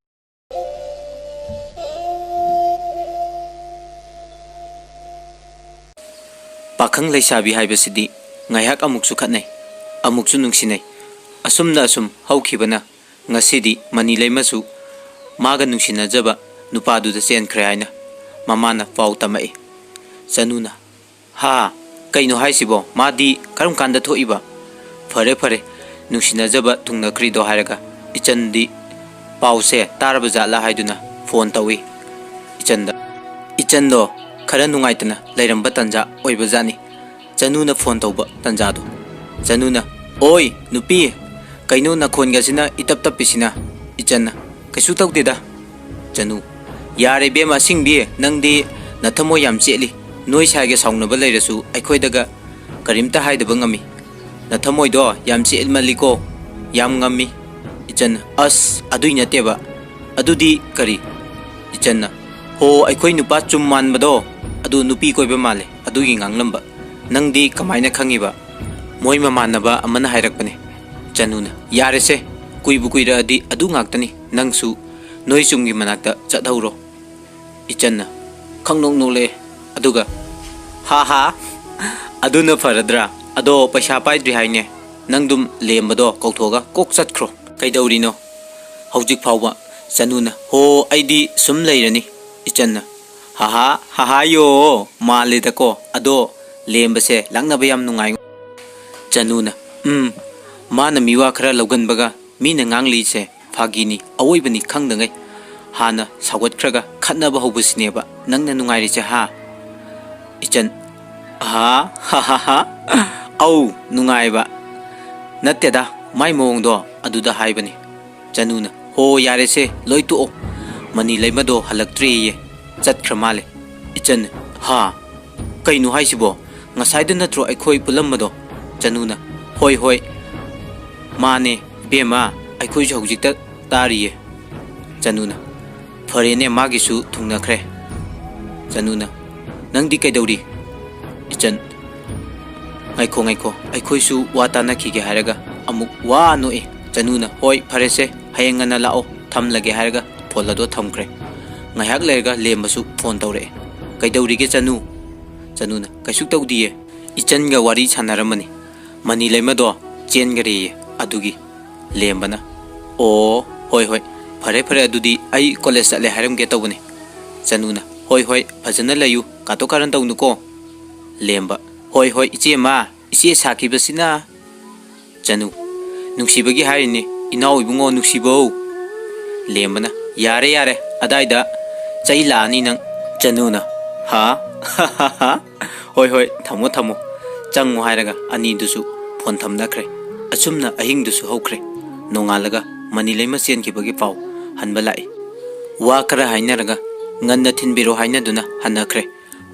ꯄꯥꯈꯪ ꯂꯩꯁꯥꯕꯤ ꯍꯥꯏꯕꯁꯤꯗꯤ ꯉꯥꯏꯍꯥꯛ ꯑꯃꯨꯛꯁꯨ ꯈꯠꯅꯩ, ꯑꯃꯨꯛꯁꯨ ꯅꯨꯡꯁꯤꯅꯩ꯫ ꯑꯁꯨꯝꯅ ꯑꯁꯨꯝ ꯍꯧꯈꯤꯕꯅ ꯉꯁꯤꯗꯤ ꯃꯅꯤꯂꯩꯃꯁꯨ ꯃꯥꯒ ꯅꯨꯡꯁꯤꯅꯖꯕ ꯅꯨꯄꯥꯗꯨꯗ ꯆꯦꯟꯈ꯭ꯔꯦ ꯍꯥꯏꯅ ꯃꯃꯥꯅ ꯄꯥꯎ ꯇꯝꯃꯛꯏ꯫ ꯆꯅꯨꯅ, "ꯍꯥ? ꯀꯩꯅꯣ ꯍꯥꯏꯁꯤꯕꯣ? ꯃꯥꯗꯤ ꯀꯔꯝ ꯀꯥꯟꯗ ꯊꯣꯛꯏꯕ?" "ꯐꯔꯦ ꯐꯔꯦ, ꯅꯨꯡꯁꯤꯅꯖꯕ ꯊꯨꯡꯅꯈ꯭ꯔꯤꯗꯣ ꯍꯥꯏꯔꯒ ꯏꯆꯟꯗꯤ ꯄꯥꯎꯁꯦ ꯇꯥꯔꯕ ꯖꯥꯠꯂꯥ ꯍꯥꯏꯗꯨꯅ ꯐꯣꯟ ꯇꯧꯏ ꯏꯆꯟꯗ꯫ ꯏꯆꯟꯗꯣ ꯈꯔ ꯅꯨꯡꯉꯥꯏꯇꯅ ꯂꯩꯔꯝꯕ ꯇꯟꯖꯥ ꯑꯣꯏꯕꯖꯥꯠꯅꯤ ꯆꯅꯨꯅ ꯐꯣꯟ ꯇꯧꯕ ꯇꯟꯖꯥꯗꯣ꯫ ꯆꯅꯨꯅ, "ꯑꯣꯏ ꯅꯨꯄꯤ, ꯀꯩꯅꯣ ꯅꯈꯣꯟꯒꯁꯤꯅ ꯏꯇꯞ ꯇꯞꯄꯤꯁꯤꯅ?" ꯏꯆꯟꯅ, "ꯀꯩꯁꯨ ꯇꯧꯗꯦꯗ꯫" ꯆꯅꯨ, "ꯌꯥꯔꯦ ꯏꯕꯦꯝꯃ ꯑꯁꯤꯡꯕꯤ, ꯅꯪꯗꯤ ꯅꯊꯃꯣꯏ ꯌꯥꯝ ꯆꯦꯠꯂꯤ꯫ ꯅꯣꯏ ꯁꯥꯏꯒ ꯁꯥꯎꯅꯕ ꯂꯩꯔꯁꯨ ꯑꯩꯈꯣꯏꯗꯒ ꯀꯔꯤꯝꯇ ꯍꯥꯏꯗꯕ ꯉꯝꯃꯤ꯫ ꯅꯊꯃꯣꯏꯗꯣ ꯌꯥꯝ ꯆꯦꯠꯃꯜꯂꯤꯀꯣ, ꯌꯥꯝ ꯉꯝꯃꯤ꯫" ꯏꯆꯟ, "ꯑꯁ ꯑꯗꯨꯏ ꯅꯠꯇꯦꯕ, ꯑꯗꯨꯗꯤ ꯀꯔꯤ?" ꯏꯆꯟꯅ, "ꯍꯣ, ꯑꯩꯈꯣꯏ ꯅꯨꯄꯥ ꯆꯨꯝ ꯃꯥꯟꯕꯗꯣ, ꯑꯗꯨ ꯅꯨꯄꯤ ꯀꯣꯏꯕ ꯃꯥꯜꯂꯦ, ꯑꯗꯨꯒꯤ ꯉꯥꯡꯂꯝꯕ꯫ ꯅꯪꯗꯤ ꯀꯃꯥꯏꯅ ꯈꯪꯉꯤꯕ?" "ꯃꯣꯏ ꯃꯃꯥꯟꯅꯕ ꯑꯃꯅ ꯍꯥꯏꯔꯛꯄꯅꯦ꯫" ꯆꯅꯨꯅ, "ꯌꯥꯔꯦꯁꯦ, ꯀꯨꯏꯕꯨ ꯀꯨꯏꯔꯛꯑꯗꯤ ꯑꯗꯨ ꯉꯥꯛꯇꯅꯤ, ꯅꯪꯁꯨ ꯅꯣꯏ ꯆꯨꯝꯒꯤ ꯃꯅꯥꯛꯇ ꯆꯠꯍꯧꯔꯣ꯫" ꯏꯆꯟꯅ ꯈꯪꯅꯣꯛ ꯅꯣꯛꯂꯛꯑꯦ, ꯑꯗꯨꯒ, "ꯍꯥ ꯍꯥ, ꯑꯗꯨꯅ ꯐꯔꯗ꯭ꯔꯥ? ꯑꯗꯣ ꯄꯩꯁꯥ ꯄꯥꯏꯗ꯭ꯔꯤ ꯍꯥꯏꯅꯦ, ꯅꯪꯗꯨꯝ ꯂꯦꯝꯕꯗꯣ ꯀꯧꯊꯣꯛꯑꯒ ꯀꯣꯛ ꯆꯠꯈ꯭ꯔꯣ꯫ ꯀꯩꯗꯧꯔꯤꯅꯣ ꯍꯧꯖꯤꯛ ꯐꯥꯎꯕ?" ꯆꯅꯨꯅ, "ꯍꯣ, ꯑꯩꯗꯤ ꯁꯨꯝ ꯂꯩꯔꯅꯤ꯫" ꯏꯆꯟꯅ, "ꯍꯥ ꯍꯥ, ꯍꯥ ꯍꯥ ꯌꯣ, ꯃꯥꯜꯂꯦꯗꯀꯣ, ꯑꯗꯣ ꯂꯦꯝꯕꯁꯦ ꯂꯥꯛꯅꯕ ꯌꯥꯝ ꯅꯨꯡꯉꯥꯏꯉꯣ꯫" ꯆꯅꯨꯅ, "ꯎꯝ, ꯃꯥꯅ ꯃꯤꯋꯥ ꯈꯔ ꯂꯧꯒꯟꯕꯒ ꯃꯤꯅ ꯉꯥꯡꯂꯤꯁꯦ ꯐꯥꯒꯤꯅꯤ, ꯑꯋꯣꯏꯕꯅꯤ ꯈꯪꯗꯉꯩ ꯍꯥꯟꯅ ꯁꯥꯎꯒꯠꯈ꯭ꯔꯒ ꯈꯠꯅꯕ ꯍꯧꯕꯁꯤꯅꯦꯕ ꯅꯪꯅ ꯅꯨꯡꯉꯥꯏꯔꯤꯁꯦ, ꯍꯥ?" ꯏꯆꯟ, "ꯑꯍꯥ, ꯍꯥ ꯍꯥ ꯍꯥ, ꯑꯧ, ꯅꯨꯡꯉꯥꯏꯕ ꯅꯠꯇꯦꯗ, ꯃꯥꯏ ꯃꯑꯣꯡꯗꯣ ꯑꯗꯨꯗ ꯍꯥꯏꯕꯅꯤ꯫" ꯆꯅꯨꯅ, "ꯍꯣ, ꯌꯥꯔꯦꯁꯦ, ꯂꯣꯏ ꯇꯣꯛꯑꯣ꯫ ꯃꯅꯤ ꯂꯩꯃꯗꯣ ꯍꯜꯂꯛꯇ꯭ꯔꯦꯌꯦ, ꯆꯠꯈ꯭ꯔ ꯃꯥꯜꯂꯦ꯫" ꯏꯆꯟ, "ꯍꯥ? ꯀꯩꯅꯣ ꯍꯥꯏꯁꯤꯕꯣ? ꯉꯁꯥꯏꯗ ꯅꯠꯇ꯭ꯔꯣ ꯑꯩꯈꯣꯏ ꯄꯨꯜꯂꯝꯕꯗꯣ?" ꯆꯅꯨꯅ, "ꯍꯣꯏ, ꯍꯣꯏ, ꯃꯥꯅꯦ ꯏꯕꯦꯝꯃ, ꯑꯩꯈꯣꯏꯁꯨ ꯍꯧꯖꯤꯛꯇ ꯇꯥꯔꯤꯌꯦ꯫" ꯆꯅꯨꯅ, "ꯐꯔꯦꯅꯦ, ꯃꯥꯒꯤꯁꯨ ꯊꯨꯡꯅꯈ꯭ꯔꯦ꯫" ꯆꯅꯨꯅ, "ꯅꯪꯗꯤ ꯀꯩꯗꯧꯔꯤ?" ꯏꯆꯟ, "ꯉꯥꯏꯈꯣ, ꯉꯥꯏꯈꯣ, ꯑꯩꯈꯣꯏꯁꯨ ꯋꯥ ꯇꯥꯟꯅꯈꯤꯒꯦ" ꯍꯥꯏꯔꯒ ꯑꯃꯨꯛ ꯋꯥ ꯅꯣꯛꯏ꯫ ꯆꯅꯨꯅ, "ꯍꯣꯏ, ꯐꯔꯦꯁꯦ, ꯍꯌꯦꯡ ꯉꯟꯅ ꯂꯥꯛꯑꯣ, ꯊꯝꯂꯒꯦ" ꯍꯥꯏꯔꯒ ꯐꯣꯟ ꯑꯗꯣ ꯊꯝꯈ꯭ꯔꯦ꯫ ꯉꯥꯏꯍꯥꯛ ꯂꯩꯔꯒ ꯂꯦꯝꯕꯁꯨ ꯐꯣꯟ ꯇꯧꯔꯛꯑꯦ꯫ "ꯀꯩꯗꯧꯔꯤꯒꯦ ꯆꯅꯨ?" ꯆꯅꯨꯅ, "ꯀꯩꯁꯨ ꯇꯧꯗꯤꯌꯦ, ꯏꯆꯟꯒ ꯋꯥꯔꯤ ꯁꯥꯟꯅꯔꯝꯕꯅꯤ, ꯃꯅꯤ ꯂꯩꯃꯗꯣ ꯆꯦꯟꯈꯔꯦꯌꯦ, ꯑꯗꯨꯒꯤ꯫" ꯂꯦꯝꯕꯅ, "ꯑꯣ, ꯍꯣꯏ, ꯍꯣꯏ, ꯐꯔꯦ, ꯐꯔꯦ, ꯑꯗꯨꯗꯤ ꯑꯩ ꯀꯣꯂꯦꯖ ꯆꯠꯂꯦ ꯍꯥꯏꯔꯝꯒꯦ ꯇꯧꯕꯅꯤ꯫" ꯆꯅꯨꯅ, "ꯍꯣꯏ, ꯍꯣꯏ, ꯐꯖꯅ ꯂꯩꯌꯨ, ꯀꯥꯇꯣꯛ ꯀꯥꯔꯟ ꯇꯧꯅꯨꯀꯣ꯫" ꯂꯦꯝꯕ, "ꯍꯣꯏ, ꯍꯣꯏ, ꯏꯆꯦꯃ, ꯏꯆꯦ ꯁꯥꯈꯤꯕꯁꯤꯅ꯫" ꯆꯅꯨ, "ꯅꯨꯡꯁꯤꯕꯒꯤ ꯍꯥꯏꯔꯤꯅꯤ, ꯏꯅꯥꯎ ꯏꯕꯨꯡꯉꯣ ꯅꯨꯡꯁꯤꯕꯧ꯫" ꯂꯦꯝꯕꯅ, "ꯌꯥꯔꯦ, ꯌꯥꯔꯦ, ꯑꯗꯥꯏꯗ ꯆꯩ ꯂꯥꯛꯑꯅꯤ ꯅꯪ꯫" ꯆꯅꯨꯅ, "ꯍꯥ? ꯍꯣꯏ, ꯍꯣꯏ, ꯊꯝꯃꯣ, ꯊꯝꯃꯣ, ꯆꯪꯉꯣ" ꯍꯥꯏꯔꯒ ꯑꯅꯤꯗꯨꯁꯨ ꯐꯣꯟ ꯊꯝꯅꯈ꯭ꯔꯦ꯫ ꯑꯁꯨꯝꯅ ꯑꯍꯤꯡꯗꯨꯁꯨ ꯍꯧꯈ꯭ꯔꯦ꯫ ꯅꯣꯡꯉꯥꯜꯂꯒ ꯃꯅꯤꯂꯩꯃ ꯆꯦꯟꯈꯤꯕꯒꯤ ꯄꯥꯎ ꯍꯟꯕ ꯂꯥꯛꯏ꯫ ꯋꯥ ꯈꯔ ꯍꯥꯏꯅꯔꯒ ꯉꯟꯅ ꯊꯤꯟꯕꯤꯔꯣ ꯍꯥꯏꯅꯗꯨꯅ ꯍꯟꯅꯈ꯭ꯔꯦ꯫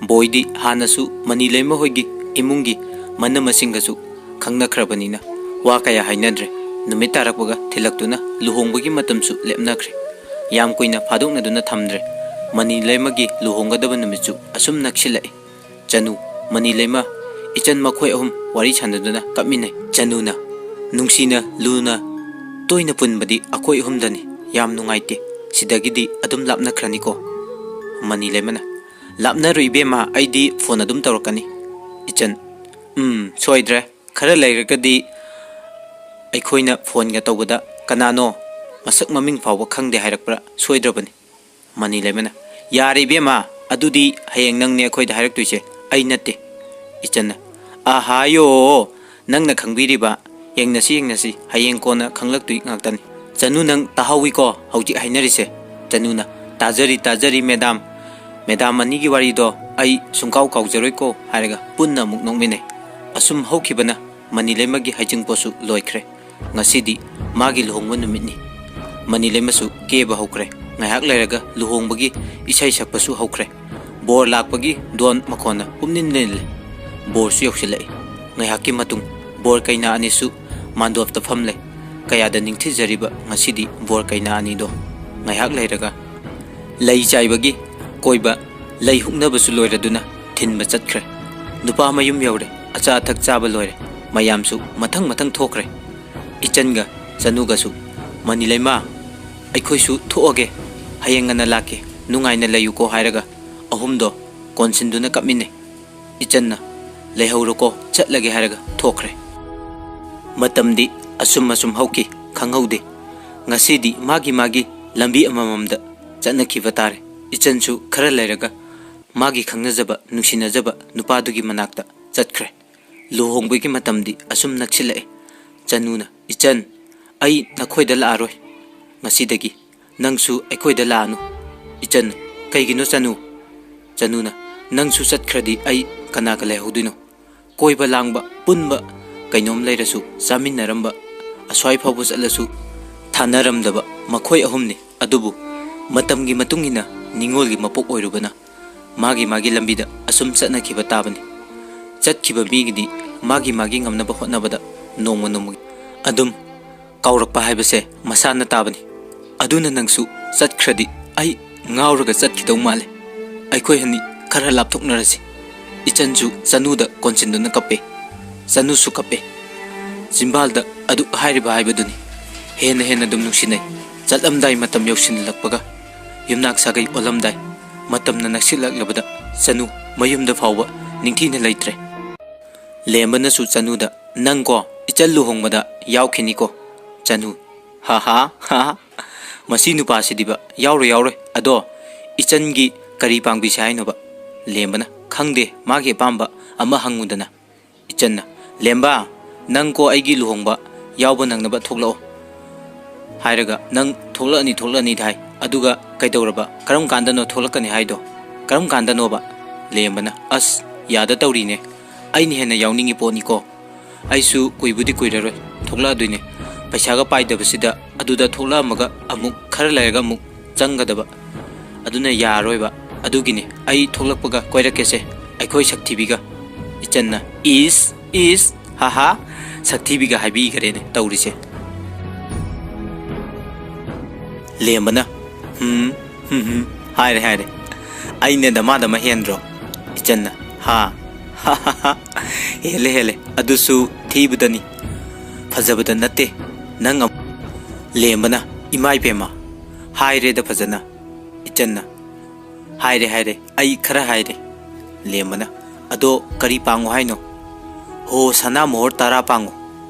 ꯕꯣꯏꯗꯤ ꯍꯥꯟꯅꯁꯨ ꯃꯅꯤꯂꯩꯃ ꯍꯣꯏꯒꯤ ꯏꯃꯨꯡꯒꯤ ꯃꯅꯝꯃꯁꯤꯡꯒꯁꯨ ꯈꯪꯅꯈ꯭ꯔꯕꯅꯤꯅ ꯋꯥ ꯀꯌꯥ ꯍꯥꯏꯅꯗ꯭ꯔꯦ꯫ ꯅꯨꯃꯤꯠ ꯇꯥꯔꯛꯄꯒ ꯊꯤꯜꯂꯛꯇꯨꯅ ꯂꯨꯍꯣꯡꯕꯒꯤ ꯃꯇꯝꯁꯨ ꯂꯦꯞꯅꯈ꯭ꯔꯦ꯫ ꯌꯥꯝ ꯀꯨꯏꯅ ꯐꯥꯗꯣꯛꯅꯗꯨꯅ ꯊꯝꯗ꯭ꯔꯦ꯫ ꯃꯅꯤꯂꯩꯃꯒꯤ ꯂꯨꯍꯣꯡꯒꯗꯕ ꯅꯨꯃꯤꯠꯁꯨ ꯑꯁꯨꯝ ꯅꯛꯁꯤꯜꯂꯛꯏ꯫ ꯆꯅꯨ, ꯃꯅꯤꯂꯩꯃ, ꯏꯆꯟ ꯃꯈꯣꯏ ꯑꯍꯨꯝ ꯋꯥꯔꯤ ꯁꯥꯟꯅꯗꯨꯅ ꯀꯞꯃꯤꯟꯅꯩ꯫ ꯆꯅꯨꯅ, "ꯅꯨꯡꯁꯤꯅ, ꯂꯨꯅ, ꯇꯣꯏꯅ ꯄꯨꯟꯕꯗꯤ ꯑꯩꯈꯣꯏ ꯑꯍꯨꯝꯗꯅꯤ꯫ ꯌꯥꯝ ꯅꯨꯡꯉꯥꯏꯇꯦ꯫ ꯁꯤꯗꯒꯤꯗꯤ ꯑꯗꯨꯝ ꯂꯥꯞꯅꯈ꯭ꯔꯅꯤꯀꯣ꯫" ꯃꯅꯤꯂꯩꯃꯅ, "ꯂꯥꯞꯅꯔꯣꯏ ꯏꯕꯦꯝꯃ, ꯑꯩꯗꯤ ꯐꯣꯟ ꯑꯗꯨꯝ ꯇꯧꯔꯛꯀꯅꯤ꯫" ꯏꯆꯟ, "ꯎꯝ, ꯁꯣꯏꯗ꯭ꯔꯦ꯫ ꯈꯔ ꯂꯩꯔꯒꯗꯤ ꯑꯩꯈꯣꯏꯅ ꯐꯣꯟꯒ ꯇꯧꯕꯗ ꯀꯅꯥꯅꯣ ꯃꯁꯛ ꯃꯃꯤꯡ ꯐꯥꯎꯕ ꯈꯪꯗꯦ ꯍꯥꯏꯔꯛꯄ꯭ꯔꯥ ꯁꯣꯏꯗ꯭ꯔꯕꯅꯤ꯫" ꯃꯅꯤꯂꯩꯃꯅ, "ꯌꯥꯔꯦ ꯏꯕꯦꯝꯃ, ꯑꯗꯨꯗꯤ ꯍꯌꯦꯡ ꯅꯪꯅꯦ ꯑꯩꯈꯣꯏꯗ ꯍꯥꯏꯔꯛꯇꯣꯏꯁꯦ, ꯑꯩ ꯅꯠꯇꯦ꯫" ꯏꯆꯟꯅ, "ꯑꯍꯥꯌꯣ, ꯅꯪꯅ ꯈꯪꯕꯤꯔꯤꯕ, ꯌꯦꯡꯅꯁꯤ, ꯌꯦꯡꯅꯁꯤ, ꯍꯌꯦꯡ ꯀꯣꯟꯅ ꯈꯪꯂꯛꯇꯣꯏ ꯉꯥꯛꯇꯅꯤ꯫ ꯆꯅꯨ, ꯅꯪ ꯇꯥꯍꯧꯋꯤꯀꯣ ꯍꯧꯖꯤꯛ ꯍꯥꯏꯅꯔꯤꯁꯦ?" ꯆꯅꯨꯅ, "ꯇꯥꯖꯔꯤ, ꯇꯥꯖꯔꯤ ꯃꯦꯗꯥꯝ, ꯃꯦꯗꯥꯝ ꯑꯅꯤꯒꯤ ꯋꯥꯔꯤꯗꯣ ꯑꯩ ꯁꯨꯡꯀꯥꯎ ꯀꯥꯎꯖꯔꯣꯏꯀꯣ" ꯍꯥꯏꯔꯒ ꯄꯨꯟꯅ ꯑꯃꯨꯛ ꯅꯣꯛꯃꯤꯟꯅꯩ꯫ ꯑꯁꯨꯝ ꯍꯧꯈꯤꯕꯅ ꯃꯅꯤꯂꯩꯃꯒꯤ ꯍꯩꯖꯤꯡꯄꯣꯠꯁꯨ ꯂꯣꯏꯈ꯭ꯔꯦ꯫ ꯉꯁꯤꯗꯤ ꯃꯥꯒꯤ ꯂꯨꯍꯣꯡꯕ ꯅꯨꯃꯤꯠꯅꯤ꯫ ꯃꯅꯤꯂꯩꯃꯁꯨ ꯀꯦꯕ ꯍꯧꯈ꯭ꯔꯦ꯫ ꯉꯥꯏꯍꯥꯛ ꯂꯩꯔꯒ ꯂꯨꯍꯣꯡꯕꯒꯤ ꯏꯁꯩ ꯁꯛꯄꯁꯨ ꯍꯧꯈ꯭ꯔꯦ꯫ ꯕꯣꯔ ꯂꯥꯛꯄꯒꯤ ꯗꯣꯟ ꯃꯈꯣꯟꯅ ꯄꯨꯝꯅꯤꯜ ꯅꯤꯜꯂꯦ꯫ ꯕꯣꯔꯁꯨ ꯌꯧꯁꯤꯜꯂꯛꯏ꯫ ꯉꯥꯏꯍꯥꯛꯀꯤ ꯃꯇꯨꯡ ꯕꯣꯔ ꯀꯩꯅꯥ ꯑꯅꯤꯁꯨ ꯃꯥꯟꯗꯣꯞꯇ ꯐꯝꯂꯦ꯫ ꯀꯌꯥꯗ ꯅꯤꯡꯊꯤꯖꯔꯤꯕ ꯉꯁꯤꯗꯤ ꯕꯣꯔ ꯀꯩꯅꯥ ꯑꯅꯤꯗꯣ꯫ ꯉꯥꯏꯍꯥꯛ ꯂꯩꯔꯒ ꯂꯩ ꯆꯥꯏꯕꯒꯤ ꯀꯣꯏꯕ, ꯂꯩ ꯍꯨꯛꯅꯕꯁꯨ ꯂꯣꯏꯔꯗꯨꯅ ꯊꯤꯟꯕ ꯆꯠꯈ꯭ꯔꯦ꯫ ꯅꯨꯄꯥ ꯃꯌꯨꯝ ꯌꯧꯔꯦ꯫ ꯑꯆꯥ ꯑꯊꯛ ꯆꯥꯕ ꯂꯣꯏꯔꯦ꯫ ꯃꯌꯥꯝꯁꯨ ꯃꯊꯪ ꯃꯊꯪ ꯊꯣꯛꯈ꯭ꯔꯦ꯫ ꯏꯆꯟꯒ ꯆꯅꯨꯒꯁꯨ "ꯃꯅꯤꯂꯩꯃ, ꯑꯩꯈꯣꯏꯁꯨ ꯊꯣꯛꯑꯒꯦ, ꯍꯌꯦꯡ ꯉꯟꯅ ꯂꯥꯛꯀꯦ, ꯅꯨꯡꯉꯥꯏꯅ ꯂꯩꯌꯨꯀꯣ" ꯍꯥꯏꯔꯒ ꯑꯍꯨꯝꯗꯣ ꯀꯣꯟꯁꯤꯟꯗꯨꯅ ꯀꯞꯃꯤꯟꯅꯩ꯫ ꯏꯆꯟꯅ "ꯂꯩꯍꯧꯔꯣꯀꯣ, ꯆꯠꯂꯒꯦ" ꯍꯥꯏꯔꯒ ꯊꯣꯛꯈ꯭ꯔꯦ꯫ ꯃꯇꯝꯗꯤ ꯑꯁꯨꯝ ꯑꯁꯨꯝ ꯍꯧꯈꯤ, ꯈꯪꯍꯧꯗꯦ꯫ ꯉꯁꯤꯗꯤ ꯃꯥꯒꯤ ꯃꯥꯒꯤ ꯂꯝꯕꯤ ꯑꯃꯃꯝꯗ ꯆꯠꯅꯈꯤꯕ ꯇꯥꯔꯦ꯫ ꯏꯆꯟꯁꯨ ꯈꯔ ꯂꯩꯔꯒ ꯃꯥꯒꯤ ꯈꯪꯅꯖꯕ, ꯅꯨꯡꯁꯤꯅꯖꯕ ꯅꯨꯄꯥꯗꯨꯒꯤ ꯃꯅꯥꯛꯇ ꯆꯠꯈ꯭ꯔꯦ꯫ ꯂꯨꯍꯣꯡꯕꯒꯤ ꯃꯇꯝꯗꯤ ꯑꯁꯨꯝ ꯅꯛꯁꯤꯜꯂꯛꯑꯦ꯫ ꯆꯅꯨꯅ, "ꯏꯆꯟ, ꯑꯩ ꯅꯈꯣꯏꯗ ꯂꯥꯛꯑꯔꯣꯏ꯫ ꯉꯁꯤꯗꯒꯤ ꯅꯪꯁꯨ ꯑꯩꯈꯣꯏꯗ ꯂꯥꯛꯑꯅꯨ꯫" ꯏꯆꯟꯅ, "ꯀꯩꯒꯤꯅꯣ ꯆꯅꯨ?" ꯆꯅꯨꯅ, "ꯅꯪꯁꯨ ꯆꯠꯈ꯭ꯔꯗꯤ ꯑꯩ ꯀꯅꯥꯒ ꯂꯩꯍꯧꯗꯣꯏꯅꯣ? ꯀꯣꯏꯕ ꯂꯥꯡꯕ, ꯄꯨꯟꯕ, ꯀꯩꯅꯣꯝ ꯂꯩꯔꯁꯨ ꯆꯥꯃꯤꯟꯅꯔꯝꯕ, ꯑꯁ꯭ꯋꯥꯏ ꯐꯥꯎꯕ ꯆꯠꯂꯁꯨ ꯊꯥꯅꯔꯝꯗꯕ ꯃꯈꯣꯏ ꯑꯍꯨꯝꯅꯤ꯫ ꯑꯗꯨꯕꯨ ꯃꯇꯝꯒꯤ ꯃꯇꯨꯡ ꯏꯟꯅ ꯅꯤꯡꯉꯣꯜꯒꯤ ꯃꯄꯣꯛ ꯑꯣꯏꯔꯨꯕꯅ ꯃꯥꯒꯤ ꯃꯥꯒꯤ ꯂꯝꯕꯤꯗ ꯑꯁꯨꯝ ꯆꯠꯅꯈꯤꯕ ꯇꯥꯕꯅꯤ꯫ ꯆꯠꯈꯤꯕ ꯃꯤꯒꯤꯗꯤ ꯃꯥꯒꯤ ꯃꯥꯒꯤ ꯉꯝꯅꯕ ꯍꯣꯠꯅꯕꯗ ꯅꯣꯡꯃ ꯅꯣꯡꯃꯒꯤ ꯑꯗꯨꯝ ꯀꯥꯎꯔꯛꯄ ꯍꯥꯏꯕꯁꯦ ꯃꯁꯥꯅ ꯇꯥꯕꯅꯤ꯫ ꯑꯗꯨꯅ ꯅꯪꯁꯨ ꯆꯠꯈ꯭ꯔꯗꯤ ꯑꯩ ꯉꯥꯎꯔꯒ ꯆꯠꯈꯤꯗꯧ ꯃꯥꯜꯂꯦ꯫ ꯑꯩꯈꯣꯏ ꯑꯅꯤ ꯈꯔ ꯂꯥꯞꯊꯣꯛꯅꯔꯁꯤ꯫" ꯏꯆꯟꯁꯨ ꯆꯅꯨꯗ ꯀꯣꯟꯁꯤꯟꯗꯨꯅ ꯀꯞꯄꯦ꯫ ꯆꯅꯨꯁꯨ ꯀꯞꯄꯦ꯫ ꯆꯤꯝꯕꯥꯜꯗ ꯑꯗꯨꯛ ꯍꯥꯏꯔꯤꯕ ꯍꯥꯏꯕꯗꯨꯅꯤ꯫ ꯍꯦꯟꯅ ꯍꯦꯟꯅ ꯑꯗꯨꯝ ꯅꯨꯡꯁꯤꯅꯩ꯫ ꯆꯠꯂꯝꯗꯥꯏ ꯃꯇꯝ ꯌꯧꯁꯤꯜꯂꯛꯄꯒ, ꯌꯨꯝꯅꯥꯛ ꯁꯥꯒꯩ ꯑꯣꯜꯂꯝꯗꯥꯏ, ꯃꯇꯝꯅ ꯅꯛꯁꯤꯜꯂꯛꯂꯕꯗ ꯆꯅꯨ ꯃꯌꯨꯝꯗ ꯐꯥꯎꯕ ꯅꯤꯡꯊꯤꯅ ꯂꯩꯇ꯭ꯔꯦ꯫ ꯂꯦꯝꯕꯅꯁꯨ ꯆꯅꯨꯗ, "ꯅꯪꯀꯣ ꯏꯆꯜ ꯂꯨꯍꯣꯡꯕꯗ ꯌꯥꯎꯈꯤꯅꯤꯀꯣ?" ꯆꯅꯨ, "ꯍꯥ ꯍꯥ ꯍꯥ ꯍꯥ, ꯃꯁꯤ ꯅꯨꯄꯥꯁꯤꯗꯤꯕ ꯌꯥꯎꯔꯣꯏ ꯌꯥꯎꯔꯣꯏ꯫ ꯑꯗꯣ ꯏꯆꯟꯒꯤ ꯀꯔꯤ ꯄꯥꯡꯕꯤꯁꯦ ꯍꯥꯏꯅꯣꯕ?" ꯂꯦꯝꯕꯅ, "ꯈꯪꯗꯦ, ꯃꯥꯒꯤ ꯑꯄꯥꯝꯕ ꯑꯃ ꯍꯪꯉꯨꯗꯅ꯫" ꯏꯆꯟꯅ, "ꯂꯦꯝꯕ, ꯅꯪꯀꯣ ꯑꯩꯒꯤ ꯂꯨꯍꯣꯡꯕ ꯌꯥꯎꯕ ꯅꯪꯅꯕ ꯊꯣꯛꯂꯛꯑꯣ ꯍꯥꯏꯔꯒ ꯅꯪ ꯊꯣꯛꯂꯛꯑꯅꯤ ꯊꯣꯛꯂꯛꯑꯅꯤꯗꯤ ꯍꯥꯏ꯫ ꯑꯗꯨꯒ ꯀꯩꯗꯧꯔꯕ? ꯀꯔꯝ ꯀꯥꯟꯗꯅꯣ ꯊꯣꯛꯂꯛꯀꯅꯤ ꯍꯥꯏꯗꯣ? ꯀꯔꯝ ꯀꯥꯟꯗꯅꯣꯕ?" ꯂꯦꯝꯕꯅ, "ꯑꯁ, ꯌꯥꯗ ꯇꯧꯔꯤꯅꯦ꯫ ꯑꯩꯅ ꯍꯦꯟꯅ ꯌꯥꯎꯅꯤꯡꯉꯤ ꯄꯣꯠꯅꯤꯀꯣ꯫ ꯑꯩꯁꯨ ꯀꯨꯏꯕꯨꯗꯤ ꯀꯨꯏꯔꯔꯣꯏ ꯊꯣꯛꯂꯛꯑꯗꯣꯏꯅꯦ꯫ ꯄꯩꯁꯥꯒ ꯄꯥꯏꯗꯕꯁꯤꯗ ꯑꯗꯨꯗ ꯊꯣꯛꯂꯛꯑꯝꯃꯒ ꯑꯃꯨꯛ ꯈꯔ ꯂꯩꯔꯒ ꯑꯃꯨꯛ ꯆꯪꯒꯗꯕ꯫ ꯑꯗꯨꯅ ꯌꯥꯔꯔꯣꯏꯕ꯫ ꯑꯗꯨꯒꯤꯅꯤ ꯑꯩ ꯊꯣꯛꯂꯛꯄꯒ ꯀꯣꯏꯔꯛꯀꯦꯁꯦ, ꯑꯩꯈꯣꯏ ꯁꯛꯊꯤꯕꯤꯒ꯫" ꯏꯆꯟꯅ, "ꯏꯁ, ꯏꯁ, ꯍꯥ ꯍꯥ, ꯁꯛꯊꯤꯕꯤꯒ ꯍꯥꯏꯕꯤꯈꯔꯦꯅꯦ ꯇꯧꯔꯤꯁꯦ꯫" ꯂꯦꯝꯕꯅ, "ꯍꯨꯝ, ꯍꯨꯝ, ꯍꯨꯝ, ꯍꯥꯏꯔꯦ, ꯍꯥꯏꯔꯦ꯫ ꯑꯩꯅ ꯗꯃꯥ ꯗꯃꯥ ꯍꯦꯟꯗ꯭ꯔꯣ?" ꯏꯆꯟꯅ, "ꯍꯥ, ꯍꯥ, ꯍꯥ, ꯍꯥ, ꯍꯦꯜꯂꯦ, ꯍꯦꯜꯂꯦ꯫ ꯑꯗꯨꯁꯨ ꯊꯤꯕꯗꯅꯤ, ꯐꯖꯕꯗ ꯅꯠꯇꯦ꯫ ꯅꯪ ꯑꯃ꯫" ꯂꯦꯝꯕꯅ, "ꯏꯃꯥ ꯏꯕꯦꯝꯃ, ꯍꯥꯏꯔꯦꯗ ꯐꯖꯅ꯫" ꯏꯆꯟꯅ, "ꯍꯥꯏꯔꯦ, ꯍꯥꯏꯔꯦ, ꯑꯩ ꯈꯔ ꯍꯥꯏꯔꯦ꯫" ꯂꯦꯝꯕꯅ, "ꯑꯗꯣ ꯀꯔꯤ ꯄꯥꯡꯉꯣ ꯍꯥꯏꯅꯣ?" "ꯍꯣ, ꯁꯅꯥ ꯃꯣꯍꯣꯔ ꯇꯔꯥ ꯄꯥꯡꯉꯣ꯫"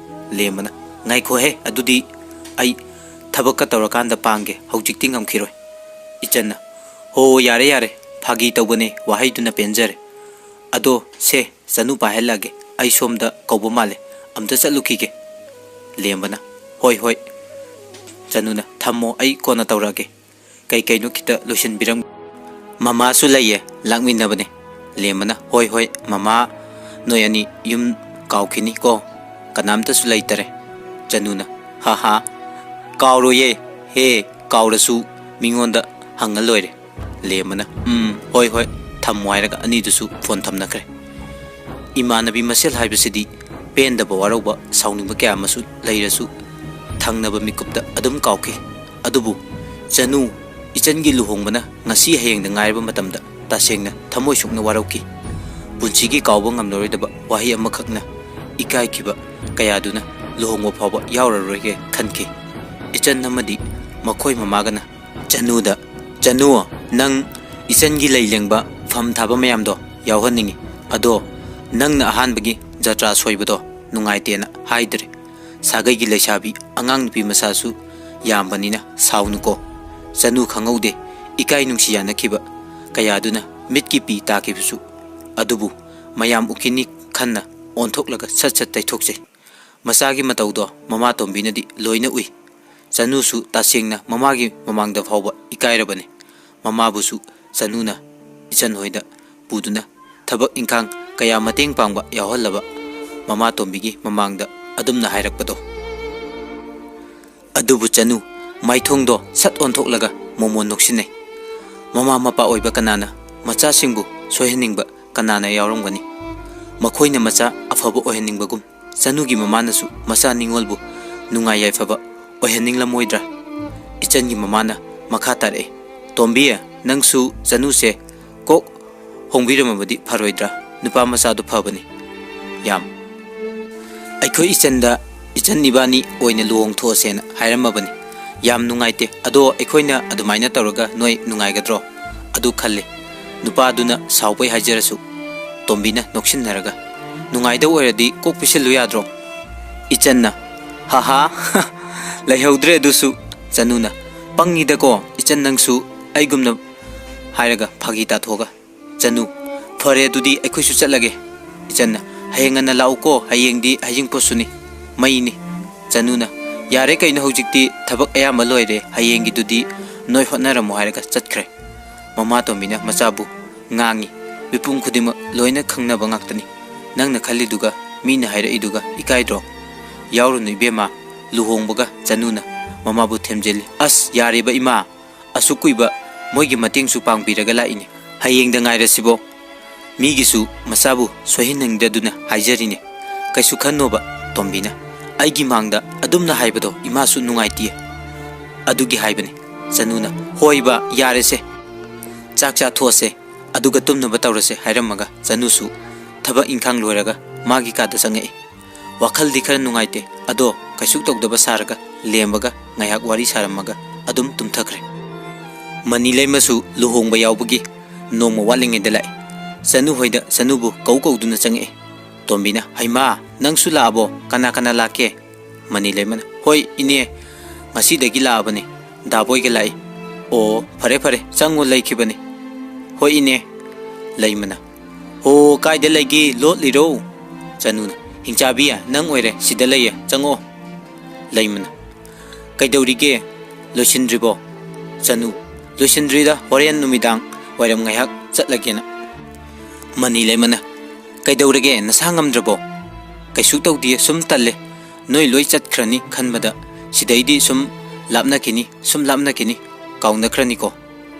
ꯂꯦꯝꯕꯅ, "ꯉꯥꯏꯈꯣꯍꯦ, ꯑꯗꯨꯗꯤ ꯑꯩ ꯊꯕꯛꯀ ꯇꯧꯔꯀꯥꯟꯗ ꯄꯥꯡꯒꯦ, ꯍꯧꯖꯤꯛꯇꯤ ꯉꯝꯈꯤꯔꯣꯏ꯫" ꯏꯆꯟꯅ, "ꯍꯣ, ꯌꯥꯔꯦ, ꯌꯥꯔꯦ, ꯐꯥꯒꯤ ꯇꯧꯕꯅꯦ, ꯋꯥꯍꯩꯗꯨꯅ ꯄꯦꯟꯖꯔꯦ꯫ ꯑꯗꯣ ꯁꯦ, ꯆꯅꯨ ꯄꯥꯏꯍꯜꯂꯛꯑꯒꯦ, ꯑꯩ ꯁꯣꯝꯗ ꯀꯧꯕ ꯃꯥꯜꯂꯦ, ꯑꯝꯇ ꯆꯠꯂꯨꯈꯤꯒꯦ꯫" ꯂꯦꯝꯕꯅ, "ꯍꯣꯏ, ꯍꯣꯏ꯫" ꯆꯅꯨꯅ, "ꯊꯝꯃꯣ, ꯑꯩ ꯀꯣꯟꯅ ꯇꯧꯔꯛꯑꯒꯦ, ꯀꯩ ꯀꯩꯅꯣ ꯈꯤꯇ ꯂꯣꯏꯁꯤꯟꯕꯤꯔꯝ꯫" "ꯃꯃꯥꯁꯨ ꯂꯩꯌꯦ, ꯂꯥꯛꯃꯤꯟꯅꯕꯅꯦ꯫" ꯂꯦꯝꯕꯅ, "ꯍꯣꯏ, ꯍꯣꯏ, ꯃꯃꯥ ꯅꯣꯏ ꯑꯅꯤ ꯌꯨꯝ ꯀꯥꯎꯈꯤꯅꯤ ꯀꯣ, ꯀꯅꯥꯝꯇꯁꯨ ꯂꯩꯇꯔꯦ꯫" ꯆꯅꯨꯅ, "ꯍꯥ ꯍꯥ, ꯀꯥꯎꯔꯣꯏꯌꯦ, ꯍꯦ, ꯀꯥꯎꯔꯁꯨ ꯃꯤꯉꯣꯟꯗ ꯍꯪꯉ ꯂꯣꯏꯔꯦ꯫" ꯂꯦꯝꯕꯅ, "ꯎꯝ, ꯍꯣꯏ, ꯍꯣꯏ, ꯊꯝꯃꯣ" ꯍꯥꯏꯔꯒ ꯑꯅꯤꯗꯨꯁꯨ ꯐꯣꯟ ꯊꯝꯅꯈ꯭ꯔꯦ꯫ ꯏꯃꯥꯟꯅꯕꯤ ꯃꯁꯦꯜ ꯍꯥꯏꯕꯁꯤꯗꯤ ꯄꯦꯟꯗꯕ, ꯋꯥꯔꯧꯕ, ꯁꯥꯎꯅꯤꯡꯕ ꯀꯌꯥ ꯑꯃꯁꯨ ꯂꯩꯔꯁꯨ, ꯊꯪꯅꯕ ꯃꯤꯀꯨꯞꯇ ꯑꯗꯨꯝ ꯀꯥꯎꯈꯤ꯫ ꯑꯗꯨꯕꯨ ꯆꯅꯨ, ꯏꯆꯟꯒꯤ ꯂꯨꯍꯣꯡꯕꯅ ꯉꯁꯤ ꯍꯌꯦꯡꯗ ꯉꯥꯏꯔꯕ ꯃꯇꯝꯗ ꯇꯁꯦꯡꯅ ꯊꯃꯣꯏ ꯁꯣꯛꯅ ꯋꯥꯔꯧꯈꯤ꯫ ꯄꯨꯟꯁꯤꯒꯤ ꯀꯥꯎꯕ ꯉꯝꯂꯔꯣꯏꯗꯕ ꯋꯥꯍꯩ ꯑꯃꯈꯛꯅ ꯏꯀꯥꯏꯈꯤꯕ ꯀꯌꯥꯗꯨꯅ ꯂꯨꯍꯣꯡꯕ ꯐꯥꯎꯕ ꯌꯥꯎꯔꯔꯣꯏꯒꯦ ꯈꯟꯈꯤ꯫ ꯏꯆꯟ ꯑꯃꯗꯤ ꯃꯈꯣꯏ ꯃꯃꯥꯒꯅ ꯆꯅꯨꯗ, "ꯆꯅꯨ, ꯅꯪ ꯏꯆꯟꯒꯤ ꯂꯩ ꯂꯦꯡꯕ, ꯐꯝ ꯊꯥꯕ ꯃꯌꯥꯝꯗꯣ ꯌꯥꯎꯍꯟꯅꯤꯡꯉꯤ꯫ ꯑꯗꯣ ꯅꯪꯅ ꯑꯍꯥꯟꯕꯒꯤ ꯖꯇ꯭ꯔꯥ ꯁꯣꯏꯕꯗꯣ ꯅꯨꯡꯉꯥꯏꯇꯦꯅ ꯍꯥꯏꯗ꯭ꯔꯦ꯫ ꯁꯥꯒꯩꯒꯤ ꯂꯩꯁꯥꯕꯤ ꯑꯉꯥꯡ ꯅꯨꯄꯤ ꯃꯆꯥꯁꯨ ꯌꯥꯝꯕꯅꯤꯅ ꯁꯥꯎꯅꯨꯀꯣ꯫" ꯆꯅꯨ ꯈꯪꯍꯧꯗꯦ ꯏꯀꯥꯏ ꯅꯨꯡꯁꯤ ꯌꯥꯅꯈꯤꯕ ꯀꯌꯥꯗꯨꯅ ꯃꯤꯠꯀꯤ ꯄꯤ ꯇꯥꯈꯤꯕꯁꯨ꯫ ꯑꯗꯨꯕꯨ ꯃꯌꯥꯝ ꯎꯈꯤꯅꯤ ꯈꯟꯅ ꯑꯣꯟꯊꯣꯛꯂꯒ ꯁꯠ ꯁꯠ ꯇꯩꯊꯣꯛꯆꯩ꯫ ꯃꯆꯥꯒꯤ ꯃꯇꯧꯗꯣ ꯃꯃꯥ ꯇꯣꯝꯕꯤꯅꯗꯤ ꯂꯣꯏꯅ ꯎꯏ꯫ ꯆꯅꯨꯁꯨ ꯇꯁꯦꯡꯅ ꯃꯃꯥꯒꯤ ꯃꯃꯥꯡꯗ ꯐꯥꯎꯕ ꯏꯀꯥꯏꯔꯕꯅꯤ꯫ ꯃꯃꯥꯕꯨꯁꯨ ꯆꯅꯨꯅ ꯏꯆꯟ ꯍꯣꯏꯗ ꯄꯨꯗꯨꯅ ꯊꯕꯛ ꯏꯪꯈꯥꯡ ꯀꯌꯥ ꯃꯇꯦꯡ ꯄꯥꯡꯕ ꯌꯥꯎꯍꯜꯂꯕ ꯃꯃꯥ ꯇꯣꯝꯕꯤꯒꯤ ꯃꯃꯥꯡꯗ ꯑꯗꯨꯝꯅ ꯍꯥꯏꯔꯛꯄꯗꯣ꯫ ꯑꯗꯨꯕꯨ ꯆꯅꯨ ꯃꯥꯏꯊꯣꯡꯗꯣ ꯁꯠ ꯑꯣꯟꯊꯣꯛꯂꯒ ꯃꯣꯃꯣꯟ ꯅꯣꯛꯁꯤꯟꯅꯩ꯫ ꯃꯃꯥ ꯃꯄꯥ ꯑꯣꯏꯕ ꯀꯅꯥꯅ ꯃꯆꯥꯁꯤꯡꯕꯨ ꯁꯣꯏꯍꯟꯅꯤꯡꯕ ꯀꯅꯥꯅ ꯌꯥꯎꯔꯝꯒꯅꯤ? ꯃꯈꯣꯏꯅ ꯃꯆꯥ ꯑꯐꯕ ꯑꯣꯏꯍꯟꯅꯤꯡꯕꯒꯨꯝ, ꯆꯅꯨꯒꯤ ꯃꯃꯥꯅꯁꯨ ꯃꯆꯥ ꯅꯤꯉꯣꯜꯕꯨ ꯅꯨꯡꯉꯥꯏ ꯌꯥꯏꯐꯕ ꯑꯣꯏꯍꯟꯅꯤꯡꯂꯝꯃꯣꯏꯗ꯭ꯔꯥ? ꯏꯆꯟꯒꯤ ꯃꯃꯥꯅ ꯃꯈꯥ ꯇꯥꯔꯛꯏ, "ꯇꯣꯝꯕꯤ, ꯅꯪꯁꯨ ꯆꯅꯨꯁꯦ ꯀꯣꯛ ꯍꯣꯡꯕꯤꯔꯝꯃꯕꯗꯤ ꯐꯔꯣꯏꯗ꯭ꯔꯥ? ꯅꯨꯄꯥ ꯃꯆꯥꯗꯨ ꯐꯕꯅꯤ ꯌꯥꯝ꯫ ꯑꯩꯈꯣꯏ ꯏꯆꯟꯗ ꯏꯆꯟ ꯏꯕꯥꯅꯤ ꯑꯣꯏꯅ ꯂꯨꯍꯣꯡꯊꯣꯛꯑꯁꯦꯅ ꯍꯥꯏꯔꯝꯃꯕꯅꯤ꯫ ꯌꯥꯝ ꯅꯨꯡꯉꯥꯏꯇꯦ꯫ ꯑꯗꯣ ꯑꯩꯈꯣꯏꯅ ꯑꯗꯨꯃꯥꯏꯅ ꯇꯧꯔꯒ ꯅꯣꯏ ꯅꯨꯡꯉꯥꯏꯒꯗ꯭ꯔꯣ?" ꯑꯗꯨ ꯈꯜꯂꯤ꯫ ꯅꯨꯄꯥꯗꯨꯅ ꯁꯥꯎꯕꯩ ꯍꯥꯏꯖꯔꯁꯨ, ꯇꯣꯝꯕꯤꯅ ꯅꯣꯛꯁꯤꯟꯅꯔꯒ, "ꯅꯨꯡꯉꯥꯏꯗꯧ ꯑꯣꯏꯔꯗꯤ ꯀꯣꯛ ꯄꯤꯁꯤꯜꯂꯨ ꯌꯥꯗ꯭ꯔꯣ?" ꯏꯆꯟꯅ, "ꯍꯥ ꯍꯥ, ꯂꯩꯍꯧꯗ꯭ꯔꯦ ꯑꯗꯨꯁꯨ꯫" ꯆꯅꯨꯅ, "ꯄꯪꯉꯤꯗꯀꯣ ꯏꯆꯟ, ꯅꯪꯁꯨ ꯑꯩꯒꯨꯝꯅ ꯍꯥꯏꯔꯒ ꯐꯥꯒꯤ ꯇꯥꯊꯣꯛꯑꯒ, "ꯆꯅꯨ, ꯐꯔꯦ, ꯑꯗꯨꯗꯤ ꯑꯩꯈꯣꯏꯁꯨ ꯆꯠꯂꯒꯦ꯫ ꯏꯆꯟꯅ, ꯍꯌꯦꯡ ꯉꯟꯅ ꯂꯥꯛꯎꯀꯣ, ꯍꯌꯦꯡꯗꯤ ꯍꯩꯖꯤꯡꯄꯣꯠꯁꯨꯅꯤ, ꯃꯩꯅꯤ꯫" ꯆꯅꯨꯅ, "ꯌꯥꯔꯦ ꯀꯩꯅꯣ, ꯍꯧꯖꯤꯛꯇꯤ ꯊꯕꯛ ꯑꯌꯥꯝꯕ ꯂꯣꯏꯔꯦ, ꯍꯌꯦꯡꯒꯤꯗꯨꯗꯤ ꯅꯣꯏ ꯍꯣꯠꯅꯔꯝꯃꯣ" ꯍꯥꯏꯔꯒ ꯆꯠꯈ꯭ꯔꯦ꯫ ꯃꯃꯥ ꯇꯣꯝꯕꯤꯅ ꯃꯆꯥꯕꯨ ꯉꯥꯡꯉꯤ, "ꯃꯤꯄꯨꯝ ꯈꯨꯗꯤꯡꯃꯛ ꯂꯣꯏꯅ ꯈꯪꯅꯕ ꯉꯥꯛꯇꯅꯤ꯫ ꯅꯪꯅ ꯈꯜꯂꯤꯗꯨꯒ ꯃꯤꯅ ꯍꯥꯏꯔꯛꯏꯗꯨꯒ ꯏꯀꯥꯏꯗ꯭ꯔꯣ?" "ꯌꯥꯎꯔꯨꯅꯨ ꯏꯕꯦꯝꯃ꯫" ꯂꯨꯍꯣꯡꯕꯒ ꯆꯅꯨꯅ ꯃꯃꯥꯕꯨ ꯊꯦꯝꯖꯤꯜꯂꯤ꯫ "ꯑꯁ, ꯌꯥꯔꯦꯕ ꯏꯃꯥ, ꯑꯁꯨꯛ ꯀꯨꯏꯕ ꯃꯣꯏꯒꯤ ꯃꯇꯦꯡꯁꯨ ꯄꯥꯡꯕꯤꯔꯒ ꯂꯥꯛꯏꯅꯦ, ꯍꯌꯦꯡꯗ ꯉꯥꯏꯔꯁꯤꯕꯣ꯫ ꯃꯤꯒꯤꯁꯨ ꯃꯆꯥꯕꯨ ꯁꯣꯏꯍꯟꯅꯤꯡꯗꯗꯨꯅ ꯍꯥꯏꯖꯔꯤꯅꯦ꯫ ꯀꯩꯁꯨ ꯈꯟꯅꯣꯕ ꯇꯣꯝꯕꯤꯅ꯫ ꯑꯩꯒꯤ ꯃꯥꯡꯗ ꯑꯗꯨꯝꯅ ꯍꯥꯏꯕꯗꯣ ꯏꯃꯥꯁꯨ ꯅꯨꯡꯉꯥꯏꯇꯦ꯫ ꯑꯗꯨꯒꯤ ꯍꯥꯏꯕꯅꯤ꯫" ꯆꯅꯨꯅ, "ꯍꯣꯏꯕ, ꯌꯥꯔꯦꯁꯦ꯫ ꯆꯥꯛ ꯆꯥꯊꯣꯛꯑꯁꯦ, ꯑꯗꯨꯒ ꯇꯨꯝꯅꯕ ꯇꯧꯔꯁꯦ" ꯍꯥꯏꯔꯝꯃꯒ ꯆꯅꯨꯁꯨ ꯊꯕꯛ ꯏꯪꯈꯥꯡ ꯂꯣꯏꯔꯒ ꯃꯥꯒꯤ ꯀꯥꯗ ꯆꯪꯉꯛꯏ꯫ ꯋꯥꯈꯜꯗꯤ ꯈꯔ ꯅꯨꯡꯉꯥꯏꯇꯦ, ꯑꯗꯣ ꯀꯩꯁꯨ ꯇꯧꯗꯕ ꯁꯥꯔꯒ ꯂꯦꯝꯕꯒ ꯉꯥꯏꯍꯥꯛ ꯋꯥꯔꯤ ꯁꯥꯔꯝꯃꯒ ꯑꯗꯨꯝ ꯇꯨꯝꯊꯈ꯭ꯔꯦ꯫ ꯃꯅꯤ ꯂꯩꯃꯁꯨ ꯂꯨꯍꯣꯡꯕ ꯌꯥꯎꯕꯒꯤ ꯅꯣꯡꯃ ꯋꯥꯠꯂꯤꯉꯩꯗ ꯂꯥꯛꯏ꯫ ꯆꯅꯨ ꯍꯣꯏꯗ ꯆꯅꯨꯕꯨ ꯀꯧ ꯀꯧꯗꯨꯅ ꯆꯪꯉꯛꯏ꯫ ꯇꯣꯝꯕꯤꯅ, "ꯍꯩꯃꯥ, ꯅꯪꯁꯨ ꯂꯥꯛꯑꯕꯣ? ꯀꯅꯥ ꯀꯅꯥ ꯂꯥꯛꯀꯦ?" ꯃꯅꯤ ꯂꯩꯃꯅ, "ꯍꯣꯏ ꯏꯅꯦ, ꯉꯁꯤꯗꯒꯤ ꯂꯥꯛꯑꯕꯅꯤ, ꯗꯥꯕꯣꯏꯒ ꯂꯥꯛꯏ꯫" "ꯑꯣ, ꯐꯔꯦ ꯐꯔꯦ, ꯆꯪꯉꯨ, ꯂꯩꯈꯤꯕꯅꯤ꯫" "ꯍꯣꯏ ꯏꯅꯦ꯫" ꯂꯩꯃꯅ, "ꯍꯣ, ꯀꯥꯏꯗ ꯂꯩꯒꯦ, ꯂꯣꯠꯂꯤꯔꯣ?" ꯆꯅꯨꯅ, "ꯍꯤꯡꯆꯥꯕꯤ, ꯅꯪ ꯑꯣꯏꯔꯦ, ꯁꯤꯗ ꯂꯩꯌꯦ, ꯆꯪꯉꯛꯑꯣ꯫" ꯂꯩꯃꯅ, "ꯀꯩꯗꯧꯔꯤꯒꯦ? ꯂꯣꯏꯁꯤꯟꯗ꯭ꯔꯤꯕꯣ?" ꯆꯅꯨ, "ꯂꯣꯏꯁꯤꯟꯗ꯭ꯔꯤꯗ, ꯍꯣꯔꯦꯟ ꯅꯨꯃꯤꯗꯥꯡ ꯋꯥꯏꯔꯝ ꯉꯥꯏꯍꯥꯛ ꯆꯠꯂꯒꯦꯅ꯫" ꯃꯅꯤ ꯂꯩꯃꯅ, "ꯀꯩꯗꯧꯔꯒꯦ, ꯅꯁꯥ ꯉꯝꯗ꯭ꯔꯕꯣ?" "ꯀꯩꯁꯨ ꯇꯧꯗꯤꯌꯦ, ꯁꯨꯝ ꯇꯜꯂꯦ꯫ ꯅꯣꯏ ꯂꯣꯏ ꯆꯠꯈ꯭ꯔꯅꯤ ꯈꯟꯕꯗ ꯁꯤꯗꯩꯗꯤ ꯁꯨꯝ ꯂꯥꯞꯅꯈꯤꯅꯤ, ꯁꯨꯝ ꯂꯥꯞꯅꯈꯤꯅꯤ, ꯀꯥꯎꯅꯈ꯭ꯔꯅꯤꯀꯣ꯫"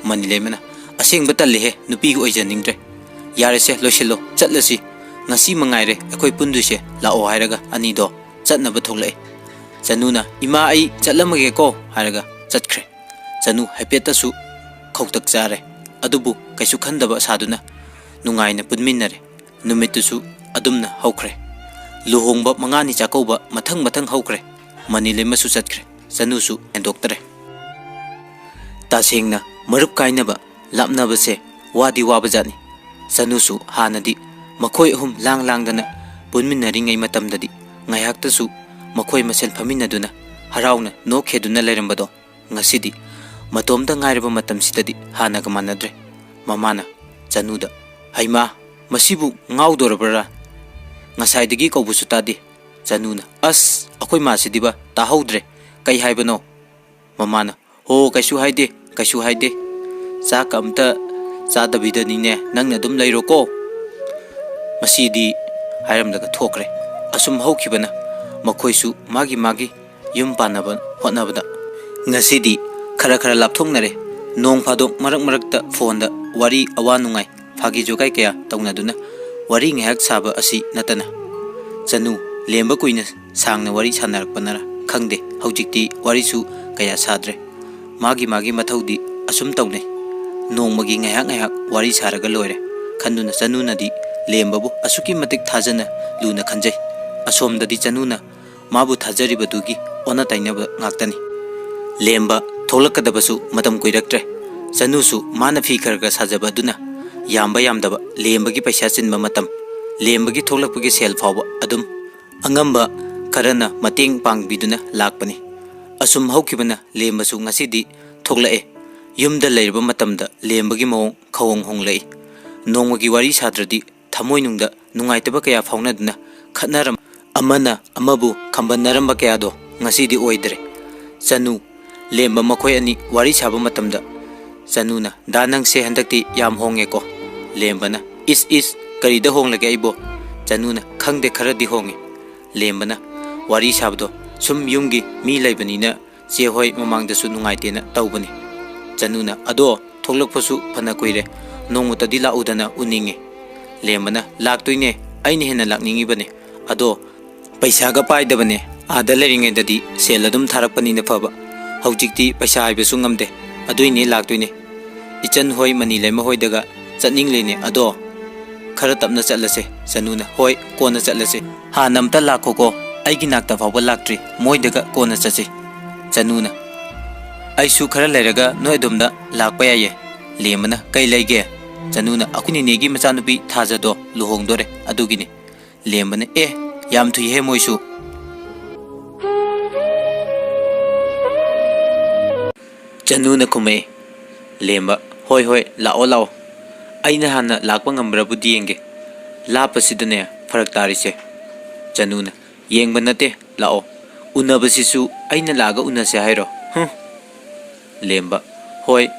ꯃꯅꯤ ꯂꯩꯃꯅ, "ꯑꯁꯦꯡꯕ ꯇꯜꯂꯦꯍꯦ, ꯅꯨꯄꯤꯒ ꯑꯣꯏꯖꯅꯤꯡꯗ꯭ꯔꯦ꯫ ꯌꯥꯔꯦꯁꯦ, ꯂꯣꯏꯁꯤꯜꯂꯣ, ꯆꯠꯂꯁꯤ꯫ ꯉꯁꯤ ꯃꯉꯥꯏꯔꯦ ꯑꯩꯈꯣꯏ ꯄꯨꯟꯗꯣꯏꯁꯦ, ꯂꯥꯛꯑꯣ" ꯍꯥꯏꯔꯒ ꯑꯅꯤꯗꯣ ꯆꯠꯅꯕ ꯊꯣꯛꯂꯛꯑꯦ꯫ ꯆꯅꯨꯅ, "ꯏꯃꯥ, ꯑꯩ ꯆꯠꯂꯝꯃꯒꯦꯀꯣ" ꯍꯥꯏꯔꯒ ꯆꯠꯈ꯭ꯔꯦ꯫ ꯆꯅꯨ ꯍꯥꯏꯐꯦꯠꯇꯁꯨ ꯈꯧꯇꯛ ꯆꯥꯔꯦ, ꯑꯗꯨꯕꯨ ꯀꯩꯁꯨ ꯈꯟꯗꯕ ꯁꯥꯗꯨꯅ ꯅꯨꯡꯉꯥꯏꯅ ꯄꯨꯟꯃꯤꯟꯅꯔꯦ꯫ ꯅꯨꯃꯤꯠꯇꯨꯁꯨ ꯑꯗꯨꯝꯅ ꯍꯧꯈ꯭ꯔꯦ꯫ ꯂꯨꯍꯣꯡꯕ ꯃꯉꯥꯅꯤ ꯆꯥꯛꯀꯧꯕ ꯃꯊꯪ ꯃꯊꯪ ꯍꯧꯈ꯭ꯔꯦ꯫ ꯃꯅꯤ ꯂꯩꯃꯁꯨ ꯆꯠꯈ꯭ꯔꯦ, ꯆꯅꯨꯁꯨ ꯍꯦꯟꯗꯣꯛꯇꯔꯦ꯫ ꯇꯁꯦꯡꯅ ꯃꯔꯨꯞ ꯀꯥꯏꯅꯕ, ꯂꯥꯞꯅꯕꯁꯦ ꯋꯥꯗꯤ ꯋꯥꯕꯖꯥꯠꯅꯤ꯫ ꯆꯅꯨꯁꯨ ꯍꯥꯟꯅꯗꯤ ꯃꯈꯣꯏ ꯑꯍꯨꯝ ꯂꯥꯡ ꯂꯥꯡꯗꯅ ꯄꯨꯟꯃꯤꯟꯅꯔꯤꯉꯩ ꯃꯇꯝꯗꯗꯤ ꯉꯥꯏꯍꯥꯛꯇꯁꯨ ꯃꯈꯣꯏ ꯃꯁꯦꯜ ꯐꯝꯃꯤꯟꯅꯗꯨꯅ ꯍꯔꯥꯎꯅ ꯅꯣꯛꯈꯦꯗꯨꯅ ꯂꯩꯔꯝꯕꯗꯣ ꯉꯁꯤꯗꯤ ꯃꯇꯣꯝꯇ ꯉꯥꯏꯔꯕ ꯃꯇꯝꯁꯤꯗꯗꯤ ꯍꯥꯟꯅꯒ ꯃꯥꯟꯅꯗ꯭ꯔꯦ꯫ ꯃꯃꯥꯅ ꯆꯅꯨꯗ, "ꯍꯩꯃꯥ, ꯃꯁꯤꯕꯨ ꯉꯥꯎꯗꯣꯔꯕ꯭ꯔꯥ? ꯉꯁꯥꯏꯗꯒꯤ ꯀꯧꯕꯁꯨ ꯇꯥꯗꯦ꯫" ꯆꯅꯨꯅ, "ꯑꯁ, ꯑꯩꯈꯣꯏ ꯃꯥꯁꯤꯗꯤꯕ, ꯇꯥꯍꯧꯗ꯭ꯔꯦ꯫ ꯀꯩ ꯍꯥꯏꯕꯅꯣ?" ꯃꯃꯥꯅ, "ꯍꯣ, ꯀꯩꯁꯨ ꯍꯥꯏꯗꯦ, ꯀꯩꯁꯨ ꯍꯥꯏꯗꯦ꯫ ꯆꯥꯛꯀ ꯑꯝꯇ ꯆꯥꯗꯕꯤꯗꯅꯤꯅꯦ ꯅꯪꯅ ꯑꯗꯨꯝ ꯂꯩꯔꯣꯀꯣ꯫ ꯃꯁꯤꯗꯤ" ꯍꯥꯏꯔꯝꯂꯒ ꯊꯣꯛꯈ꯭ꯔꯦ꯫ ꯑꯁꯨꯝ ꯍꯧꯈꯤꯕꯅ ꯃꯈꯣꯏꯁꯨ ꯃꯥꯒꯤ ꯃꯥꯒꯤ ꯌꯨꯝ ꯄꯥꯟꯅꯕ ꯍꯣꯠꯅꯕꯗ ꯉꯁꯤꯗꯤ ꯈꯔ ꯈꯔ ꯂꯥꯞꯊꯣꯛꯅꯔꯦ꯫ ꯅꯣꯡ ꯐꯥꯗꯣꯛ ꯃꯔꯛ ꯃꯔꯛꯇ ꯐꯣꯟꯗ ꯋꯥꯔꯤ ꯑꯋꯥ ꯅꯨꯡꯉꯥꯏ, ꯐꯥꯒꯤ ꯖꯣꯒꯥꯏ ꯀꯌꯥ ꯇꯧꯅꯗꯨꯅ ꯋꯥꯔꯤ ꯉꯥꯏꯍꯥꯛ ꯁꯥꯕ ꯑꯁꯤ ꯅꯠꯇꯅ꯫ ꯆꯅꯨ, ꯂꯦꯝꯕ ꯀꯨꯏꯅ ꯁꯥꯡꯅ ꯋꯥꯔꯤ ꯁꯥꯟꯅꯔꯛꯄꯅꯔ ꯈꯪꯗꯦ, ꯍꯧꯖꯤꯛꯇꯤ ꯋꯥꯔꯤꯁꯨ ꯀꯌꯥ ꯁꯥꯗ꯭ꯔꯦ꯫ ꯃꯥꯒꯤ ꯃꯥꯒꯤ ꯃꯊꯧꯗꯤ ꯑꯁꯨꯝ ꯇꯧꯅꯩ꯫ ꯅꯣꯡꯃꯒꯤ ꯉꯥꯏꯍꯥꯛ ꯉꯥꯏꯍꯥꯛ ꯋꯥꯔꯤ ꯁꯥꯔꯒ ꯂꯣꯏꯔꯦ ꯈꯟꯗꯨꯅ ꯆꯅꯨꯅꯗꯤ ꯂꯦꯝꯕꯕꯨ ꯑꯁꯨꯛꯀꯤ ꯃꯇꯤꯛ ꯊꯥꯖꯅ ꯂꯨꯅ ꯈꯟꯖꯩ꯫ ꯑꯁꯣꯝꯗꯗꯤ ꯆꯅꯨꯅ ꯃꯥꯕꯨ ꯊꯥꯖꯔꯤꯕꯗꯨꯒꯤ ꯑꯣꯟꯅ ꯇꯩꯅꯕ ꯉꯥꯛꯇꯅꯤ꯫ ꯂꯦꯝꯕ ꯊꯣꯛꯂꯛꯀꯗꯕꯁꯨ ꯃꯇꯝ ꯀꯨꯏꯔꯛꯇ꯭ꯔꯦ꯫ ꯆꯅꯨꯁꯨ ꯃꯥꯅ ꯐꯤ ꯈꯔ ꯈꯔ ꯁꯥꯖꯕ ꯑꯗꯨꯅ ꯌꯥꯝꯕ ꯌꯥꯝꯗꯕ, ꯂꯦꯝꯕꯒꯤ ꯄꯩꯁꯥ ꯆꯤꯟꯕ ꯃꯇꯝ, ꯂꯦꯝꯕꯒꯤ ꯊꯣꯛꯂꯛꯄꯒꯤ ꯁꯦꯜ ꯐꯥꯎꯕ ꯑꯗꯨꯝ ꯑꯉꯝꯕ ꯈꯔꯅ ꯃꯇꯦꯡ ꯄꯥꯡꯕꯤꯗꯨꯅ ꯂꯥꯛꯄꯅꯤ꯫ ꯑꯁꯨꯝ ꯍꯧꯈꯤꯕꯅ ꯂꯦꯝꯕꯁꯨ ꯉꯁꯤꯗꯤ ꯊꯣꯛꯂꯛꯑꯦ꯫ ꯌꯨꯝꯗ ꯂꯩꯔꯕ ꯃꯇꯝꯗ ꯂꯦꯝꯕꯒꯤ ꯃꯑꯣꯡ ꯈꯑꯣꯡ ꯍꯣꯡꯂꯛꯏ꯫ ꯅꯣꯡꯃꯒꯤ ꯋꯥꯔꯤ ꯁꯥꯗ꯭ꯔꯗꯤ ꯊꯃꯣꯏꯅꯨꯡꯗ ꯅꯨꯡꯉꯥꯏꯇꯕ ꯀꯌꯥ ꯐꯥꯎꯅꯗꯨꯅ ꯈꯠꯅꯔꯝ-, ꯑꯃꯅ ꯑꯃꯕꯨ ꯈꯝꯕꯟꯅꯔꯝꯕ ꯀꯌꯥꯗꯣ ꯉꯁꯤꯗꯤ ꯑꯣꯏꯗ꯭ꯔꯦ꯫ ꯆꯅꯨ, ꯂꯦꯝꯕ ꯃꯈꯣꯏ ꯑꯅꯤ ꯋꯥꯔꯤ ꯁꯥꯕ ꯃꯇꯝꯗ ꯆꯅꯨꯅ, "ꯗꯥ, ꯅꯪꯁꯦ ꯍꯟꯗꯛꯇꯤ ꯌꯥꯝ ꯍꯣꯡꯉꯦꯀꯣ?" ꯂꯦꯝꯕꯅ, "ꯏꯁ ꯏꯁ, ꯀꯔꯤꯗ ꯍꯣꯡꯂꯒꯦ ꯑꯩꯕꯣ?" ꯆꯅꯨꯅ, "ꯈꯪꯗꯦ, ꯈꯔꯗꯤ ꯍꯣꯡꯉꯦ꯫" ꯂꯦꯝꯕꯅ, "ꯋꯥꯔꯤ ꯁꯥꯕꯗꯣ ꯁꯨꯝ ꯌꯨꯝꯒꯤ ꯃꯤ ꯂꯩꯕꯅꯤꯅ ꯆꯦ ꯍꯣꯏ ꯃꯃꯥꯡꯗꯁꯨ ꯅꯨꯡꯉꯥꯏꯇꯦꯅ ꯇꯧꯕꯅꯤ꯫" ꯆꯅꯨꯅ, "ꯑꯗꯣ ꯊꯣꯛꯂꯛꯄꯁꯨ ꯐꯅ ꯀꯨꯏꯔꯦ, ꯅꯣꯡꯃꯇꯗꯤ ꯂꯥꯛꯎꯗꯅ ꯎꯅꯤꯡꯉꯤ꯫" ꯂꯦꯝꯕꯅ, "ꯂꯥꯛꯇꯣꯏꯅꯦ, ꯑꯩꯅ ꯍꯦꯟꯅ ꯂꯥꯛꯅꯤꯡꯉꯤꯕꯅꯦ꯫ ꯑꯗꯣ ꯄꯩꯁꯥꯒ ꯄꯥꯏꯗꯕꯅꯦ, ꯑꯥꯗ ꯂꯩꯔꯤꯉꯩꯗꯗꯤ ꯁꯦꯜ ꯑꯗꯨꯝ ꯊꯥꯔꯛꯄꯅꯤꯅ ꯐꯕ꯫ ꯍꯧꯖꯤꯛꯇꯤ ꯄꯩꯁꯥ ꯍꯥꯏꯕꯁꯨ ꯉꯝꯗꯦ, ꯑꯗꯨꯏꯅꯦ ꯂꯥꯛꯇꯣꯏꯅꯦ꯫ ꯏꯆꯟ ꯍꯣꯏ, ꯃꯅꯤ ꯂꯩꯃ ꯍꯣꯏꯗꯒ ꯆꯠꯅꯤꯡꯂꯤꯅꯦ, ꯑꯗꯣ ꯈꯔ ꯇꯞꯅ ꯆꯠꯂꯁꯦ꯫" ꯆꯅꯨꯅ, "ꯍꯣꯏ, ꯀꯣꯟꯅ ꯆꯠꯂꯁꯦ꯫ ꯍꯥꯟꯅ ꯑꯝꯇ ꯂꯥꯛꯈꯣꯀꯣ, ꯑꯩꯒꯤ ꯅꯥꯛꯇ ꯐꯥꯎꯕ ꯂꯥꯛꯇ꯭ꯔꯤ, ꯃꯣꯏꯗꯒ ꯀꯣꯟꯅ ꯆꯠꯁꯦ꯫" ꯆꯅꯨꯅ, "ꯑꯩꯁꯨ ꯈꯔ ꯂꯩꯔꯒ ꯅꯣꯏ ꯑꯗꯣꯝꯗ ꯂꯥꯛꯄ ꯌꯥꯏꯌꯦ꯫" ꯂꯦꯝꯕꯅ, "ꯀꯩ ꯂꯩꯒꯦ?" ꯆꯅꯨꯅ, "ꯑꯩꯈꯣꯏ ꯅꯤꯅꯦꯒꯤ ꯃꯆꯥꯅꯨꯄꯤ ꯊꯥꯖꯗꯣ ꯂꯨꯍꯣꯡꯗꯣꯔꯦ, ꯑꯗꯨꯒꯤꯅꯤ꯫" ꯂꯦꯝꯕꯅ, "ꯑꯦ, ꯌꯥꯝ ꯊꯨꯏꯍꯦ ꯃꯣꯏꯁꯨ꯫" ꯆꯅꯨꯅ ꯈꯨꯝꯃꯛꯑꯦ꯫ ꯂꯦꯝꯕ, "ꯍꯣꯏ ꯍꯣꯏ, ꯂꯥꯛꯑꯣ ꯂꯥꯛꯑꯣ, ꯑꯩꯅ ꯍꯥꯟꯅ ꯂꯥꯛꯄ ꯉꯝꯕ꯭ꯔꯕꯨꯗꯤ ꯌꯦꯡꯒꯦ꯫ ꯂꯥꯞꯄꯁꯤꯗꯅꯦ ꯐꯔꯛ ꯇꯥꯔꯤꯁꯦ꯫ ꯆꯅꯨꯅ, "ꯌꯦꯡꯕ ꯅꯠꯇꯦ, ꯂꯥꯛꯑꯣ꯫ ꯎꯅꯕꯁꯤꯁꯨ ꯑꯩꯅ ꯂꯥꯛꯑꯒ ꯎꯅꯁꯦ ꯍꯥꯏꯔꯣ? ꯍꯨꯝ!" ꯂꯦꯝꯕ, "ꯍꯣꯏ,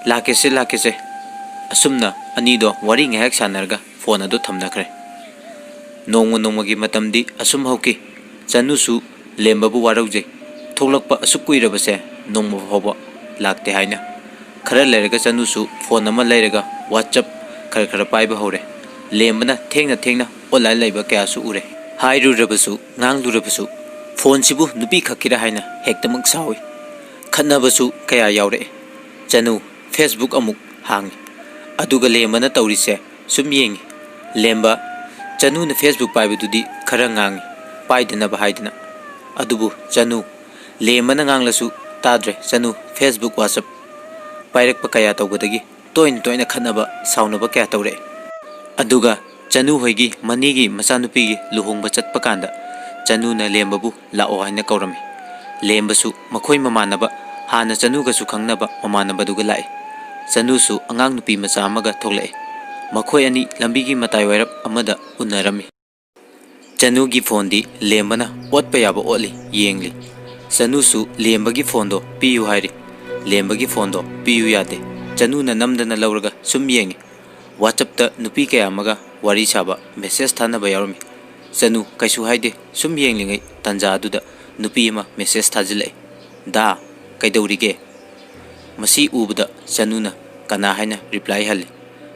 ꯂꯥꯛꯀꯦꯁꯦ, ꯂꯥꯛꯀꯦꯁꯦ"꯫ ꯑꯁꯨꯝꯅ ꯑꯅꯤꯗꯣ ꯋꯥꯔꯤ ꯉꯥꯏꯍꯥꯛ ꯁꯥꯟꯅꯔꯒ ꯐꯣꯟ ꯑꯗꯨ ꯊꯝꯅꯈ꯭ꯔꯦ꯫ ꯅꯣꯡꯃ ꯅꯣꯡꯃꯒꯤ ꯃꯇꯝꯗꯤ ꯑꯁꯨꯝ ꯍꯧꯈꯤ꯫ ꯆꯅꯨꯁꯨ ꯂꯦꯝꯕꯕꯨ ꯋꯥꯔꯧꯖꯩ꯫ ꯊꯣꯛꯂꯛꯄ ꯑꯁꯨꯛ ꯀꯨꯏꯔꯕꯁꯦ ꯅꯣꯡꯃ ꯐꯥꯎꯕ ꯂꯥꯛꯇꯦ ꯍꯥꯏꯅ꯫ ꯈꯔ ꯂꯩꯔꯒ ꯆꯅꯨꯁꯨ ꯐꯣꯟ ꯑꯃ ꯂꯩꯔꯒ WhatsApp ꯈꯔ ꯈꯔ ꯄꯥꯏꯕ ꯍꯧꯔꯦ꯫ ꯂꯦꯝꯕꯅ ꯊꯦꯡꯅ ꯊꯦꯡꯅ online ꯂꯩꯕ ꯀꯌꯥꯁꯨ ꯎꯔꯦ꯫ ꯍꯥꯏꯔꯨꯔꯕꯁꯨ, ꯉꯥꯡꯂꯨꯔꯕꯁꯨ, ꯐꯣꯟꯁꯤꯕꯨ ꯅꯨꯄꯤ ꯈꯛꯀꯤꯔꯥ ꯍꯥꯏꯅ ꯍꯦꯛꯇꯃꯛ ꯁꯥꯎꯏ꯫ ꯈꯠꯅꯕꯁꯨ ꯀꯌꯥ ꯌꯥꯎꯔꯛꯑꯦ꯫ ꯆꯅꯨ Facebook ꯑꯃꯨꯛ ꯍꯥꯡꯉꯤ꯫ ꯑꯗꯨꯒ ꯂꯦꯝꯕꯅ ꯇꯧꯔꯤꯁꯦ ꯁꯨꯝ ꯌꯦꯡꯉꯤ꯫ ꯂꯦꯝꯕ, ꯆꯅꯨꯅ Facebook ꯄꯥꯏꯕꯗꯨꯗꯤ ꯈꯔ ꯉꯥꯡꯉꯤ, ꯄꯥꯏꯗꯅꯕ ꯍꯥꯏꯗꯅ꯫ ꯑꯗꯨꯕꯨ ꯆꯅꯨ, ꯂꯦꯝꯕꯅ ꯉꯥꯡꯂꯁꯨ ꯇꯥꯗ꯭ꯔꯦ꯫ ꯆꯅꯨ Facebook, WhatsApp ꯄꯥꯏꯔꯛꯄ ꯀꯌꯥ ꯇꯧꯕꯗꯒꯤ ꯇꯣꯏꯅ ꯇꯣꯏꯅ ꯈꯠꯅꯕ, ꯁꯥꯎꯅꯕ ꯀꯌꯥ ꯇꯧꯔꯛꯑꯦ꯫ ꯑꯗꯨꯒ ꯆꯅꯨ ꯍꯣꯏꯒꯤ ꯃꯅꯤꯒꯤ ꯃꯆꯥꯅꯨꯄꯤꯒꯤ ꯂꯨꯍꯣꯡꯕ ꯆꯠꯄ ꯀꯥꯟꯗ ꯆꯅꯨꯅ ꯂꯦꯝꯕꯕꯨ ꯂꯥꯛꯑꯣ ꯍꯥꯏꯅ ꯀꯧꯔꯝꯃꯤ꯫ ꯂꯦꯝꯕꯁꯨ ꯃꯈꯣꯏ ꯃꯃꯥꯟꯅꯕ, ꯍꯥꯟꯅ ꯆꯅꯨꯒꯁꯨ ꯈꯪꯅꯕ ꯃꯃꯥꯟꯅꯕꯗꯨꯒ ꯂꯥꯛꯏ꯫ ꯆꯅꯨꯁꯨ ꯑꯉꯥꯡ ꯅꯨꯄꯤ ꯃꯆꯥ ꯑꯃꯒ ꯊꯣꯛꯂꯛꯏ꯫ ꯃꯈꯣꯏ ꯑꯅꯤ ꯂꯝꯕꯤꯒꯤ ꯃꯇꯥꯏ ꯋꯥꯏꯔꯞ ꯑꯃꯗ ꯎꯅꯔꯝꯃꯤ꯫ ꯆꯅꯨꯒꯤ ꯐꯣꯟꯗꯤ ꯂꯦꯝꯕꯅ ꯑꯣꯠꯄ ꯌꯥꯕ ꯑꯣꯠꯂꯤ, ꯌꯦꯡꯂꯤ꯫ ꯆꯅꯨꯁꯨ ꯂꯦꯝꯕꯒꯤ ꯐꯣꯟꯗꯣ ꯄꯤꯌꯨ ꯍꯥꯏꯔꯤ꯫ ꯂꯦꯝꯕꯒꯤ ꯐꯣꯟꯗꯣ ꯄꯤꯌꯨ ꯌꯥꯗꯦ꯫ ꯆꯅꯨꯅ ꯅꯝꯗꯅ ꯂꯧꯔꯒ ꯁꯨꯝ ꯌꯦꯡꯉꯤ꯫ WhatsAppꯇ ꯅꯨꯄꯤ ꯀꯌꯥ ꯑꯃꯒ ꯋꯥꯔꯤ ꯁꯥꯕ, message ꯊꯥꯅꯕ ꯌꯥꯎꯔꯝꯃꯤ꯫ ꯆꯅꯨ ꯀꯩꯁꯨ ꯍꯥꯏꯗꯦ꯫ ꯁꯨꯝ ꯌꯦꯡꯂꯤꯉꯩ ꯇꯥꯟꯖꯥ ꯑꯗꯨꯗ ꯅꯨꯄꯤ ꯑꯃ message ꯊꯥꯖꯤꯜꯂꯛꯑꯦ꯫ "ꯗꯥ, ꯀꯩꯗꯧꯔꯤꯒꯦ?" ꯃꯁꯤ ꯎꯕꯗ ꯆꯅꯨꯅ "ꯀꯅꯥ?" ꯍꯥꯏꯅ reply ꯍꯜꯂꯤ꯫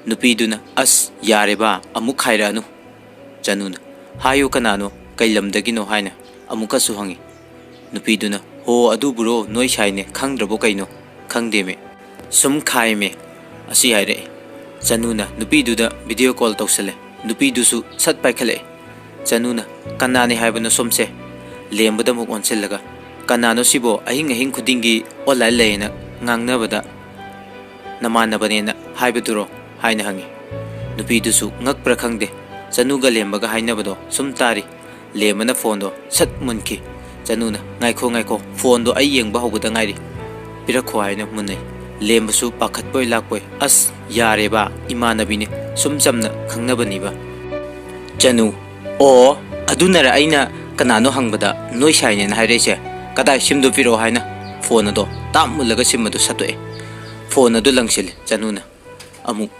ꯅꯨꯄꯤꯗꯨꯅ, "ꯑꯁ, ꯌꯥꯔꯦꯕ, ꯑꯃꯨꯛ ꯈꯥꯏꯔꯛꯑꯅꯨ"꯫ ꯆꯅꯨꯅ, "ꯍꯥꯏꯌꯨ ꯀꯅꯥꯅꯣ, ꯀꯩ ꯂꯝꯗꯒꯤꯅꯣ?" ꯍꯥꯏꯅ ꯑꯃꯨꯛꯀꯁꯨ ꯍꯪꯉꯤ꯫ ꯅꯨꯄꯤꯗꯨꯅ, "ꯍꯣ, ꯑꯗꯨꯕꯨꯔꯣ, ꯅꯣꯏ ꯁꯥꯏꯅꯦ, ꯈꯪꯗ꯭ꯔꯕꯣ ꯀꯩꯅꯣ?" "ꯈꯪꯗꯦꯃꯦ, ꯁꯨꯝ ꯈꯥꯏꯃꯦ" ꯑꯁꯤ ꯍꯥꯏꯔꯛꯏ꯫ ꯆꯅꯨꯅ ꯅꯨꯄꯤꯗꯨꯗ video call ꯇꯧꯁꯜꯂꯦ꯫ ꯅꯨꯄꯤꯗꯨꯁꯨ ꯁꯠ ꯄꯥꯏꯈꯠꯂꯛꯑꯦ꯫ ꯆꯅꯨꯅ, "ꯀꯅꯥꯅꯦ ꯍꯥꯏꯕꯅꯣ ꯁꯣꯝꯁꯦ?" ꯂꯦꯝꯕꯗ ꯑꯃꯨꯛ ꯑꯣꯟꯁꯤꯜꯂꯒ, "ꯀꯅꯥꯅꯣ ꯁꯤꯕꯣ? ꯑꯍꯤꯡ ꯑꯍꯤꯡ ꯈꯨꯗꯤꯡꯒꯤ online ꯂꯩꯌꯦꯅ ꯉꯥꯡꯅꯕꯗ ꯅꯃꯥꯟꯅꯕꯅꯦꯅ ꯍꯥꯏꯕꯗꯨꯔꯣ?" ꯍꯥꯏꯅ ꯍꯪꯉꯤ꯫ ꯅꯨꯄꯤꯗꯨꯁꯨ ꯉꯛꯄ꯭ꯔꯥ ꯈꯪꯗꯦ, ꯆꯅꯨꯒ ꯂꯦꯝꯕꯒ ꯍꯥꯏꯅꯕꯗꯣ ꯁꯨꯝ ꯇꯥꯔꯤ꯫ ꯂꯦꯝꯕꯅ ꯐꯣꯟꯗꯣ ꯁꯠ ꯃꯨꯟꯈꯤ꯫ ꯆꯅꯨꯅ, "ꯉꯥꯏꯈꯣ, ꯉꯥꯏꯈꯣ, ꯐꯣꯟꯗꯣ ꯑꯩ ꯌꯦꯡꯕ ꯍꯧꯕꯗ ꯉꯥꯏꯔꯤ, ꯄꯤꯔꯛꯈꯣ" ꯍꯥꯏꯅ ꯃꯨꯟꯅꯩ꯫ ꯂꯦꯝꯕꯁꯨ ꯄꯥꯈꯠꯄꯣꯏ ꯂꯥꯛꯄꯣꯏ, "ꯑꯁ, ꯌꯥꯔꯦꯕ, ꯏꯃꯥꯟꯅꯕꯤꯅꯦ, ꯁꯨꯝ ꯆꯝꯅ ꯈꯪꯅꯕꯅꯤꯕ"꯫ ꯆꯅꯨ, "ꯑꯣ, ꯑꯗꯨꯅꯔ ꯑꯩꯅ ꯀꯅꯥꯅꯣ ꯍꯪꯕꯗ ꯅꯣꯏ ꯁꯥꯏꯅꯦꯅ ꯍꯥꯏꯔꯛꯏꯁꯦ? ꯀꯗꯥꯏ, ꯁꯤꯝꯗꯣ ꯄꯤꯔꯛꯑꯣ" ꯍꯥꯏꯅ ꯐꯣꯟ ꯑꯗꯣ ꯇꯥꯞ ꯃꯨꯜꯂꯒ ꯁꯤꯝ ꯑꯗꯨ ꯁꯠꯇꯣꯛꯑꯦ꯫ ꯐꯣꯟ ꯑꯗꯨ ꯂꯪꯁꯤꯜꯂꯦ꯫ ꯆꯅꯨꯅ ꯑꯃꯨꯛ,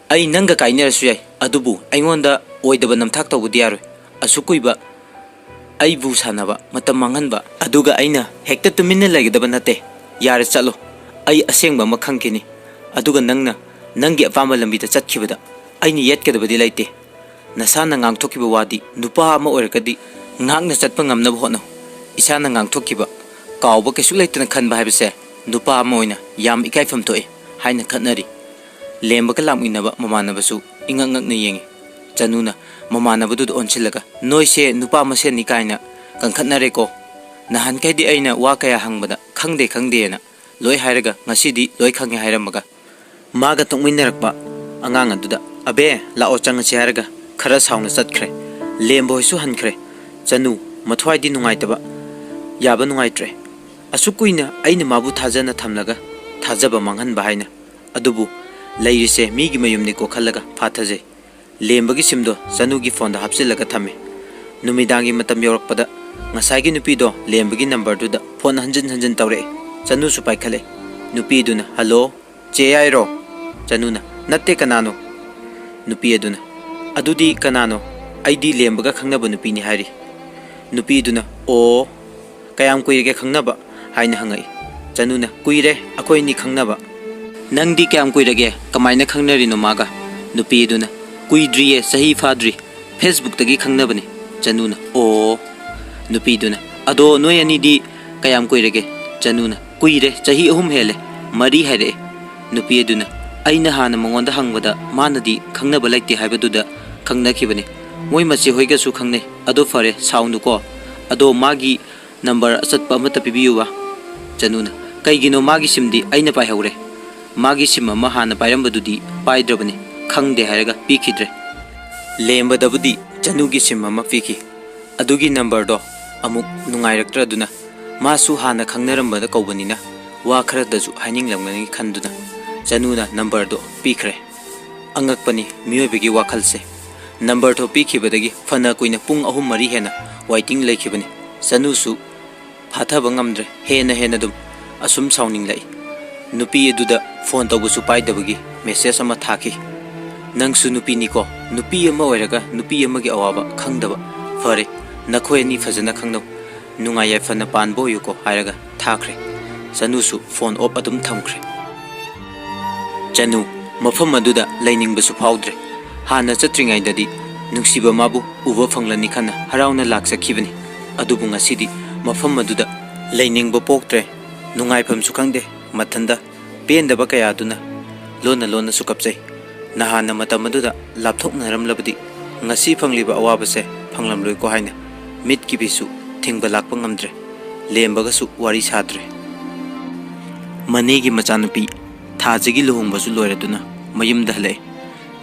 "ꯑꯩ ꯅꯪꯒ ꯀꯥꯏꯅꯔꯁꯨ ꯌꯥꯏ, ꯑꯗꯨꯕꯨ ꯑꯩꯉꯣꯟꯗ ꯑꯣꯏꯗꯕ ꯅꯝꯊꯥꯛ ꯇꯧꯕꯗꯤ ꯌꯥꯔꯣꯏ꯫ ꯑꯁꯨꯛ ꯀꯨꯏꯕ ꯑꯩꯕꯨ ꯁꯥꯟꯅꯕ, ꯃꯇꯝ ꯃꯥꯡꯍꯟꯕ, ꯑꯗꯨꯒ ꯑꯩꯅ ꯍꯦꯛꯇ ꯇꯨꯃꯤꯟꯅ ꯂꯩꯒꯗꯕ ꯅꯠꯇꯦ꯫ ꯌꯥꯔꯦ, ꯆꯠꯂꯣ꯫ ꯑꯩ ꯑꯁꯦꯡꯕ ꯑꯃ ꯈꯪꯈꯤꯅꯤ, ꯑꯗꯨꯒ ꯅꯪꯅ ꯅꯪꯒꯤ ꯑꯄꯥꯝꯕ ꯂꯝꯕꯤꯗ ꯆꯠꯈꯤꯕꯗ ꯑꯩꯅ ꯌꯦꯠꯀꯗꯕꯗꯤ ꯂꯩꯇꯦ꯫ ꯅꯁꯥꯅ ꯉꯥꯡꯊꯣꯛꯈꯤꯕ ꯋꯥꯗꯤ ꯅꯨꯄꯥ ꯑꯃ ꯑꯣꯏꯔꯒꯗꯤ ꯉꯥꯛꯅ ꯆꯠꯄ ꯉꯝꯅꯕ ꯍꯣꯠꯅꯧ꯫ ꯏꯁꯥꯅ ꯉꯥꯡꯊꯣꯛꯈꯤꯕ ꯀꯥꯎꯕ ꯀꯩꯁꯨ ꯂꯩꯇꯅ ꯈꯟꯕ ꯍꯥꯏꯕꯁꯦ ꯅꯨꯄꯥ ꯑꯃ ꯑꯣꯏꯅ ꯌꯥꯝ ꯏꯀꯥꯏꯐꯝ ꯊꯣꯛꯑꯦ" ꯍꯥꯏꯅ ꯈꯠꯅꯔꯤ꯫ ꯂꯦꯝꯕꯒ ꯂꯥꯛꯃꯤꯟꯅꯕ ꯃꯃꯥꯟꯅꯕꯁꯨ ꯏꯉꯛ ꯉꯛꯅ ꯌꯦꯡꯉꯤ꯫ ꯆꯅꯨꯅ ꯃꯃꯥꯟꯅꯕꯗꯨꯗ ꯑꯣꯟꯁꯤꯜꯂꯒ, "ꯅꯣꯏꯁꯦ ꯅꯨꯄꯥ ꯃꯁꯦꯟꯅꯤ ꯀꯥꯏꯅ ꯀꯟꯈꯠꯅꯔꯦꯀꯣ꯫ ꯅꯍꯥꯟꯈꯩꯗꯤ ꯑꯩꯅ ꯋꯥ ꯀꯌꯥ ꯍꯪꯕꯗ ꯈꯪꯗꯦ ꯈꯪꯗꯦꯅ ꯂꯣꯏ ꯍꯥꯏꯔꯒ ꯉꯁꯤꯗꯤ ꯂꯣꯏ ꯈꯪꯉꯦ ꯍꯥꯏꯔꯝꯃꯒ"꯫ ꯃꯥꯒ ꯇꯣꯛꯃꯤꯟꯅꯔꯛꯄ ꯑꯉꯥꯡ ꯑꯗꯨꯗ, "ꯑꯕꯦ, ꯂꯥꯛꯑꯣ, ꯆꯪꯉꯁꯤ" ꯍꯥꯏꯔꯒ ꯈꯔ ꯁꯥꯎꯅ ꯆꯠꯈ꯭ꯔꯦ꯫ ꯂꯦꯝꯕ ꯍꯣꯏꯁꯨ ꯍꯟꯈ꯭ꯔꯦ꯫ ꯆꯅꯨ ꯃꯊ꯭ꯋꯥꯏꯗꯤ ꯅꯨꯡꯉꯥꯏꯇꯕ ꯌꯥꯕ ꯅꯨꯡꯉꯥꯏꯇ꯭ꯔꯦ꯫ ꯑꯁꯨꯛ ꯀꯨꯏꯅ ꯑꯩꯅ ꯃꯥꯕꯨ ꯊꯥꯖꯅ ꯊꯝꯂꯒ ꯊꯥꯖꯕ ꯃꯥꯡꯍꯟꯕ ꯍꯥꯏꯅ꯫ ꯑꯗꯨꯕꯨ ꯂꯩꯔꯤꯁꯦ ꯃꯤꯒꯤ ꯃꯌꯨꯝꯅꯤꯀꯣ ꯈꯜꯂꯒ ꯐꯥꯊꯖꯩ꯫ ꯂꯦꯝꯕꯒꯤ ꯁꯤꯝꯗꯣ ꯆꯅꯨꯒꯤ ꯐꯣꯟꯗ ꯍꯥꯞꯆꯤꯜꯂꯒ ꯊꯝꯃꯦ꯫ ꯅꯨꯃꯤꯗꯥꯡꯒꯤ ꯃꯇꯝ ꯌꯧꯔꯛꯄꯗ ꯉꯁꯥꯏꯒꯤ ꯅꯨꯄꯤꯗꯣ ꯂꯦꯝꯕꯒꯤ ꯅꯝꯕꯔꯗꯨꯗ ꯐꯣꯟ ꯍꯟꯖꯤꯟ ꯍꯟꯖꯤꯟ ꯇꯧꯔꯛꯑꯦ꯫ ꯆꯅꯨꯁꯨ ꯄꯥꯏꯈꯠꯂꯦ꯫ ꯅꯨꯄꯤꯗꯨꯅ, "ꯍꯜꯂꯣ, ꯆꯦ ꯌꯥꯏꯔꯣ?" ꯆꯅꯨꯅ, "ꯅꯠꯇꯦ, ꯀꯅꯥꯅꯣ?" ꯅꯨꯄꯤ ꯑꯗꯨꯅ, "ꯑꯗꯨꯗꯤ ꯀꯅꯥꯅꯣ? ꯑꯩꯗꯤ ꯂꯦꯝꯕꯒ ꯈꯪꯅꯕ ꯅꯨꯄꯤꯅꯤ" ꯍꯥꯏꯔꯤ꯫ ꯅꯨꯄꯤꯗꯨꯅ, "ꯑꯣ, ꯀꯌꯥꯝ ꯀꯨꯏꯔꯒꯦ ꯈꯪꯅꯕ?" ꯍꯥꯏꯅ ꯍꯪꯉꯛꯏ꯫ ꯆꯅꯨꯅ, "ꯀꯨꯏꯔꯦ ꯑꯩꯈꯣꯏ ꯑꯅꯤ ꯈꯪꯅꯕ"꯫ "ꯅꯪꯗꯤ ꯀꯌꯥꯝ ꯀꯨꯏꯔꯒꯦ? ꯀꯃꯥꯏꯅ ꯈꯪꯅꯔꯤꯅꯣ ꯃꯥꯒ?" ꯅꯨꯄꯤ ꯑꯗꯨꯅ, "ꯀꯨꯏꯗ꯭ꯔꯤꯌꯦ, ꯆꯍꯤ ꯐꯥꯗ꯭ꯔꯤ, ꯐꯦꯁꯕꯨꯛꯇꯒꯤ ꯈꯪꯅꯕꯅꯤ"꯫ ꯆꯅꯨꯅ, "ꯑꯣ"꯫ ꯅꯨꯄꯤꯗꯨꯅ, "ꯑꯗꯣ ꯅꯣꯏ ꯑꯅꯤꯗꯤ ꯀꯌꯥꯝ ꯀꯨꯏꯔꯒꯦ?" ꯆꯅꯨꯅ, "ꯀꯨꯏꯔꯦ, ꯆꯍꯤ ꯑꯍꯨꯝ ꯍꯦꯜꯂꯦ, ꯃꯔꯤ ꯍꯥꯏꯔꯛꯑꯦ"꯫ ꯅꯨꯄꯤ ꯑꯗꯨꯅ, "ꯑꯩꯅ ꯍꯥꯟꯅ ꯃꯉꯣꯟꯗ ꯍꯪꯕꯗ ꯃꯥꯅꯗꯤ ꯈꯪꯅꯕ ꯂꯩꯇꯦ ꯍꯥꯏꯕꯗꯨꯗ ꯈꯪꯅꯈꯤꯕꯅꯤ꯫ ꯃꯣꯏ ꯃꯆꯦ ꯍꯣꯏꯒꯁꯨ ꯈꯪꯅꯩ꯫ ꯑꯗꯣ ꯐꯔꯦ, ꯁꯥꯎꯅꯨꯀꯣ꯫ ꯑꯗꯣ ꯃꯥꯒꯤ ꯅꯝꯕꯔ ꯑꯆꯠꯄ ꯑꯃꯠꯇ ꯄꯤꯕꯤꯌꯨꯕ"꯫ ꯆꯅꯨꯅ, "ꯀꯩꯒꯤꯅꯣ? ꯃꯥꯒꯤ ꯁꯤꯝꯗꯤ ꯑꯩꯅ ꯄꯥꯏꯍꯧꯔꯦ꯫ ꯃꯥꯒꯤ ꯁꯤꯝ ꯑꯃ ꯍꯥꯟꯅ ꯄꯥꯏꯔꯝꯕꯗꯨꯗꯤ ꯄꯥꯏꯗ꯭ꯔꯕꯅꯤ, ꯈꯪꯗꯦ" ꯍꯥꯏꯔꯒ ꯄꯤꯈꯤꯗ꯭ꯔꯦ꯫ ꯂꯦꯝꯕꯗꯕꯨꯗꯤ ꯆꯅꯨꯒꯤ ꯁꯤꯝ ꯑꯃ ꯄꯤꯈꯤ꯫ ꯑꯗꯨꯒꯤ ꯅꯝꯕꯔꯗꯣ ꯑꯃꯨꯛ ꯅꯨꯡꯉꯥꯏꯔꯛꯇ꯭ꯔꯗꯨꯅ ꯃꯥꯁꯨ ꯍꯥꯟꯅ ꯈꯪꯅꯔꯝꯕꯗ ꯀꯧꯕꯅꯤꯅ ꯋꯥ ꯈꯔꯗꯁꯨ ꯍꯥꯏꯅꯤꯡꯂꯝꯒꯅꯤ ꯈꯟꯗꯨꯅ ꯆꯅꯨꯅ ꯅꯝꯕꯔꯗꯣ ꯄꯤꯈ꯭ꯔꯦ꯫ ꯑꯉꯛꯄꯅꯤ ꯃꯤꯑꯣꯏꯕꯒꯤ ꯋꯥꯈꯜꯁꯦ꯫ ꯅꯝꯕꯔꯗꯣ ꯄꯤꯈꯤꯕꯗꯒꯤ ꯐꯅ ꯀꯨꯏꯅ ꯄꯨꯡ ꯑꯍꯨꯝ ꯃꯔꯤ ꯍꯦꯟꯅ ꯋꯥꯏꯇꯤꯡ ꯂꯩꯈꯤꯕꯅꯤ꯫ ꯆꯅꯨꯁꯨ ꯐꯥꯊꯕ ꯉꯝꯗ꯭ꯔꯦ꯫ ꯍꯦꯟꯅ ꯍꯦꯟꯅ ꯑꯗꯨꯝ ꯑꯁꯨꯝ ꯁꯥꯎꯅꯤꯡꯂꯛꯏ꯫ ꯅꯨꯄꯤ ꯑꯗꯨꯗ ꯐꯣꯟ ꯇꯧꯕꯁꯨ ꯄꯥꯏꯗꯕꯒꯤ ꯃꯦꯁꯦꯖ ꯑꯃ ꯊꯥꯈꯤ꯫ "ꯅꯪꯁꯨ ꯅꯨꯄꯤꯅꯤꯀꯣ, ꯅꯨꯄꯤ ꯑꯃ ꯑꯣꯏꯔꯒ ꯅꯨꯄꯤ ꯑꯃꯒꯤ ꯑꯋꯥꯕ ꯈꯪꯗꯕ꯫ ꯐꯔꯦ, ꯅꯈꯣꯏ ꯑꯅꯤ ꯐꯖꯅ ꯈꯪꯅꯧ, ꯅꯨꯡꯉꯥꯏ ꯌꯥꯏꯐꯅ ꯄꯥꯟꯕ ꯑꯣꯏꯌꯨꯀꯣ" ꯍꯥꯏꯔꯒ ꯊꯥꯈ꯭ꯔꯦ꯫ ꯆꯅꯨꯁꯨ ꯐꯣꯟ ꯑꯣꯞ ꯑꯗꯨꯝ ꯊꯝꯈ꯭ꯔꯦ꯫ ꯆꯅꯨ ꯃꯐꯝ ꯑꯗꯨꯗ ꯂꯩꯅꯤꯡꯕꯁꯨ ꯐꯥꯎꯗ꯭ꯔꯦ꯫ ꯍꯥꯟꯅ ꯆꯠꯇ꯭ꯔꯤꯉꯩꯗꯗꯤ ꯅꯨꯡꯁꯤꯕ ꯃꯥꯕꯨ ꯎꯕ ꯐꯪꯂꯅꯤ ꯈꯟꯅ ꯍꯔꯥꯎꯅ ꯂꯥꯛꯆꯈꯤꯕꯅꯤ꯫ ꯑꯗꯨꯕꯨ ꯉꯁꯤꯗꯤ ꯃꯐꯝ ꯑꯗꯨꯗ ꯂꯩꯅꯤꯡꯕ ꯄꯣꯛꯇ꯭ꯔꯦ꯫ ꯅꯨꯡꯉꯥꯏꯐꯝꯁꯨ ꯈꯪꯗꯦ꯫ ꯃꯊꯟꯗ ꯄꯦꯟꯗꯕ ꯀꯌꯥ ꯑꯗꯨꯅ ꯂꯣꯟꯅ ꯂꯣꯟꯅꯁꯨ ꯀꯞꯆꯩ꯫ ꯅꯍꯥꯟꯅ ꯃꯇꯝ ꯑꯗꯨꯗ ꯂꯥꯞꯊꯣꯛꯅꯔꯝꯂꯕꯗꯤ ꯉꯁꯤ ꯐꯪꯂꯤꯕ ꯑꯋꯥꯕꯁꯦ ꯐꯪꯂꯝꯂꯣꯏꯀꯣ ꯍꯥꯏꯅ ꯃꯤꯠꯀꯤ ꯄꯤꯁꯨ ꯊꯤꯡꯕ ꯂꯥꯛꯄ ꯉꯝꯗ꯭ꯔꯦ꯫ ꯂꯦꯝꯕꯒꯁꯨ ꯋꯥꯔꯤ ꯁꯥꯗ꯭ꯔꯦ꯫ ꯃꯅꯦꯒꯤ ꯃꯆꯥꯅꯨꯄꯤ ꯊꯥꯖꯒꯤ ꯂꯨꯍꯣꯡꯕꯁꯨ ꯂꯣꯏꯔꯗꯨꯅ ꯃꯌꯨꯝꯗ ꯍꯜꯂꯛꯑꯦ꯫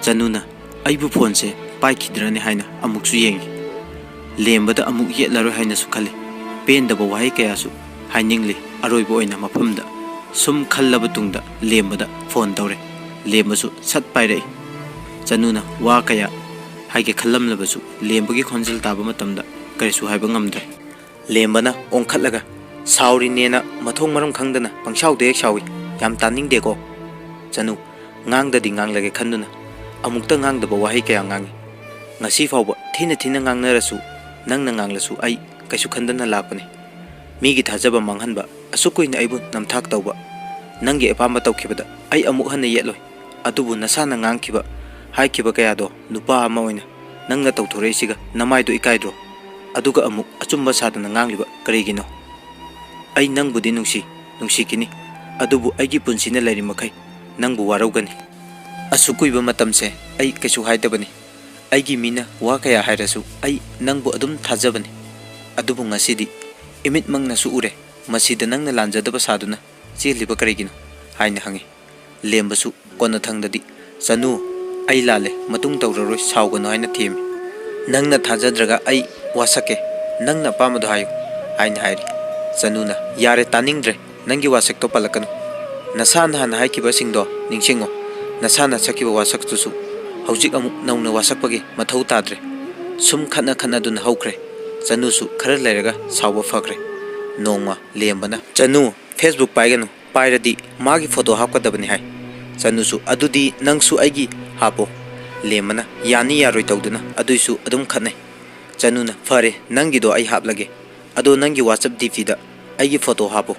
ꯆꯅꯨꯅ ꯑꯩꯕꯨ ꯐꯣꯟꯁꯦ ꯄꯥꯏꯈꯤꯗ꯭ꯔꯅꯤ ꯍꯥꯏꯅ ꯑꯃꯨꯛꯁꯨ ꯌꯦꯡꯉꯤ꯫ ꯂꯦꯝꯕꯗ ꯑꯃꯨꯛ ꯌꯦꯠꯂꯔꯣꯏ ꯍꯥꯏꯅꯁꯨ ꯈꯜꯂꯤ꯫ ꯄꯦꯟꯗꯕ ꯋꯥꯍꯩ ꯀꯌꯥꯁꯨ ꯍꯥꯏꯅꯤꯡꯂꯤ꯫ ꯑꯔꯣꯏꯕ ꯑꯣꯏꯅ ꯃꯐꯝꯗ ꯁꯨꯝ ꯈꯜꯂꯕ ꯇꯨꯡꯗ ꯂꯦꯝꯕꯗ ꯐꯣꯟ ꯇꯧꯔꯦ꯫ ꯂꯦꯝꯕꯁꯨ ꯁꯠ ꯄꯥꯏꯔꯛꯏ꯫ ꯆꯅꯨꯅ ꯋꯥ ꯀꯌꯥ ꯍꯥꯏꯒꯦ ꯈꯜꯂꯝꯂꯕꯁꯨ ꯂꯦꯝꯕꯒꯤ ꯈꯣꯟꯖꯦꯜ ꯇꯥꯕ ꯃꯇꯝꯗ ꯀꯔꯤꯁꯨ ꯍꯥꯏꯕ ꯉꯝꯗ꯭ꯔꯦ꯫ ꯂꯦꯝꯕꯅ ꯑꯣꯟꯈꯠꯂꯒ, "ꯁꯥꯎꯔꯤꯅꯦꯅ ꯃꯊꯣꯡ ꯃꯔꯝ ꯈꯪꯗꯅ ꯄꯪꯁꯥꯎꯗ ꯍꯦꯛ ꯁꯥꯎꯏ꯫ ꯌꯥꯝ ꯇꯥꯅꯤꯡꯗꯦꯀꯣ?" ꯆꯅꯨ ꯉꯥꯡꯗꯗꯤ ꯉꯥꯡꯂꯒꯦ ꯈꯟꯗꯨꯅ ꯑꯃꯨꯛꯇ ꯉꯥꯡꯗꯕ ꯋꯥꯍꯩ ꯀꯌꯥ ꯉꯥꯡꯏ꯫ "ꯉꯁꯤ ꯐꯥꯎꯕ ꯊꯤꯅ ꯊꯤꯅ ꯉꯥꯡꯅꯔꯁꯨ, ꯅꯪꯅ ꯉꯥꯡꯂꯁꯨ ꯑꯩ ꯀꯩꯁꯨ ꯈꯟꯗꯅ ꯂꯥꯛꯄꯅꯤ꯫ ꯃꯤꯒꯤ ꯊꯥꯖꯕ ꯃꯥꯡꯍꯟꯕ, ꯑꯁꯨꯛ ꯀꯨꯏꯅ ꯑꯩꯕꯨ ꯅꯝꯊꯥꯛ ꯇꯧꯕ, ꯅꯪꯒꯤ ꯑꯄꯥꯝꯕ ꯇꯧꯈꯤꯕꯗ ꯑꯩ ꯑꯃꯨꯛ ꯍꯟꯅ ꯌꯦꯠꯂꯣꯏ꯫ ꯑꯗꯨꯕꯨ ꯅꯁꯥꯅ ꯉꯥꯡꯈꯤꯕ, ꯍꯥꯏꯈꯤꯕ ꯀꯌꯥꯗꯣ ꯅꯨꯄꯥ ꯑꯃ ꯑꯣꯏꯅ ꯅꯪꯅ ꯇꯧꯊꯣꯔꯛꯏꯁꯤꯒ ꯅꯃꯥꯏꯗꯣ ꯏꯀꯥꯏꯗ꯭ꯔꯣ? ꯑꯗꯨꯒ ꯑꯃꯨꯛ ꯑꯆꯨꯝꯕ ꯁꯥꯗꯅ ꯉꯥꯡꯂꯤꯕ ꯀꯔꯤꯒꯤꯅꯣ? ꯑꯩ ꯅꯪꯕꯨꯗꯤ ꯅꯨꯡꯁꯤ, ꯅꯨꯡꯁꯤꯈꯤꯅꯤ꯫ ꯑꯗꯨꯕꯨ ꯑꯩꯒꯤ ꯄꯨꯟꯁꯤꯅ ꯂꯩꯔꯤ ꯃꯈꯩ ꯅꯪꯕꯨ ꯋꯥꯔꯧꯒꯅꯤ꯫ ꯑꯁꯨꯛ ꯀꯨꯏꯕ ꯃꯇꯝꯁꯦ ꯑꯩ ꯀꯩꯁꯨ ꯍꯥꯏꯗꯕꯅꯤ꯫ ꯑꯩꯒꯤ ꯃꯤꯅ ꯋꯥ ꯀꯌꯥ ꯍꯥꯏꯔꯁꯨ ꯑꯩ ꯅꯪꯕꯨ ꯑꯗꯨꯝ ꯊꯥꯖꯕꯅꯤ꯫ ꯑꯗꯨꯕꯨ ꯉꯁꯤꯗꯤ ꯏꯃꯤꯠꯃꯛꯅꯁꯨ ꯎꯔꯦ꯫ ꯃꯁꯤꯗ ꯅꯪꯅ ꯂꯥꯟꯖꯗꯕ ꯁꯥꯗꯨꯅ ꯆꯦꯜꯂꯤꯕ ꯀꯔꯤꯒꯤꯅꯣ?" ꯍꯥꯏꯅ ꯍꯪꯉꯤ꯫ ꯂꯦꯝꯕꯁꯨ ꯀꯣꯟꯅꯊꯪꯗꯗꯤ, "ꯆꯅꯨ, ꯑꯩ ꯂꯥꯜꯂꯦ, ꯃꯇꯨꯡ ꯇꯧꯔꯔꯣꯏ, ꯁꯥꯎꯒꯅꯨ" ꯍꯥꯏꯅ ꯊꯦꯝꯃꯤ꯫ "ꯅꯪꯅ ꯊꯥꯖꯗ꯭ꯔꯒ ꯑꯩ ꯋꯥꯁꯛꯀꯦ, ꯅꯪꯅ ꯑꯄꯥꯝꯕꯗꯣ ꯍꯥꯏꯌꯨ" ꯍꯥꯏꯅ ꯍꯥꯏꯔꯤ꯫ ꯆꯅꯨꯅ, "ꯌꯥꯔꯦ, ꯇꯥꯅꯤꯡꯗ꯭ꯔꯦ, ꯅꯪꯒꯤ ꯋꯥꯁꯛꯇꯣ ꯄꯜꯂꯛꯀꯅꯨ꯫ ꯅꯁꯥꯅ ꯍꯥꯟꯅ ꯍꯥꯏꯈꯤꯕꯁꯤꯡꯗꯣ ꯅꯤꯡꯁꯤꯡꯉꯣ꯫ ꯅꯁꯥꯅ ꯁꯛꯈꯤꯕ ꯋꯥꯁꯛꯇꯨꯁꯨ ꯍꯧꯖꯤꯛ ꯑꯃꯨꯛ ꯅꯧꯅ ꯋꯥꯁꯛꯄꯒꯤ ꯃꯊꯧ ꯇꯥꯗ꯭ꯔꯦ꯫ ꯁꯨꯝ ꯈꯠꯅ ꯈꯠꯅꯗꯨꯅ ꯍꯧꯈ꯭ꯔꯦ꯫ ꯆꯅꯨꯁꯨ ꯈꯔ ꯂꯩꯔꯒ ꯁꯥꯎꯕ ꯐꯈ꯭ꯔꯦ꯫ ꯅꯣꯡꯃ ꯂꯦꯝꯕꯅ, "ꯆꯅꯨ, Facebook ꯄꯥꯏꯒꯅꯨ, ꯄꯥꯏꯔꯗꯤ ꯃꯥꯒꯤ ꯐꯣꯇꯣ ꯍꯥꯞꯀꯗꯕꯅꯤ" ꯍꯥꯏ꯫ ꯆꯅꯨꯁꯨ, "ꯑꯗꯨꯗꯤ ꯅꯪꯁꯨ ꯑꯩꯒꯤ ꯍꯥꯞꯄꯣ"꯫ ꯂꯦꯝꯕꯅ ꯌꯥꯅꯤ ꯌꯥꯔꯣꯏ ꯇꯧꯗꯨꯅ ꯑꯗꯨꯏꯁꯨ ꯑꯗꯨꯝ ꯈꯠꯅꯩ꯫ ꯆꯅꯨꯅ, "ꯐꯔꯦ, ꯅꯪꯒꯤꯗꯣ ꯑꯩ ꯍꯥꯞꯂꯒꯦ꯫ ꯑꯗꯣ ꯅꯪꯒꯤ WhatsApp DPꯗ ꯑꯩꯒꯤ ꯐꯣꯇꯣ ꯍꯥꯞꯄꯨ"꯫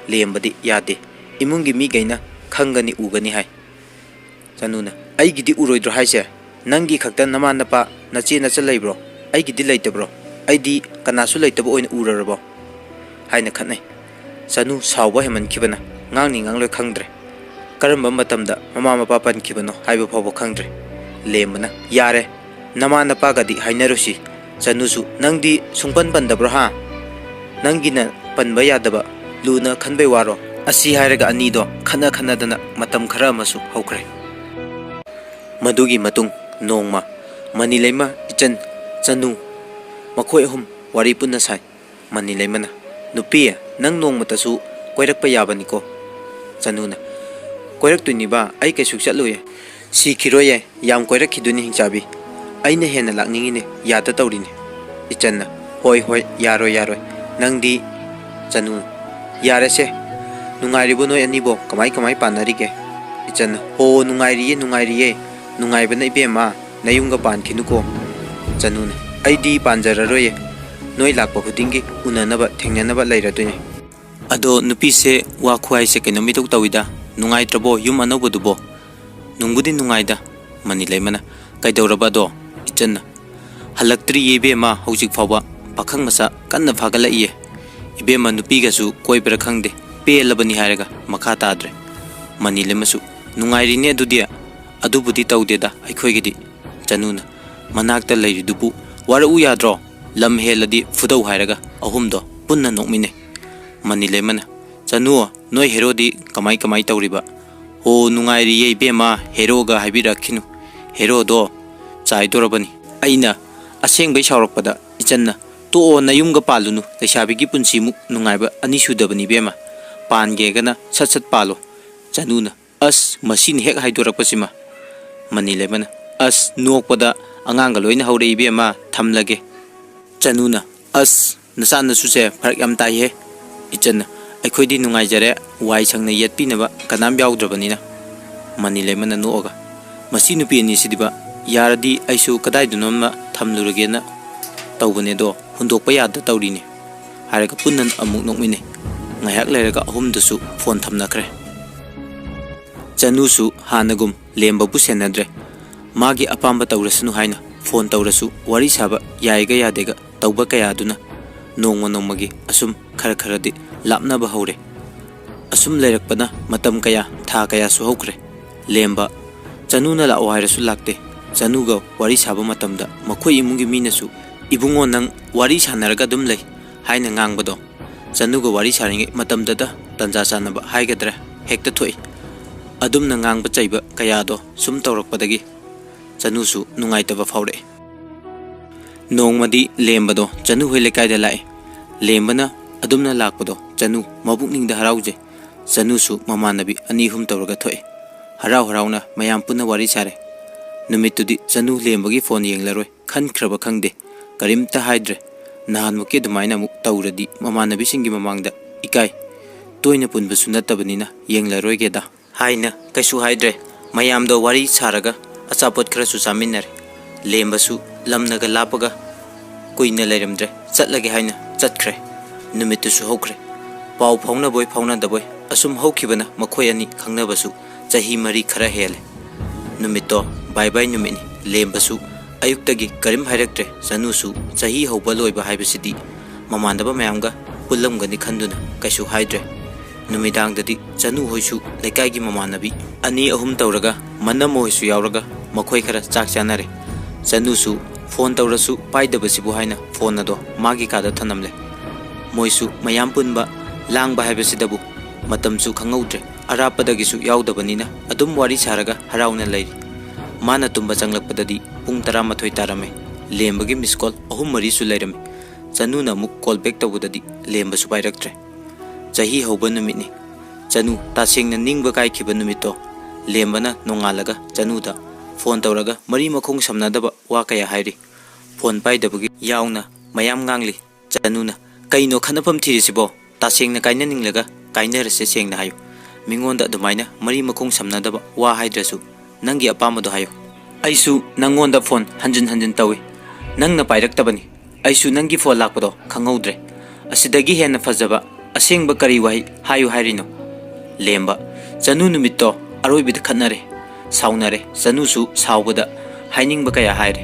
ꯂꯦꯝꯕꯗꯤ ꯌꯥꯗꯦ꯫ "ꯏꯃꯨꯡꯒꯤ ꯃꯤꯈꯩꯅ ꯈꯪꯒꯅꯤ, ꯎꯒꯅꯤ" ꯍꯥꯏ꯫ ꯆꯅꯨꯅ, "ꯑꯩꯒꯤꯗꯤ ꯎꯔꯣꯏꯗ꯭ꯔꯣ ꯍꯥꯏꯁꯦ? ꯅꯪꯒꯤ ꯈꯛꯇ ꯅꯃꯥ ꯅꯄꯥ, ꯅꯆꯦ ꯅꯆꯟ ꯂꯩꯕ꯭ꯔꯣ? ꯑꯩꯒꯤꯗꯤ ꯂꯩꯇꯕ꯭ꯔꯣ? ꯑꯩꯗꯤ ꯀꯅꯥꯁꯨ ꯂꯩꯇꯕ ꯑꯣꯏꯅ ꯎꯔꯔꯕꯣ?" ꯍꯥꯏꯅ ꯈꯠꯅꯩ꯫ ꯆꯅꯨ ꯁꯥꯎꯕ ꯍꯦꯟꯃꯟꯈꯤꯕꯅ ꯉꯥꯡꯅꯤ ꯉꯥꯡꯂꯣꯏ ꯈꯪꯗ꯭ꯔꯦ꯫ ꯀꯔꯝꯕ ꯃꯇꯝꯗ ꯃꯃꯥ ꯃꯄꯥ ꯄꯟꯈꯤꯕꯅꯣ ꯍꯥꯏꯕ ꯐꯥꯎꯕ ꯈꯪꯗ꯭ꯔꯦ꯫ ꯂꯦꯝꯕꯅ, "ꯌꯥꯔꯦ, ꯅꯃꯥ ꯅꯄꯥꯒꯗꯤ ꯍꯥꯏꯅꯔꯨꯁꯤ꯫ ꯆꯅꯨꯁꯨ ꯅꯪꯗꯤ ꯁꯨꯡꯄꯟ ꯄꯟꯗꯕ꯭ꯔꯣ ꯍꯥ? ꯅꯪꯒꯤꯅ ꯄꯟꯕ ꯌꯥꯗꯕ, ꯂꯨꯅ ꯈꯟꯕꯩ ꯋꯥꯔꯣ?" ꯑꯁꯤ ꯍꯥꯏꯔꯒ ꯑꯅꯤꯗꯣ ꯈꯠꯅ ꯈꯠꯅꯗꯅ ꯃꯇꯝ ꯈꯔ ꯑꯃꯁꯨ ꯍꯧꯈ꯭ꯔꯦ꯫ ꯃꯗꯨꯒꯤ ꯃꯇꯨꯡ ꯅꯣꯡꯃ ꯃꯅꯤꯂꯩꯃ, ꯏꯆꯟ, ꯆꯅꯨ ꯃꯈꯣꯏ ꯑꯍꯨꯝ ꯋꯥꯔꯤ ꯄꯨꯟꯅ ꯁꯥꯏ꯫ ꯃꯅꯤꯂꯩꯃꯅ, "ꯅꯨꯄꯤ, ꯅꯪ ꯅꯣꯡꯃꯇꯁꯨ ꯀꯣꯏꯔꯛꯄ ꯌꯥꯕꯅꯤꯀꯣ"꯫ ꯆꯅꯨꯅ, "ꯀꯣꯏꯔꯛꯇꯣꯏꯅꯤꯕ, ꯑꯩ ꯀꯩꯁꯨ ꯆꯠꯂꯣꯏꯌꯦ꯫ ꯁꯤꯈꯤꯔꯣꯏꯌꯦ, ꯌꯥꯝ ꯀꯣꯏꯔꯛꯈꯤꯗꯣꯏꯅꯤ ꯍꯤꯡꯆꯥꯕꯤ꯫ ꯑꯩꯅ ꯍꯦꯟꯅ ꯂꯥꯛꯅꯤꯡꯉꯤꯅꯦ, ꯌꯥꯗ ꯇꯧꯔꯤꯅꯦ"꯫ ꯏꯆꯟꯅ, "ꯍꯣꯏ, ꯍꯣꯏ, ꯌꯥꯔꯣꯏ, ꯌꯥꯔꯣꯏ꯫ ꯅꯪꯗꯤ"꯫ ꯆꯅꯨ, "ꯌꯥꯔꯦꯁꯦ꯫ ꯅꯨꯡꯉꯥꯏꯔꯤꯕꯣ ꯅꯣꯏ ꯑꯅꯤꯕꯣ? ꯀꯃꯥꯏ ꯀꯃꯥꯏ ꯄꯥꯟꯅꯔꯤꯒꯦ?" ꯏꯆꯟꯅ, "ꯍꯣ, ꯅꯨꯡꯉꯥꯏꯔꯤꯌꯦ, ꯅꯨꯡꯉꯥꯏꯔꯤꯌꯦ꯫ ꯅꯨꯡꯉꯥꯏꯕꯅ ꯏꯕꯦꯝꯃ, ꯅꯌꯨꯝꯒ ꯄꯥꯟꯈꯤꯅꯨꯀꯣ"꯫ ꯆꯅꯨꯅ, "ꯑꯩꯗꯤ ꯄꯥꯟꯖꯔꯔꯣꯏꯌꯦ꯫ ꯅꯣꯏ ꯂꯥꯛꯄ ꯈꯨꯗꯤꯡꯒꯤ ꯎꯅꯅꯕ, ꯊꯦꯡꯅꯅꯕ ꯂꯩꯔꯗꯣꯏꯅꯦ꯫ ꯑꯗꯣ ꯅꯨꯄꯤꯁꯦ ꯋꯥ ꯈꯨꯍꯥꯏꯁꯦ ꯀꯩꯅꯣꯝ ꯏꯇꯧ ꯇꯧꯏꯗ꯫ ꯅꯨꯡꯉꯥꯏꯇ꯭ꯔꯕꯣ ꯌꯨꯝ ꯑꯅꯧꯕꯗꯨꯕꯣ?" "ꯅꯨꯡꯕꯨꯗꯤ ꯅꯨꯡꯉꯥꯏꯗ"꯫ ꯃꯅꯤꯂꯩꯃꯅ, "ꯀꯩꯗꯧꯔꯕ ꯑꯗꯣ?" ꯏꯆꯟꯅ, "ꯍꯜꯂꯛꯇ꯭ꯔꯤꯌꯦ ꯏꯕꯦꯝꯃ, ꯍꯧꯖꯤꯛ ꯐꯥꯎꯕ꯫ ꯄꯥꯈꯪ ꯃꯆꯥ ꯀꯟꯅ ꯐꯥꯒꯠꯂꯛꯏꯌꯦ꯫ ꯏꯕꯦꯝꯃ, ꯅꯨꯄꯤꯒꯁꯨ ꯀꯣꯏꯕ꯭ꯔꯥ ꯈꯪꯗꯦ, ꯄꯦꯜꯂꯕꯅꯤ" ꯍꯥꯏꯔꯒ ꯃꯈꯥ ꯇꯥꯗ꯭ꯔꯦ꯫ ꯃꯅꯤꯂꯩꯃꯁꯨ, "ꯅꯨꯡꯉꯥꯏꯔꯤꯅꯦ ꯑꯗꯨꯗꯤ"꯫ "ꯑꯗꯨꯕꯨꯗꯤ ꯇꯧꯗꯦꯗ ꯑꯩꯈꯣꯏꯒꯤꯗꯤ"꯫ ꯆꯅꯨꯅ, "ꯃꯅꯥꯛꯇ ꯂꯩꯔꯤꯗꯨꯕꯨ ꯋꯥꯔꯛꯎ ꯌꯥꯗ꯭ꯔꯣ? ꯂꯝ ꯍꯦꯜꯂꯗꯤ ꯐꯨꯗꯧ" ꯍꯥꯏꯔꯒ ꯑꯍꯨꯝꯗꯣ ꯄꯨꯟꯅ ꯅꯣꯛꯃꯤꯟꯅꯩ꯫ ꯃꯅꯤꯂꯩꯃꯅ, "ꯆꯅꯨ, ꯅꯣꯏ ꯍꯦꯔꯣꯗꯤ ꯀꯃꯥꯏ ꯀꯃꯥꯏ ꯇꯧꯔꯤꯕ?" "ꯑꯣ, ꯅꯨꯡꯉꯥꯏꯔꯤꯌꯦ ꯏꯕꯦꯝꯃ, ꯍꯦꯔꯣꯒ ꯍꯥꯏꯕꯤꯔꯛꯈꯤꯅꯨ꯫ ꯍꯦꯔꯣꯗꯣ ꯆꯥꯏꯗꯣꯔꯕꯅꯤ"꯫ ꯑꯩꯅ ꯑꯁꯦꯡꯕꯩ ꯁꯥꯎꯔꯛꯄꯗ ꯏꯆꯟꯅ, "ꯇꯣꯛꯑꯣ, ꯅꯌꯨꯝꯒ ꯄꯥꯜꯂꯨꯅꯨ, ꯂꯩꯁꯥꯕꯤꯒꯤ ꯄꯨꯟꯁꯤꯃꯨꯛ ꯅꯨꯡꯉꯥꯏꯕ ꯑꯅꯤꯁꯨꯗꯕꯅꯤ ꯏꯕꯦꯝꯃ꯫ ꯄꯥꯟꯒꯦꯒꯅ ꯁꯠ ꯁꯠ ꯄꯥꯜꯂꯣ꯫ ꯆꯅꯨꯅ, "ꯑꯁ, ꯃꯁꯤꯅ ꯍꯦꯛ ꯍꯥꯏꯗꯣꯔꯛꯄꯁꯤꯃ!" ꯃꯅꯤꯂꯩꯃꯅ, "ꯑꯁ, ꯅꯣꯛꯄꯗ ꯑꯉꯥꯡꯒ ꯂꯣꯏꯅ ꯍꯧꯔꯛꯏ, ꯏꯕꯦꯝꯃ, ꯊꯝꯂꯒꯦ꯫" ꯆꯅꯨꯅ, "ꯑꯁ, ꯅꯆꯥ ꯅꯁꯨꯁꯦ ꯐꯔꯛ ꯌꯥꯝ ꯇꯥꯏꯍꯦ꯫ ꯏꯆꯟꯅ, ꯑꯩꯈꯣꯏꯗꯤ ꯅꯨꯡꯉꯥꯏꯖꯔꯦ, ꯋꯥꯏ ꯁꯪꯅ ꯌꯦꯠꯄꯤꯅꯕ ꯀꯅꯥꯝ ꯌꯥꯎꯗ꯭ꯔꯕꯅꯤꯅ꯫" ꯃꯅꯤꯂꯩꯃꯅ ꯅꯣꯛꯑꯒ, "ꯃꯁꯤ ꯅꯨꯄꯤ ꯑꯅꯤꯁꯤꯗꯤꯕ, ꯌꯥꯔꯗꯤ ꯑꯩꯁꯨ ꯀꯗꯥꯏꯗꯅꯣꯝꯃ ꯊꯝꯂꯨꯔꯒꯦꯅ ꯇꯧꯕꯅꯦ, ꯑꯗꯣ ꯍꯨꯟꯗꯣꯛꯄ ꯌꯥꯗ ꯇꯧꯔꯤꯅꯦ," ꯍꯥꯏꯔꯒ ꯄꯨꯟꯅ ꯑꯃꯨꯛ ꯅꯣꯛꯃꯤꯟꯅꯩ꯫ ꯉꯥꯏꯍꯥꯛ ꯂꯩꯔꯒ ꯑꯍꯨꯝꯗꯨꯁꯨ ꯐꯣꯟ ꯊꯝꯅꯈ꯭ꯔꯦ꯫ ꯆꯅꯨꯁꯨ ꯍꯥꯟꯅꯒꯨꯝ ꯂꯦꯝꯕꯕꯨ ꯁꯦꯟꯅꯗ꯭ꯔꯦ꯫ ꯃꯥꯒꯤ ꯑꯄꯥꯝꯕ ꯇꯧꯔꯁꯅꯨ ꯍꯥꯏꯅ ꯐꯣꯟ ꯇꯧꯔꯁꯨ ꯋꯥꯔꯤ ꯁꯥꯕ ꯌꯥꯏꯒ ꯌꯥꯗꯦꯒ ꯇꯧꯕ ꯀꯌꯥꯗꯨꯅ ꯅꯣꯡꯃ ꯅꯣꯡꯃꯒꯤ ꯑꯁꯨꯝ ꯈꯔ ꯈꯔꯗꯤ ꯂꯥꯞꯅꯕ ꯍꯧꯔꯦ꯫ ꯑꯁꯨꯝ ꯂꯩꯔꯛꯄꯅ ꯃꯇꯝ ꯀꯌꯥ, ꯊꯥ ꯀꯌꯥꯁꯨ ꯍꯧꯈ꯭ꯔꯦ꯫ ꯂꯦꯝꯕ, ꯆꯅꯨꯅ ꯂꯥꯛꯑꯣ ꯍꯥꯏꯔꯁꯨ ꯂꯥꯛꯇꯦ꯫ ꯆꯅꯨꯒ ꯋꯥꯔꯤ ꯁꯥꯕ ꯃꯇꯝꯗ ꯃꯈꯣꯏ ꯏꯃꯨꯡꯒꯤ ꯃꯤꯅꯁꯨ, "ꯏꯕꯨꯡꯉꯣ, ꯅꯪ ꯋꯥꯔꯤ ꯁꯥꯟꯅꯔꯒ ꯑꯗꯨꯝ ꯂꯩ" ꯍꯥꯏꯅ ꯉꯥꯡꯕꯗꯣ, ꯆꯅꯨꯒ ꯋꯥꯔꯤ ꯁꯥꯔꯤꯉꯩ ꯃꯇꯝꯗꯗ ꯇꯟꯖꯥ ꯆꯥꯅꯕ ꯍꯥꯏꯒꯗ꯭ꯔꯥ, ꯍꯦꯛꯇ ꯊꯣꯛꯏ꯫ ꯑꯗꯨꯝꯅ ꯉꯥꯡꯕ ꯆꯩꯕ ꯀꯌꯥꯗꯣ ꯁꯨꯝ ꯇꯧꯔꯛꯄꯗꯒꯤ ꯆꯅꯨꯁꯨ ꯅꯨꯡꯉꯥꯏꯇꯕ ꯐꯥꯎꯔꯛꯑꯦ꯫ ꯅꯣꯡꯃꯗꯤ ꯂꯦꯝꯕꯗꯣ ꯆꯅꯨ ꯍꯣꯏ ꯂꯩꯀꯥꯏꯗ ꯂꯥꯛꯑꯦ꯫ ꯂꯦꯝꯕꯅ ꯑꯗꯨꯝꯅ ꯂꯥꯛꯄꯗꯣ ꯆꯅꯨ ꯃꯄꯨꯛꯅꯤꯡꯗ ꯍꯔꯥꯎꯖꯩ꯫ ꯆꯅꯨꯁꯨ ꯃꯃꯥꯟꯅꯕꯤ ꯑꯅꯤ ꯑꯍꯨꯝ ꯇꯧꯔꯒ ꯊꯣꯛꯑꯦ꯫ ꯍꯔꯥꯎ ꯍꯔꯥꯎꯅ ꯃꯌꯥꯝ ꯄꯨꯟꯅ ꯋꯥꯔꯤ ꯁꯥꯔꯦ꯫ ꯅꯨꯃꯤꯠꯇꯨꯗꯤ ꯆꯅꯨ ꯂꯦꯝꯕꯒꯤ ꯐꯣꯟ ꯌꯦꯡꯂꯔꯣꯏ ꯈꯟꯈ꯭ꯔꯕ ꯈꯪꯗꯦ, ꯀꯔꯤꯝꯇ ꯍꯥꯏꯗ꯭ꯔꯦ꯫ ꯅꯍꯥꯟꯃꯨꯛꯀꯤ ꯑꯗꯨꯃꯥꯏꯅ ꯑꯃꯨꯛ ꯇꯧꯔꯗꯤ ꯃꯃꯥꯟꯅꯕꯤꯁꯤꯡꯒꯤ ꯃꯃꯥꯡꯗ ꯏꯀꯥꯏ꯫ ꯇꯣꯏꯅ ꯄꯨꯟꯕꯁꯨ ꯅꯠꯇꯕꯅꯤꯅ ꯌꯦꯡꯂꯔꯣꯏꯒꯦꯗ ꯍꯥꯏꯅ ꯀꯩꯁꯨ ꯍꯥꯏꯗ꯭ꯔꯦ꯫ ꯃꯌꯥꯝꯗꯣ ꯋꯥꯔꯤ ꯁꯥꯔꯒ ꯑꯆꯥꯄꯣꯠ ꯈꯔꯁꯨ ꯆꯥꯃꯤꯟꯅꯔꯦ꯫ ꯂꯦꯝꯕꯁꯨ ꯂꯝꯅꯒ ꯂꯥꯞꯄꯒ ꯀꯨꯏꯅ ꯂꯩꯔꯝꯗ꯭ꯔꯦ, ꯆꯠꯂꯒꯦ ꯍꯥꯏꯅ ꯆꯠꯈ꯭ꯔꯦ꯫ ꯅꯨꯃꯤꯠꯇꯨꯁꯨ ꯍꯧꯈ꯭ꯔꯦ꯫ ꯄꯥꯎ ꯐꯥꯎꯅꯕꯣꯏ ꯐꯥꯎꯅꯗꯕꯣꯏ ꯑꯁꯨꯝ ꯍꯧꯈꯤꯕꯅ ꯃꯈꯣꯏ ꯑꯅꯤ ꯈꯪꯅꯕꯁꯨ ꯆꯍꯤ ꯃꯔꯤ ꯈꯔ ꯍꯦꯜꯂꯦ꯫ ꯅꯨꯃꯤꯠꯇꯣ ꯕꯥꯏ ꯕꯥꯏ ꯅꯨꯃꯤꯠꯅꯤ꯫ ꯂꯦꯝꯕꯁꯨ ꯑꯌꯨꯛꯇꯒꯤ ꯀꯔꯤꯝ ꯍꯥꯏꯔꯛꯇ꯭ꯔꯦ꯫ ꯆꯅꯨꯁꯨ ꯆꯍꯤ ꯍꯧꯕ ꯂꯣꯏꯕ ꯍꯥꯏꯕꯁꯤꯗꯤ ꯃꯃꯥꯟꯅꯕ ꯃꯌꯥꯝꯒ ꯄꯨꯜꯂꯝꯒꯅꯤ ꯈꯟꯗꯨꯅ ꯀꯩꯁꯨ ꯍꯥꯏꯗ꯭ꯔꯦ꯫ ꯅꯨꯃꯤꯗꯥꯡꯗꯗꯤ ꯆꯅꯨ ꯍꯣꯏꯁꯨ ꯂꯩꯀꯥꯏꯒꯤ ꯃꯃꯥꯟꯅꯕꯤ ꯑꯅꯤ ꯑꯍꯨꯝ ꯇꯧꯔꯒ, ꯃꯅꯝꯃ ꯍꯣꯏꯁꯨ ꯌꯥꯎꯔꯒ, ꯃꯈꯣꯏ ꯈꯔ ꯆꯥꯛ ꯆꯥꯅꯔꯦ꯫ ꯆꯅꯨꯁꯨ ꯐꯣꯟ ꯇꯧꯔꯁꯨ ꯄꯥꯏꯗꯕꯁꯤꯕꯨ ꯍꯥꯏꯅ ꯐꯣꯟ ꯑꯗꯣ ꯃꯥꯒꯤ ꯀꯥꯗ ꯊꯅꯝꯂꯦ꯫ ꯃꯣꯏꯁꯨ ꯃꯌꯥꯝ ꯄꯨꯟꯕ, ꯂꯥꯡꯕ ꯍꯥꯏꯕꯁꯤꯗꯕꯨ ꯃꯇꯝꯁꯨ ꯈꯪꯍꯧꯗ꯭ꯔꯦ꯫ ꯑꯔꯥꯞꯄꯗꯒꯤꯁꯨ ꯌꯥꯎꯗꯕꯅꯤꯅ ꯑꯗꯨꯝ ꯋꯥꯔꯤ ꯁꯥꯔꯒ ꯍꯔꯥꯎꯅ ꯂꯩꯔꯤ꯫ ꯃꯥꯅ ꯇꯨꯝꯕ ꯆꯪꯂꯛꯄꯗꯗꯤ ꯄꯨꯡ ꯇꯔꯥꯃꯥꯊꯣꯏ ꯇꯥꯔꯝꯃꯦ꯫ ꯂꯦꯝꯕꯒꯤ ꯃꯤꯁ ꯀꯣꯜ ꯑꯍꯨꯝ ꯃꯔꯤꯁꯨ ꯂꯩꯔꯝꯃꯤ꯫ ꯆꯅꯨꯅ ꯑꯃꯨꯛ ꯀꯣꯜ ꯕꯦꯛ ꯇꯧꯕꯗꯗꯤ ꯂꯦꯝꯕꯁꯨ ꯄꯥꯏꯔꯛꯇ꯭ꯔꯦ꯫ ꯆꯍꯤ ꯍꯧꯕ ꯅꯨꯃꯤꯠꯅꯤ꯫ ꯆꯅꯨ ꯇꯁꯦꯡꯅ ꯅꯤꯡꯕ ꯀꯥꯏꯈꯤꯕ ꯅꯨꯃꯤꯠꯇꯣ꯫ ꯂꯦꯝꯕꯅ ꯅꯣꯡꯉꯥꯜꯂꯒ ꯆꯅꯨꯗ ꯐꯣꯟ ꯇꯧꯔꯒ ꯃꯔꯤ ꯃꯈꯣꯡ ꯁꯝꯅꯗꯕ ꯋꯥ ꯀꯌꯥ ꯍꯥꯏꯔꯤ꯫ ꯐꯣꯟ ꯄꯥꯏꯗꯕꯒꯤ ꯌꯥꯎꯅ ꯃꯌꯥꯝ ꯉꯥꯡꯂꯤ꯫ ꯆꯅꯨꯅ, "ꯀꯩꯅꯣ ꯈꯠꯅꯐꯝ ꯊꯤꯔꯤꯁꯤꯕꯣ? ꯇꯁꯦꯡꯅ ꯀꯥꯏꯅꯅꯤꯡꯂꯒ ꯀꯥꯏꯅꯔꯁꯦ ꯁꯦꯡꯅ ꯍꯥꯏꯌꯨ꯫ ꯃꯤꯉꯣꯟꯗ ꯑꯗꯨꯃꯥꯏꯅ ꯃꯔꯤ ꯃꯈꯣꯡ ꯁꯝꯅꯗꯕ ꯋꯥ ꯍꯥꯏꯗ꯭ꯔꯁꯨ ꯅꯪꯒꯤ ꯑꯄꯥꯝꯕꯗꯣ ꯍꯥꯏꯌꯨ꯫ ꯑꯩꯁꯨ ꯅꯪꯉꯣꯟꯗ ꯐꯣꯟ ꯍꯟꯖꯤꯟ ꯍꯟꯖꯤꯟ ꯇꯧꯏ꯫ ꯅꯪꯅ ꯄꯥꯏꯔꯛꯇꯕꯅꯤ꯫ ꯑꯩꯁꯨ ꯅꯪꯒꯤ ꯐꯣꯟ ꯂꯥꯛꯄꯗꯣ ꯈꯪꯍꯧꯗ꯭ꯔꯦ꯫ ꯑꯁꯤꯗꯒꯤ ꯍꯦꯟꯅ ꯐꯖꯕ ꯑꯁꯦꯡꯕ ꯀꯔꯤ ꯋꯥꯍꯩ ꯍꯥꯏꯌꯨ ꯍꯥꯏꯔꯤꯅꯣ?" ꯂꯦꯝꯕ, ꯆꯅꯨ ꯅꯨꯃꯤꯠꯇꯣ ꯑꯔꯣꯏꯕꯗ ꯈꯠꯅꯔꯦ, ꯁꯥꯎꯅꯔꯦ꯫ ꯆꯅꯨꯁꯨ ꯁꯥꯎꯕꯗ ꯍꯥꯏꯅꯤꯡꯕ ꯀꯌꯥ ꯍꯥꯏꯔꯦ꯫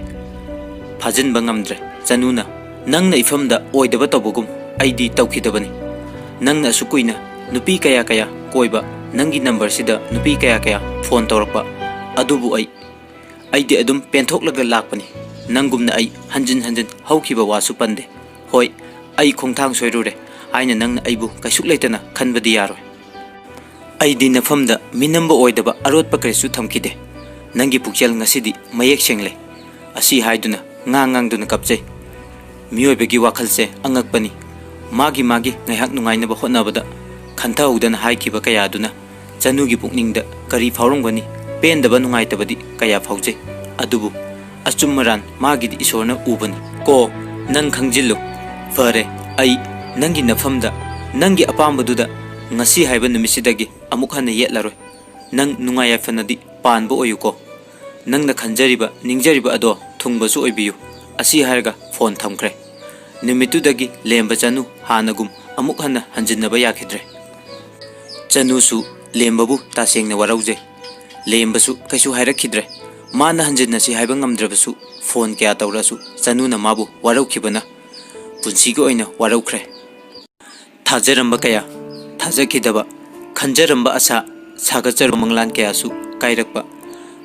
ꯐꯥꯖꯤꯟꯕ ꯉꯝꯗ꯭ꯔꯦ꯫ ꯆꯅꯨꯅ, "ꯅꯪꯅ ꯏꯐꯝꯗ ꯑꯣꯏꯗꯕ ꯇꯧꯕꯒꯨꯝ ꯑꯩꯗꯤ ꯇꯧꯈꯤꯗꯕꯅꯤ꯫ ꯅꯪꯅ ꯑꯁꯨꯛ ꯀꯨꯏꯅ ꯅꯨꯄꯤ ꯀꯌꯥ ꯀꯌꯥ ꯀꯣꯏꯕ, ꯅꯪꯒꯤ ꯅꯝꯕꯔꯁꯤꯗ ꯅꯨꯄꯤ ꯀꯌꯥ ꯀꯌꯥ ꯐꯣꯟ ꯇꯧꯔꯛꯄ, ꯑꯗꯨꯕꯨ ꯑꯩ, ꯑꯩꯗꯤ ꯑꯗꯨꯝ ꯄꯦꯟꯊꯣꯛꯂꯒ ꯂꯥꯛꯄꯅꯤ꯫ ꯅꯪꯒꯨꯝꯅ ꯑꯩ ꯍꯟꯖꯤꯟ ꯍꯟꯖꯤꯟ ꯍꯧꯈꯤꯕ ꯋꯥꯁꯨ ꯄꯟꯗꯦ꯫ ꯍꯣꯏ, ꯑꯩ ꯈꯣꯡꯊꯥꯡ ꯁꯣꯏꯔꯨꯔꯦ ꯍꯥꯏꯅ ꯅꯪꯅ ꯑꯩꯕꯨ ꯀꯩꯁꯨ ꯂꯩꯇꯅ ꯈꯟꯕꯗꯤ ꯌꯥꯔꯣꯏ꯫ ꯑꯩꯗꯤ ꯅꯐꯝꯗ ꯃꯤꯅꯝꯕ ꯑꯣꯏꯗꯕ ꯑꯔꯣꯠꯄ ꯀꯔꯤꯁꯨ ꯊꯝꯈꯤꯗꯦ꯫ ꯅꯪꯒꯤ ꯄꯨꯛꯆꯦꯜ ꯉꯁꯤꯗꯤ ꯃꯌꯦꯛ ꯁꯦꯡꯂꯦ꯫" ꯑꯁꯤ ꯍꯥꯏꯗꯨꯅ ꯉꯥꯡ ꯉꯥꯡꯗꯨꯅ ꯀꯞꯆꯩ꯫ ꯃꯤꯑꯣꯏꯕꯒꯤ ꯋꯥꯈꯜꯁꯦ ꯑꯉꯛꯄꯅꯤ꯫ ꯃꯥꯒꯤ ꯃꯥꯒꯤ ꯉꯥꯏꯍꯥꯛ ꯅꯨꯡꯉꯥꯏꯅꯕ ꯍꯣꯠꯅꯕꯗ ꯈꯟꯊꯍꯧꯗꯅ ꯍꯥꯏꯈꯤꯕ ꯀꯌꯥꯗꯨꯅ ꯆꯅꯨꯒꯤ ꯄꯨꯛꯅꯤꯡꯗ ꯀꯔꯤ ꯐꯥꯎꯔꯝꯒꯅꯤ? ꯄꯦꯟꯗꯕ, ꯅꯨꯡꯉꯥꯏꯇꯕꯗꯤ ꯀꯌꯥ ꯐꯥꯎꯖꯩ꯫ ꯑꯗꯨꯕꯨ ꯑꯆꯨꯝ ꯑꯔꯥꯟ ꯃꯥꯒꯤꯗꯤ ꯏꯁꯣꯔꯅ ꯎꯕꯅꯤ꯫ ꯀꯣ, ꯅꯪ ꯈꯪꯖꯤꯜꯂꯨ꯫ ꯐꯔꯦ, ꯑꯩ ꯅꯪꯒꯤ ꯅꯐꯝꯗ, ꯅꯪꯒꯤ ꯑꯄꯥꯝꯕꯗꯨꯗ ꯉꯁꯤ ꯍꯥꯏꯕ ꯅꯨꯃꯤꯠꯁꯤꯗꯒꯤ ꯑꯃꯨꯛ ꯍꯟꯅ ꯌꯦꯠꯂꯔꯣꯏ꯫ ꯅꯪ ꯅꯨꯡꯉꯥꯏ ꯌꯥꯏꯐꯅꯗꯤ ꯄꯥꯟꯕ ꯑꯣꯏꯌꯨꯀꯣ꯫ ꯅꯪꯅ ꯈꯟꯖꯔꯤꯕ, ꯅꯤꯡꯖꯔꯤꯕ ꯑꯗꯣ ꯊꯨꯡꯕꯁꯨ ꯑꯣꯏꯕꯤꯌꯨ꯫ ꯑꯁꯤ ꯍꯥꯏꯔꯒ ꯐꯣꯟ ꯊꯝꯈ꯭ꯔꯦ꯫ ꯅꯨꯃꯤꯠꯇꯨꯗꯒꯤ ꯂꯦꯝꯕ ꯆꯅꯨ ꯍꯥꯟꯅꯒꯨꯝ ꯑꯃꯨꯛ ꯍꯟꯅ ꯍꯟꯖꯤꯟꯅꯕ ꯌꯥꯈꯤꯗ꯭ꯔꯦ꯫ ꯆꯅꯨꯁꯨ ꯂꯦꯝꯕꯕꯨ ꯇꯁꯦꯡꯅ ꯋꯥꯔꯧꯖꯩ꯫ ꯂꯦꯝꯕꯁꯨ ꯀꯩꯁꯨ ꯍꯥꯏꯔꯛꯈꯤꯗ꯭ꯔꯦ꯫ ꯃꯥꯅ ꯍꯟꯖꯤꯟꯅꯁꯤ ꯍꯥꯏꯕ ꯉꯝꯗ꯭ꯔꯕꯁꯨ ꯐꯣꯟ ꯀꯌꯥ ꯇꯧꯔꯛꯑꯁꯨ ꯆꯅꯨꯅ ꯃꯥꯕꯨ ꯋꯥꯔꯧꯈꯤꯕꯅ ꯄꯨꯟꯁꯤꯒꯤ ꯑꯣꯏꯅ ꯋꯥꯔꯧꯈ꯭ꯔꯦ꯫ ꯊꯥꯖꯔꯝꯕ ꯀꯌꯥ ꯊꯥꯖꯈꯤꯗꯕ, ꯈꯟꯖꯔꯝꯕ ꯑꯁꯥ ꯁꯥꯒꯠꯆꯔꯨ ꯃꯪꯂꯥꯟ ꯀꯌꯥꯁꯨ ꯀꯥꯏꯔꯛꯄ꯫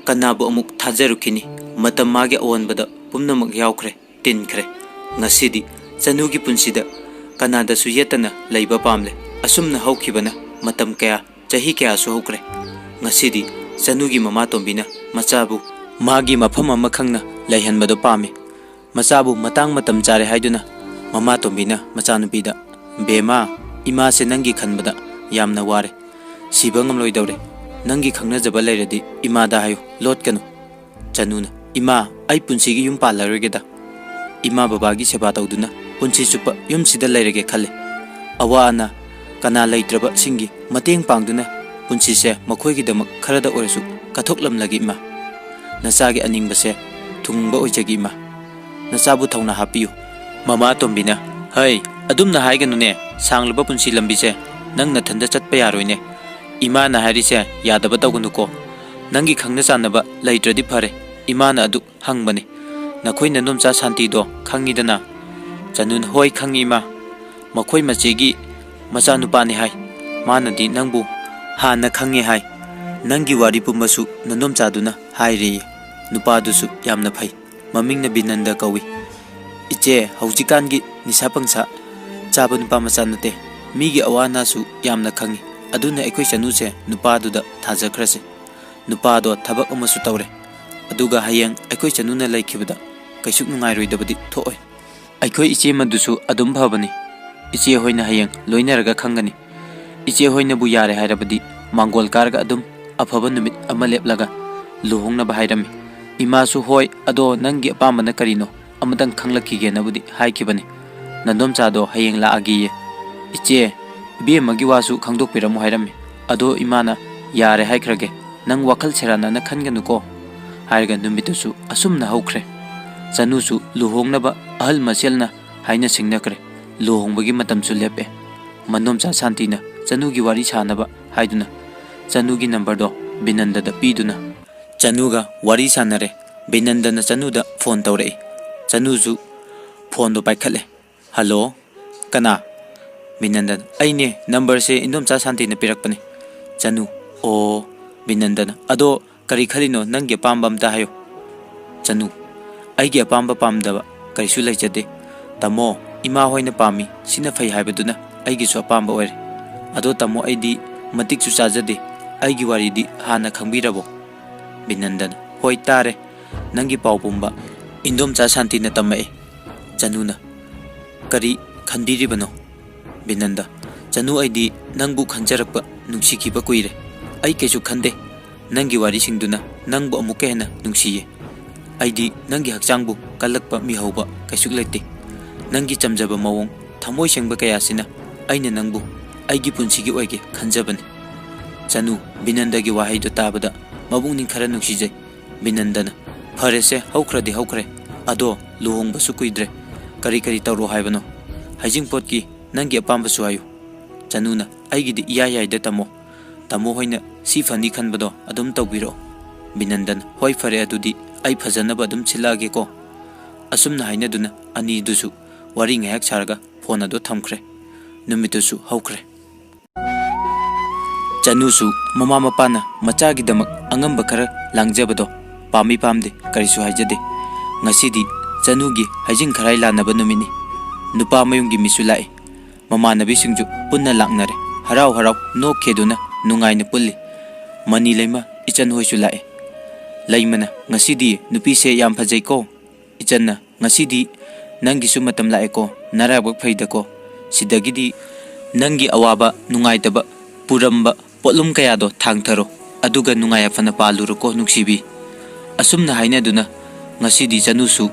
ꯀꯅꯥꯕꯨ ꯑꯃꯨꯛ ꯊꯥꯖꯔꯨꯈꯤꯅꯤ? ꯃꯇꯝ ꯃꯥꯒꯤ ꯑꯑꯣꯟꯕꯗ ꯄꯨꯝꯅꯃꯛ ꯌꯥꯎꯈ꯭ꯔꯦ, ꯇꯤꯟꯈ꯭ꯔꯦ꯫ ꯉꯁꯤꯗꯤ ꯆꯅꯨꯒꯤ ꯄꯨꯟꯁꯤꯗ ꯀꯅꯥꯗꯁꯨ ꯌꯦꯠꯇꯅ ꯂꯩꯕ ꯄꯥꯝꯂꯦ꯫ ꯑꯁꯨꯝꯅ ꯍꯧꯈꯤꯕꯅ ꯃꯇꯝ ꯀꯌꯥ, ꯆꯍꯤ ꯀꯌꯥꯁꯨ ꯍꯧꯈ꯭ꯔꯦ꯫ ꯉꯁꯤꯗꯤ ꯆꯅꯨꯒꯤ ꯃꯃꯥꯇꯣꯝꯕꯤꯅ ꯃꯆꯥꯕꯨ ꯃꯥꯒꯤ ꯃꯐꯝ ꯑꯃ ꯈꯪꯅ ꯂꯩꯍꯟꯕꯗꯨ ꯄꯥꯝꯃꯤ꯫ ꯃꯆꯥꯕꯨ ꯃꯇꯥꯡ ꯃꯇꯝ ꯆꯥꯔꯦ ꯍꯥꯏꯗꯨꯅ ꯃꯃꯥꯇꯣꯝꯕꯤꯅ ꯃꯆꯥꯅꯨꯄꯤꯗ, "ꯕꯦꯝꯃ, "ꯏꯃꯥꯁꯦ ꯅꯪꯒꯤ ꯈꯟꯕꯗ ꯌꯥꯝꯅ ꯋꯥꯔꯦ꯫ ꯁꯤꯕ ꯉꯝꯂꯣꯏꯗꯧꯔꯦ꯫ ꯅꯪꯒꯤ ꯈꯪꯅꯖꯕ ꯂꯩꯔꯗꯤ ꯏꯃꯥꯗ ꯍꯥꯏꯌꯨ, ꯂꯣꯠꯀꯅꯨ꯫" ꯆꯅꯨꯅ, "ꯏꯃꯥ, ꯑꯩ ꯄꯨꯟꯁꯤꯒꯤ ꯌꯨꯝ ꯄꯥꯜꯂꯔꯣꯏꯒꯦꯗ꯫ ꯏꯃꯥ ꯕꯕꯥꯒꯤ ꯁꯦꯕꯥ ꯇꯧꯗꯨꯅ ꯄꯨꯟꯁꯤ ꯆꯨꯞꯄ ꯌꯨꯝꯁꯤꯗ ꯂꯩꯔꯒꯦ ꯈꯜꯂꯦ꯫ ꯑꯋꯥ ꯑꯅꯥ ꯀꯅꯥ ꯂꯩꯇ꯭ꯔꯕꯁꯤꯡꯒꯤ ꯃꯇꯦꯡ ꯄꯥꯡꯗꯨꯅ ꯄꯨꯟꯁꯤꯁꯦ ꯃꯈꯣꯏꯒꯤꯗꯃꯛ ꯈꯔꯗ ꯑꯣꯏꯔꯁꯨ ꯀꯠꯊꯣꯛꯂꯝꯂꯒꯦ ꯏꯃꯥ꯫ ꯅꯆꯥꯒꯤ ꯑꯅꯤꯡꯕꯁꯦ ꯊꯨꯡꯕ ꯑꯣꯏꯖꯒꯦ ꯏꯃꯥ꯫ ꯅꯆꯥꯕꯨ ꯊꯧꯅꯥ ꯍꯥꯞꯄꯤꯌꯨ꯫" ꯃꯃꯥ ꯑꯇꯣꯝꯕꯤꯅ, "ꯍꯩ, ꯑꯗꯨꯝꯅ ꯍꯥꯏꯒꯅꯨꯅꯦ, ꯁꯥꯡꯂꯕ ꯄꯨꯟꯁꯤ ꯂꯝꯕꯤꯁꯦ ꯅꯪ ꯅꯊꯟꯗ ꯆꯠꯄ ꯌꯥꯔꯣꯏꯅꯦ꯫ ꯏꯃꯥꯅ ꯍꯥꯏꯔꯤꯁꯦ ꯌꯥꯗꯕ ꯇꯧꯒꯅꯨꯀꯣ꯫ ꯅꯪꯒꯤ ꯈꯪꯅ ꯆꯥꯟꯅꯕ ꯂꯩꯇ꯭ꯔꯗꯤ ꯐꯔꯦ, ꯏꯃꯥꯅ ꯑꯗꯨ ꯍꯪꯕꯅꯤ꯫ ꯅꯈꯣꯏ ꯅꯗꯣꯝꯆꯥ ꯁꯥꯟꯇꯤꯗꯣ ꯈꯪꯉꯤꯗꯅ?" ꯆꯅꯨꯅ, "ꯍꯣꯏ, ꯈꯪꯉꯤ ꯏꯃꯥ꯫ ꯃꯈꯣꯏ ꯃꯆꯦꯒꯤ ꯃꯆꯥꯅꯨꯄꯥꯅꯤ ꯍꯥꯏ꯫ ꯃꯥꯅꯗꯤ ꯅꯪꯕꯨ ꯍꯥꯟꯅ ꯈꯪꯉꯦ ꯍꯥꯏ꯫ ꯅꯪꯒꯤ ꯋꯥꯔꯤ ꯄꯨꯝꯕꯁꯨ ꯅꯗꯣꯝꯆꯥꯗꯨꯅ ꯍꯥꯏꯔꯦꯌꯦ꯫ ꯅꯨꯄꯥꯗꯨꯁꯨ ꯌꯥꯝꯅ ꯐꯩ꯫ ꯃꯃꯤꯡꯅ ꯕꯤꯅꯟꯗ ꯀꯧꯏ꯫ ꯏꯆꯦ, ꯍꯧꯖꯤꯛꯀꯥꯟꯒꯤ ꯅꯤꯁꯥ ꯄꯪꯁꯥ ꯆꯥꯕ ꯅꯨꯄꯥ ꯃꯆꯥ ꯅꯠꯇꯦ꯫ ꯃꯤꯒꯤ ꯑꯋꯥ ꯑꯅꯥꯁꯨ ꯌꯥꯝꯅ ꯈꯪꯉꯤ꯫ ꯑꯗꯨꯅ ꯑꯩꯈꯣꯏ ꯆꯅꯨꯁꯦ ꯅꯨꯄꯥꯗꯨꯗ ꯊꯥꯖꯈ꯭ꯔꯁꯦ꯫ ꯅꯨꯄꯥꯗꯣ ꯊꯕꯛ ꯑꯃꯁꯨ ꯇꯧꯔꯦ꯫ ꯑꯗꯨꯒ ꯍꯌꯦꯡ ꯑꯩꯈꯣꯏ ꯆꯅꯨꯅ ꯂꯩꯈꯤꯕꯗ ꯀꯩꯁꯨ ꯅꯨꯡꯉꯥꯏꯔꯣꯏꯗꯕꯗꯤ ꯊꯣꯛꯑꯣꯏ꯫ ꯑꯩꯈꯣꯏ ꯏꯆꯦꯃꯗꯨꯁꯨ ꯑꯗꯨꯝ ꯐꯕꯅꯤ꯫ ꯏꯆꯦ ꯍꯣꯏꯅ ꯍꯌꯦꯡ ꯂꯣꯏꯅꯔꯒ ꯈꯪꯒꯅꯤ꯫ ꯏꯆꯦ ꯍꯣꯏꯅꯕꯨ ꯌꯥꯔꯦ ꯍꯥꯏꯔꯕꯗꯤ ꯃꯥꯡꯒꯣꯜ ꯀꯥꯔꯒ ꯑꯗꯨꯝ ꯑꯐꯕ ꯅꯨꯃꯤꯠ ꯑꯃ ꯂꯦꯞꯂꯒ ꯂꯨꯍꯣꯡꯅꯕ ꯍꯥꯏꯔꯝꯃꯤ꯫ ꯏꯃꯥꯁꯨ, "ꯍꯣꯏ, ꯑꯗꯣ ꯅꯪꯒꯤ ꯑꯄꯥꯝꯕꯅ ꯀꯔꯤꯅꯣ? ꯑꯃꯇꯪ ꯈꯪꯂꯛꯈꯤꯒꯦꯅꯕꯨꯗꯤ ꯍꯥꯏꯈꯤꯕꯅꯤ꯫ ꯅꯗꯣꯝꯆꯥꯗꯣ ꯍꯌꯦꯡ ꯂꯥꯛꯑꯒꯦꯌꯦ꯫" "ꯏꯆꯦ, ꯏꯕꯦꯝꯃꯒꯤ ꯋꯥꯁꯨ ꯈꯪꯗꯣꯛꯄꯤꯔꯝꯃꯣ ꯍꯥꯏꯔꯝꯃꯤ꯫ ꯑꯗꯣ ꯏꯃꯥꯅ ꯌꯥꯔꯦ ꯍꯥꯏꯈ꯭ꯔꯒꯦ꯫ ꯅꯪ ꯋꯥꯈꯜ ꯁꯦꯔꯥꯟꯅꯅ ꯈꯟꯒꯅꯨꯀꯣ꯫" ꯍꯥꯏꯔꯒ ꯅꯨꯃꯤꯠꯇꯨꯁꯨ ꯑꯁꯨꯝꯅ ꯍꯧꯈ꯭ꯔꯦ꯫ ꯆꯅꯨꯁꯨ ꯂꯨꯍꯣꯡꯅꯕ ꯑꯍꯜ ꯃꯁꯦꯜꯅ ꯍꯥꯏꯅ ꯁꯤꯡꯅꯈ꯭ꯔꯦ꯫ ꯂꯨꯍꯣꯡꯕꯒꯤ ꯃꯇꯝꯁꯨ ꯂꯦꯞꯄꯦ꯫ ꯃꯅꯣꯝꯆꯥ ꯁꯥꯟꯇꯤꯅ ꯆꯅꯨꯒꯤ ꯋꯥꯔꯤ ꯁꯥꯅꯕ ꯍꯥꯏꯗꯨꯅ ꯆꯅꯨꯒꯤ ꯅꯝꯕꯔꯗꯣ ꯕꯤꯅꯟꯗꯗ ꯄꯤꯗꯨꯅ ꯆꯅꯨꯒ ꯋꯥꯔꯤ ꯁꯥꯅꯔꯦ꯫ ꯕꯤꯅꯟꯗꯅ ꯆꯅꯨꯗ ꯐꯣꯟ ꯇꯧꯔꯛꯏ꯫ ꯆꯅꯨꯁꯨ ꯐꯣꯟꯗꯣ ꯄꯥꯏꯈꯠꯂꯦ꯫ "ꯍꯜꯂꯣ, ꯀꯅꯥ?" ꯕꯤꯅꯟꯗꯅ, "ꯑꯩꯅꯦ, ꯅꯝꯕꯔꯁꯦ ꯏꯟꯗꯣꯝꯆꯥ ꯁꯥꯟꯇꯤꯅ ꯄꯤꯔꯛꯄꯅꯦ꯫" ꯆꯅꯨ, "ꯑꯣ꯫" ꯕꯤꯅꯟꯗꯅ, "ꯑꯗꯣ ꯀꯔꯤ ꯈꯜꯂꯤꯅꯣ? ꯅꯪꯒꯤ ꯑꯄꯥꯝꯕ ꯑꯝꯇ ꯍꯥꯏꯌꯨ꯫" ꯆꯅꯨ, "ꯑꯩꯒꯤ ꯑꯄꯥꯝꯕ ꯄꯥꯝꯗꯕ ꯀꯔꯤꯁꯨ ꯂꯩꯖꯗꯦ꯫ ꯇꯥꯃꯣ, ꯏꯃꯥ ꯍꯣꯏꯅ ꯄꯥꯝꯃꯤ, ꯁꯤꯅ ꯐꯩ ꯍꯥꯏꯕꯗꯨꯅ ꯑꯩꯒꯤꯁꯨ ꯑꯄꯥꯝꯕ ꯑꯣꯏꯔꯦ꯫ ꯑꯗꯣ ꯇꯥꯃꯣ, ꯑꯩꯗꯤ ꯃꯇꯤꯛꯁꯨ ꯆꯥꯖꯗꯦ꯫ ꯑꯩꯒꯤ ꯋꯥꯔꯤꯗꯤ ꯍꯥꯟꯅ ꯈꯪꯕꯤꯔꯕꯣ?" ꯕꯤꯅꯟꯗꯅ, "ꯍꯣꯏ, ꯇꯥꯔꯦ꯫ ꯅꯪꯒꯤ ꯄꯥꯎ ꯄꯨꯝꯕ ꯏꯟꯗꯣꯝꯆꯥ ꯁꯥꯟꯇꯤꯅ ꯇꯝꯃꯛꯑꯦ꯫" ꯆꯅꯨꯅ, "ꯀꯔꯤ ꯈꯟꯕꯤꯔꯤꯕꯅꯣ?" ꯕꯤꯅꯟꯗ, ꯆꯅꯨ, ꯑꯩꯗꯤ ꯅꯪꯕꯨ ꯈꯟꯖꯔꯛꯄ ꯅꯨꯡꯁꯤꯈꯤꯕ ꯀꯨꯏꯔꯦ꯫ ꯑꯩ ꯀꯩꯁꯨ ꯈꯟꯗꯦ꯫ ꯅꯪꯒꯤ ꯋꯥꯔꯤꯁꯤꯡꯗꯨꯅ ꯅꯪꯕꯨ ꯑꯃꯨꯛꯀ ꯍꯦꯟꯅ ꯅꯨꯡꯁꯤꯌꯦ꯫ ꯑꯩꯗꯤ ꯅꯪꯒꯤ ꯍꯛꯆꯥꯡꯕꯨ ꯀꯜꯂꯛꯄ ꯃꯤꯍꯧꯕ ꯀꯩꯁꯨ ꯂꯩꯇꯦ꯫ ꯅꯪꯒꯤ ꯆꯝꯖꯕ ꯃꯑꯣꯡ, ꯊꯃꯣꯏ ꯁꯦꯡꯕ ꯀꯌꯥꯁꯤꯅ ꯑꯩꯅ ꯅꯪꯕꯨ ꯑꯩꯒꯤ ꯄꯨꯟꯁꯤꯒꯤ ꯑꯣꯏꯒꯦ ꯈꯟꯖꯕꯅꯤ꯫ ꯆꯅꯨ, ꯕꯤꯅꯟꯗꯒꯤ ꯋꯥꯍꯩꯗꯨ ꯇꯥꯕꯗ ꯃꯄꯨꯛꯅꯤꯡ ꯈꯔ ꯅꯨꯡꯁꯤꯖꯩ꯫ ꯕꯤꯅꯟꯗꯅ, "ꯐꯔꯦꯁꯦ, ꯍꯧꯈ꯭ꯔꯗꯤ ꯍꯧꯈ꯭ꯔꯦ꯫ ꯑꯗꯣ ꯂꯨꯍꯣꯡꯕꯁꯨ ꯀꯨꯏꯗ꯭ꯔꯦ꯫ ꯀꯔꯤ ꯀꯔꯤ ꯇꯧꯔꯣ ꯍꯥꯏꯕꯅꯣ? ꯍꯩꯖꯤꯡꯄꯣꯠꯀꯤ ꯅꯪꯒꯤ ꯑꯄꯥꯝꯕꯁꯨ ꯍꯥꯏꯌꯨ꯫" ꯆꯅꯨꯅ, "ꯑꯩꯒꯤꯗꯤ ꯏꯌꯥ ꯌꯥꯏꯗ ꯇꯥꯃꯣ꯫ ꯇꯥꯃꯣ ꯍꯣꯏꯅ ꯁꯤ ꯐꯅꯤ ꯈꯟꯕꯗꯣ ꯑꯗꯨꯝ ꯇꯧꯕꯤꯔꯛꯑꯣ꯫" ꯕꯤꯅꯟꯗꯟ, "ꯍꯣꯏ, ꯐꯔꯦ, ꯑꯗꯨꯗꯤ ꯑꯩ ꯐꯖꯅꯕ ꯑꯗꯨꯝ ꯁꯤꯜꯂꯛꯑꯒꯦꯀꯣ꯫" ꯑꯁꯨꯝꯅ ꯍꯥꯏꯅꯗꯨꯅ ꯑꯅꯤꯗꯨꯁꯨ ꯋꯥꯔꯤ ꯉꯥꯏꯍꯥꯛ ꯁꯥꯔꯒ ꯐꯣꯟ ꯑꯗꯨ ꯊꯝꯈ꯭ꯔꯦ꯫ ꯅꯨꯃꯤꯠꯇꯨꯁꯨ ꯍꯧꯈ꯭ꯔꯦ꯫ ꯆꯅꯨꯁꯨ ꯃꯃꯥ ꯃꯄꯥꯅ ꯃꯆꯥꯒꯤꯗꯃꯛ ꯑꯉꯝꯕ ꯈꯔ ꯂꯥꯡꯖꯕꯗꯣ ꯄꯥꯝꯃꯤ ꯄꯥꯝꯗꯦ ꯀꯔꯤꯁꯨ ꯍꯥꯏꯖꯗꯦ꯫ ꯉꯁꯤꯗꯤ ꯆꯅꯨꯒꯤ ꯍꯩꯖꯤꯡ ꯈꯔꯥꯏ ꯂꯥꯟꯅꯕ ꯅꯨꯃꯤꯠꯅꯤ꯫ ꯅꯨꯄꯥ ꯃꯌꯨꯝꯒꯤ ꯃꯤꯁꯨ ꯂꯥꯛꯏ꯫ ꯃꯃꯥꯟꯅꯕꯤꯁꯤꯡꯁꯨ ꯄꯨꯟꯅ ꯂꯥꯛꯅꯔꯦ꯫ ꯍꯔꯥꯎ ꯍꯔꯥꯎ ꯅꯣꯛꯈꯦꯗꯨꯅ ꯅꯨꯡꯉꯥꯏꯅ ꯄꯨꯜꯂꯤ꯫ ꯃꯅꯤ ꯂꯩꯃ ꯏꯆꯟ ꯍꯣꯏꯁꯨ ꯂꯥꯛꯑꯦ꯫ ꯂꯩꯃꯅ, "ꯉꯁꯤꯗꯤ ꯅꯨꯄꯤꯁꯦ ꯌꯥꯝ ꯐꯖꯩꯀꯣ꯫" ꯏꯆꯟꯅ, "ꯉꯁꯤꯗꯤ ꯅꯪꯒꯤꯁꯨ ꯃꯇꯝ ꯂꯥꯛꯑꯦꯀꯣ, ꯅꯔꯥꯏꯕꯛ ꯐꯩꯗꯀꯣ꯫ ꯁꯤꯗꯒꯤꯗꯤ ꯅꯪꯒꯤ ꯑꯋꯥꯕ ꯅꯨꯡꯉꯥꯏꯇꯕ ꯄꯨꯔꯝꯕ ꯄꯣꯠꯂꯨꯝ ꯀꯌꯥꯗꯣ ꯊꯥꯡꯊꯔꯣ, ꯑꯗꯨꯒ ꯅꯨꯡꯉꯥꯏ ꯌꯥꯏꯐꯅ ꯄꯥꯜꯂꯨꯔꯣꯀꯣ ꯅꯨꯡꯁꯤꯕꯤ꯫" ꯑꯁꯨꯝꯅ ꯍꯥꯏꯅꯗꯨꯅ ꯉꯁꯤꯗꯤ ꯆꯅꯨꯁꯨ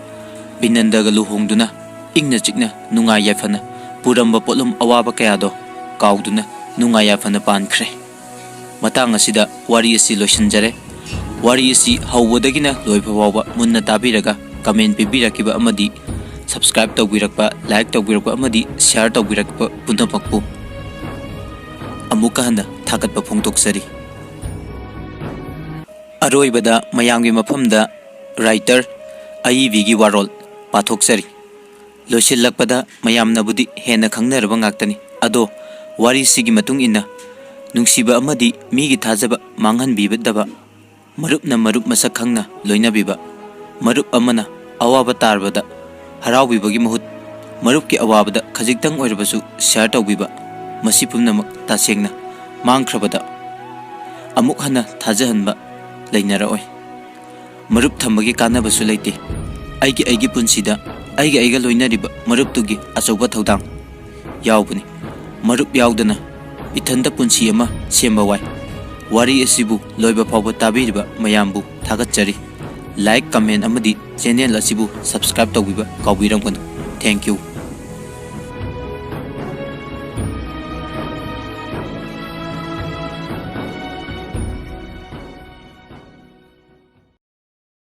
ꯕꯤꯅꯟꯗꯒ ꯂꯨꯍꯣꯡꯗꯨꯅ ꯏꯪꯅ ꯆꯤꯛꯅ ꯅꯨꯡꯉꯥꯏ ꯌꯥꯏꯐꯅ ꯄꯨꯔꯝꯕ ꯄꯣꯠꯂꯨꯝ ꯑꯋꯥꯕ ꯀꯌꯥꯗꯣ ꯀꯥꯎꯗꯨꯅ ꯅꯨꯡꯉꯥꯏ ꯌꯥꯏꯐꯅ ꯄꯥꯟꯈ꯭ꯔꯦ꯫ ꯃꯇꯥꯡ ꯑꯁꯤꯗ ꯋꯥꯔꯤ ꯑꯁꯤ ꯂꯣꯏꯁꯤꯟꯖꯔꯦ꯫ ꯋꯥꯔꯤ ꯑꯁꯤ ꯍꯧꯕꯗꯒꯤꯅ ꯂꯣꯏꯕ ꯐꯥꯎꯕ ꯃꯨꯟꯅ ꯇꯥꯕꯤꯔꯒ comment ꯄꯤꯕꯤꯔꯛꯈꯤꯕ ꯑꯃꯗꯤ subscribe ꯇꯧꯕꯤꯔꯛꯄ, like ꯇꯧꯕꯤꯔꯛꯄ ꯑꯃꯗꯤ share ꯇꯧꯕꯤꯔꯛꯄ ꯄꯨꯝꯅꯃꯛꯄꯨ ꯑꯃꯨꯛꯀ ꯍꯟꯅ ꯊꯥꯒꯠꯄ ꯐꯣꯡꯗꯣꯛꯆꯔꯤ꯫ ꯑꯔꯣꯏꯕꯗ ꯃꯌꯥꯝꯒꯤ ꯃꯐꯝꯗ writer ꯑꯏꯕꯤꯒꯤ ꯋꯥꯔꯣꯜ ꯄꯥꯊꯣꯛꯆꯔꯤ꯫ ꯂꯣꯏꯁꯤꯜꯂꯛꯄꯗ ꯃꯌꯥꯝꯅꯕꯨꯗꯤ ꯍꯦꯟꯅ ꯈꯪꯅꯔꯕ ꯉꯥꯛꯇꯅꯤ꯫ ꯑꯗꯣ ꯋꯥꯔꯤꯁꯤꯒꯤ ꯃꯇꯨꯡ ꯏꯟꯅ ꯅꯨꯡꯁꯤꯕ ꯑꯃꯗꯤ ꯃꯤꯒꯤ ꯊꯥꯖꯕ ꯃꯥꯡꯍꯟꯕꯤꯗꯕ, ꯃꯔꯨꯞꯅ ꯃꯔꯨꯞ ꯃꯁꯛ ꯈꯪꯅ ꯂꯣꯏꯅꯕꯤꯕ, ꯃꯔꯨꯞ ꯑꯃꯅ ꯑꯋꯥꯕ ꯇꯥꯔꯕꯗ ꯍꯔꯥꯎꯕꯤꯕꯒꯤ ꯃꯍꯨꯠ ꯃꯔꯨꯞꯀꯤ ꯑꯋꯥꯕꯗ ꯈꯖꯤꯛꯇꯪ ꯑꯣꯏꯔꯕꯁꯨ share ꯇꯧꯕꯤꯕ, ꯃꯁꯤ ꯄꯨꯝꯅꯃꯛ ꯇꯁꯦꯡꯅ ꯃꯥꯡꯈ꯭ꯔꯕꯗ ꯑꯃꯨꯛ ꯍꯟꯅ ꯊꯥꯖꯍꯟꯕ ꯂꯩꯅꯔꯛꯑꯣꯏ꯫ ꯃꯔꯨꯞ ꯊꯝꯕꯒꯤ ꯀꯥꯟꯅꯕꯁꯨ ꯂꯩꯇꯦ꯫ ꯑꯩꯒꯤ, ꯑꯩꯒꯤ ꯄꯨꯟꯁꯤꯗ ꯑꯩꯒ, ꯑꯩꯒ ꯂꯣꯏꯅꯔꯤꯕ ꯃꯔꯨꯞꯇꯨꯒꯤ ꯑꯆꯧꯕ ꯊꯧꯗꯥꯡ ꯌꯥꯎꯕꯅꯤ꯫ ꯃꯔꯨꯞ ꯌꯥꯎꯗꯅ ꯏꯊꯟꯗ ꯄꯨꯟꯁꯤ ꯑꯃ ꯁꯦꯝꯕ ꯋꯥꯏ꯫ ꯋꯥꯔꯤ ꯑꯁꯤꯕꯨ ꯂꯣꯏꯕ ꯐꯥꯎꯕ ꯇꯥꯕꯤꯔꯤꯕ ꯃꯌꯥꯝꯕꯨ ꯊꯥꯒꯠꯆꯔꯤ꯫ Like, comment ꯑꯃꯗꯤ channel ꯑꯁꯤꯕꯨ subscribe ꯇꯧꯕꯤꯕ ꯀꯥꯎꯕꯤꯔꯝꯒꯅꯨ꯫ Thank you꯫